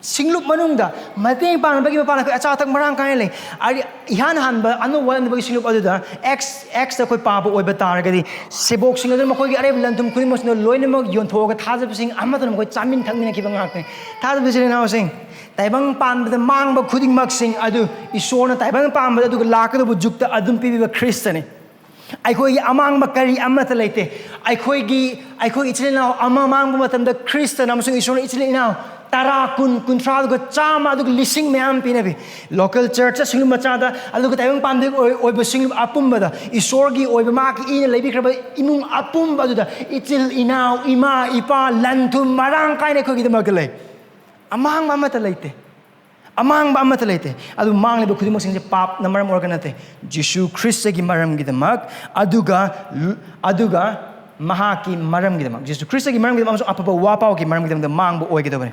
ꯁꯤꯡꯂꯨꯞ ꯃꯅꯨꯡꯗ ꯃꯇꯦꯡ ꯄꯥꯡꯅꯕꯒꯤ ꯃꯄꯥꯟꯗ ꯑꯩꯈꯣꯏ ꯑꯆꯥ ꯑꯊꯛ ꯃꯔꯥꯡ ꯀꯥꯏꯅ ꯂꯩ꯫ ꯑꯩ ꯏꯍꯥꯟ ꯍꯥꯟꯕ ꯑꯅꯧꯕ ꯋꯥꯠꯂꯝꯗꯕꯒꯤ ꯁꯤꯡꯂꯨꯞ ꯑꯗꯨꯗ ꯑꯦꯛꯁ, ꯑꯦꯛꯁꯇ ꯑꯩꯈꯣꯏ ꯄꯥꯕ ꯑꯣꯏꯕ ꯇꯥꯔꯒꯗꯤ, ꯁꯦꯕꯣꯛꯁꯤꯡ ꯑꯗꯨꯅ ꯃꯈꯣꯏꯒꯤ ꯑꯔꯩꯕ ꯂꯟ ꯊꯨꯝ ꯈꯨꯗꯤꯡꯃꯛꯁꯤꯡꯗꯣ ꯂꯣꯏꯅꯃꯛ ꯌꯣꯟꯊꯣꯛꯑꯒ ꯊꯥꯖꯕꯁꯤꯡ ꯑꯃꯠꯇꯅ ꯃꯈꯣꯏ ꯆꯥꯃꯤꯟ ꯊꯛꯃꯤꯟꯅꯈꯤꯕ ꯉꯥꯛꯇꯅꯤ꯫ ꯊꯥꯖꯕ ꯏꯆꯤꯜ ꯏꯅꯥꯎꯁꯤꯡ, ꯇꯥꯏꯕꯪ ꯄꯥꯟꯕꯗ ꯃꯥꯡꯕ ꯈꯨꯗꯤꯡꯃꯛꯁꯤꯡ ꯑꯗꯨ ꯏꯁꯣꯔꯅ ꯇꯥꯏꯕꯪ ꯄꯥꯟꯕꯗ ꯑꯗꯨꯒ ꯂꯥꯛꯀꯗꯧꯕ ꯖꯨꯛꯇ ꯑꯗꯨꯝ ꯄꯤꯕꯤꯕ ꯈ꯭ꯔꯤꯁꯇꯅꯤ꯫ ꯑꯩꯈꯣꯏꯒꯤ ꯑꯃꯥꯡꯕ ꯀꯔꯤ ꯑꯃꯠꯇ ꯂꯩꯇꯦ꯫ ꯑꯩꯈꯣꯏꯒꯤ, ꯑꯩꯈꯣꯏ ꯏꯆꯤꯜ ꯏꯅꯥꯎ ꯑꯃ ꯃꯥꯡꯕ ꯃꯇꯝꯗ ꯈ꯭ꯔꯤꯁꯇꯅ ꯑꯃꯁꯨꯡ ꯏꯁꯣꯔꯅ ꯏꯆꯤꯜ ꯏꯅꯥꯎ ꯇꯔꯥ, ꯀꯨꯟ, ꯀꯨꯟꯊ꯭ꯔꯥ, ꯑꯗꯨꯒ ꯆꯥꯝꯃ, ꯑꯗꯨꯒ ꯂꯤꯁꯤꯡ ꯃꯌꯥꯝ ꯄꯤꯅꯕꯤ꯫ ꯂꯣꯀꯦꯜ ꯆꯔꯆ ꯁꯤꯡꯂꯨꯞ ꯃꯆꯥꯗ, ꯑꯗꯨꯒ ꯇꯥꯏꯕꯪ ꯄꯥꯟꯕ ꯑꯣꯏ-, ꯑꯣꯏꯕ ꯁꯤꯡꯂꯨꯞ ꯑꯄꯨꯝꯕꯗ, ꯏꯁꯣꯔꯒꯤ ꯑꯣꯏꯕ ꯃꯍꯥꯛꯀꯤ ꯏꯅ ꯂꯩꯕꯤꯈ꯭ꯔꯕ ꯏꯃꯨꯡ ꯑꯄꯨꯝꯕ ꯑꯗꯨꯗ ꯏꯆꯤꯜ ꯏꯅꯥꯎ, ꯏꯃꯥ ꯏꯄꯥ, ꯂꯟ ꯊꯨꯝ ꯃꯔꯥꯡ ꯀꯥꯏꯅ ꯑꯩꯈꯣꯏꯒꯤꯗꯃꯛꯇ ꯂꯩ꯫ ꯑꯃꯥꯡꯕ ꯑꯃꯠꯇ ꯂꯩꯇꯦ꯫ ꯑꯃꯥꯡꯕ ꯑꯃꯠꯇ ꯂꯩꯇꯦ꯫ ꯑꯗꯨ ꯃꯥꯡꯂꯤꯕ ꯈꯨꯗꯤꯡꯃꯛꯁꯤꯡꯁꯦ ꯄꯥꯞꯅ ꯃꯔꯝ ꯑꯣꯏꯔꯒ ꯅꯠꯇꯦ, ꯖꯤꯁꯨ ꯈ꯭ꯔꯤꯁꯇꯒꯤ ꯃꯔꯝꯒꯤꯗꯃꯛ, ꯑꯗꯨꯒ, ꯑꯗꯨꯒ ꯃꯍꯥꯛꯀꯤ ꯃꯔꯝꯒꯤꯗꯃꯛ, ꯖꯤꯁꯨ ꯈ꯭ꯔꯤꯁꯇꯒꯤ ꯃꯔꯝꯒꯤꯗꯃꯛ ꯑꯃꯁꯨꯡ ꯑꯐꯕ ꯋꯥ ꯄꯥꯎꯒꯤ ꯃꯔꯝꯒꯤꯗꯃꯛꯇ ꯃꯥꯡꯕ ꯑꯣꯏꯒꯗꯕꯅꯤ꯫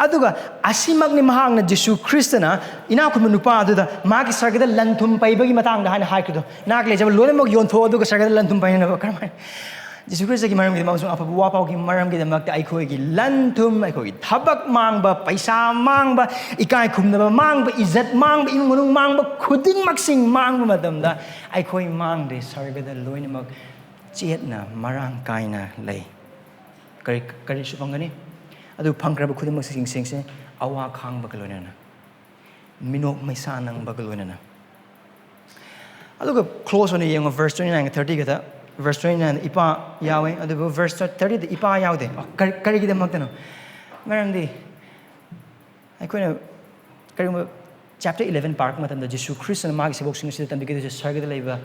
ꯑꯗꯨꯒ ꯑꯁꯤꯃꯛꯅꯤ ꯃꯍꯥꯛꯅ, ꯖꯤꯁꯨ ꯈ꯭ꯔꯤꯁꯇꯅ ꯏꯅꯥꯛ ꯈꯨꯟꯕ ꯅꯨꯄꯥ ꯑꯗꯨꯗ ꯃꯍꯥꯛꯀꯤ ꯁꯔꯒꯗ ꯂꯟ ꯊꯨꯝ ꯄꯩꯕꯒꯤ ꯃꯇꯥꯡꯗ ꯍꯥꯏꯅ ꯍꯥꯏꯈꯤꯗꯣ, "ꯅꯍꯥꯛ ꯂꯩꯖꯕ ꯂꯣꯏꯅꯃꯛ ꯌꯣꯟꯊꯣꯛꯑꯣ, ꯑꯗꯨꯒ ꯁꯔꯒꯗ ꯂꯟ ꯊꯨꯝ ꯄꯩꯅꯕ"꯫ ꯀꯔꯝꯍꯥꯏꯅ? ꯖꯤꯁꯨ ꯈ꯭ꯔꯤꯁꯇꯒꯤ ꯃꯔꯝꯒꯤꯗꯃꯛ ꯑꯃꯁꯨꯡ ꯑꯐꯕ ꯋꯥ ꯄꯥꯎꯒꯤ ꯃꯔꯝꯒꯤꯗꯃꯛꯇ ꯑꯩꯈꯣꯏꯒꯤ ꯂꯟ ꯊꯨꯝ, ꯑꯩꯈꯣꯏꯒꯤ ꯊꯕꯛ ꯃꯥꯡꯕ, ꯄꯩꯁꯥ ꯃꯥꯡꯕ, ꯏꯀꯥꯏ ꯈꯨꯝꯅꯕ ꯃꯥꯡꯕ, ꯏꯖꯠ ꯃꯥꯡꯕ, ꯏꯃꯨꯡ ꯃꯅꯨꯡ ꯃꯥꯡꯕ ꯈꯨꯗꯤꯡꯃꯛꯁꯤꯡ ꯃꯥꯡꯕ ꯃꯇꯝꯗ ꯑꯩꯈꯣꯏ ꯃꯥꯡꯗꯦ, ꯁꯔꯒꯗ ꯂꯣꯏꯅꯃꯛ ꯆꯦꯠꯅ ꯃꯔꯥꯡ ꯀꯥꯏꯅ ꯂꯩ꯫ ꯀꯔꯤ, ꯀꯔꯤꯁꯨ ꯐꯪꯒꯅꯤ? ꯑꯗꯨ ꯐꯪꯈ꯭ꯔꯕ ꯈꯨꯗꯤꯡꯃꯛꯁꯤꯡꯁꯦ ꯑꯋꯥ ꯈꯥꯡꯕꯒ ꯂꯣꯏꯅꯅ, ꯃꯤꯅꯣꯛ ꯃꯩꯁꯥ ꯅꯪꯕꯒ ꯂꯣꯏꯅꯅ꯫ ꯑꯗꯨꯒ close ꯑꯣꯏꯅ ꯌꯦꯡꯉꯣ, verse twenty nine ꯒ thirty good. Verse twenty nine ꯏꯄꯥ ꯌꯥꯎꯋꯦ, ꯑꯗꯨꯕꯨ verse thirty ꯗ ꯏꯄꯥ ꯌꯥꯎꯗꯦ꯫ ꯑꯣ, ꯀꯔꯤ, ꯀꯔꯤꯒꯤꯗꯃꯛꯇꯅꯣ? ꯃꯔꯝꯗꯤ ꯑꯩꯈꯣꯏꯅ ꯀꯔꯤꯒꯨꯝꯕ chapter eleven ꯄꯥꯔꯛꯄ ꯃꯇꯝꯗ, ꯖꯤꯁꯨ ꯈ꯭ꯔꯤꯁꯇꯅ ꯃꯥꯒꯤ ꯁꯦꯕꯣꯛꯁꯤꯡ ꯑꯁꯤꯗ ꯇꯝꯕꯤꯒꯗꯣꯏꯁꯦ, ꯁꯔꯒꯗ ꯂꯩꯕ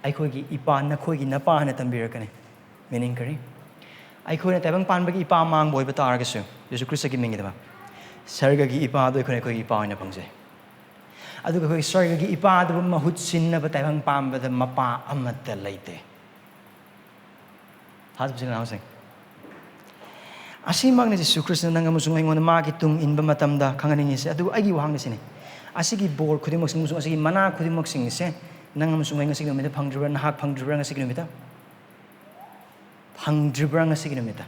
ꯑꯩꯈꯣꯏꯒꯤ ꯏꯄꯥ, ꯅꯈꯣꯏꯒꯤ ꯅꯄꯥ ꯍꯥꯏꯅ ꯇꯝꯕꯤꯔꯛꯀꯅꯤ꯫ Meaning ꯀꯔꯤ? ꯑꯩꯈꯣꯏꯅ ꯇꯥꯏꯕꯪ ꯄꯥꯟꯕꯒꯤ ꯏꯄꯥ ꯃꯥꯡꯕ ꯑꯣꯏꯕ ꯇꯥꯔꯒꯁꯨ, ꯖꯤꯁꯨ ꯈ꯭ꯔꯤꯁꯇꯒꯤ ꯃꯤꯡꯒꯤꯗꯃꯛ, ꯁꯔꯒꯒꯤ ꯏꯄꯥꯗꯨ ꯑꯩꯈꯣꯏꯅ ꯑꯩꯈꯣꯏꯒꯤ ꯏꯄꯥ ꯑꯣꯏꯅ ꯐꯪꯖꯩ꯫ ꯑꯗꯨꯒ ꯑꯩꯈꯣꯏ ꯁꯔꯒꯒꯤ ꯏꯄꯥꯗꯨꯕꯨ ꯃꯍꯨꯠ ꯁꯤꯟꯅꯕ ꯇꯥꯏꯕꯪ ꯄꯥꯟꯕꯗ ꯃꯄꯥ ꯑꯃꯠꯇ ꯂꯩꯇꯦ꯫ ꯊꯥꯖꯕꯁꯤꯡ ꯅꯅꯥꯎꯁꯤꯡ, ꯑꯁꯤꯃꯛꯅꯤ ꯖꯤꯁꯨ ꯈ꯭ꯔꯤꯁꯇꯅ ꯅꯪ ꯑꯃꯁꯨꯡ ꯑꯩꯉꯣꯟꯗ ꯃꯥꯒꯤ ꯇꯨꯡ ꯏꯟꯕ ꯃꯇꯝꯗ ꯈꯪꯍꯟꯅꯤꯡꯉꯤꯁꯦ꯫ ꯑꯗꯨꯕꯨ ꯑꯩꯒꯤ ꯋꯥꯍꯪꯗꯤ ꯁꯤꯅꯤ: ꯑꯁꯤꯒꯤ ꯕꯣꯔ ꯈꯨꯗꯤꯡꯃꯛꯁꯤꯡ ꯑꯃꯁꯨꯡ ꯑꯁꯤꯒꯤ ꯃꯅꯥ ꯈꯨꯗꯤꯡꯃꯛꯁꯤꯡꯁꯦ ꯅꯪ ꯑꯃꯁꯨꯡ ꯑꯩ ꯉꯁꯤꯒꯤ ꯅꯨꯃꯤꯠꯇ ꯐꯪꯗ꯭ꯔꯤꯕ꯭ꯔꯥ? ꯅꯍꯥꯛ ꯐꯪꯗ꯭ꯔꯤꯕ꯭ꯔꯥ ꯉꯁꯤꯒꯤ ꯅꯨꯃꯤꯠꯇ? ꯐꯪꯗ꯭ꯔꯤꯕ꯭ꯔꯥ ꯉꯁꯤꯒꯤ ꯅꯨꯃꯤꯠꯇ?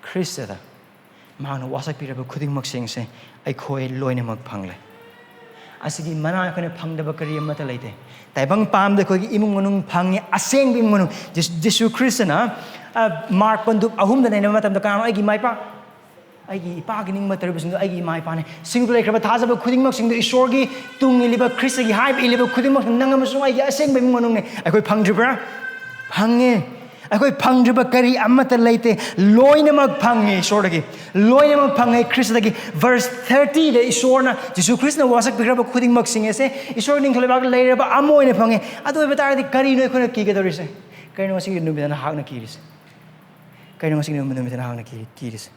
ꯈ꯭ꯔꯤꯁꯇꯗ ꯃꯍꯥꯛꯅ ꯋꯥꯁꯛꯄꯤꯔꯕ ꯈꯨꯗꯤꯡꯃꯛꯁꯤꯡꯁꯦ ꯑꯩꯈꯣꯏ ꯂꯣꯏꯅꯃꯛ ꯐꯪꯂꯦ꯫ ꯑꯁꯤꯒꯤ ꯃꯅꯥ ꯑꯩꯈꯣꯏꯅ ꯐꯪꯗꯕ ꯀꯔꯤ ꯑꯃꯠꯇ ꯂꯩꯇꯦ꯫ ꯇꯥꯏꯕꯪ ꯄꯥꯟꯕꯗ ꯑꯩꯈꯣꯏꯒꯤ ꯏꯃꯨꯡ ꯃꯅꯨꯡ ꯐꯪꯉꯤ, ꯑꯁꯦꯡꯕ ꯏꯃꯨꯡ ꯃꯅꯨꯡ꯫ ꯖꯤꯁ-, ꯖꯤꯁꯨ ꯈ꯭ꯔꯤꯁꯇꯅ, ꯑ, ꯃꯥꯔꯛ ꯄꯟꯗꯨꯞ ꯑꯍꯨꯝꯗ ꯅꯩꯅꯕ ꯃꯇꯝꯗ, "ꯀꯅꯥꯅꯣ ꯑꯩꯒꯤ ꯏꯃꯥ ꯏꯄꯥ? ꯑꯩꯒꯤ ꯏꯄꯥꯒꯤ ꯅꯤꯡꯕ ꯇꯧꯔꯤꯕꯁꯤꯡꯗꯣ ꯑꯩꯒꯤ ꯏꯃꯥ ꯏꯄꯥꯅꯦ꯫ ꯁꯤꯡꯗ ꯂꯩꯈ꯭ꯔꯕ ꯊꯥꯖꯕ ꯈꯨꯗꯤꯡꯃꯛꯁꯤꯡꯗꯣ, ꯏꯁꯣꯔꯒꯤ ꯇꯨꯡ ꯏꯜꯂꯤꯕ, ꯈ꯭ꯔꯤꯁꯇꯒꯤ ꯍꯥꯏꯕ ꯏꯜꯂꯤꯕ ꯈꯨꯗꯤꯡꯃꯛꯁꯤꯡ ꯅꯪ ꯑꯃꯁꯨꯡ ꯑꯩꯒꯤ ꯑꯁꯦꯡꯕ ꯏꯃꯨꯡ ꯃꯅꯨꯡꯅꯦ"꯫ ꯑꯩꯈꯣꯏ ꯐꯪꯗ꯭ꯔꯤꯕ꯭ꯔꯥ? ꯐꯪꯉꯦ꯫ ꯑꯩꯈꯣꯏ ꯐꯪꯗ꯭ꯔꯤꯕ ꯀꯔꯤ ꯑꯃꯠꯇ ꯂꯩꯇꯦ꯫ ꯂꯣꯏꯅꯃꯛ ꯐꯪꯉꯦ ꯏꯁꯣꯔꯗꯒꯤ꯫ ꯂꯣꯏꯅꯃꯛ ꯐꯪꯉꯦ ꯈ꯭ꯔꯤꯁꯇꯗꯒꯤ꯫ Verse thirty ꯗ ꯏꯁꯣꯔꯅ, ꯖꯤꯁꯨ ꯈ꯭ꯔꯤꯁꯇꯅ ꯋꯥꯁꯛꯄꯤꯈ꯭ꯔꯕ ꯈꯨꯗꯤꯡꯃꯛꯁꯤꯡ ꯑꯁꯦ ꯏꯁꯣꯔ ꯅꯤꯡꯊꯧ ꯂꯩꯕꯥꯛꯇ ꯂꯩꯔꯕ ꯑꯃ ꯑꯣꯏꯅ ꯐꯪꯉꯦ꯫ ꯑꯗꯨ ꯑꯣꯏꯕ ꯇꯥꯔꯒꯗꯤ ꯀꯔꯤꯅꯣ ꯑꯩꯈꯣꯏꯅ ꯀꯤꯒꯗꯧꯔꯤꯁꯦ? ꯀꯔꯤꯅꯣ ꯉꯁꯤꯒꯤ ꯅꯨꯃꯤꯠꯇ ꯅꯍꯥꯛꯅ ꯀꯤꯔꯤꯁꯦ? ꯀꯔꯤꯅꯣ ꯉꯁꯤꯒꯤ ꯅꯨꯃꯤꯠꯇ ꯅꯍꯥꯛꯅ ꯀꯤ-, ꯀꯤꯔꯤꯁꯦ?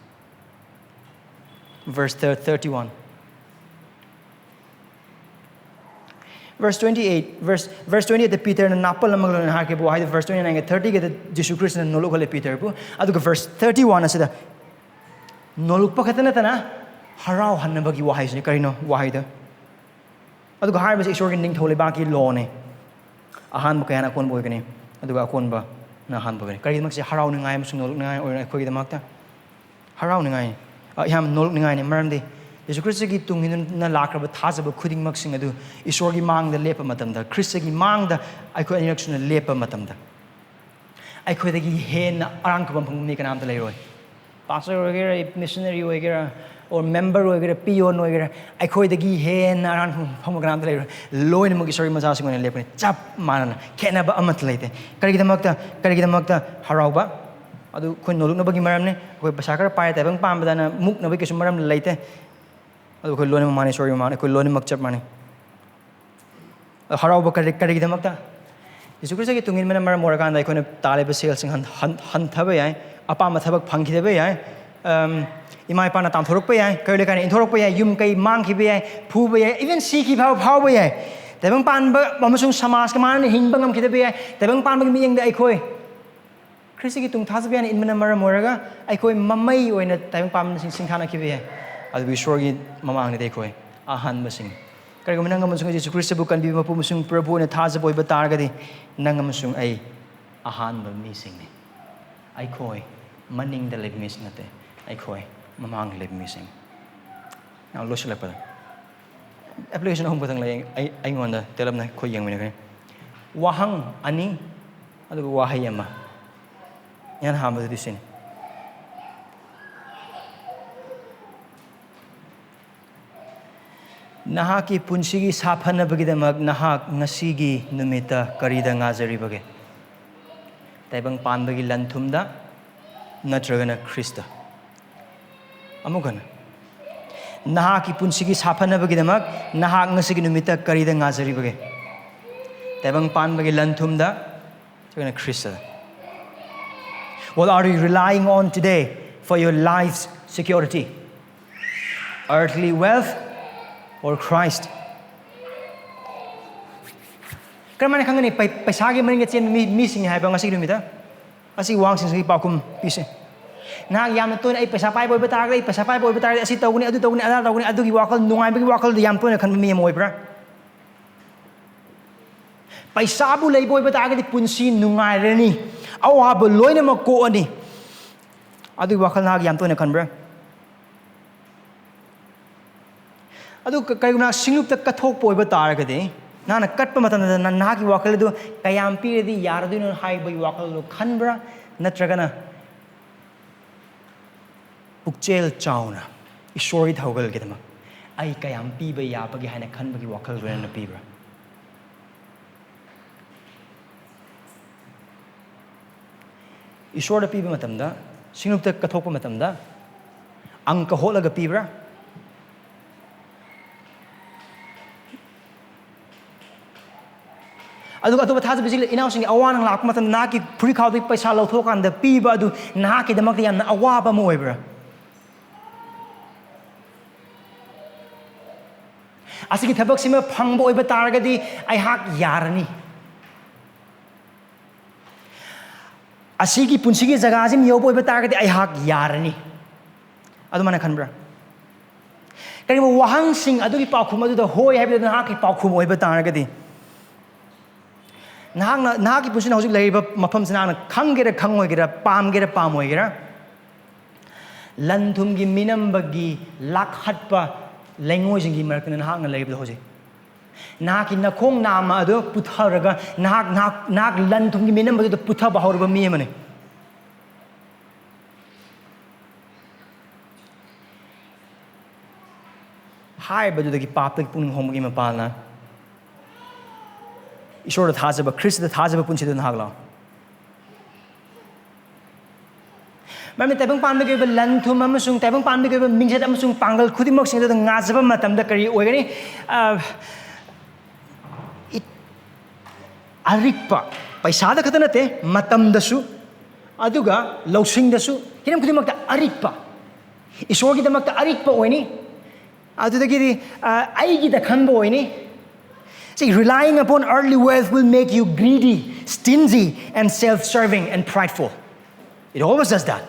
Verse thirty-one꯫ Verse twenty eight, verse, verse twenty eight ꯗ ꯄꯤꯇꯔꯅ ꯅꯥꯄꯜ ꯑꯃꯒ ꯂꯣꯏꯅꯅ ꯍꯥꯏꯈꯤꯕ ꯋꯥꯍꯩꯗꯣ verse twenty nine ꯒ thirty ꯒꯗ ꯖꯤꯁꯨ ꯈ꯭ꯔꯤꯁꯇꯅ ꯅꯣꯂꯨꯛꯍꯜꯂꯦ ꯄꯤꯇꯔꯕꯨ꯫ ꯑꯗꯨꯒ verse thirty one ꯑꯁꯤꯗ ꯅꯣꯂꯨꯛꯄ ꯈꯛꯇ ꯅꯠꯇꯅ ꯍꯔꯥꯎꯍꯟꯅꯕꯒꯤ ꯋꯥꯍꯩꯁꯤꯅꯤ꯫ ꯀꯔꯤꯅꯣ ꯋꯥꯍꯩꯗꯣ? ꯑꯗꯨꯒ ꯍꯥꯏꯔꯤꯕꯁꯤ ꯏꯁꯣꯔꯒꯤ ꯅꯤꯡꯊꯧ ꯂꯩꯕꯥꯛꯀꯤ ꯂꯣꯅꯦ꯫ ꯑꯍꯥꯟꯕ ꯀꯌꯥꯅ ꯑꯀꯣꯟꯕ ꯑꯣꯏꯒꯅꯤ, ꯑꯗꯨꯒ ꯑꯀꯣꯟꯕꯅ ꯑꯍꯥꯟꯕ ꯑꯣꯏꯒꯅꯤ꯫ ꯀꯔꯤꯒꯤꯗꯃꯛꯁꯦ? ꯍꯔꯥꯎꯅꯤꯡꯉꯥꯏ ꯑꯃꯁꯨꯡ ꯅꯣꯂꯨꯛꯅꯤꯡꯉꯥꯏ ꯑꯣꯏꯔꯣ ꯑꯩꯈꯣꯏꯒꯤꯗꯃꯛꯇ꯫ ꯍꯔꯥꯎꯅꯤꯡꯉꯥꯏꯅꯤ꯫ ꯑ, ꯌꯥꯝ ꯅꯣꯂꯨꯛꯅꯤꯡꯉꯥꯏꯅꯤ꯫ ꯃꯔꯝꯗꯤ ꯌꯦꯁꯨ ꯈ꯭ꯔꯤꯁꯇꯒꯤ ꯇꯨꯡ ꯏꯟꯗꯨꯅ ꯂꯥꯛꯈ꯭ꯔꯕ ꯊꯥꯖꯕ ꯈꯨꯗꯤꯡꯃꯛꯁꯤꯡ ꯑꯗꯨ ꯏꯁꯣꯔꯒꯤ ꯃꯥꯡꯗ ꯂꯦꯞꯄ ꯃꯇꯝꯗ, ꯈ꯭ꯔꯤꯁꯇꯒꯤ ꯃꯥꯡꯗ ꯑꯩꯈꯣꯏ ꯑꯅꯤꯔꯛ ꯁꯨꯅ ꯂꯦꯞꯄ ꯃꯇꯝꯗ, ꯑꯩꯈꯣꯏꯗꯒꯤ ꯍꯦꯟꯅ ꯑꯔꯥꯟ ꯈꯨꯕꯝ ꯐꯪꯕ ꯃꯤ ꯀꯅꯥꯝꯇ ꯂꯩꯔꯣꯏ꯫ ꯄꯥꯁꯇꯔ ꯑꯣꯏꯒꯦꯔꯥ, ꯃꯤꯁꯅꯔꯤ ꯑꯣꯏꯒꯦꯔꯥ, or member ꯑꯣꯏꯒꯦꯔꯥ, ꯄꯤꯌꯣꯟ ꯑꯣꯏꯒꯦꯔꯥ, ꯑꯩꯈꯣꯏꯗꯒꯤ ꯍꯦꯟꯅ ꯑꯔꯥꯟ ꯈꯨꯕꯝ ꯐꯪꯕ ꯀꯅꯥꯝꯇ ꯂꯩꯔꯣꯏ꯫ ꯂꯣꯏꯅꯃꯛ ꯏꯁꯣꯔꯒꯤ ꯃꯆꯥꯁꯤꯡ ꯑꯣꯏꯅ ꯂꯦꯞꯀꯅꯤ, ꯆꯞ ꯃꯥꯟꯅꯅ꯫ ꯈꯦꯠꯅꯕ ꯑꯃꯠꯇ ꯂꯩꯇꯦ꯫ ꯀꯔꯤꯒꯤꯗꯃꯛꯇ? ꯀꯔꯤꯒꯤꯗꯃꯛꯇ? ꯍꯔꯥꯎꯕ꯫ ꯑꯗꯨ ꯑꯩꯈꯣꯏ ꯅꯣꯂꯨꯛꯅꯕꯒꯤ ꯃꯔꯝꯅꯤ꯫ ꯑꯩꯈꯣꯏ ꯄꯩꯁꯥ ꯈꯔ ꯄꯥꯏꯔꯦ, ꯇꯥꯏꯕꯪ ꯄꯥꯟꯕꯗꯅ ꯃꯨꯛꯅꯕꯒꯤ ꯀꯩꯁꯨ ꯃꯔꯝ ꯂꯩꯇꯦ꯫ ꯑꯗꯨ ꯑꯩꯈꯣꯏ ꯂꯣꯏꯅꯃꯛ ꯃꯥꯟꯅꯩ, ꯏꯁꯣꯔꯒꯤ ꯃꯃꯥꯡꯗ ꯑꯩꯈꯣꯏ ꯂꯣꯏꯅꯃꯛ ꯆꯞ ꯃꯥꯟꯅꯩ꯫ ꯍꯔꯥꯎꯕ ꯀꯔꯤ, ꯀꯔꯤꯒꯤꯗꯃꯛꯇ? ꯌꯦꯁꯨ ꯈ꯭ꯔꯤꯁꯇꯒꯤ ꯇꯨꯡ ꯏꯟꯕꯅ ꯃꯔꯝ ꯑꯣꯏꯔꯀꯥꯟꯗ ꯑꯩꯈꯣꯏꯅ ꯇꯥꯜꯂꯤꯕ ꯁꯦꯜꯁꯤꯡ ꯍꯟ-, ꯍꯟ-, ꯍꯟꯊꯕ ꯌꯥꯏ, ꯑꯄꯥꯝꯕ ꯊꯕꯛ ꯐꯪꯈꯤꯗꯕ ꯌꯥꯏ, ꯑꯝ, ꯏꯃꯥ ꯏꯄꯥꯅ ꯇꯥꯟꯊꯣꯔꯛꯄ ꯌꯥꯏ, ꯀꯩꯔꯣꯜ ꯂꯩꯀꯥꯏꯅ ꯏꯟꯊꯣꯔꯛꯄ ꯌꯥꯏ, ꯌꯨꯝ ꯀꯩ ꯃꯥꯡꯈꯤꯕ ꯌꯥꯏ, ꯐꯨꯕ ꯌꯥꯏ, even ꯁꯤꯈꯤ ꯐꯥꯎ ꯐꯥꯎꯕ ꯌꯥꯏ꯫ ꯇꯥꯏꯕꯪ ꯄꯥꯟꯕ ꯑꯃꯁꯨꯡ ꯁꯃꯥꯖꯀ ꯃꯥꯟꯅꯅ ꯍꯤꯡꯕ ꯉꯝꯈꯤꯗꯕ ꯌꯥꯏ꯫ ꯇꯥꯏꯕꯪ ꯄꯥꯟꯕꯒꯤ ꯃꯤꯠꯌꯦꯡꯗ ꯑꯩꯈꯣꯏ ꯈ꯭ꯔꯤꯁꯇꯒꯤ ꯇꯨꯡ ꯊꯥꯖꯕ ꯌꯥꯅ ꯏꯟꯕꯅ ꯃꯔꯝ ꯑꯣꯏꯔꯒ ꯑꯩꯈꯣꯏ ꯃꯃꯩ ꯑꯣꯏꯅ ꯇꯥꯏꯕꯪ ꯄꯥꯟꯕꯁꯤꯡ ꯁꯤꯡꯊꯥꯅꯈꯤꯕ ꯌꯥꯏ꯫ ꯑꯗꯨꯕꯨ ꯏꯁꯣꯔꯒꯤ ꯃꯃꯥꯡꯗꯗꯤ ꯑꯩꯈꯣꯏ ꯑꯍꯥꯟꯕꯁꯤꯡ꯫ ꯀꯔꯤꯒꯨꯝꯕ ꯅꯪ ꯑꯃꯁꯨꯡ ꯑꯩ ꯌꯦꯁꯨ ꯈ꯭ꯔꯤꯁꯇꯕꯨ ꯀꯟꯕꯤꯕ ꯃꯄꯨ ꯑꯃꯁꯨꯡ ꯄ꯭ꯔꯚꯨ ꯑꯣꯏꯅ ꯊꯥꯖꯕ ꯑꯣꯏꯕ ꯇꯥꯔꯒꯗꯤ, ꯅꯪ ꯑꯃꯁꯨꯡ ꯑꯩ ꯑꯍꯥꯟꯕ ꯃꯤꯁꯤꯡꯅꯤ꯫ ꯑꯩꯈꯣꯏ ꯃꯅꯤꯡꯗ ꯂꯩꯕ ꯃꯤꯁꯤꯡ ꯅꯠꯇꯦ, ꯑꯩꯈꯣꯏ ꯃꯃꯥꯡꯗ ꯂꯩꯕ ꯃꯤꯁꯤꯡ꯫ ꯌꯥꯝ ꯂꯣꯏꯁꯤꯜꯂꯛꯄꯗ application ꯑꯍꯨꯝ ꯈꯛꯇꯪ ꯂꯩ ꯑꯩ, ꯑꯩꯉꯣꯟꯗ ꯇꯦꯂꯞꯅ ꯑꯩꯈꯣꯏ ꯌꯦꯡꯃꯤꯟꯅꯒꯅꯤ꯫ ꯋꯥꯍꯪ ꯑꯅꯤ, ꯑꯗꯨꯒ ꯋꯥꯍꯩ ꯑꯃ꯫ ꯏꯍꯥꯟ ꯍꯥꯟꯕꯗꯨꯗꯤ ꯁꯤꯅꯤ: ꯅꯍꯥꯛꯀꯤ ꯄꯨꯟꯁꯤꯒꯤ ꯁꯥꯐꯅꯕꯒꯤꯗꯃꯛ ꯅꯍꯥꯛ ꯉꯁꯤꯒꯤ ꯅꯨꯃꯤꯠꯇ ꯀꯔꯤꯗ ꯉꯥꯖꯔꯤꯕꯒꯦ? ꯇꯥꯏꯕꯪ ꯄꯥꯟꯕꯒꯤ ꯂꯟ ꯊꯨꯝꯗ ꯅꯠꯇ꯭ꯔꯒꯅ ꯈ꯭ꯔꯤꯁꯇ? ꯑꯃꯨꯛ ꯍꯟꯅ, ꯅꯍꯥꯛꯀꯤ ꯄꯨꯟꯁꯤꯒꯤ ꯁꯥꯐꯅꯕꯒꯤꯗꯃꯛ ꯅꯍꯥꯛ ꯉꯁꯤꯒꯤ ꯅꯨꯃꯤꯠꯇ ꯀꯔꯤꯗ ꯉꯥꯖꯔꯤꯕꯒꯦ? ꯇꯥꯏꯕꯪ ꯄꯥꯟꯕꯒꯤ ꯂꯟ ꯊꯨꯝꯗ ꯅꯠꯇ꯭ꯔꯒꯅ ꯈ꯭ꯔꯤꯁꯇꯗ? What are you relying on today for your life's security? Earthly wealth or Christ? ꯀꯔꯝꯍꯥꯏꯅ ꯈꯪꯒꯅꯤ ꯄꯩ-, ꯄꯩꯁꯥꯒꯤ ꯃꯅꯤꯡꯗ ꯆꯦꯟꯕ ꯃꯤ, ꯃꯤꯁꯤꯡꯅꯤ ꯍꯥꯏꯕ ꯉꯁꯤꯒꯤ ꯅꯨꯃꯤꯠꯇ? ꯑꯁꯤ ꯋꯥꯍꯪꯁꯤꯡꯁꯤꯒꯤ ꯄꯥꯎꯈꯨꯝ ꯄꯤꯁꯦ꯫ ꯅꯍꯥꯛ ꯌꯥꯝꯅ ꯇꯣꯏꯅ "ꯑꯩ ꯄꯩꯁꯥ ꯄꯥꯏꯕ ꯑꯣꯏꯕ ꯇꯥꯔꯒꯗꯤ, ꯑꯩ ꯄꯩꯁꯥ ꯄꯥꯏꯕ ꯑꯣꯏꯕ ꯇꯥꯔꯒꯗꯤ, ꯑꯁꯤ ꯇꯧꯒꯅꯤ, ꯑꯗꯨ ꯇꯧꯒꯅꯤ, ꯑꯗꯥ ꯇꯧꯒꯅꯤ", ꯑꯗꯨꯒꯤ ꯋꯥꯈꯜ, ꯅꯨꯡꯉꯥꯏꯕꯒꯤ ꯋꯥꯈꯜꯗ ꯌꯥꯝ ꯇꯣꯏꯅ ꯈꯟꯕ ꯃꯤ ꯑꯃ ꯑꯣꯏꯕ꯭ꯔꯥ? ꯄꯩꯁꯥꯕꯨ ꯂꯩꯕ ꯑꯣꯏꯕ ꯇꯥꯔꯒꯗꯤ ꯄꯨꯟꯁꯤ ꯅꯨꯡꯉꯥꯏꯔꯅꯤ, ꯑꯋꯥꯕ ꯂꯣꯏꯅꯃꯛ ꯀꯣꯛꯑꯅꯤ꯫ ꯑꯗꯨꯒꯤ ꯋꯥꯈꯜ ꯅꯍꯥꯛ ꯌꯥꯝ ꯇꯣꯏꯅ ꯈꯟꯕ꯭ꯔꯥ? ꯑꯗꯨ ꯀ-, ꯀꯔꯤꯒꯨꯝꯕ ꯅꯍꯥꯛ ꯁꯤꯡꯂꯨꯞꯇ ꯀꯠꯊꯣꯛꯄ ꯑꯣꯏꯕ ꯇꯥꯔꯒꯗꯤ, ꯅꯍꯥꯛꯅ ꯀꯠꯄ ꯃꯇꯝꯗ ꯅ-, ꯅꯍꯥꯛꯀꯤ ꯋꯥꯈꯜ ꯑꯗꯨ ꯀꯌꯥꯝ ꯄꯤꯔꯗꯤ ꯌꯥꯔꯗꯣꯏꯅꯣ ꯍꯥꯏꯕꯒꯤ ꯋꯥꯈꯜꯗꯨ ꯈꯟꯕ꯭ꯔꯥ? ꯅꯠꯇ꯭ꯔꯒꯅ ꯄꯨꯛꯆꯦꯜ ꯆꯥꯎꯅ ꯏꯁꯣꯔꯒꯤ ꯊꯧꯒꯜꯒꯤꯗꯃꯛ ꯑꯩ ꯀꯌꯥꯝ ꯄꯤꯕ ꯌꯥꯕꯒꯦ ꯍꯥꯏꯅ ꯈꯟꯕꯒꯤ ꯋꯥꯈꯜ ꯂꯣꯏꯅꯅ ꯄꯤꯕ꯭ꯔꯥ? ꯏꯁꯣꯔꯗ ꯄꯤꯕ ꯃꯇꯝꯗ, ꯁꯤꯡꯂꯨꯞꯇ ꯀꯠꯊꯣꯛꯄ ꯃꯇꯝꯗ ꯑꯪꯀ ꯍꯣꯠꯂꯒ ꯄꯤꯕ꯭ꯔꯥ? ꯑꯗꯨꯒ ꯑꯇꯣꯞꯄ ꯊꯥꯖꯕꯁꯤꯡ ꯏꯅꯥꯎꯁꯤꯡꯒꯤ ꯑꯋꯥ ꯑꯅꯥ ꯂꯥꯛꯄ ꯃꯇꯝꯗ ꯅꯍꯥꯛꯀꯤ ꯐꯨꯔꯤꯠꯈꯥꯎꯗꯒꯤ ꯄꯩꯁꯥ ꯂꯧꯊꯣꯛꯑꯀꯥꯟꯗ ꯄꯤꯕ ꯑꯗꯨ ꯅꯍꯥꯛꯀꯤꯗꯃꯛꯇ ꯌꯥꯝꯅ ꯑꯋꯥꯕ ꯑꯃ ꯑꯣꯏꯕ꯭ꯔꯥ? ꯑꯁꯤꯒꯤ ꯊꯕꯛꯁꯤꯃ ꯐꯪꯕ ꯑꯣꯏꯕ ꯇꯥꯔꯒꯗꯤ ꯑꯩꯍꯥꯛ ꯌꯥꯔꯅꯤ꯫ ꯑꯁꯤꯒꯤ ꯄꯨꯟꯁꯤꯒꯤ ꯖꯒꯥꯁꯤꯃ ꯌꯧꯕ ꯑꯣꯏꯕ ꯇꯥꯔꯒꯗꯤ ꯑꯩꯍꯥꯛ ꯌꯥꯔꯅꯤ꯫ ꯑꯗꯨꯃꯥꯏꯅ ꯈꯟꯕ꯭ꯔꯥ? ꯀꯔꯤꯒꯨꯝꯕ ꯋꯥꯍꯪꯁꯤꯡ ꯑꯗꯨꯒꯤ ꯄꯥꯎꯈꯨꯝ ꯑꯗꯨꯗ ꯍꯣꯏ ꯍꯥꯏꯕꯗꯨ ꯅꯍꯥꯛꯀꯤ ꯄꯥꯎꯈꯨꯝ ꯑꯣꯏꯕ ꯇꯥꯔꯒꯗꯤ, ꯅꯍꯥꯛꯅ, ꯅꯍꯥꯛꯀꯤ ꯄꯨꯟꯁꯤꯅ ꯍꯧꯖꯤꯛ ꯂꯩꯔꯤꯕ ꯃꯐꯝꯁꯤ ꯅꯍꯥꯛꯅ ꯈꯪꯒꯦꯔꯥ ꯈꯪꯉꯣꯏꯒꯦꯔꯥ, ꯄꯥꯝꯒꯦꯔꯥ ꯄꯥꯝꯃꯣꯏꯒꯦꯔꯥ, ꯂꯟ ꯊꯨꯝꯒꯤ ꯃꯤꯅꯝꯕꯒꯤ ꯂꯥꯛꯍꯠꯄ ꯂꯩꯉꯣꯏꯁꯤꯡꯒꯤ ꯃꯔꯛꯇ ꯅꯍꯥꯛꯅ ꯂꯩꯔꯤꯕꯗꯣ ꯍꯧꯖꯤꯛ꯫ ꯅꯍꯥꯛꯀꯤ ꯅꯈꯣꯡ ꯅꯥꯝꯃ ꯑꯗꯨ ꯄꯨꯊꯔꯒ ꯅꯍꯥꯛ, ꯅꯍꯥꯛ, ꯅꯍꯥꯛ ꯂꯟ ꯊꯨꯝꯒꯤ ꯃꯤꯅꯝꯕꯗꯨꯗ ꯄꯨꯊꯕ ꯍꯧꯔꯕ ꯃꯤ ꯑꯃꯅꯤ꯫ ꯍꯥꯏꯕꯗꯨꯗꯒꯤ ꯄꯥꯞꯇꯒꯤ ꯄꯨꯛꯅꯤꯡ ꯍꯣꯡꯕꯒꯤ ꯃꯄꯥꯜꯅ ꯏꯁꯣꯔꯗ ꯊꯥꯖꯕ, ꯈ꯭ꯔꯤꯁꯇꯗ ꯊꯥꯖꯕ ꯄꯨꯟꯁꯤꯗ ꯅꯍꯥꯛ ꯂꯥꯛꯑꯣ꯫ ꯃꯔꯝꯗꯤ ꯇꯥꯏꯕꯪ ꯄꯥꯟꯕꯒꯤ ꯑꯣꯏꯕ ꯂꯟ ꯊꯨꯝ ꯑꯃꯁꯨꯡ ꯇꯥꯏꯕꯪ ꯄꯥꯟꯕꯒꯤ ꯑꯣꯏꯕ ꯃꯤꯡꯆꯠ ꯑꯃꯁꯨꯡ ꯄꯥꯡꯒꯜ ꯈꯨꯗꯤꯡꯃꯛꯁꯤꯡ ꯑꯗꯨꯗ ꯉꯥꯖꯕ ꯃꯇꯝꯗ ꯀꯔꯤ ꯑꯣꯏꯒꯅꯤ? ꯑ, ꯏ-, ꯑꯔꯤꯛꯄ, ꯄꯩꯁꯥꯗ ꯈꯛꯇ ꯅꯠꯇꯦ, ꯃꯇꯝꯗꯁꯨ, ꯑꯗꯨꯒ ꯂꯧꯁꯤꯡꯗꯁꯨ, ꯍꯤꯔꯝ ꯈꯨꯗꯤꯡꯃꯛꯇ ꯑꯔꯤꯛꯄ, ꯏꯁꯣꯔꯒꯤꯗꯃꯛꯇ ꯑꯔꯤꯛꯄ ꯑꯣꯏꯅꯤ꯫ ꯑꯗꯨꯗꯒꯤꯗꯤ, ꯑ, ꯑꯩꯒꯤꯗ ꯈꯟꯕ ꯑꯣꯏꯅꯤ꯫ See, relying upon earthly wealth will make you greedy, stingy, and self-serving and prideful. It always does that.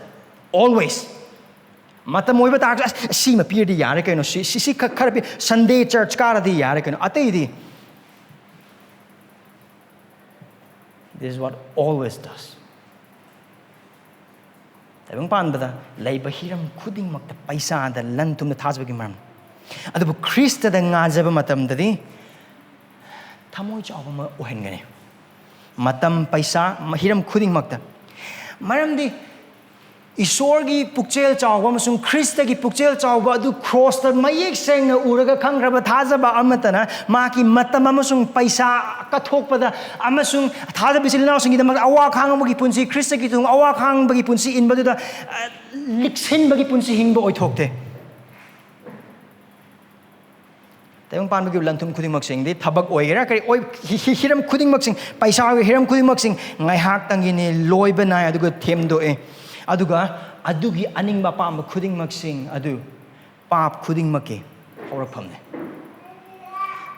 Always. ꯃꯇꯝ ꯑꯣꯏꯕ ꯇꯥꯔꯒꯁꯨ, "ꯑꯁ, ꯁꯤꯃ ꯄꯤꯔꯗꯤ ꯌꯥꯔꯦ ꯀꯩꯅꯣ, ꯁꯤ, ꯁꯤ, ꯁꯤ ꯈꯔ, ꯈꯔ ꯄꯤ-, Sunday church ꯀꯥꯔꯗꯤ ꯌꯥꯔꯦ ꯀꯩꯅꯣ, ꯑꯇꯩꯗꯤ It is what always does. ꯇꯥꯏꯕꯪ ꯄꯥꯟꯕꯗ ꯂꯩꯕ ꯍꯤꯔꯝ ꯈꯨꯗꯤꯡꯃꯛꯇ ꯄꯩꯁꯥꯗ, ꯂꯟ ꯊꯨꯝꯗ ꯊꯥꯖꯕꯒꯤ ꯃꯔꯝ꯫ ꯑꯗꯨꯕꯨ ꯈ꯭ꯔꯤꯁꯇꯗ ꯉꯥꯖꯕ ꯃꯇꯝꯗꯗꯤ ꯊꯃꯣꯏ ꯆꯥꯎꯕ ꯑꯃ ꯑꯣꯏꯍꯟꯒꯅꯤ꯫ ꯃꯇꯝ, ꯄꯩꯁꯥ, ꯍꯤꯔꯝ ꯈꯨꯗꯤꯡꯃꯛꯇ꯫ ꯃꯔꯝꯗꯤ ꯏꯁꯣꯔꯒꯤ ꯄꯨꯛꯆꯦꯜ ꯆꯥꯎꯕ ꯑꯃꯁꯨꯡ ꯈ꯭ꯔꯤꯁꯇꯒꯤ ꯄꯨꯛꯆꯦꯜ ꯆꯥꯎꯕ ꯑꯗꯨ ꯀ꯭ꯔꯣꯁꯇ ꯃꯌꯦꯛ ꯁꯦꯡꯅ ꯎꯔꯒ ꯈꯪꯈ꯭ꯔꯕ ꯊꯥꯖꯕ ꯑꯃꯠꯇꯅ ꯃꯍꯥꯛꯀꯤ ꯃꯇꯝ ꯑꯃꯁꯨꯡ ꯄꯩꯁꯥ ꯀꯠꯊꯣꯛꯄꯗ ꯑꯃꯁꯨꯡ ꯊꯥꯖꯕ ꯏꯆꯤꯜ ꯏꯅꯥꯎꯁꯤꯡꯒꯤꯗꯃꯛꯇ ꯑꯋꯥ ꯈꯥꯡꯕꯒꯤ ꯄꯨꯟꯁꯤ, ꯈ꯭ꯔꯤꯁꯇꯒꯤ ꯇꯨꯡ ꯑꯋꯥ ꯈꯥꯡꯕꯒꯤ ꯄꯨꯟꯁꯤ ꯏꯟꯕꯗꯨꯗ, ꯑ, ꯂꯤꯛꯁꯤꯟꯕꯒꯤ ꯄꯨꯟꯁꯤ ꯍꯤꯡꯕ ꯑꯣꯏꯊꯣꯛꯇꯦ꯫ ꯇꯥꯏꯕꯪ ꯄꯥꯟꯕꯒꯤ ꯂꯟ ꯊꯨꯝ ꯈꯨꯗꯤꯡꯃꯛꯁꯤꯡꯗꯤ, ꯊꯕꯛ ꯑꯣꯏꯒꯦꯔꯥ ꯀꯔꯤ ꯑꯣꯏ-, ꯍꯤ-, ꯍꯤ-, ꯍꯤꯔꯝ ꯈꯨꯗꯤꯡꯃꯛꯁꯤꯡ, ꯄꯩꯁꯥ ꯑꯣꯏꯒꯦꯔꯥ, ꯍꯤꯔꯝ ꯈꯨꯗꯤꯡꯃꯛꯁꯤꯡ ꯉꯥꯏꯍꯥꯛꯇꯪꯒꯤꯅꯤ, ꯂꯣꯏꯕ ꯅꯥꯏ, ꯑꯗꯨꯒ ꯊꯦꯝꯗꯣꯛꯑꯦ꯫ ꯑꯗꯨꯒ ꯑꯗꯨꯒꯤ ꯑꯅꯤꯡꯕ ꯑꯄꯥꯝꯕ ꯈꯨꯗꯤꯡꯃꯛꯁꯤꯡ ꯑꯗꯨ ꯄꯥꯞ ꯈꯨꯗꯤꯡꯃꯛꯀꯤ ꯍꯧꯔꯛꯐꯝꯅꯤ꯫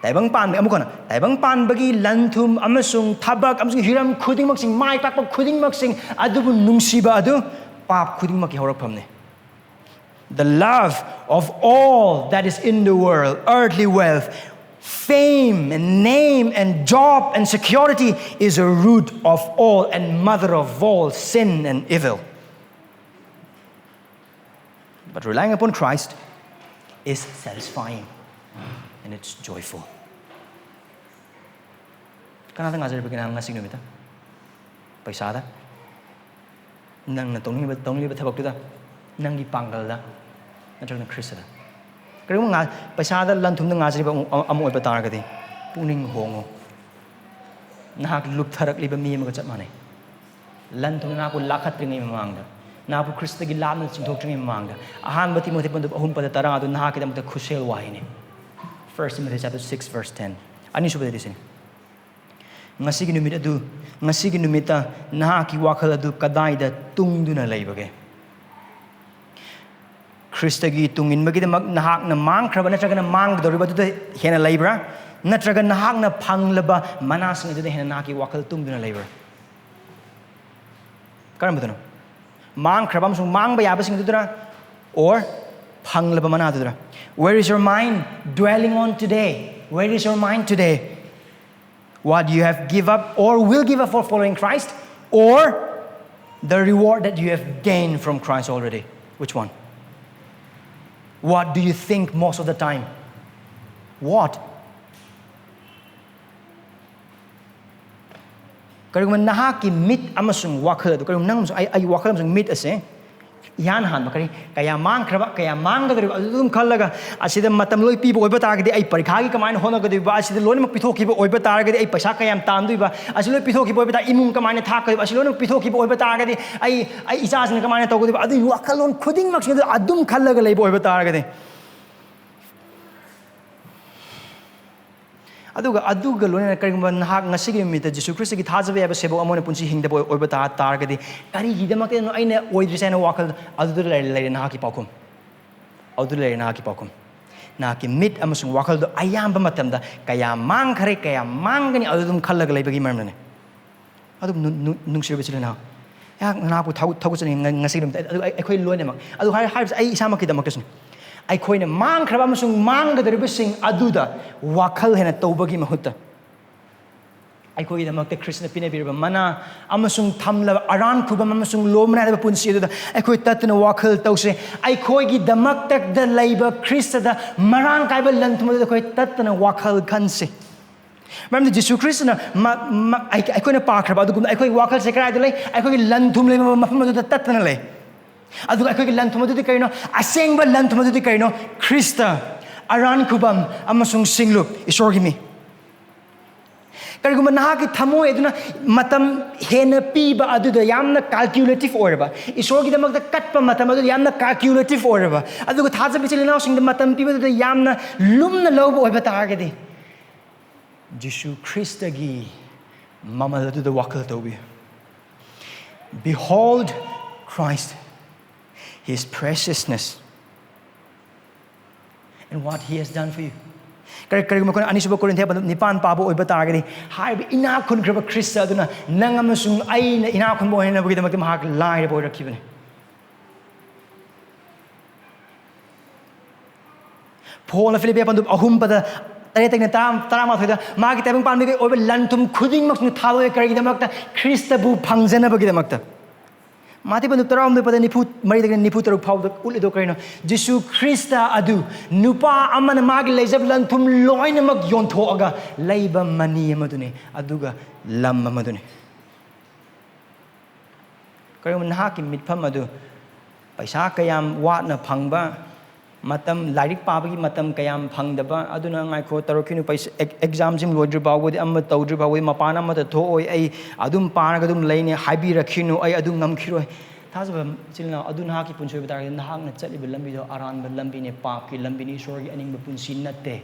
ꯇꯥꯏꯕꯪ ꯄꯥꯟꯕ, ꯑꯃꯨꯛ ꯍꯟꯅ, ꯇꯥꯏꯕꯪ ꯄꯥꯟꯕꯒꯤ ꯂꯟ ꯊꯨꯝ ꯑꯃꯁꯨꯡ ꯊꯕꯛ ꯑꯃꯁꯨꯡ ꯍꯤꯔꯝ ꯈꯨꯗꯤꯡꯃꯛꯁꯤꯡ, ꯃꯥꯏ ꯄꯥꯛꯄ ꯈꯨꯗꯤꯡꯃꯛꯁꯤꯡ ꯑꯗꯨꯕꯨ ꯅꯨꯡꯁꯤꯕ ꯑꯗꯨ ꯄꯥꯞ ꯈꯨꯗꯤꯡꯃꯛꯀꯤ ꯍꯧꯔꯛꯐꯝꯅꯤ꯫ The love of all that is in the world, earthly wealth, fame and name and job and security, is a root of all and mother of all sin and evil. But relying upon Christ is satisfying and it's joyful. ꯀꯅꯥꯗ ꯉꯥꯖꯔꯤꯕꯒꯦ ꯅꯪ ꯉꯁꯤꯒꯤ ꯅꯨꯃꯤꯠꯇ? ꯄꯩꯁꯥꯗ? ꯅꯪꯅ ꯇꯧꯅꯤꯡꯉꯤꯕ, ꯇꯧꯅꯤꯡꯂꯤꯕ ꯊꯕꯛꯇꯨꯗ? ꯅꯪꯒꯤ ꯄꯥꯡꯒꯜꯗ? ꯅꯠꯇ꯭ꯔꯒꯅ ꯈ꯭ꯔꯤꯁꯇꯗ? ꯀꯔꯤꯒꯨꯝꯕ ꯉꯥ-, ꯄꯩꯁꯥꯗ, ꯂꯟ ꯊꯨꯝꯗ ꯉꯥꯖꯔꯤꯕ ꯑꯃ, ꯑꯃ ꯑꯣꯏꯕ ꯇꯥꯔꯒꯗꯤ, ꯄꯨꯛꯅꯤꯡ ꯍꯣꯡꯉꯨ꯫ ꯅꯍꯥꯛ ꯂꯨꯞꯊꯔꯛꯂꯤꯕ ꯃꯤ ꯑꯃꯒ ꯆꯞ ꯃꯥꯟꯅꯩ꯫ ꯂꯟ ꯊꯨꯝꯅ ꯅꯍꯥꯛꯄꯨ ꯂꯥꯈꯠꯇ꯭ꯔꯤꯉꯩ ꯃꯃꯥꯡꯗ, ꯅꯍꯥꯛꯄꯨ ꯈ꯭ꯔꯤꯁꯇꯒꯤ ꯂꯥꯞꯅ ꯆꯤꯡꯊꯣꯛꯇ꯭ꯔꯤꯉꯩ ꯃꯃꯥꯡꯗ, ꯑꯍꯥꯟꯕ ꯇꯤꯃꯣꯊꯤ ꯄꯟꯗꯨꯞ ꯑꯍꯨꯝ ꯄꯗ ꯇꯔꯥ ꯑꯗꯨ ꯅꯍꯥꯛꯀꯤꯗꯃꯛꯇ ꯈꯨꯠꯁꯦꯜ ꯋꯥꯍꯩꯅꯤ꯫ First Timothy chapter six verse ten. ꯑꯅꯤꯁꯨꯕꯗꯗꯤ ꯁꯤꯅꯤ, ꯉꯁꯤꯒꯤ ꯅꯨꯃꯤꯠ ꯑꯗꯨ, ꯉꯁꯤꯒꯤ ꯅꯨꯃꯤꯠꯇ ꯅꯍꯥꯛꯀꯤ ꯋꯥꯈꯜ ꯑꯗꯨ ꯀꯗꯥꯏꯗ ꯇꯨꯡꯗꯨꯅ ꯂꯩꯕꯒꯦ? ꯈ꯭ꯔꯤꯁꯇꯒꯤ ꯇꯨꯡ ꯏꯟꯕꯒꯤꯗꯃꯛ ꯅꯍꯥꯛꯅ ꯃꯥꯡꯈ꯭ꯔꯕ ꯅꯠꯇ꯭ꯔꯒꯅ ꯃꯥꯡꯒꯗꯧꯔꯤꯕ ꯑꯗꯨꯗ ꯍꯦꯟꯅ ꯂꯩꯕ꯭ꯔꯥ? ꯅꯠꯇ꯭ꯔꯒ ꯅꯍꯥꯛꯅ ꯐꯪꯂꯕ ꯃꯅꯥꯁꯤꯡ ꯑꯗꯨꯗ ꯍꯦꯟꯅ ꯅꯍꯥꯛꯀꯤ ꯋꯥꯈꯜ ꯇꯨꯡꯗꯨꯅ ꯂꯩꯕ꯭ꯔꯥ? ꯀꯔꯝꯕꯗꯅꯣ? ꯃꯥꯡꯈ꯭ꯔꯕ ꯑꯃꯁꯨꯡ ꯃꯥꯡꯕ ꯌꯥꯕꯁꯤꯡ ꯑꯗꯨꯗꯔ? Or ꯐꯪꯂꯕ ꯃꯅꯥ ꯑꯗꯨꯗꯔ? Where is your mind dwelling on today? Where is your mind today? What you have give up or will give up for following Christ, or the reward that you have gained from Christ already? Which one? What do you think most of the time? What? ꯀꯔꯤꯒꯨꯝꯕ ꯅꯍꯥꯛꯀꯤ ꯃꯤꯠ ꯑꯃꯁꯨꯡ ꯋꯥꯈꯜ ꯑꯗꯨ, ꯀꯔꯤꯒꯨꯝꯕ ꯅꯪ ꯑꯃꯁꯨꯡ ꯑꯩ, ꯑꯩꯒꯤ ꯋꯥꯈꯜ ꯑꯃꯁꯨꯡ ꯃꯤꯠ ꯑꯁꯦ ꯏꯍꯥꯟ ꯍꯥꯟꯕ ꯀꯔꯤ, ꯀꯌꯥ ꯃꯥꯡꯈ꯭ꯔꯕ, ꯀꯌꯥ ꯃꯥꯡꯒꯗꯧꯔꯤꯕ, ꯑꯗꯨ ꯑꯗꯨꯝ ꯈꯜꯂꯒ, ꯑꯁꯤꯗ ꯃꯇꯝ ꯂꯣꯏ ꯄꯤꯕ ꯑꯣꯏꯕ ꯇꯥꯔꯒꯗꯤ ꯑꯩ ꯄꯔꯤꯈꯥꯒꯤ ꯀꯃꯥꯏꯅ ꯍꯣꯠꯅꯒꯗꯣꯏꯕ, ꯑꯁꯤꯗ ꯂꯣꯏꯅꯃꯛ ꯄꯤꯊꯣꯛꯈꯤꯕ ꯑꯣꯏꯕ ꯇꯥꯔꯒꯗꯤ ꯑꯩ ꯄꯩꯁꯥ ꯀꯌꯥꯝ ꯇꯥꯟꯗꯣꯏꯕ, ꯑꯁꯤ ꯂꯣꯏ ꯄꯤꯊꯣꯛꯈꯤꯕ ꯑꯣꯏꯕ ꯇꯥꯔꯒꯗꯤ ꯏꯃꯨꯡ ꯀꯃꯥꯏꯅ ꯊꯥꯛꯀꯗꯣꯏꯕ, ꯑꯁꯤ ꯂꯣꯏꯅꯃꯛ ꯄꯤꯊꯣꯛꯈꯤꯕ ꯑꯣꯏꯕ ꯇꯥꯔꯒꯗꯤ ꯑꯩ, ꯑꯩ ꯏꯆꯥꯁꯤꯡꯅ ꯀꯃꯥꯏꯅ ꯇꯧꯒꯗꯣꯏꯕ, ꯑꯗꯨꯒꯤ ꯋꯥꯈꯜꯂꯣꯟ ꯈꯨꯗꯤꯡꯃꯛꯁꯤꯡ ꯑꯗꯨ ꯑꯗꯨꯝ ꯈꯜꯂꯒ ꯂꯩꯕ ꯑꯣꯏꯕ ꯇꯥꯔꯒꯗꯤ, ꯑꯗꯨꯒ, ꯑꯗꯨꯒ ꯂꯣꯏꯅꯅ ꯀꯔꯤꯒꯨꯝꯕ ꯅꯍꯥꯛ ꯉꯁꯤꯒꯤ ꯅꯨꯃꯤꯠꯇ ꯖꯤꯁꯨ ꯈ꯭ꯔꯤꯁꯇꯒꯤ ꯊꯥꯖꯕ ꯌꯥꯕ ꯁꯦꯕꯣꯛ ꯑꯃ ꯑꯣꯏꯅ ꯄꯨꯟꯁꯤ ꯍꯤꯡꯗꯕ ꯑꯣꯏꯕ ꯇꯥ-, ꯇꯥꯔꯒꯗꯤ, "ꯀꯔꯤꯒꯤꯗꯃꯛꯇꯅꯣ ꯑꯩꯅ ꯑꯣꯏꯗ꯭ꯔꯤꯁꯦ?" ꯍꯥꯏꯅ ꯋꯥꯈꯜ ꯑꯗꯨꯗ ꯂꯩꯔꯦ, ꯂꯩꯔꯦ ꯅꯍꯥꯛꯀꯤ ꯄꯥꯎꯈꯨꯝ꯫ ꯑꯗꯨꯗ ꯂꯩꯔꯦ ꯅꯍꯥꯛꯀꯤ ꯄꯥꯎꯈꯨꯝ꯫ ꯅꯍꯥꯛꯀꯤ ꯃꯤꯠ ꯑꯃꯁꯨꯡ ꯋꯥꯈꯜꯗꯣ ꯑꯌꯥꯝꯕ ꯃꯇꯝꯗ ꯀꯌꯥ ꯃꯥꯡꯈ꯭ꯔꯦ, ꯀꯌꯥ ꯃꯥꯡꯒꯅꯤ, ꯑꯗꯨ ꯑꯗꯨꯝ ꯈꯜꯂꯒ ꯂꯩꯕꯒꯤ ꯃꯔꯝꯅꯅꯦ꯫ ꯑꯗꯨꯝ ꯅꯨ-, ꯅꯨ-, ꯅꯨꯡꯁꯤꯔꯕ ꯏꯆꯤꯜ ꯏꯅꯥꯎ, ꯑꯩꯍꯥꯛ ꯅꯅꯥꯕꯨ ꯊꯧ-, ꯊꯧꯒꯠꯆꯅꯤꯡꯉꯤ ꯉ-, ꯉꯁꯤꯒꯤ ꯅꯨꯃꯤꯠꯇ꯫ ꯑꯗꯨ ꯑꯩ-, ꯑꯩꯈꯣꯏ ꯂꯣꯏꯅꯃꯛ, ꯑꯗꯨ ꯍꯥꯏ-, ꯍꯥꯏꯔꯤꯕꯁꯦ ꯑꯩ ꯏꯁꯥꯃꯛꯀꯤꯗꯃꯛꯇꯁꯨꯅꯤ꯫ ꯑꯩꯈꯣꯏꯅ ꯃꯥꯡꯈ꯭ꯔꯕ ꯑꯃꯁꯨꯡ ꯃꯥꯡꯒꯗꯧꯔꯤꯕꯁꯤꯡ ꯑꯗꯨꯗ ꯋꯥꯈꯜ ꯍꯦꯟꯅ ꯇꯧꯕꯒꯤ ꯃꯍꯨꯠꯇ, ꯑꯩꯈꯣꯏꯒꯤꯗꯃꯛꯇ ꯈ꯭ꯔꯤꯁꯅ ꯄꯤꯅꯕꯤꯔꯕ ꯃꯅꯥ ꯑꯃꯁꯨꯡ ꯊꯝꯂꯕ ꯑꯔꯥꯟ ꯈꯨꯕꯝ ꯑꯃꯁꯨꯡ ꯂꯣꯝꯅ ꯍꯥꯏꯕ ꯄꯨꯟꯁꯤ ꯑꯗꯨꯗ ꯑꯩꯈꯣꯏ ꯇꯠꯇꯅ ꯋꯥꯈꯜ ꯇꯧꯁꯦ꯫ ꯑꯩꯈꯣꯏꯒꯤꯗꯃꯛꯇ ꯂꯩꯕ ꯈ꯭ꯔꯤꯁꯇꯗ ꯃꯔꯥꯡ ꯀꯥꯏꯕ ꯂꯟ-ꯊꯨꯝ ꯑꯗꯨꯗ ꯑꯩꯈꯣꯏ ꯇꯠꯇꯅ ꯋꯥꯈꯜ ꯈꯟꯁꯦ꯫ ꯃꯔꯝꯗꯤ ꯖꯤꯁꯨ ꯈ꯭ꯔꯤꯁꯇꯅ ꯃ-, ꯃ-, ꯑꯩ-, ꯑꯩꯈꯣꯏꯅ ꯄꯥꯈ꯭ꯔꯕ ꯑꯗꯨꯒꯨꯝꯅ ꯑꯩꯈꯣꯏꯒꯤ ꯋꯥꯈꯜꯁꯦ ꯀꯗꯥꯏꯗ ꯂꯩ? ꯑꯩꯈꯣꯏꯒꯤ ꯂꯟ-ꯊꯨꯝ ꯂꯩꯕ ꯃꯐꯝ ꯑꯗꯨꯗ ꯇꯠꯇꯅ ꯂꯩ꯫ ꯑꯗꯨꯒ ꯑꯩꯈꯣꯏꯒꯤ ꯂꯟ-ꯊꯨꯝ ꯑꯗꯨꯗꯤ ꯀꯔꯤꯅꯣ? ꯑꯁꯦꯡꯕ ꯂꯟ-ꯊꯨꯝ ꯑꯗꯨꯗꯤ ꯀꯔꯤꯅꯣ? ꯈ꯭ꯔꯤꯁꯇ, ꯑꯔꯥꯟ ꯈꯨꯕꯝ, ꯑꯃꯁꯨꯡ ꯁꯤꯡꯂꯨꯞ, ꯏꯁꯣꯔꯒꯤ ꯃꯤ꯫ ꯀꯔꯤꯒꯨꯝꯕ ꯅꯍꯥꯛꯀꯤ ꯊꯃꯣꯏ ꯑꯗꯨꯅ ꯃꯇꯝ ꯍꯦꯟꯅ ꯄꯤꯕ ꯑꯗꯨꯗ ꯌꯥꯝꯅ calculative ꯑꯣꯏꯔꯕ, ꯏꯁꯣꯔꯒꯤꯗꯃꯛꯇ ꯀꯠꯄ ꯃꯇꯝ ꯑꯗꯨꯗ ꯌꯥꯝꯅ calculative ꯑꯣꯏꯔꯕ, ꯑꯗꯨꯒ ꯊꯥꯖꯕ ꯏꯆꯤꯜ ꯏꯅꯥꯎꯁꯤꯡꯗ ꯃꯇꯝ ꯄꯤꯕꯗꯨꯗ ꯌꯥꯝꯅ ꯂꯨꯝꯅ ꯂꯧꯕ ꯑꯣꯏꯕ ꯇꯥꯔꯒꯗꯤ, ꯖꯤꯁꯨ ꯈ꯭ꯔꯤꯁꯇꯒꯤ ꯃꯃꯜ ꯑꯗꯨꯗ ꯋꯥꯈꯜ ꯇꯧꯕꯤꯌꯨ꯫ Behold Christ, His preciousness, and what He has done for you. ꯀꯔꯤ-, ꯀꯔꯤꯒꯨꯝꯕ ꯑꯩꯈꯣꯏꯅ ꯑꯅꯤꯁꯨꯕ ꯀꯣꯔꯤꯟꯊꯤꯌꯥ ꯄꯟꯗꯨꯞ ꯅꯤꯄꯥꯟ ꯄꯥꯕ ꯑꯣꯏꯕ ꯇꯥꯔꯒꯗꯤ, ꯍꯥꯏꯔꯤꯕ ꯏꯅꯥꯛ ꯈꯨꯟꯈ꯭ꯔꯕ ꯈ꯭ꯔꯤꯁꯇ ꯑꯗꯨꯅ ꯅꯪ ꯑꯃꯁꯨꯡ ꯑꯩꯅ ꯏꯅꯥꯛ ꯈꯨꯟꯕ ꯑꯣꯏꯅꯕꯒꯤꯗꯃꯛꯇ ꯃꯍꯥꯛ ꯂꯥꯏꯔꯕ ꯑꯣꯏꯔꯛꯈꯤꯕꯅꯤ꯫ ꯄꯣꯜꯅ ꯐꯤꯂꯤꯞꯄꯤ ꯄꯟꯗꯨꯞ ꯑꯍꯨꯝ ꯄꯗ ꯇꯔꯦꯠꯇꯒꯤꯅ ꯇꯔꯥ ꯇꯔꯥꯃꯥꯊꯣꯏꯗ ꯃꯥꯒꯤ ꯇꯥꯏꯕꯪ ꯄꯥꯟꯕꯒꯤ ꯑꯣꯏꯕ ꯂꯟ ꯊꯨꯝ ꯈꯨꯗꯤꯡꯃꯛꯁꯤꯅ ꯊꯥꯗꯣꯛꯑꯦ꯫ ꯀꯔꯤꯒꯤꯗꯃꯛꯇ? ꯈ꯭ꯔꯤꯁꯇꯕꯨ ꯐꯪꯖꯅꯕꯒꯤꯗꯃꯛꯇ꯫ ꯃꯥꯇꯦ ꯄꯟꯗꯨ ꯇꯔꯥꯍꯨꯝꯗꯣꯏ ꯄꯗ ꯅꯤꯐꯨ ꯃꯔꯤꯗꯒꯤꯅ ꯅꯤꯐꯨ ꯇꯔꯨꯛ ꯐꯥꯎꯗ ꯎꯠꯂꯤꯗꯣ ꯀꯔꯤꯅꯣ? ꯖꯤꯁꯨ ꯈ꯭ꯔꯤꯁꯇ ꯑꯗꯨ ꯅꯨꯄꯥ ꯑꯃꯅ ꯃꯥꯒꯤ ꯂꯩꯖꯕ ꯂꯟ ꯊꯨꯝ ꯂꯣꯏꯅꯃꯛ ꯌꯣꯟꯊꯣꯛꯑꯒ ꯂꯩꯕ ꯃꯅꯤ ꯑꯃꯗꯨꯅꯤ, ꯑꯗꯨꯒ ꯂꯝ ꯑꯃꯗꯨꯅꯤ꯫ ꯀꯔꯤꯒꯨꯝꯕ ꯅꯍꯥꯛꯀꯤ ꯃꯤꯠꯐꯝ ꯑꯗꯨ ꯄꯩꯁꯥ ꯀꯌꯥꯝ ꯋꯥꯠꯅ ꯐꯪꯕ, ꯃꯇꯝ, ꯂꯥꯏꯔꯤꯛ ꯄꯥꯕꯒꯤ ꯃꯇꯝ ꯀꯌꯥꯝ ꯐꯪꯗꯕ, ꯑꯗꯨꯅ ꯉꯥꯏꯈꯣ, ꯇꯧꯔꯛꯈꯤꯅꯨ, ꯄꯩꯁꯥ, ꯑꯦꯛ-, ꯑꯦꯛꯖꯥꯝꯁꯤꯡ ꯂꯣꯏꯗ꯭ꯔꯤ ꯐꯥꯎꯕꯗꯤ, ꯑꯃ ꯇꯧꯗ꯭ꯔꯤ ꯐꯥꯎꯕꯗꯤ, ꯃꯄꯥꯟ ꯑꯃꯠꯇ ꯊꯣꯛꯑꯣꯏ, ꯑꯩ ꯑꯗꯨꯝ ꯄꯥꯔꯒ ꯑꯗꯨꯝ ꯂꯩꯅꯤ, ꯍꯥꯏꯕꯤꯔꯛꯈꯤꯅꯨ, ꯑꯩ ꯑꯗꯨ ꯉꯝꯈꯤꯔꯣꯏ꯫ ꯊꯥꯖꯕ ꯏꯆꯤꯜ ꯏꯅꯥꯎ, ꯑꯗꯨ ꯅꯍꯥꯛꯀꯤ ꯄꯨꯟꯁꯤ ꯑꯣꯏꯕ ꯇꯥꯔꯒꯗꯤ, ꯅꯍꯥꯛꯅ ꯆꯠꯂꯤꯕ ꯂꯝꯕꯤꯗꯣ ꯑꯔꯥꯟꯕ ꯂꯝꯕꯤꯅꯤ, ꯄꯥꯞꯀꯤ ꯂꯝꯕꯤꯅꯤ, ꯏꯁꯣꯔꯒꯤ ꯑꯅꯤꯡꯕ ꯄꯨꯟꯁꯤ ꯅꯠꯇꯦ꯫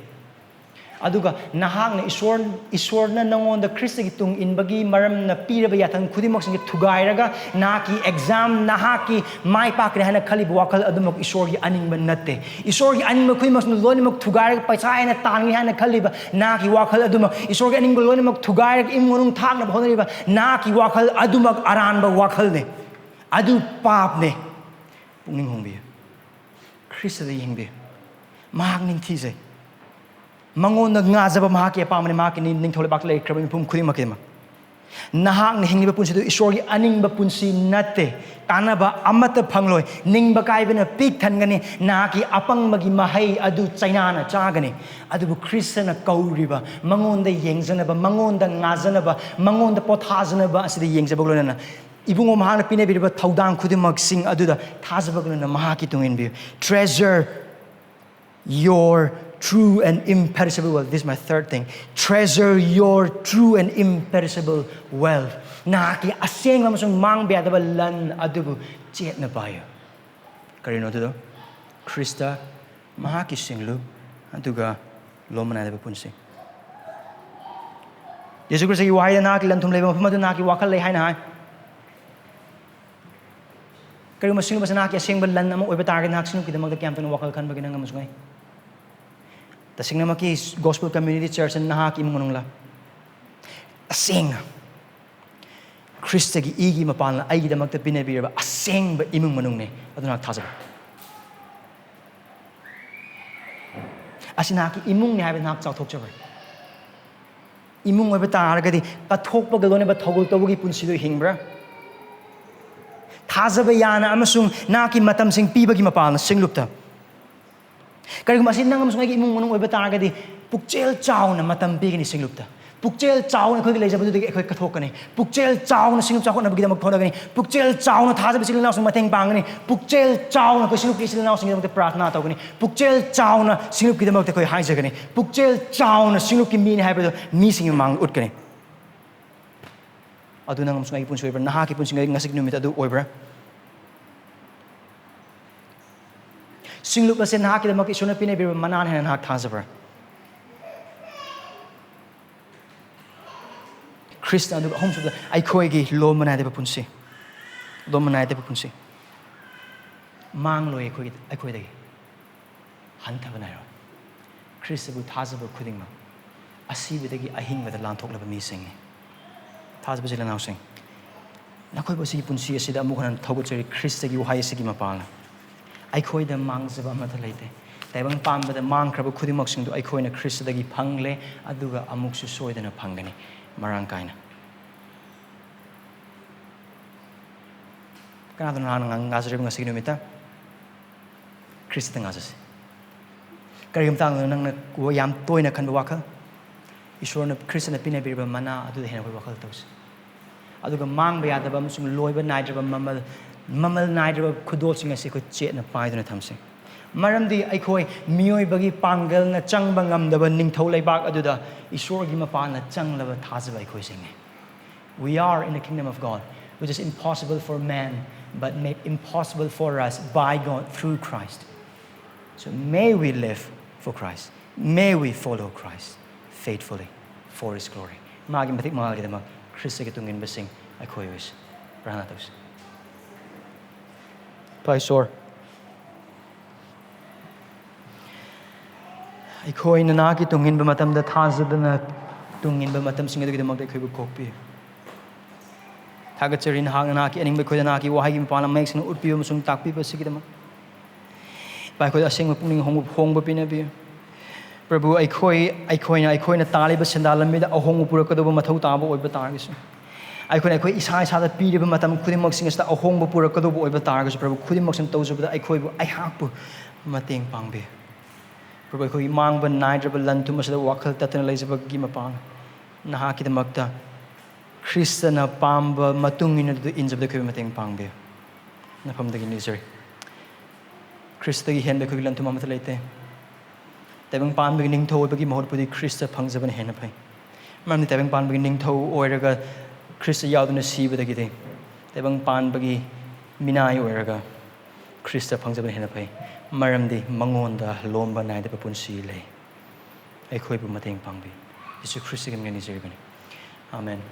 ꯑꯗꯨꯒ ꯅꯍꯥꯛꯅ ꯏꯁꯣꯔ, ꯏꯁꯣꯔꯅ ꯅꯉꯣꯟꯗ ꯈ꯭ꯔꯤꯁꯇꯒꯤ ꯇꯨꯡ ꯏꯟꯕꯒꯤ ꯃꯔꯝꯅ ꯄꯤꯔꯕ ꯌꯥꯊꯪ ꯈꯨꯗꯤꯡꯃꯛꯁꯤꯡꯁꯦ ꯊꯨꯒꯥꯏꯔꯒ, ꯅꯍꯥꯛꯀꯤ ꯑꯦꯛꯖꯥꯝ, ꯅꯍꯥꯛꯀꯤ ꯃꯥꯏ ꯄꯥꯛꯀꯅꯤ ꯍꯥꯏꯅ ꯈꯜꯂꯤꯕ ꯋꯥꯈꯜ ꯑꯗꯨꯃꯛ ꯏꯁꯣꯔꯒꯤ ꯑꯅꯤꯡꯕ ꯅꯠꯇꯦ꯫ ꯏꯁꯣꯔꯒꯤ ꯑꯅꯤꯡꯕ ꯈꯨꯗꯤꯡꯃꯛꯁꯤꯡꯗꯨ ꯂꯣꯏꯅꯃꯛ ꯊꯨꯒꯥꯏꯔꯒ, ꯄꯩꯁꯥ ꯍꯦꯟꯅ ꯇꯥꯟꯒꯅꯤ ꯍꯥꯏꯅ ꯈꯜꯂꯤꯕ ꯅꯍꯥꯛꯀꯤ ꯋꯥꯈꯜ ꯑꯗꯨꯃꯛ, ꯏꯁꯣꯔꯒꯤ ꯑꯅꯤꯡꯕ ꯂꯣꯏꯅꯃꯛ ꯊꯨꯒꯥꯏꯔꯒ ꯏꯃꯨꯡ ꯃꯅꯨꯡ ꯊꯥꯛꯅꯕ ꯍꯣꯠꯅꯔꯤꯕ ꯅꯍꯥꯛꯀꯤ ꯋꯥꯈꯜ ꯑꯗꯨꯃꯛ ꯑꯔꯥꯟꯕ ꯋꯥꯈꯜꯅꯤ꯫ ꯑꯗꯨ ꯄꯥꯞꯅꯦ꯫ ꯄꯨꯛꯅꯤꯡ ꯍꯣꯡꯕꯤꯌꯨ꯫ ꯈ꯭ꯔꯤꯁꯇꯗ ꯌꯦꯡꯕꯤꯌꯨ꯫ ꯃꯍꯥꯛ ꯅꯤꯡꯊꯤꯖꯩ꯫ ꯃꯉꯣꯟꯗ ꯉꯥꯖꯕ ꯃꯍꯥꯛꯀꯤ ꯑꯄꯥꯝꯕꯅꯤ, ꯃꯍꯥꯛꯀꯤ ꯅꯤ-, ꯅꯤꯡꯊꯧ ꯂꯩꯕꯥꯛꯇ ꯂꯩꯈ꯭ꯔꯕ ꯃꯤꯄꯨꯝ ꯈꯨꯗꯤꯡꯃꯛꯀꯤꯗꯃꯛ꯫ ꯅꯍꯥꯛꯅ ꯍꯤꯡꯂꯤꯕ ꯄꯨꯟꯁꯤꯗꯨ ꯏꯁꯣꯔꯒꯤ ꯑꯅꯤꯡꯕ ꯄꯨꯟꯁꯤ ꯅꯠꯇꯦ꯫ ꯀꯥꯟꯅꯕ ꯑꯃꯠꯇ ꯐꯪꯂꯣꯏ꯫ ꯅꯤꯡꯕ ꯀꯥꯏꯕꯅ ꯄꯤꯛ ꯊꯟꯒꯅꯤ꯫ ꯅꯍꯥꯛꯀꯤ ꯑꯄꯪꯕꯒꯤ ꯃꯍꯩ ꯑꯗꯨ ꯆꯩꯅꯥꯅ ꯆꯥꯒꯅꯤ꯫ ꯑꯗꯨꯕꯨ ꯈ꯭ꯔꯤꯁꯇꯅ ꯀꯧꯔꯤꯕ, ꯃꯉꯣꯟꯗ ꯌꯦꯡꯖꯅꯕ, ꯃꯉꯣꯟꯗ ꯉꯥꯖꯅꯕ, ꯃꯉꯣꯟꯗ ꯄꯣꯊꯥꯖꯅꯕ ꯑꯁꯤꯗ ꯌꯦꯡꯖꯕꯒ ꯂꯣꯏꯅꯅ ꯏꯕꯨꯡꯉꯣ ꯃꯍꯥꯛꯅ ꯄꯤꯅꯕꯤꯔꯤꯕ ꯊꯧꯗꯥꯡ ꯈꯨꯗꯤꯡꯃꯛꯁꯤꯡ ꯑꯗꯨꯗ ꯊꯥꯖꯕꯒ ꯂꯣꯏꯅꯅ ꯃꯍꯥꯛꯀꯤ ꯇꯨꯡ ꯏꯟꯕꯤꯌꯨ꯫ Treasure your true and imperishable wealth. This is my third thing. Treasure your true and imperishable wealth. ꯅꯍꯥꯛꯀꯤ ꯑꯁꯦꯡꯕ ꯑꯃꯁꯨꯡ ꯃꯥꯡꯕ ꯌꯥꯗꯕ ꯂꯟ ꯑꯗꯨꯕꯨ ꯆꯦꯠꯅ ꯄꯥꯏꯌꯨ꯫ ꯀꯔꯤꯅꯣ ꯑꯗꯨꯗꯣ? ꯈ꯭ꯔꯤꯁꯇ, ꯃꯍꯥꯛꯀꯤ ꯁꯤꯡꯂꯨ, ꯑꯗꯨꯒ ꯂꯣꯝꯕ ꯅꯥꯏꯗꯕ ꯄꯨꯟꯁꯤ꯫ ꯌꯦꯁꯨ ꯈ꯭ꯔꯤꯁꯇꯒꯤ ꯋꯥꯍꯩꯗ ꯅꯍꯥꯛꯀꯤ ꯂꯟ ꯊꯨꯝ ꯂꯩꯕ ꯃꯐꯝ ꯑꯗꯨ ꯅꯍꯥꯛꯀꯤ ꯋꯥꯈꯜ ꯂꯩ ꯍꯥꯏꯅ ꯍꯥꯏ꯫ ꯀꯔꯤꯒꯨꯝꯕ ꯁꯤꯒꯨꯝꯕꯁꯤ ꯅꯍꯥꯛꯀꯤ ꯑꯁꯦꯡꯕ ꯂꯟ ꯑꯃ ꯑꯣꯏꯕ ꯇꯥꯔꯒꯗꯤ, ꯅꯍꯥꯛ ꯁꯤꯒꯨꯝꯕꯒꯤꯗꯃꯛꯇ ꯀꯌꯥꯝ ꯊꯨꯅ ꯋꯥꯈꯜ ꯈꯟꯕꯒꯦ ꯅꯪ ꯑꯃꯁꯨꯡ ꯑꯩ? ꯇꯁꯦꯡꯅꯃꯛꯀꯤ Gospel Community Church ꯅꯍꯥꯛꯀꯤ ꯏꯃꯨꯡ ꯃꯅꯨꯡꯂ? ꯑꯁꯦꯡꯅ ꯈ꯭ꯔꯤꯁꯇꯒꯤ ꯏꯒꯤ ꯃꯄꯥꯜꯅ ꯑꯩꯒꯤꯗꯃꯛꯇ ꯄꯤꯅꯕꯤꯔꯕ ꯑꯁꯦꯡꯕ ꯏꯃꯨꯡ ꯃꯅꯨꯡꯅꯤ꯫ ꯑꯗꯨ ꯅꯍꯥꯛ ꯊꯥꯖꯕ? ꯑꯁꯤ ꯅꯍꯥꯛꯀꯤ ꯏꯃꯨꯡꯅꯤ ꯍꯥꯏꯕ ꯅꯍꯥꯛ ꯆꯥꯎꯊꯣꯛꯆꯕ꯭ꯔꯥ? ꯏꯃꯨꯡ ꯑꯣꯏꯕ ꯇꯥꯔꯒꯗꯤ ꯀꯠꯊꯣꯛꯄꯒ ꯂꯣꯏꯅꯕ ꯊꯧꯒꯜ ꯇꯧꯕꯒꯤ ꯄꯨꯟꯁꯤꯗꯣ ꯍꯤꯡꯕ꯭ꯔꯥ? ꯊꯥꯖꯕ ꯌꯥꯅ ꯑꯃꯁꯨꯡ ꯅꯍꯥꯛꯀꯤ ꯃꯇꯝꯁꯤꯡ ꯄꯤꯕꯒꯤ ꯃꯄꯥꯜꯅ ꯁꯤꯡꯂꯨꯞꯇ꯫ ꯀꯔꯤꯒꯨꯝꯕ ꯑꯁꯤ ꯅꯪ ꯑꯃꯁꯨꯡ ꯑꯩꯒꯤ ꯏꯃꯨꯡ ꯃꯅꯨꯡ ꯑꯣꯏꯕ ꯇꯥꯔꯒꯗꯤ ꯄꯨꯛꯆꯦꯜ ꯆꯥꯎꯅ ꯃꯇꯝ ꯄꯤꯒꯅꯤ ꯁꯤꯡꯂꯨꯞꯇ꯫ ꯄꯨꯛꯆꯦꯜ ꯆꯥꯎꯅ ꯑꯩꯈꯣꯏꯒꯤ ꯂꯩꯖꯕꯗꯨꯗꯒꯤ ꯑꯩꯈꯣꯏ ꯀꯠꯊꯣꯛꯀꯅꯤ꯫ ꯄꯨꯛꯆꯦꯜ ꯆꯥꯎꯅ ꯁꯤꯡꯂꯨꯞ ꯆꯥꯎꯈꯠꯅꯕꯒꯤꯗꯃꯛ ꯍꯣꯠꯅꯒꯅꯤ꯫ ꯄꯨꯛꯆꯦꯜ ꯆꯥꯎꯅ ꯊꯥꯖꯕ ꯏꯆꯤꯜ ꯏꯅꯥꯎꯁꯤꯡ ꯃꯇꯦꯡ ꯄꯥꯡꯒꯅꯤ꯫ ꯄꯨꯛꯆꯦꯜ ꯆꯥꯎꯅ ꯑꯩꯈꯣꯏ ꯁꯤꯡꯂꯨꯞꯀꯤ ꯏꯆꯤꯜ ꯏꯅꯥꯎꯁꯤꯡꯒꯤꯗꯃꯛꯇ ꯄ꯭ꯔꯥꯔꯊꯅꯥ ꯇꯧꯒꯅꯤ꯫ ꯄꯨꯛꯆꯦꯜ ꯆꯥꯎꯅ ꯁꯤꯡꯂꯨꯞꯀꯤꯗꯃꯛꯇ ꯑꯩꯈꯣꯏ ꯍꯥꯏꯖꯒꯅꯤ꯫ ꯄꯨꯛꯆꯦꯜ ꯆꯥꯎꯅ ꯁꯤꯡꯂꯨꯞꯀꯤ ꯃꯤꯅꯤ ꯍꯥꯏꯕꯗꯨ ꯃꯤꯁꯤꯡꯒꯤ ꯃꯃꯥꯡꯗ ꯎꯠꯀꯅꯤ꯫ ꯑꯗꯨ ꯅꯪ ꯑꯃꯁꯨꯡ ꯑꯩꯒꯤ ꯄꯨꯟꯁꯤ ꯑꯣꯏꯕ꯭ꯔꯥ? ꯅꯍꯥꯛꯀꯤ ꯄꯨꯟꯁꯤ ꯉꯁꯤꯒꯤ ꯅꯨꯃꯤꯠ ꯑꯗꯨ ꯑꯣꯏꯕ꯭ꯔꯥ? ꯁꯤꯡꯂꯨꯞ ꯑꯁꯦ ꯅꯍꯥꯛꯀꯤꯗꯃꯛ ꯏꯁꯣꯔꯅ ꯄꯤꯅꯕꯤꯔꯕ ꯃꯅꯥꯅꯤ ꯍꯥꯏꯅ ꯅꯍꯥꯛ ꯊꯥꯖꯕ꯭ꯔꯥ? ꯈ꯭ꯔꯤꯁꯇ꯫ ꯑꯗꯨꯒ ꯑꯍꯨꯝꯁꯨꯕꯗ, ꯑꯩꯈꯣꯏꯒꯤ ꯂꯣꯝꯕ ꯅꯥꯏꯗꯕ ꯄꯨꯟꯁꯤ꯫ ꯂꯣꯝꯕ ꯅꯥꯏꯗꯕ ꯄꯨꯟꯁꯤ꯫ ꯃꯥꯡꯂꯣꯏ ꯑꯩꯈꯣꯏꯒꯤ, ꯑꯩꯈꯣꯏꯗꯒꯤ ꯍꯟꯊꯕ ꯅꯥꯏꯔꯣꯏ꯫ ꯈ꯭ꯔꯤꯁꯇꯕꯨ ꯊꯥꯖꯕ ꯈꯨꯗꯤꯡꯃꯛ ꯑꯁꯤꯕꯗꯒꯤ ꯑꯍꯤꯡꯕꯗ ꯂꯥꯟꯊꯣꯛꯂꯕ ꯃꯤꯁꯤꯡꯅꯤ꯫ ꯊꯥꯖꯕ ꯏꯆꯤꯜ ꯏꯅꯥꯎꯁꯤꯡ, ꯅꯈꯣꯏꯕꯨ ꯑꯁꯤꯒꯤ ꯄꯨꯟꯁꯤ ꯑꯁꯤꯗ ꯑꯃꯨꯛ ꯍꯟꯅ ꯊꯧꯒꯠꯆꯔꯤ꯫ ꯈ꯭ꯔꯤꯁꯇꯒꯤ ꯋꯥꯍꯩ ꯑꯁꯤꯒꯤ ꯃꯄꯥꯜꯅ ꯑꯩꯈꯣꯏꯗ ꯃꯥꯡꯖꯕ ꯑꯃꯠꯇ ꯂꯩꯇꯦ꯫ ꯇꯥꯏꯕꯪ ꯄꯥꯟꯕꯗ ꯃꯥꯡꯈ꯭ꯔꯕ ꯈꯨꯗꯤꯡꯃꯛꯁꯤꯡꯗꯨ ꯑꯩꯈꯣꯏꯅ ꯈ꯭ꯔꯤꯁꯇꯗꯒꯤ ꯐꯪꯂꯦ, ꯑꯗꯨꯒ ꯑꯃꯨꯛꯁꯨ ꯁꯣꯏꯗꯅ ꯐꯪꯒꯅꯤ ꯃꯔꯥꯡ ꯀꯥꯏꯅ꯫ ꯀꯅꯥꯗꯅꯣ ꯅꯍꯥꯟ ꯉꯥ-, ꯉꯥꯖꯔꯤꯕ ꯉꯁꯤꯒꯤ ꯅꯨꯃꯤꯠꯇ? ꯈ꯭ꯔꯤꯁꯇ ꯉꯥꯖꯁꯤ꯫ ꯀꯔꯤꯒꯨꯝꯕ ꯃꯇꯥꯡꯗ ꯅꯪꯅ ꯌꯥꯝ ꯇꯣꯏꯅ ꯈꯟꯕ ꯋꯥꯈꯜ, ꯏꯁꯣꯔꯅ, ꯈ꯭ꯔꯤꯁꯇꯅ ꯄꯤꯅꯕꯤꯔꯤꯕ ꯃꯅꯥ ꯑꯗꯨꯗ ꯍꯦꯟꯅ ꯑꯩꯈꯣꯏ ꯋꯥꯈꯜ ꯇꯧꯁꯤ꯫ ꯑꯗꯨꯒ ꯃꯥꯡꯕ ꯌꯥꯗꯕ ꯑꯃꯁꯨꯡ ꯂꯣꯏꯕ ꯅꯥꯏꯗ꯭ꯔꯕ ꯃꯃꯜ, ꯃꯃꯜ ꯅꯥꯏꯗ꯭ꯔꯕ ꯈꯨꯗꯣꯜꯁꯤꯡ ꯑꯁꯤ ꯑꯩꯈꯣꯏ ꯆꯦꯠꯅ ꯄꯥꯏꯗꯨꯅ ꯊꯝꯁꯤ꯫ ꯃꯔꯝꯗꯤ ꯑꯩꯈꯣꯏ ꯃꯤꯑꯣꯏꯕꯒꯤ ꯄꯥꯡꯒꯜꯅ ꯆꯪꯕ ꯉꯝꯗꯕ ꯅꯤꯡꯊꯧ ꯂꯩꯕꯥꯛ ꯑꯗꯨꯗ ꯏꯁꯣꯔꯒꯤ ꯃꯄꯥꯟꯅ ꯆꯪꯂꯕ ꯊꯥꯖꯕ ꯑꯩꯈꯣꯏꯁꯤꯡꯅꯤ꯫ We are in the kingdom of God, which is impossible for man, but made impossible for us by God through Christ. So may we live for Christ. May we follow Christ faithfully for His glory. ꯃꯥꯒꯤ ꯃꯇꯤꯛ ꯃꯉꯥꯜꯒꯤꯗꯃꯛ ꯈ꯭ꯔꯤꯁꯇꯒꯤ ꯇꯨꯡꯏꯟꯕꯁꯤꯡ ꯑꯩꯈꯣꯏ ꯑꯣꯏꯁꯤ꯫ ꯄ꯭ꯔꯥꯔꯊꯅꯥ ꯇꯧꯁꯤ꯫ ꯏꯄꯥ ꯏꯁꯣꯔ, ꯑꯩꯈꯣꯏꯅ ꯅꯍꯥꯛꯀꯤ ꯇꯨꯡꯏꯟꯕ ꯃꯇꯝꯗ ꯊꯥꯖꯗꯅ ꯇꯨꯡꯏꯟꯕ ꯃꯇꯝꯁꯤꯡ ꯑꯗꯨꯒꯤꯗꯃꯛꯇ ꯑꯩꯈꯣꯏꯕꯨ ꯀꯣꯛꯄꯤꯌꯨ꯫ ꯊꯥꯒꯠꯆꯔꯤ, ꯅꯍꯥꯛꯅ ꯅꯍꯥꯛꯀꯤ ꯑꯅꯤꯡꯕ ꯑꯩꯈꯣꯏꯗ ꯅꯍꯥꯛꯀꯤ ꯋꯥꯍꯩꯒꯤ ꯃꯄꯥꯟ ꯃꯌꯦꯛ ꯁꯦꯡꯅ ꯎꯠꯄꯤꯕ ꯑꯃꯁꯨꯡ ꯇꯥꯛꯄꯤꯕ ꯑꯁꯤꯒꯤꯗꯃꯛ꯫ ꯏꯄꯥ, ꯑꯩꯈꯣꯏꯗ ꯑꯁꯦꯡꯕ ꯄꯨꯛꯅꯤꯡ ꯍꯣꯡꯕ, ꯍꯣꯡꯕ ꯄꯤꯅꯕꯤꯌꯨ꯫ ꯄ꯭ꯔꯚꯨ, ꯑꯩꯈꯣꯏ ꯑꯩꯈꯣꯏꯅ ꯑꯩꯈꯣꯏꯅ ꯇꯥꯜꯂꯤꯕ ꯁꯦꯟꯗꯥꯟ ꯂꯝꯕꯤꯗ ꯑꯍꯣꯡꯕ ꯄꯨꯔꯛꯀꯗꯧꯕ ꯃꯊꯧ ꯇꯥꯕ ꯑꯣꯏꯕ ꯇꯥꯔꯒꯁꯨ, ꯑꯩꯈꯣꯏꯅ ꯑꯩꯈꯣꯏ ꯏꯁꯥ ꯏꯁꯥꯗ ꯄꯤꯔꯤꯕ ꯃꯇꯝ ꯈꯨꯗꯤꯡꯃꯛꯁꯤꯡ ꯑꯁꯤꯗ ꯑꯍꯣꯡꯕ ꯄꯨꯔꯛꯀꯗꯧꯕ ꯑꯣꯏꯕ ꯇꯥꯔꯒꯁꯨ, ꯄ꯭ꯔꯚꯨ, ꯈꯨꯗꯤꯡꯃꯛꯁꯤꯅ ꯇꯧꯖꯕꯗ ꯑꯩꯈꯣꯏꯕꯨ, ꯑꯩꯍꯥꯛꯄꯨ ꯃꯇꯦꯡ ꯄꯥꯡꯕꯤꯌꯨ꯫ ꯄ꯭ꯔꯚꯨ, ꯑꯩꯈꯣꯏꯒꯤ ꯃꯥꯡꯕ ꯅꯥꯏꯗ꯭ꯔꯕ ꯂꯟ ꯊꯨꯝ ꯑꯁꯤꯗ ꯋꯥꯈꯜ ꯇꯠꯇꯅ ꯂꯩꯖꯕꯒꯤ ꯃꯄꯥꯡ ꯅꯍꯥꯛꯀꯤꯗꯃꯛꯇ ꯈ꯭ꯔꯤꯁꯇꯅ ꯄꯥꯝꯕ ꯃꯇꯨꯡ ꯏꯟꯅ ꯑꯗꯨ ꯏꯟꯖꯕꯗ ꯑꯩꯈꯣꯏꯕꯨ ꯃꯇꯦꯡ ꯄꯥꯡꯕꯤꯌꯨ꯫ ꯅꯐꯝꯗꯒꯤ ꯅꯤꯖꯔꯤ꯫ ꯈ꯭ꯔꯤꯁꯇꯒꯤ ꯍꯦꯟꯕ ꯑꯩꯈꯣꯏꯒꯤ ꯂꯟ ꯊꯨꯝ ꯑꯃꯠꯇ ꯂꯩꯇꯦ꯫ ꯇꯥꯏꯕꯪ ꯄꯥꯟꯕꯒꯤ ꯅꯤꯡꯊꯧ ꯑꯣꯏꯕꯒꯤ ꯃꯍꯨꯠꯄꯨꯗꯤ ꯈ꯭ꯔꯤꯁꯇ ꯐꯪꯖꯕꯅ ꯍꯦꯟꯅ ꯐꯩ꯫ ꯃꯔꯝꯗꯤ ꯇꯥꯏꯕꯪ ꯄꯥꯟꯕꯒꯤ ꯅꯤꯡꯊꯧ ꯑꯣꯏꯔꯒ ꯈ꯭ꯔꯤꯁꯇ ꯌꯥꯎꯗꯨꯅ ꯁꯤꯕꯗꯒꯤꯗꯤ ꯇꯥꯏꯕꯪ ꯄꯥꯟꯕꯒꯤ ꯃꯤꯅꯥꯏ ꯑꯣꯏꯔꯒ ꯈ꯭ꯔꯤꯁꯇ ꯐꯪꯖꯕꯅ ꯍꯦꯟꯅ ꯐꯩ꯫ ꯃꯔꯝꯗꯤ ꯃꯉꯣꯟꯗ ꯂꯣꯝꯕ ꯅꯥꯏꯗꯕ ꯄꯨꯟꯁꯤ ꯂꯩ꯫ ꯑꯩꯈꯣꯏꯕꯨ ꯃꯇꯦꯡ ꯄꯥꯡꯕꯤꯌꯨ꯫ ꯌꯤꯁꯨ ꯈ꯭ꯔꯤꯁꯇꯒꯤ ꯃꯤꯡꯗ ꯅꯤꯖꯔꯤꯕꯅꯤ꯫ ꯑꯥꯃꯦꯟ꯫